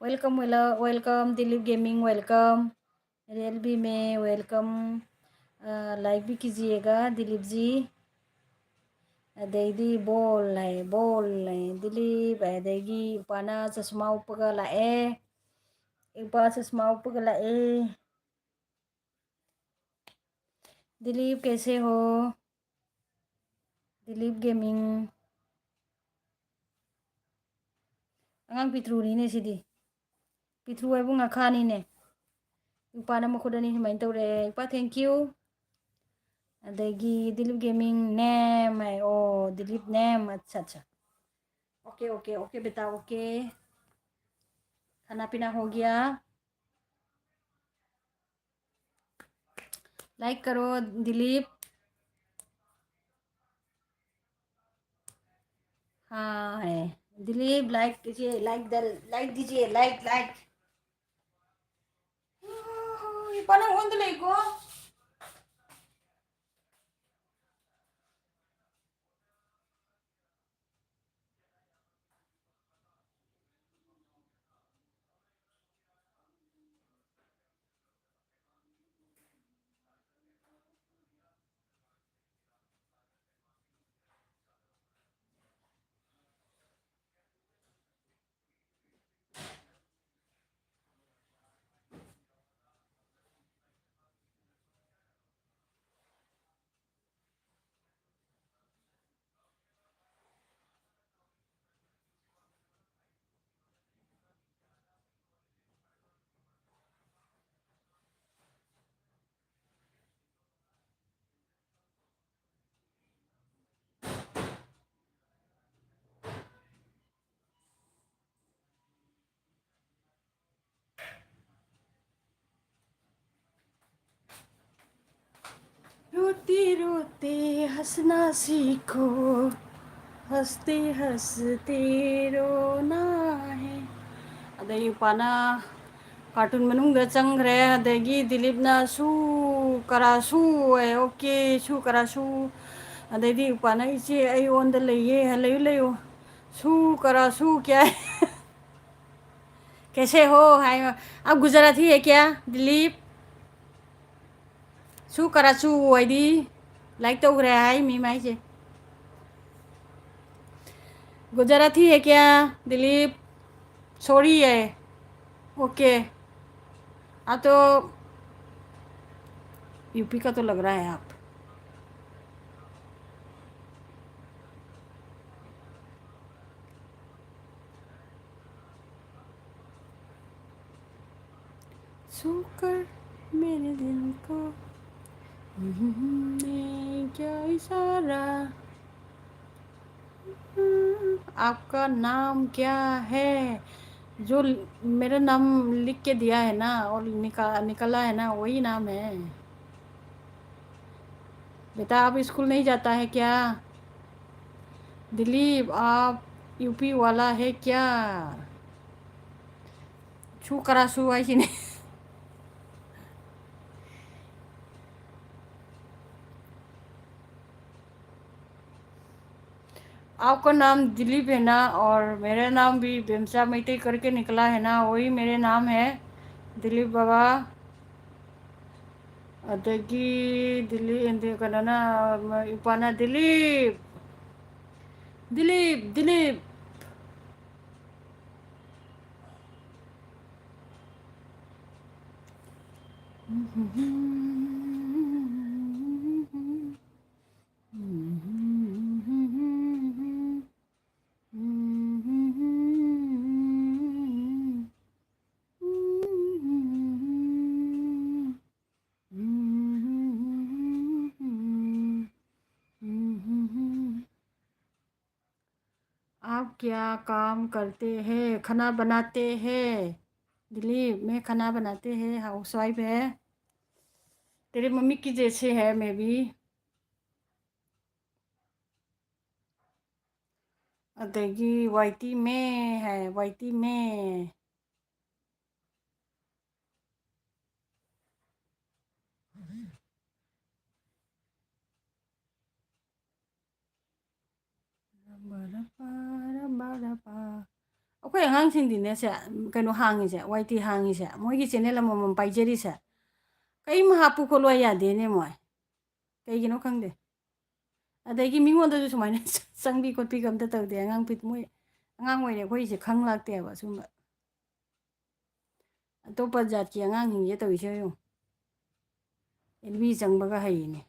Welcome, welcome, Dilip Gaming, welcome। Real भी में welcome। अ, like भी कीजिएगा दिलीप जी। ꯑꯗꯩꯗꯤ ꯕꯣꯜ ꯍꯥꯏ, ꯕꯣꯜ ꯍꯥꯏ, ꯗꯤꯂꯤꯞ ꯍꯥꯏ, ꯑꯗꯒꯤ ꯏꯄꯥꯅ ꯆꯁꯃꯥ ꯎꯞꯄꯒ ꯂꯥꯛꯑꯦ꯫ ꯏꯄꯥ ꯆꯁꯃꯥ ꯎꯞꯄꯒ ꯂꯥꯛꯑꯦ꯫ दिलीप कैसे हो? दिलीप गेमिंग। ꯑꯉꯥꯡ ꯄꯤꯇ꯭ꯔꯨꯅꯤꯅꯦ ꯁꯤꯗꯤ꯫ ꯄꯤꯇ꯭ꯔꯨ ꯍꯥꯏꯕꯨ ꯉꯥꯈꯥꯅꯤꯅꯦ꯫ ꯏꯄꯥꯅ ꯃꯈꯨꯠ ꯑꯅꯤ ꯁꯨꯃꯥꯏꯅ ꯇꯧꯔꯛꯑꯦ꯫ ꯏꯄꯥ, thank you꯫ ꯑꯗꯒꯤ ꯗꯤꯂꯤꯞ ꯒꯦꯃꯤꯡ ꯅꯦꯝ ꯍꯥꯏ꯫ ꯑꯣ, ꯗꯤꯂꯤꯞ ꯅꯦꯝ꯫ अच्छा, अच्छा। OK, OK, OK बेटा, OK। खाना पीना हो गया? Like करो, दिलीप। हाँ है। दिलीप, like कीजिए, like दल, like दीजिए, like, like। ये पाना कौन तो लेको? रोते रोते हंसना सीखो, हंसते हंसते रोना है। ꯑꯗꯩ ꯏꯄꯥꯅ ꯀꯥꯔꯇꯨꯟ ꯃꯅꯨꯡꯗ ꯆꯪꯈ꯭ꯔꯦ꯫ ꯑꯗꯒꯤ ꯗꯤꯂꯤꯞꯅ "ꯁꯨ ꯀꯔꯥ ꯁꯨ" ꯍꯥꯏ, "ꯑꯣꯀꯦ, ꯁꯨ ꯀꯔꯥ ꯁꯨ"꯫ ꯑꯗꯩꯗꯤ ꯎꯄꯥꯅ "ꯏꯆꯦ, ꯑꯩꯉꯣꯟꯗ ꯂꯩꯌꯦ, ꯂꯩꯌꯨ, ꯂꯩꯌꯨ, ꯁꯨ ꯀꯔꯥ ꯁꯨ ꯀꯌꯥ ꯍꯥꯏ?" "ꯀꯦꯁꯦ ꯍꯣ?" ꯍꯥꯏ꯫ "ꯑꯕ ꯒꯨꯖꯔꯥꯇꯤ ꯍꯦ ꯀꯌꯥ, ꯗꯤꯂꯤꯞ?" "ꯁꯨ ꯀꯔꯥ ꯁꯨ" ꯍꯥꯏꯗꯤ ꯂꯥꯏꯛ ꯇꯧꯈ꯭ꯔꯦ ꯍꯥꯏ ꯃꯤ ꯃꯥꯏꯁꯦ꯫ "ꯒꯨꯖꯔꯥꯇꯤ ꯍꯦ ꯀꯌꯥ, ꯗꯤꯂꯤꯞ?" "ꯁꯣꯔꯤ" ꯍꯥꯏ꯫ "ꯑꯣꯀꯦ, ꯑ ꯇꯣ ꯌꯨ ꯄꯤ ꯀꯥ ꯇꯣ ꯂꯒ ꯔꯍꯥ ꯍꯥꯏ ꯑꯥꯞ?" छूकर मेरे दिल को ने क्या इशारा, आपका नाम क्या है? जो ल-, मेरा नाम लिख के दिया है ना और निका-, निकाला है ना, वही नाम है। बेटा, आप स्कूल नहीं जाता है क्या? दिलीप, आप यू पी वाला है क्या? छू करा छू आई ने। आपका नाम दिलीप है ना, और मेरा नाम भी बेमसा मैते करके निकला है ना, वही मेरे नाम है, दिलीप बाबा। ꯑꯗꯒꯤ ꯗꯤꯂꯤꯞ, ꯀꯩꯅꯣꯅ, ꯏꯄꯥꯅ, "ꯗꯤꯂꯤꯞ, ꯗꯤꯂꯤꯞ, ꯗꯤꯂꯤꯞ"꯫ आप क्या काम करते हैं? खाना बनाते हैं। दिलीप, मैं खाना बनाते हैं, हाउसवाइफ है। तेरे मम्मी की जैसे है मैं भी। ꯑꯗꯒꯤ ꯋꯥꯏꯇꯤ ꯃꯦ ꯍꯥꯏ, ꯋꯥꯏꯇꯤ ꯃꯦ꯫ ꯑꯩꯈꯣꯏ ꯑꯉꯥꯡꯁꯤꯡꯗꯤꯅꯦ ꯁꯦ, ꯀꯩꯅꯣ ꯍꯥꯡꯉꯤꯁꯦ, ꯋꯥꯏ ꯇꯤ ꯍꯥꯡꯉꯤꯁꯦ, ꯃꯣꯏꯒꯤ ꯆꯦꯅꯦꯜ ꯑꯃꯃꯝ ꯄꯥꯏꯖꯔꯤꯁꯦ, ꯀꯔꯤꯝ ꯍꯥꯞꯄꯨ ꯈꯣꯠꯂꯨ ꯍꯥꯏ ꯌꯥꯗꯦꯅꯦ ꯃꯣꯏ꯫ ꯀꯩꯒꯤꯅꯣ ꯈꯪꯗꯦ꯫ ꯑꯗꯒꯤ ꯃꯤꯉꯣꯟꯗꯁꯨ ꯁꯨꯃꯥꯏꯅ ꯆꯪꯕꯤ ꯈꯣꯠꯄꯤꯒ ꯑꯝꯇ ꯇꯧꯗꯦ꯫ ꯑꯉꯥꯡ ꯄꯤꯛ-, ꯃꯣꯏ ꯑꯉꯥꯡ ꯑꯣꯏꯔꯦ, ꯑꯩꯈꯣꯏꯁꯦ ꯈꯪ ꯂꯥꯛꯇꯦꯕ ꯁꯨꯝꯕ꯫ ꯑꯇꯣꯞꯄ ꯖꯥꯠꯀꯤ ꯑꯉꯥꯡꯁꯤꯡꯁꯦ ꯇꯧꯔꯤꯁꯦ ꯌꯦꯡꯉꯨ꯫ ꯑꯦꯜ ꯕꯤ ꯆꯪꯕꯒ ꯍꯩꯌꯦꯅꯦ꯫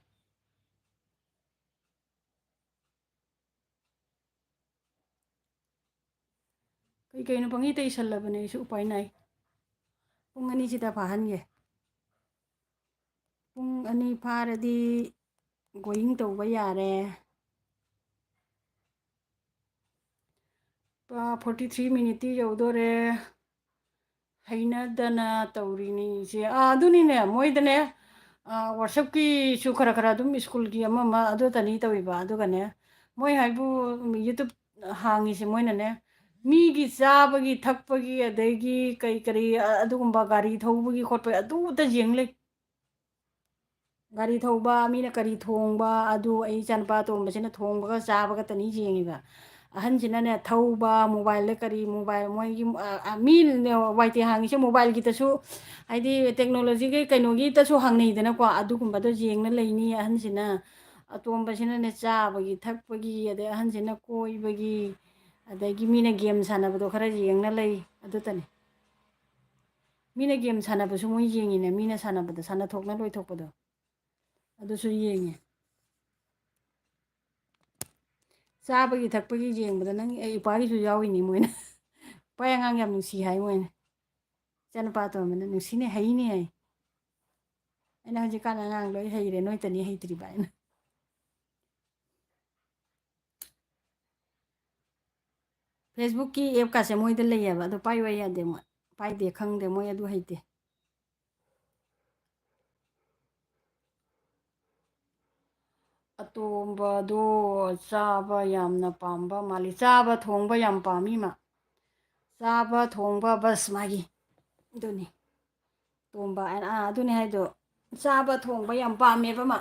ꯀꯩ ꯀꯩꯅꯣ ꯄꯪꯏ ꯇꯩꯁꯜꯂꯕꯅꯦ ꯑꯩꯁꯨ, ꯎꯄꯥꯏ ꯅꯥꯏ꯫ ꯄꯨꯡ ꯑꯅꯤꯁꯤꯗ ꯐꯥꯍꯟꯒꯦ꯫ ꯄꯨꯡ ꯑꯅꯤ ꯐꯥꯔꯗꯤ going ꯇꯧꯕ ꯌꯥꯔꯦ꯫ ꯄꯨꯔꯥ forty three minute ꯇꯤ ꯌꯧꯗꯣꯔꯦ꯫ ꯍꯩꯅꯗꯅ ꯇꯧꯔꯤꯅꯤ ꯏꯆꯦ꯫ ꯑꯥ, ꯑꯗꯨꯅꯤꯅꯦ, ꯃꯣꯏꯗꯅꯦ, ꯑꯥ, WhatsApp ꯀꯤꯁꯨ ꯈꯔ ꯈꯔ ꯑꯗꯨꯝ ꯁ꯭ꯀꯨꯜꯒꯤ ꯑꯃ ꯑꯃ ꯑꯗꯨꯇꯅꯤ ꯇꯧꯏꯕ꯫ ꯑꯗꯨꯒꯅꯦ, ꯃꯣꯏ ꯍꯥꯏꯕꯨ YouTube ꯍꯥꯡꯉꯤꯁꯦ ꯃꯣꯏꯅꯅꯦ, ꯃꯤꯒꯤ ꯆꯥꯕꯒꯤ ꯊꯛꯄꯒꯤ, ꯑꯗꯒꯤ ꯀꯔꯤ ꯀꯔꯤ, ꯑ-, ꯑꯗꯨꯒꯨꯝꯕ ꯒꯥꯔꯤ ꯊꯧꯕꯒꯤ ꯈꯣꯠꯄꯒꯤ ꯑꯗꯨꯇ ꯌꯦꯡ ꯂꯩ꯫ ꯒꯥꯔꯤ ꯊꯧꯕ, ꯃꯤꯅ ꯀꯔꯤ ꯊꯣꯡꯕ, ꯑꯗꯨ ꯑꯩ ꯏꯆꯥꯅꯨꯄꯥ ꯑꯇꯣꯝꯕꯁꯤꯅ ꯊꯣꯡꯕꯒ ꯆꯥꯕꯒꯇꯅꯤ ꯌꯦꯡꯉꯤꯕ꯫ ꯑꯍꯟꯁꯤꯅꯅꯦ ꯊꯧꯕ, mobile ꯗ ꯀꯔꯤ mobile, ꯃꯣꯏꯒꯤ, ꯑ, ꯑ, ꯃꯤ ꯋꯥꯏ ꯇꯤ ꯍꯥꯡꯉꯤꯁꯦ mobile ꯒꯤꯗꯁꯨ, ꯍꯥꯏꯗꯤ technology ꯒꯤ ꯀꯩꯅꯣꯒꯤꯗꯁꯨ ꯍꯥꯡꯅꯩꯗꯅꯀꯣ, ꯑꯗꯨꯒꯨꯝꯕꯗꯣ ꯌꯦꯡꯅ ꯂꯩꯅꯤ꯫ ꯑꯍꯟꯁꯤꯅ, ꯑꯇꯣꯝꯕꯁꯤꯅꯅꯦ ꯆꯥꯕꯒꯤ ꯊꯛꯄꯒꯤ, ꯑꯗꯩ ꯑꯍꯟꯁꯤꯅ ꯀꯣꯏꯕꯒꯤ, ꯑꯗꯒꯤ ꯃꯤꯅ game ꯁꯥꯟꯅꯕꯗꯣ ꯈꯔ ꯌꯦꯡꯅ ꯂꯩ, ꯑꯗꯨꯇꯅꯤ꯫ ꯃꯤꯅ game ꯁꯥꯟꯅꯕꯁꯨ ꯃꯣꯏ ꯌꯦꯡꯉꯤꯅꯦ, ꯃꯤꯅ ꯁꯥꯟꯅꯕꯗꯣ, ꯁꯥꯟꯅꯊꯣꯛꯅ ꯂꯣꯏꯊꯣꯛꯄꯗꯣ, ꯑꯗꯨꯁꯨ ꯌꯦꯡꯉꯦ꯫ ꯆꯥꯕꯒꯤ ꯊꯛꯄꯒꯤ ꯌꯦꯡꯕꯗ ꯅꯪ, ꯑꯩ ꯏꯄꯥꯒꯤꯁꯨ ꯌꯥꯎꯔꯤꯅꯤ ꯃꯣꯏꯅ꯫ ꯏꯄꯥ ꯑꯉꯥꯡ ꯌꯥꯝ ꯅꯨꯡꯁꯤ ꯍꯥꯏ ꯃꯣꯏꯅ꯫ ꯏꯆꯥꯅꯨꯄꯥ ꯑꯇꯣꯝꯕꯅ, "ꯅꯨꯡꯁꯤꯅꯦ, ꯍꯩꯅꯦ" ꯍꯥꯏ꯫ ꯑꯩꯅ, "ꯍꯧꯖꯤꯛꯀꯥꯟ ꯑꯉꯥꯡ ꯂꯣꯏ ꯍꯩꯔꯦ, ꯅꯣꯏꯇꯅꯤ ꯍꯩꯇ꯭ꯔꯤꯕ" ꯑꯩꯅ꯫ Facebook ꯀꯤ app ꯀꯥꯁꯦ ꯃꯣꯏꯗ ꯂꯩꯌꯦꯕ, ꯑꯗꯣ ꯄꯥꯏꯌꯨ ꯍꯥꯏ ꯌꯥꯗꯦ ꯃꯣꯏ꯫ ꯄꯥꯏꯗꯦ, ꯈꯪꯗꯦ, ꯃꯣꯏ ꯑꯗꯨ ꯍꯩꯇꯦ꯫ ꯑꯇꯣꯝꯕꯗꯣ ꯆꯥꯕ ꯌꯥꯝꯅ ꯄꯥꯝꯕ ꯃꯥꯜꯂꯤ꯫ ꯆꯥꯕ ꯊꯣꯡꯕ ꯌꯥꯝ ꯄꯥꯝꯃꯤ ꯃꯥ꯫ ꯆꯥꯕ ꯊꯣꯡꯕ ꯕꯁ ꯃꯥꯒꯤ꯫ ꯑꯗꯨꯅꯤ꯫ ꯇꯣꯝꯕ ꯍꯥꯏꯅ, ꯑꯥ, ꯑꯗꯨꯅꯤ ꯍꯥꯏꯗꯣ꯫ ꯆꯥꯕ ꯊꯣꯡꯕ ꯌꯥꯝ ꯄꯥꯝꯃꯦꯕ ꯃꯥ꯫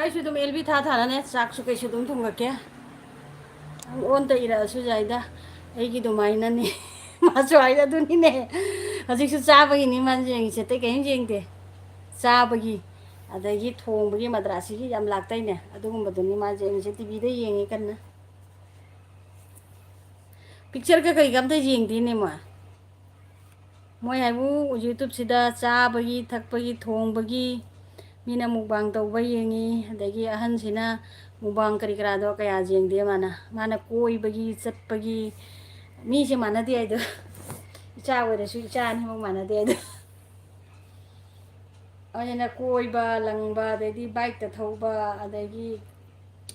ꯑꯩꯁꯨ ꯑꯗꯨꯝ ꯑꯦꯜꯕꯤ ꯊꯥ ꯊꯥꯅꯅꯦ, ꯆꯥꯛꯁꯨ ꯀꯩꯁꯨ ꯑꯗꯨꯝ ꯊꯣꯡꯉꯛꯀꯦ꯫ ꯑꯣꯟꯇ ꯏꯔꯛꯑꯁꯨ ꯌꯥꯏꯗ, ꯑꯩꯒꯤ ꯑꯗꯨꯃꯥꯏꯅꯅꯦ꯫ ꯃꯥꯁꯨ ꯍꯥꯏꯗ ꯑꯗꯨꯅꯤꯅꯦ꯫ ꯍꯧꯖꯤꯛꯁꯨ ꯆꯥꯕꯒꯤꯅꯤ ꯃꯥꯅ ꯌꯦꯡꯉꯤꯁꯦ, ꯑꯇꯩ ꯀꯔꯤꯝ ꯌꯦꯡꯗꯦ꯫ ꯆꯥꯕꯒꯤ, ꯑꯗꯒꯤ ꯊꯣꯡꯕꯒꯤ ꯃꯗ꯭ꯔꯥꯁꯤꯒꯤ ꯌꯥꯝ ꯂꯥꯛꯇꯣꯏꯅꯦ꯫ ꯑꯗꯨꯒꯨꯝꯕꯗꯨꯅꯤ ꯃꯥ ꯌꯦꯡꯉꯤꯁꯦ, ꯇꯤꯚꯤꯗ ꯌꯦꯡꯉꯤ ꯀꯟꯅ꯫ ꯄꯤꯛꯆꯔꯒ ꯀꯩꯒ ꯑꯝꯇ ꯌꯦꯡꯗꯦꯅꯦ ꯃꯣꯏ꯫ ꯃꯣꯏ ꯍꯥꯏꯕꯨ YouTube-ꯁꯤꯗ ꯆꯥꯕꯒꯤ, ꯊꯛꯄꯒꯤ, ꯊꯣꯡꯕꯒꯤ, ꯃꯤꯅ mukbang ꯇꯧꯕ ꯌꯦꯡꯉꯤ, ꯑꯗꯒꯤ ꯑꯍꯟꯁꯤꯅ mukbang ꯀꯔꯤ ꯀꯔꯥꯗꯣ ꯀꯌꯥ ꯌꯦꯡꯗꯦ꯫ ꯃꯥꯅ, ꯃꯥꯅ ꯀꯣꯏꯕꯒꯤ, ꯆꯠꯄꯒꯤ, ꯃꯤꯁꯦ ꯃꯥꯟꯅꯗꯦ ꯍꯥꯏꯗꯣ꯫ ꯏꯆꯥ ꯑꯣꯏꯔꯁꯨ ꯏꯆꯥ ꯑꯅꯤꯃꯛ ꯃꯥꯟꯅꯗꯦ ꯍꯥꯏꯗꯣ꯫ ꯑꯗꯨꯅ ꯀꯣꯏꯕ ꯂꯪꯕ, ꯑꯗꯩꯗꯤ bike-ꯇ ꯊꯧꯕ, ꯑꯗꯒꯤ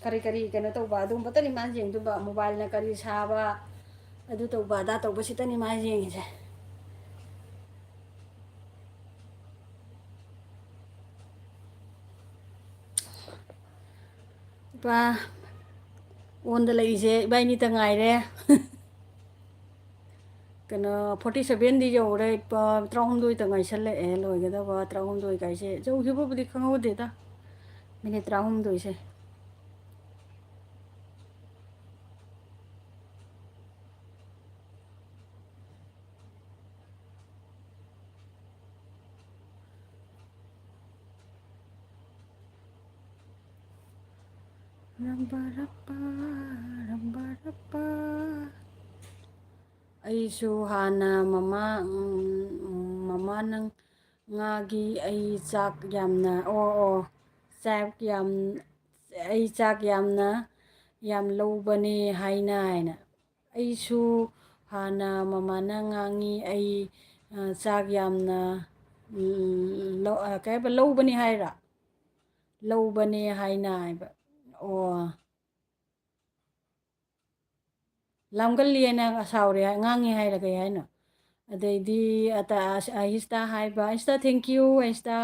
ꯀꯔꯤ ꯀꯔꯤ ꯀꯩꯅꯣ ꯇꯧꯕ, ꯑꯗꯨꯒꯨꯝꯕꯇꯅꯤ ꯃꯥꯅ ꯌꯦꯡꯗꯨꯕ꯫ Mobile-ꯅ ꯀꯔꯤ ꯁꯥꯕ, ꯑꯗꯨ ꯇꯧꯕ ꯑꯗꯥ ꯇꯧꯕꯁꯤꯇꯅꯤ ꯃꯥꯅ ꯌꯦꯡꯉꯤꯁꯦ꯫ ꯏꯄꯥ ꯑꯣꯟꯗ ꯂꯩꯔꯤꯁꯦ ꯏꯕꯥꯏꯅꯤꯇ ꯉꯥꯏꯔꯦ꯫ ꯀꯩꯅꯣ, forty seven-ꯗꯤ ꯌꯧꯔꯦ, ꯏꯄꯥ ꯇꯔꯥꯍꯨꯝꯗꯣꯏꯇ ꯉꯥꯏꯁꯜꯂꯛꯑꯦ ꯂꯣꯏꯒꯗꯕ꯫ ꯇꯔꯥꯍꯨꯝꯗꯣꯏ ꯀꯥꯏꯁꯦ ꯌꯧꯈꯤꯕꯕꯨꯗꯤ ꯈꯪꯍꯧꯗꯦꯗ, minute ꯇꯔꯥꯍꯨꯝꯗꯣꯏꯁꯦ꯫ ꯔꯝꯕ ꯔꯞꯄ, ꯔꯝꯕ ꯔꯞꯄ꯫ ꯑꯩꯁꯨ ꯍꯥꯟꯅ ꯃꯃꯥ, ꯎꯝ, ꯃꯃꯥ ꯅꯪ ꯉꯥꯒꯤ ꯑꯩ ꯆꯥꯛ ꯌꯥꯝꯅ, ꯑꯣ, ꯑꯣ, ꯆꯥꯛ ꯌꯥꯝ, ꯑꯩ ꯆꯥꯛ ꯌꯥꯝꯅ, ꯌꯥꯝ ꯂꯧꯕꯅꯦ ꯍꯥꯏꯅ, ꯍꯥꯏꯅ꯫ ꯑꯩꯁꯨ ꯍꯥꯟꯅ ꯃꯃꯥꯅ ꯉꯥꯡꯉꯤ, ꯑꯩ, ꯑ, ꯆꯥꯛ ꯌꯥꯝꯅ, ꯎꯝ, ꯂꯧ-, ꯑ, ꯀꯩ ꯍꯥꯏꯕ, ꯂꯧꯕꯅꯤ ꯍꯥꯏꯔꯣ? ꯂꯧꯕꯅꯦ ꯍꯥꯏꯅ ꯍꯥꯏꯕ꯫ ꯑꯣ꯫ ꯂꯥꯝꯒꯜꯂꯤ ꯍꯥꯏꯅ ꯁꯥꯎꯔꯦ, ꯉꯥꯡꯉꯦ ꯍꯥꯏꯔ ꯀꯩ ꯍꯥꯏꯅꯣ? ꯑꯗꯩꯗꯤ ꯑꯇ-, ꯑꯁ-, ꯑꯍꯤꯁꯇꯥ ꯍꯥꯏꯕ, "ꯑꯍꯤꯁꯇꯥ, thank you, ꯑꯍꯤꯁꯇꯥ꯫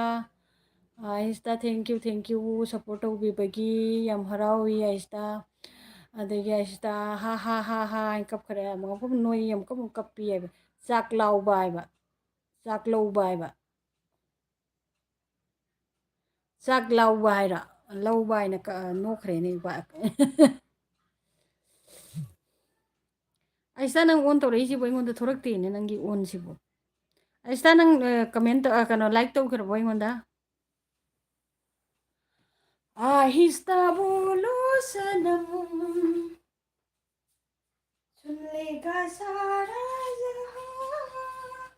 ꯑꯍꯤꯁꯇꯥ, thank you, thank you, support ꯇꯧꯕꯤꯕꯒꯤ ꯌꯥꯝ ꯍꯔꯥꯎꯏ, ꯑꯍꯤꯁꯇꯥ꯫" ꯑꯗꯒꯤ ꯑꯍꯤꯁꯇꯥ, "ꯍꯥ, ꯍꯥ, ꯍꯥ, ꯍꯥ" ꯍꯥꯏꯅ ꯀꯞꯈ꯭ꯔꯦ꯫ ꯑꯃꯨꯛ ꯑꯃꯨꯛ ꯅꯣꯏ ꯑꯃꯨꯛ ꯑꯃꯨꯛ ꯀꯞꯄꯤ ꯍꯥꯏꯕ꯫ ꯆꯥꯛ ꯂꯥꯎꯕ ꯍꯥꯏꯕ꯫ ꯆꯥꯛ ꯂꯧꯕ ꯍꯥꯏꯕ꯫ ꯆꯥꯛ ꯂꯥꯎꯕ ꯍꯥꯏꯔꯣ? ꯂꯧꯕ ꯍꯥꯏꯅ ꯀ-, ꯅꯣꯛꯈ꯭ꯔꯦꯅꯦ ꯏꯄꯥ꯫ ꯑꯩꯁꯇꯥ, ꯅꯪ ꯑꯣꯟ ꯇꯧꯔꯛꯏꯁꯤꯕꯨ ꯑꯩꯉꯣꯟꯗ ꯊꯣꯔꯛꯇꯦꯅꯦ, ꯅꯪꯒꯤ ꯑꯣꯟꯁꯤꯕꯨ꯫ ꯑꯩꯁꯇꯥ, ꯅꯪ, ꯑ, ꯀꯃꯦꯟ ꯇꯧ-, ꯑ, ꯀꯩꯅꯣ, ꯂꯥꯏꯛ ꯇꯧꯈ꯭ꯔꯕꯣ ꯑꯩꯉꯣꯟꯗ? ꯑꯥꯍꯤꯁꯇꯥ ꯕꯣꯂꯣ ꯁꯅꯝ, ꯁꯨꯟ ꯂꯦꯒꯥ ꯁꯥꯔꯥ ꯖꯍꯥꯟ꯫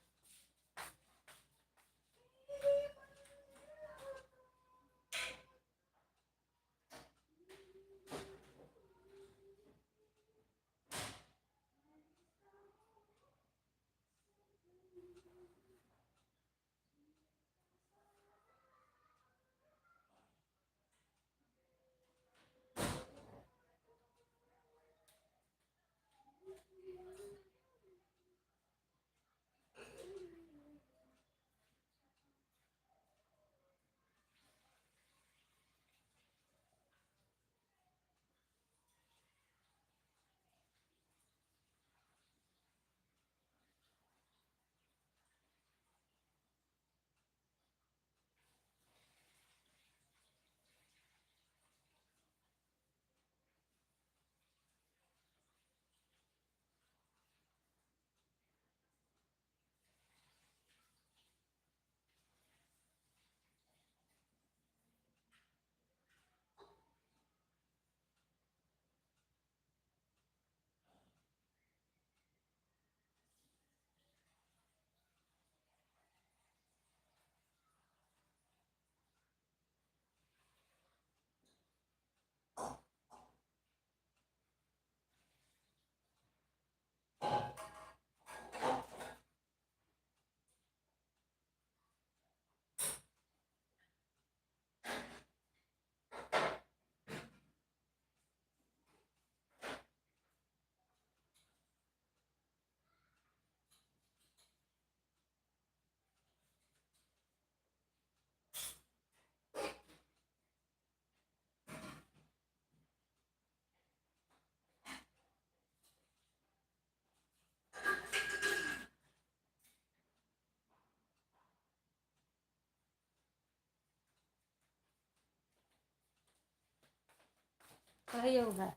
ꯈꯔ ꯌꯧ ꯍꯥꯏ꯫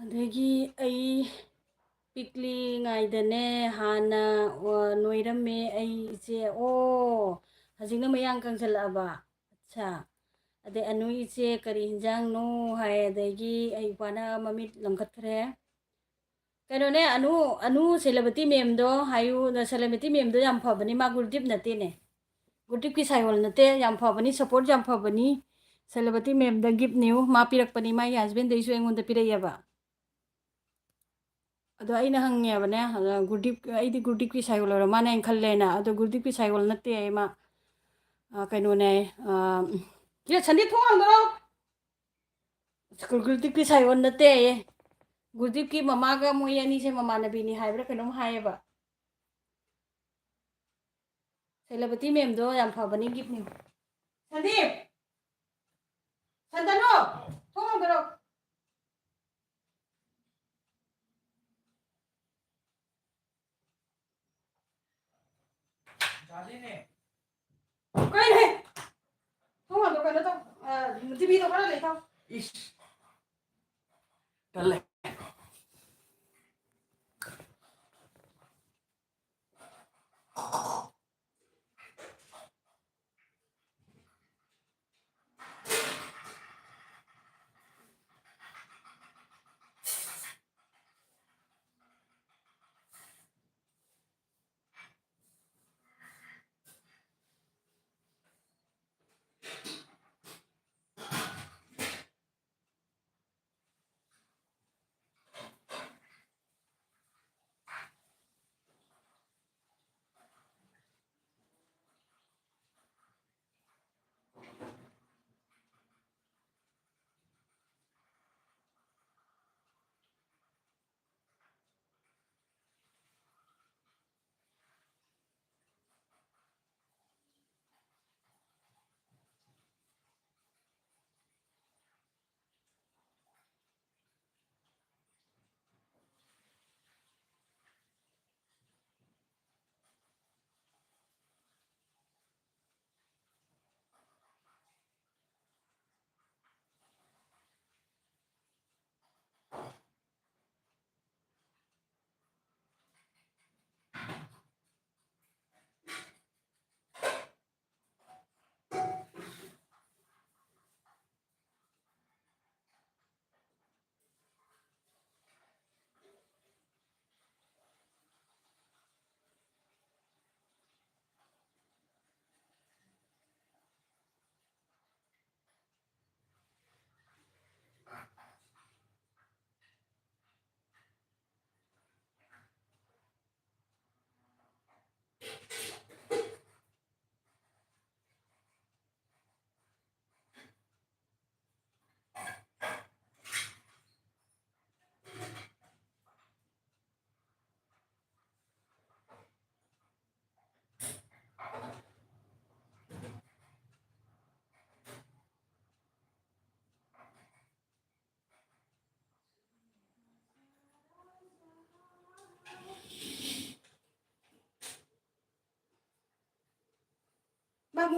ꯑꯗꯒꯤ ꯑꯩ ꯄꯤꯛꯂꯤꯉꯩꯗꯅꯦ, ꯍꯥꯟꯅ, ꯑ, ꯅꯣꯏꯔꯝꯃꯦ ꯑꯩ ꯏꯆꯦ꯫ ꯑꯣ, ꯍꯧꯖꯤꯛꯅ ꯃꯌꯥꯡ ꯀꯪꯁꯜꯂꯛꯑꯕ? ꯑꯠꯁꯥ꯫ ꯑꯗꯩ ꯑꯅꯨ ꯏꯆꯦ ꯀꯔꯤ ꯍꯤꯟꯖꯥꯡꯅꯣ ꯍꯥꯏ, ꯑꯗꯒꯤ ꯑꯩ ꯏꯄꯥꯅ ꯃꯃꯤꯠ ꯂꯪꯈꯠꯈ꯭ꯔꯦ꯫ ꯀꯩꯅꯣꯅꯦ, ꯑꯅꯨ, ꯑꯅꯨ ꯁꯦꯂꯕꯇꯤ ꯃꯦꯝꯗꯣ ꯍꯥꯏꯌꯨ, ꯁꯦꯂꯕꯇꯤ ꯃꯦꯝꯗꯣ ꯌꯥꯝ ꯐꯕꯅꯤ, ꯃꯥ ꯒꯨꯔꯗꯤꯞ ꯅꯠꯇꯦꯅꯦ꯫ ꯒꯨꯔꯗꯤꯞꯀꯤ ꯁꯥꯏꯑꯣꯜ ꯅꯠꯇꯦ, ꯌꯥꯝ ꯐꯕꯅꯤ, ꯁꯞꯄꯣꯔꯠ ꯌꯥꯝ ꯐꯕꯅꯤ꯫ ꯁꯦꯂꯕꯇꯤ ꯃꯦꯝꯗ ꯒꯤꯐ ꯅꯤꯌꯨ, ꯃꯥ ꯄꯤꯔꯛꯄꯅꯤ, ꯃꯥꯒꯤ ꯍꯁꯕꯦꯟꯗꯩꯁꯨ ꯑꯩꯉꯣꯟꯗ ꯄꯤꯔꯛꯑꯦꯕ꯫ ꯑꯗꯣ ꯑꯩꯅ ꯍꯪꯉꯦꯕꯅꯦ, ꯑꯗ ꯒꯨꯔꯗꯤꯞ, ꯑꯩꯗꯤ ꯒꯨꯔꯗꯤꯞꯀꯤ ꯁꯥꯏꯑꯣꯜ ꯑꯣꯏꯔ ꯃꯥꯅꯦ ꯍꯥꯏꯅ ꯈꯜꯂꯦꯅ꯫ ꯑꯗꯣ ꯒꯨꯔꯗꯤꯞꯀꯤ ꯁꯥꯏꯑꯣꯜ ꯅꯠꯇꯦ ꯑꯩ ꯃꯥ, ꯑ, ꯀꯩꯅꯣꯅꯦ, ꯑ, ꯁꯦ ꯁꯟꯗꯤ ꯊꯣꯡ ꯍꯥꯡꯗꯣꯔꯣ꯫ ꯒꯨꯔꯗꯤꯞꯀꯤ ꯁꯥꯏꯑꯣꯟ ꯅꯠꯇꯦꯌꯦ꯫ ꯒꯨꯔꯗꯤꯞꯀꯤ ꯃꯃꯥꯒ ꯃꯣꯏ ꯑꯅꯤꯁꯦ ꯃꯃꯥꯟꯅꯕꯤꯅꯤ ꯍꯥꯏꯕ꯭ꯔꯥ ꯀꯩꯅꯣꯝ ꯍꯥꯏꯌꯦꯕ꯫ ꯁꯦꯂꯕꯇꯤ ꯃꯦꯝꯗꯣ ꯌꯥꯝ ꯐꯕꯅꯤ, ꯒꯤꯐꯅꯤ꯫ ꯁꯟꯗꯤꯞ! ꯁꯟꯇꯅꯨ! ꯊꯣꯡ ꯍꯥꯡꯗꯣꯔꯛꯑꯣ꯫ ꯀꯩꯅꯣꯍꯦ? ꯊꯣꯡ ꯍꯥꯡꯗꯣꯛꯑꯣ, ꯀꯩꯅꯣ ꯇꯧ꯫ ꯑ, ꯇꯤꯚꯤꯗꯣ ꯈꯔ ꯂꯩꯊꯧ꯫ ꯏꯁ꯫ ꯇꯜꯂꯦ꯫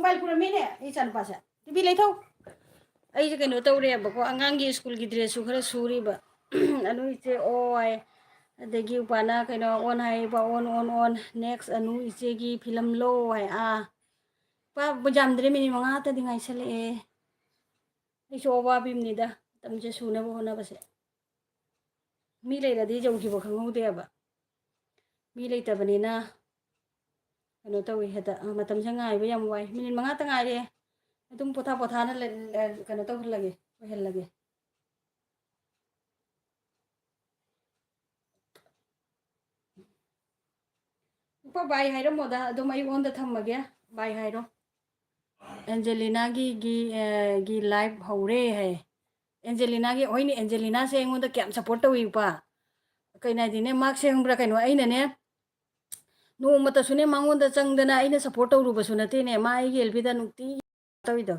ꯃꯣꯕꯥꯏꯜ ꯄꯨꯔꯝꯃꯤꯅꯦ ꯑꯩ ꯏꯆꯥꯅꯨꯄꯥꯁꯦ꯫ ꯇꯤꯚꯤ ꯂꯩꯊꯧ꯫ ꯑꯩꯁꯦ ꯀꯩꯅꯣ ꯇꯧꯔꯦꯕꯀꯣ, ꯑꯉꯥꯡꯒꯤ ꯁ꯭ꯀꯨꯜꯒꯤ ꯗ꯭ꯔꯦꯁꯁꯨ ꯈꯔ ꯁꯨꯔꯤꯕ꯫ ꯑꯅꯨ ꯏꯆꯦ ꯑꯣ ꯍꯥꯏ, ꯑꯗꯒꯤ ꯎꯄꯥꯅ ꯀꯩꯅꯣ ꯑꯣꯟ ꯍꯥꯏ, ꯎꯄꯥ ꯑꯣꯟ, ꯑꯣꯟ, ꯑꯣꯟ꯫ Next ꯑꯅꯨ ꯏꯆꯦꯒꯤ ꯐꯤꯂꯝ ꯂꯣ ꯍꯥꯏ꯫ ꯑꯥ, ꯄꯥ ꯌꯥꯝꯗ꯭ꯔꯦ, ꯃꯤꯅꯤꯠ ꯃꯉꯥ ꯈꯛꯇꯗꯤ ꯉꯥꯏꯁꯜꯂꯛꯑꯦ꯫ ꯑꯩꯁꯨ ꯑꯋꯥꯕꯤꯝꯅꯤꯗ, ꯃꯇꯝꯁꯦ ꯁꯨꯅꯕ ꯍꯣꯠꯅꯕꯁꯦ꯫ ꯃꯤ ꯂꯩꯔꯗꯤ ꯌꯧꯈꯤꯕ ꯈꯪꯍꯧꯗꯦꯕ꯫ ꯃꯤ ꯂꯩꯇꯕꯅꯤꯅ ꯀꯩꯅꯣ ꯇꯧꯋꯤ, ꯍꯦꯛꯇ, ꯑ, ꯃꯇꯝꯁꯦ ꯉꯥꯏꯕ ꯌꯥꯝ ꯋꯥꯏ꯫ ꯃꯤꯅꯤꯠ ꯃꯉꯥꯇ ꯉꯥꯏꯔꯦ꯫ ꯑꯗꯨꯝ ꯄꯣꯊꯥ ꯄꯣꯊꯥꯅ ꯂꯩ-, ꯂꯩ-, ꯀꯩꯅꯣ ꯇꯧꯍꯜꯂꯒꯦ, ꯑꯣꯏꯍꯜꯂꯒꯦ꯫ ꯎꯄꯥ, ꯕꯥꯏ ꯍꯥꯏꯔꯝꯃꯣꯗ, ꯑꯗꯨꯝ ꯑꯩꯉꯣꯟꯗ ꯊꯝꯃꯒꯦ꯫ ꯕꯥꯏ ꯍꯥꯏꯔꯣ꯫ ꯑꯦꯟꯖꯦꯂꯤꯅꯥꯒꯤ, ꯒꯤ, ꯑ, ꯒꯤ ꯂꯥꯏꯚ ꯍꯧꯔꯦ ꯍꯥꯏ꯫ ꯑꯦꯟꯖꯦꯂꯤꯅꯥꯒꯤ, ꯍꯣꯏꯅꯦ, ꯑꯦꯟꯖꯦꯂꯤꯅꯥꯁꯦ ꯑꯩꯉꯣꯟꯗ ꯀꯌꯥꯝ ꯁꯞꯄꯣꯔꯠ ꯇꯧꯏ, ꯎꯄꯥ꯫ ꯀꯩꯅꯣ ꯍꯥꯏꯗꯤꯅꯦ, ꯃꯥꯁꯦ ꯈꯪꯕ꯭ꯔꯥ, ꯀꯩꯅꯣ, ꯑꯩꯅꯅꯦ, ꯅꯣꯡꯃꯇꯁꯨꯅꯦ ꯃꯉꯣꯟꯗ ꯆꯪꯗꯅ ꯑꯩꯅ ꯁꯞꯄꯣꯔꯠ ꯇꯧꯔꯨꯕꯁꯨ ꯅꯠꯇꯦꯅꯦ꯫ ꯃꯥ ꯑꯩꯒꯤ ꯑꯦꯜꯕꯤꯗ ꯅꯨꯡꯇꯤꯒꯤ ꯇꯧꯔꯤꯗꯣ꯫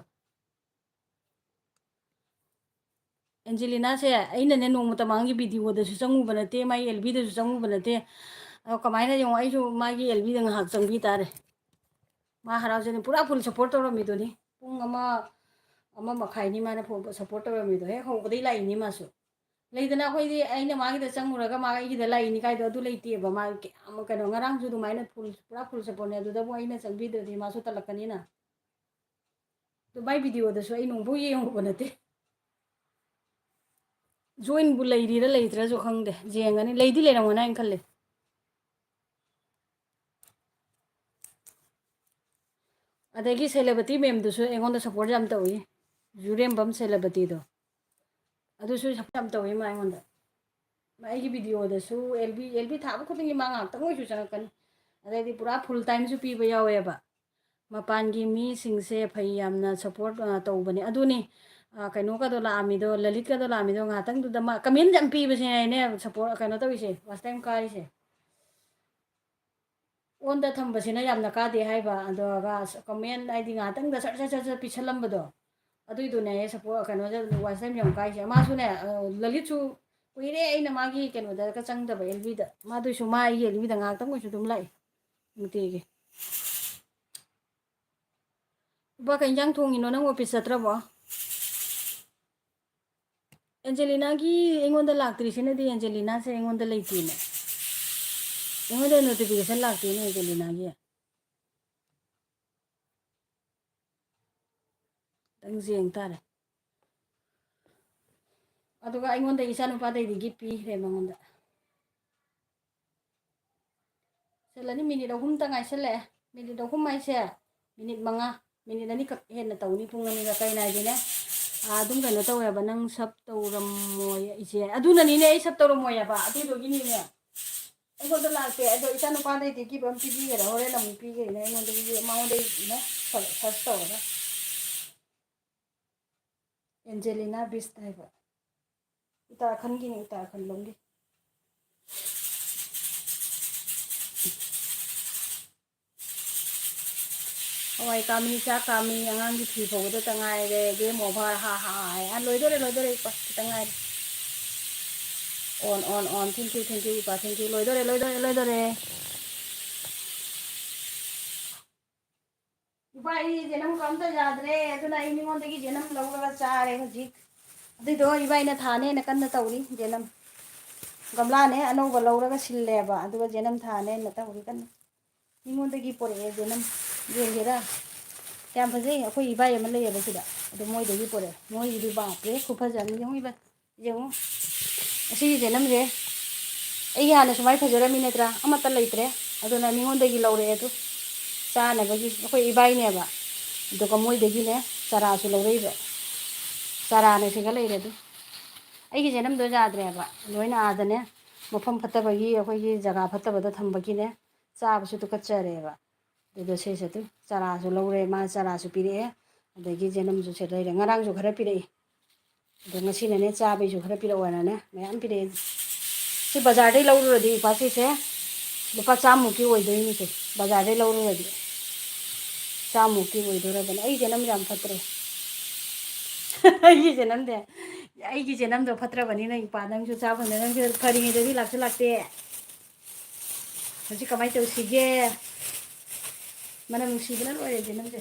ꯑꯦꯟꯖꯦꯂꯤꯅꯥꯁꯦ ꯑꯩꯅꯅꯦ ꯅꯣꯡꯃꯇ ꯃꯥꯒꯤ ꯚꯤꯗꯤꯑꯣꯗꯁꯨ ꯆꯪꯉꯨꯕ ꯅꯠꯇꯦ, ꯃꯥꯒꯤ ꯑꯦꯜꯕꯤꯗꯁꯨ ꯆꯪꯉꯨꯕ ꯅꯠꯇꯦ꯫ ꯑꯗꯣ ꯀꯃꯥꯏꯅ ꯌꯦꯡꯉꯣ, ꯑꯩꯁꯨ ꯃꯥꯒꯤ ꯑꯦꯜꯕꯤꯗ ꯉꯥꯏꯍꯥꯛ ꯆꯪꯕꯤ ꯇꯥꯔꯦ꯫ ꯃꯥ ꯍꯔꯥꯎꯖꯅꯤ, ꯄꯨꯔꯥ ꯐꯨꯜ ꯁꯞꯄꯣꯔꯠ ꯇꯧꯔꯝꯃꯤꯗꯨꯅꯤ꯫ ꯄꯨꯡ ꯑꯃ, ꯑꯃ ꯃꯈꯥꯏꯅꯤ ꯃꯥꯅ ꯐꯨꯜ ꯁꯞꯄꯣꯔꯠ ꯇꯧꯔꯝꯃꯤꯗꯣ, ꯍꯦꯛ ꯍꯧꯕꯗꯩ ꯂꯥꯛꯏꯅꯤ ꯃꯥꯁꯨ꯫ ꯂꯩꯗꯅ, ꯑꯩꯈꯣꯏꯗꯤ ꯑꯩꯅ ꯃꯥꯒꯤꯗ ꯆꯪꯉꯨꯔꯒ ꯃꯥ ꯑꯩꯒꯤꯗ ꯂꯥꯛꯏꯅꯤ ꯀꯥꯏꯗꯣ ꯑꯗꯨ ꯂꯩꯇꯦꯕ꯫ ꯃꯥ ꯀꯌꯥꯝ ꯀꯩꯅꯣ, ꯉꯔꯥꯡꯁꯨ ꯑꯗꯨꯃꯥꯏꯅ ꯐꯨꯜ, ꯄꯨꯔꯥ ꯐꯨꯜ ꯁꯞꯄꯣꯔꯠꯅꯦ꯫ ꯑꯗꯨꯗꯕꯨ ꯑꯩꯅ ꯆꯪꯕꯤꯗ꯭ꯔꯗꯤ ꯃꯥꯁꯨ ꯇꯜꯂꯛꯀꯅꯤꯅ꯫ ꯑꯗꯨ ꯃꯥꯏ ꯚꯤꯗꯤꯑꯣꯗꯁꯨ ꯑꯩ ꯅꯣꯡꯐꯥꯎ ꯌꯦꯡꯉꯨꯕ ꯅꯠꯇꯦ꯫ ꯖꯣꯏꯟꯕꯨ ꯂꯩꯔꯤꯔꯥ ꯂꯩꯇ꯭ꯔꯥꯁꯨ ꯈꯪꯗꯦ, ꯌꯦꯡꯉꯅꯤ꯫ ꯂꯩꯗꯤ ꯂꯩꯔꯝꯒꯅꯤ ꯍꯥꯏꯅ ꯈꯜꯂꯦ꯫ ꯑꯗꯒꯤ ꯁꯦꯂꯦꯕꯇꯤ ꯃꯦꯝꯗꯨꯁꯨ ꯑꯩꯉꯣꯟꯗ ꯁꯞꯄꯣꯔꯠ ꯌꯥꯝ ꯇꯧꯏ, ꯌꯨꯔꯦꯝꯕꯝ ꯁꯦꯂꯦꯕꯇꯤꯗꯣ, ꯑꯗꯨꯁꯨ ꯁꯞꯄꯣꯔꯠ ꯌꯥꯝ ꯇꯧꯏ ꯃꯥ ꯑꯩꯉꯣꯟꯗ꯫ ꯃꯥ ꯑꯩꯒꯤ ꯚꯤꯗꯤꯑꯣꯗꯁꯨ, ꯑꯦꯜ ꯕꯤ, ꯑꯦꯜ ꯕꯤ ꯊꯥꯕ ꯈꯨꯗꯤꯡꯒꯤ ꯃꯥ ꯉꯥꯛꯇꯪ ꯑꯣꯏꯁꯨ ꯆꯪꯉꯛꯀꯅꯤ꯫ ꯑꯗꯩꯗꯤ ꯄꯨꯔꯥ ꯐꯨꯜ ꯇꯥꯏꯝꯁꯨ ꯄꯤꯕ ꯌꯥꯎꯋꯦꯕ꯫ ꯃꯄꯥꯟꯒꯤ ꯃꯤꯁꯤꯡꯁꯦ ꯐꯩ, ꯌꯥꯝꯅ ꯁꯞꯄꯣꯔꯠ, ꯑ, ꯇꯧꯕꯅꯦ꯫ ꯑꯗꯨꯅꯤ, ꯑ, ꯀꯩꯅꯣꯒꯗꯣ ꯂꯥꯛꯑꯝꯃꯤꯗꯣ, ꯂꯂꯤꯠꯀꯗꯣ ꯂꯥꯛꯑꯝꯃꯤꯗꯣ, ꯉꯥꯏꯍꯥꯛꯇꯪꯗꯨꯗ ꯃꯥ ꯀꯃꯦꯟ ꯌꯥꯝ ꯄꯤꯕꯁꯤꯅꯦ ꯑꯩꯅ ꯁꯞꯄꯣꯔꯠ, ꯀꯩꯅꯣ ꯇꯧꯔꯤꯁꯦ, ꯋꯥꯆ ꯇꯥꯏꯝ ꯀꯥꯔꯤꯁꯦ꯫ ꯑꯣꯟꯗ ꯊꯝꯕꯁꯤꯅ ꯌꯥꯝꯅ ꯀꯥꯗꯦ ꯍꯥꯏꯕ, ꯑꯗꯨꯒ ꯑꯁ, ꯀꯃꯦꯟ ꯍꯥꯏꯗꯤ ꯉꯥꯏꯍꯥꯛꯇꯪꯗ ꯁꯠ ꯁꯠ ꯁꯠ ꯁꯠ ꯄꯤꯁꯜꯂꯝꯕꯗꯣ, ꯑꯗꯨꯏꯗꯨꯅꯦ ꯁꯞꯄꯣꯔꯠ, ꯀꯩꯅꯣꯗ ꯋꯥꯆ ꯇꯥꯏꯝ ꯌꯥꯝ ꯀꯥꯏꯁꯦ꯫ ꯃꯥꯁꯨꯅꯦ, ꯑ, ꯂꯂꯤꯠꯁꯨ ꯀꯨꯏꯔꯦ ꯑꯩꯅ ꯃꯥꯒꯤ ꯀꯩꯅꯣꯗꯒ ꯆꯪꯗꯕ, ꯑꯦꯜ ꯕꯤꯗ꯫ ꯃꯥꯗꯨꯏꯁꯨ ꯃꯥ ꯑꯩꯒꯤ ꯑꯦꯜ ꯕꯤꯗ ꯉꯥꯏꯍꯥꯛꯇꯪ ꯑꯣꯏꯁꯨ ꯑꯗꯨꯝ ꯂꯥꯛꯏ ꯅꯨꯡꯇꯤꯒꯤ꯫ ꯏꯄꯥ, ꯀꯩ ꯏꯟꯖꯥꯡ ꯊꯣꯡꯉꯤꯅꯣ? ꯅꯪ ꯑꯣꯐꯤꯁ ꯆꯠꯇ꯭ꯔꯕꯣ? ꯑꯦꯟꯖꯦꯂꯤꯅꯥꯒꯤ ꯑꯩꯉꯣꯟꯗ ꯂꯥꯛꯇ꯭ꯔꯤꯁꯤꯅꯗꯤ ꯑꯦꯟꯖꯦꯂꯤꯅꯥꯁꯦ ꯑꯩꯉꯣꯟꯗ ꯂꯩꯇꯦꯅꯦ꯫ ꯑꯩꯉꯣꯟꯗ ꯅꯣꯇꯤꯐꯤꯀꯦꯁꯟ ꯂꯥꯛꯇꯦꯅꯦ ꯑꯦꯟꯖꯦꯂꯤꯅꯥꯒꯤ꯫ ꯈꯤꯇꯪ ꯌꯦꯡ ꯇꯥꯔꯦ꯫ ꯑꯗꯨꯒ ꯑꯩꯉꯣꯟꯗ ꯏꯆꯥꯅꯨꯄꯥꯗꯩꯗꯤ ꯒꯤꯐ ꯄꯤꯈ꯭ꯔꯦ ꯃꯉꯣꯟꯗ꯫ ꯁꯤꯜꯂꯅꯤ, ꯃꯤꯅꯤꯠ ꯑꯍꯨꯝꯇ ꯉꯥꯏꯁꯤꯜꯂꯛꯑꯦ꯫ ꯃꯤꯅꯤꯠ ꯑꯍꯨꯝ ꯍꯥꯏꯁꯦ ꯃꯤꯅꯤꯠ ꯃꯉꯥ, ꯃꯤꯅꯤꯠ ꯑꯅꯤꯈꯛ ꯍꯦꯟꯅ ꯇꯧꯅꯤ, ꯄꯨꯡ ꯑꯅꯤꯒ ꯀꯩꯅꯣ ꯍꯥꯏꯗꯤꯅꯦ꯫ ꯑꯥ, ꯑꯗꯨꯝ ꯀꯩꯅꯣ ꯇꯧꯋꯦꯕ, ꯅꯪ ꯁꯞ ꯇꯧꯔꯝꯃꯣꯏ ꯏꯆꯦ꯫ ꯑꯗꯨꯅꯅꯤꯅꯦ ꯑꯩ ꯁꯞ ꯇꯧꯔꯝꯃꯣꯏ ꯍꯥꯏꯕ, ꯑꯗꯨꯗꯨꯒꯤꯅꯤꯅꯦ꯫ ꯑꯩꯉꯣꯟꯗ ꯂꯥꯛꯇꯦ꯫ ꯑꯗꯣ ꯏꯆꯥꯅꯨꯄꯥꯗꯩꯗꯤ ꯒꯤꯐ ꯑꯃ ꯄꯤꯕꯤꯈ꯭ꯔꯦ, ꯍꯣꯔꯦꯟ ꯑꯃꯨꯛ ꯄꯤꯒꯅꯤ ꯑꯩꯉꯣꯟꯗꯒꯤ, ꯃꯉꯣꯟꯗꯒꯤꯅꯦ ꯁꯔ-, ꯁꯔꯆ ꯇꯧꯔꯒ꯫ ꯑꯦꯟꯖꯦꯂꯤꯅꯥ ꯕꯤꯁ ꯍꯥꯏꯕ꯫ ꯎꯇꯥꯔꯈꯟꯒꯤꯅꯤ, ꯎꯇꯥꯔꯈꯟ ꯂꯣꯝꯒꯤ꯫ ꯍꯋꯥꯏ ꯀꯥꯝꯃꯤ, ꯆꯥꯛ ꯀꯥꯝꯃꯤ, ꯑꯉꯥꯡꯒꯤ ꯐꯤ ꯐꯧꯕꯗꯇ ꯉꯥꯏꯔꯦ꯫ Game over, ꯍꯥ, ꯍꯥ, ꯍꯥ, ꯍꯥ꯫ ꯂꯣꯏꯗꯣꯔꯦ, ꯂꯣꯏꯗꯣꯔꯦ, ꯏꯄꯥ, ꯈꯤꯇꯪ ꯉꯥꯏꯔꯦ꯫ On, on, on. Thank you, thank you, ꯏꯄꯥ, thank you꯫ ꯂꯣꯏꯗꯣꯔꯦ, ꯂꯣꯏꯗꯣꯔꯦ, ꯂꯣꯏꯗꯣꯔꯦ꯫ ꯏꯄꯥ, ꯑꯩ ꯖꯦꯅꯝ ꯀꯝꯇ ꯌꯥꯗ꯭ꯔꯦ, ꯑꯗꯨꯅ ꯑꯩ ꯃꯤꯉꯣꯟꯗꯒꯤ ꯖꯦꯅꯝ ꯂꯧꯔꯒ ꯆꯥꯔꯦ ꯍꯧꯖꯤꯛ꯫ ꯑꯗꯨꯏꯗꯣ ꯏꯕꯥꯏꯅ ꯊꯥꯅꯦꯅ ꯀꯟꯅ ꯇꯧꯔꯤ, ꯖꯦꯅꯝ꯫ ꯒꯝꯂꯥꯅꯦ ꯑꯅꯧꯕ ꯂꯧꯔꯒ ꯁꯤꯜꯂꯦꯕ, ꯑꯗꯨꯒ ꯖꯦꯅꯝ ꯊꯥꯅꯦꯅ ꯇꯧꯔꯤ ꯀꯟꯅ꯫ ꯃꯤꯉꯣꯟꯗꯒꯤ ꯄꯣꯔꯛꯑꯦ ꯖꯦꯅꯝ꯫ ꯌꯦꯡꯒꯦꯔꯥ? ꯌꯥꯝ ꯐꯖꯩ꯫ ꯑꯩꯈꯣꯏ ꯏꯕꯥꯏ ꯑꯃ ꯂꯩꯌꯦꯕ ꯁꯤꯗ, ꯑꯗꯣ ꯃꯣꯏꯗꯒꯤ ꯄꯣꯔꯛꯑꯦ꯫ ꯃꯣꯏꯒꯤꯗꯤ ꯕꯥꯞꯔꯦ, ꯈꯨꯐꯖ ꯑꯃ꯫ ꯌꯦꯡꯉꯨ ꯏꯕꯥꯏ, ꯌꯦꯡꯉꯨ꯫ ꯑꯁꯤꯒꯤ ꯖꯦꯅꯝꯁꯦ ꯑꯩꯒꯤ ꯍꯥꯟꯅ ꯁꯨꯃꯥꯏꯅ ꯐꯖꯔꯝꯃꯤ ꯅꯠꯇ꯭ꯔꯥ? ꯑꯃꯠꯇ ꯂꯩꯇ꯭ꯔꯦ꯫ ꯑꯗꯨꯅ ꯃꯤꯉꯣꯟꯗꯒꯤ ꯂꯧꯔꯛꯑꯦ ꯑꯗꯨ ꯆꯥꯅꯕꯒꯤ꯫ ꯑꯩꯈꯣꯏ ꯏꯕꯥꯏꯅꯦꯕ, ꯑꯗꯨꯒ ꯃꯣꯏꯗꯒꯤꯅꯦ ꯆꯥꯔꯥꯁꯨ ꯂꯧꯔꯛꯏꯕ꯫ ꯆꯥꯔꯥꯅ ꯁꯤꯒ ꯂꯩꯔꯦ ꯑꯗꯨ꯫ ꯑꯩꯒꯤ ꯖꯦꯅꯝꯗꯣ ꯌꯥꯗ꯭ꯔꯦꯕ, ꯂꯣꯏꯅ ꯑꯥꯗꯅꯦ ꯃꯐꯝ ꯐꯠꯇꯕꯒꯤ, ꯑꯩꯈꯣꯏꯒꯤ ꯖꯒꯥ ꯐꯠꯇꯕꯗ ꯊꯝꯕꯒꯤꯅꯦ ꯆꯥꯕꯁꯨ ꯇꯨꯀꯠꯆꯔꯦꯕ꯫ ꯑꯗꯨꯗꯣ ꯁꯤꯁꯦ ꯑꯗꯨꯝ ꯆꯥꯔꯥꯁꯨ ꯂꯧꯔꯦ, ꯃꯥ ꯆꯥꯔꯥꯁꯨ ꯄꯤꯔꯛꯑꯦ, ꯑꯗꯒꯤ ꯖꯦꯅꯝꯁꯨ ꯁꯤ ꯂꯩꯔꯦ꯫ ꯉꯔꯥꯡꯁꯨ ꯈꯔ ꯄꯤꯔꯛꯏ, ꯑꯗꯣ ꯉꯁꯤꯅꯅꯦ ꯆꯥꯕꯩꯁꯨ ꯈꯔ ꯄꯤꯔꯛꯑꯣꯅꯅꯦ ꯃꯌꯥꯝ ꯄꯤꯔꯛꯑꯦ꯫ ꯁꯤ ꯕꯖꯥꯔꯗꯩ ꯂꯧꯔꯨꯔꯗꯤ ꯏꯄꯥ ꯁꯤꯁꯦ ꯂꯨꯄꯥ ꯆꯥꯝꯃꯨꯛꯀꯤ ꯑꯣꯏꯗꯣꯏꯅꯤꯁꯦ, ꯕꯖꯥꯔꯗꯩ ꯂꯧꯔꯨꯔꯗꯤ ꯆꯥꯝꯃꯨꯛꯀꯤ ꯑꯣꯏꯗꯣꯔꯕꯅꯤ꯫ ꯑꯩ ꯖꯦꯅꯝ ꯌꯥꯝ ꯐꯠꯇ꯭ꯔꯦ꯫ ꯑꯩꯒꯤ ꯖꯦꯅꯝꯗꯤ, ꯑꯩꯒꯤ ꯖꯦꯅꯝꯗꯣ ꯐꯠꯇ꯭ꯔꯕꯅꯤꯅ ꯏꯄꯥ ꯅꯪꯁꯨ ꯆꯥ ꯐꯪꯗꯦ, ꯅꯪꯁꯨ ꯐꯔꯤꯉꯩꯗꯗꯤ ꯂꯥꯛꯁꯨ ꯂꯥꯛꯇꯦ꯫ ꯍꯧꯖꯤꯛ ꯀꯃꯥꯏꯅ ꯇꯧꯁꯤꯒꯦ? ꯃꯅꯝ ꯅꯨꯡꯁꯤꯕꯅ ꯂꯣꯏꯔꯦ ꯖꯦꯅꯝꯁꯦ꯫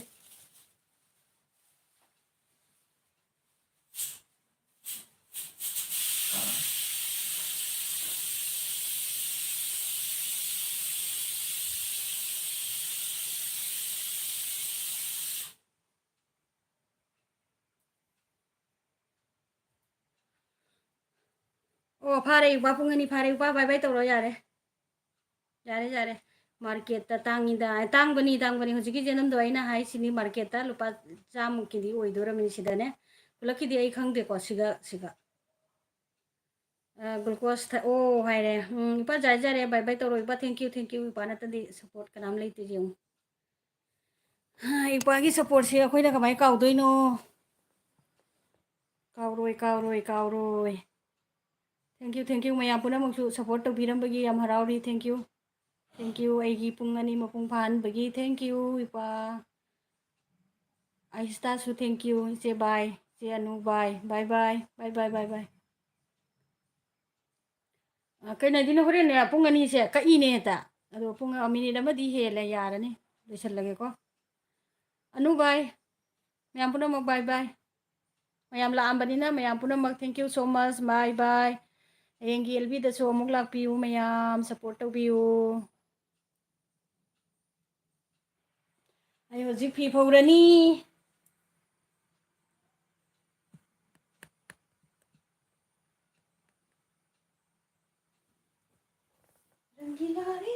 ꯐꯥꯔꯦ ꯏꯄꯥ, ꯄꯨꯡ ꯑꯅꯤ ꯐꯥꯔꯦ ꯏꯄꯥ, ꯕꯥꯏ ꯕꯥꯏ ꯇꯧꯔꯣ, ꯌꯥꯔꯦ꯫ ꯌꯥꯔꯦ, ꯌꯥꯔꯦ꯫ ꯃꯥꯔꯀꯦꯠꯇ ꯇꯥꯡꯉꯤꯗ, ꯇꯥꯡꯕꯅꯤ, ꯇꯥꯡꯕꯅꯤ꯫ ꯍꯧꯖꯤꯛꯀꯤ ꯆꯦꯅꯝꯗꯣ ꯑꯩꯅ ꯍꯥꯏꯁꯤꯅꯤ, ꯃꯥꯔꯀꯦꯠꯇ ꯂꯨꯄꯥ ꯆꯥꯝꯃꯨꯛꯀꯤꯗꯤ ꯑꯣꯏꯗꯣꯔꯝꯃꯤ ꯁꯤꯗꯅꯦ꯫ ꯄꯨꯂꯞꯀꯤꯗꯤ ꯑꯩ ꯈꯪꯗꯦꯀꯣ, ꯁꯤꯒ, ꯁꯤꯒ꯫ ꯑ, glucose ꯊꯛ-, ꯑꯣ ꯍꯥꯏꯔꯦ꯫ ꯎꯝ, ꯏꯄꯥ ꯌꯥꯔꯦ, ꯌꯥꯔꯦ, ꯕꯥꯏ ꯕꯥꯏ ꯇꯧꯔꯣ꯫ ꯏꯄꯥ, thank you, thank you꯫ ꯏꯄꯥ ꯅꯠꯇꯗꯤ support ꯀꯅꯥꯝ ꯂꯩꯇꯦ, ꯌꯦꯡꯉꯨ꯫ ꯍꯥ, ꯏꯄꯥꯒꯤ supportꯁꯦ ꯑꯩꯈꯣꯏꯅ ꯀꯃꯥꯏ ꯀꯥꯎꯗꯣꯏꯅꯣ? ꯀꯥꯎꯔꯣꯏ, ꯀꯥꯎꯔꯣꯏ, ꯀꯥꯎꯔꯣꯏ꯫ Thank you, thank you꯫ ꯃꯌꯥꯝ ꯄꯨꯝꯅꯃꯛꯁꯨ support ꯇꯧꯕꯤꯔꯝꯕꯒꯤ ꯌꯥꯝ ꯍꯔꯥꯎꯔꯤ꯫ Thank you꯫ Thank you꯫ ꯑꯩꯒꯤ ꯄꯨꯡ ꯑꯅꯤ ꯃꯄꯨꯡ ꯐꯥꯍꯟꯕꯒꯤ thank you, ꯏꯄꯥ꯫ ꯑꯍꯤꯁꯇꯥꯁꯨ thank you, ꯏꯆꯦ bye, ꯏꯆꯦ Anu bye, bye bye, bye bye, bye bye꯫ ꯑ, ꯀꯩꯅꯣꯗꯤꯅ ꯍꯣꯔꯦꯟꯅꯦ ꯄꯨꯡ ꯑꯅꯤꯁꯦ ꯀꯛꯏꯅꯦ ꯍꯦꯛꯇ꯫ ꯑꯗꯣ ꯄꯨꯡ, ꯑ, minute ꯑꯃꯗꯤ ꯍꯦꯜꯂꯦ, ꯌꯥꯔꯅꯤ꯫ ꯂꯣꯏꯁꯜꯂꯒꯦꯀꯣ꯫ ꯑꯅꯨ bye꯫ ꯃꯌꯥꯝ ꯄꯨꯝꯅꯃꯛ bye bye꯫ ꯃꯌꯥꯝ ꯂꯥꯛꯑꯝꯕꯅꯤꯅ ꯃꯌꯥꯝ ꯄꯨꯝꯅꯃꯛ thank you so much, bye bye꯫ ꯍꯌꯦꯡꯒꯤ ꯑꯦꯜꯕꯤꯗꯁꯨ ꯑꯃꯨꯛ ꯂꯥꯛꯄꯤꯌꯨ ꯃꯌꯥꯝ, support ꯇꯧꯕꯤꯌꯨ꯫ ꯑꯩ ꯍꯧꯖꯤꯛ ꯐꯤ ꯐꯧꯔꯅꯤ꯫ ꯔꯪꯒꯤꯂꯥꯔꯤ꯫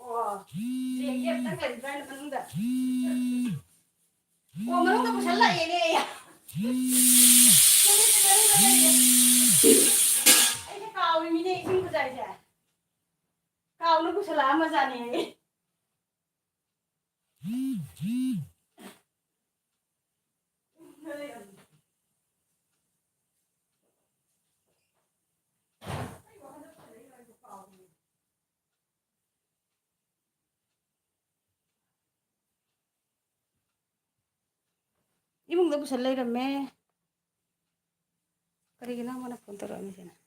ꯑꯣ, ꯌꯦꯡꯒꯦ ꯑꯝꯇꯪ ꯂꯩꯕ꯭ꯔꯥ ꯍꯥꯏꯅ ꯃꯅꯨꯡꯗ꯫ ꯑꯣ, ꯃꯅꯨꯡꯗ ꯄꯨꯁꯜꯂꯛꯑꯦꯅꯦ꯫ ꯃꯅꯨꯡꯗ ꯂꯩꯔꯦ꯫ ꯑꯩꯁꯦ ꯀꯥꯎꯔꯤꯃꯤꯅꯦ ꯏꯁꯤꯡ ꯈꯨꯖꯥꯏꯁꯦ꯫ ꯀꯥꯎꯅ ꯄꯨꯁꯜꯂꯛꯑꯝꯃꯖꯥꯠꯅꯦ꯫ ꯏꯃꯨꯡꯗ ꯄꯨꯁꯜ ꯂꯩꯔꯝꯃꯦ꯫ ꯀꯔꯤꯒꯤꯅꯣ ꯃꯥꯅ ꯐꯣꯟ ꯇꯧꯔꯛꯑꯝꯃꯤꯁꯤꯅ?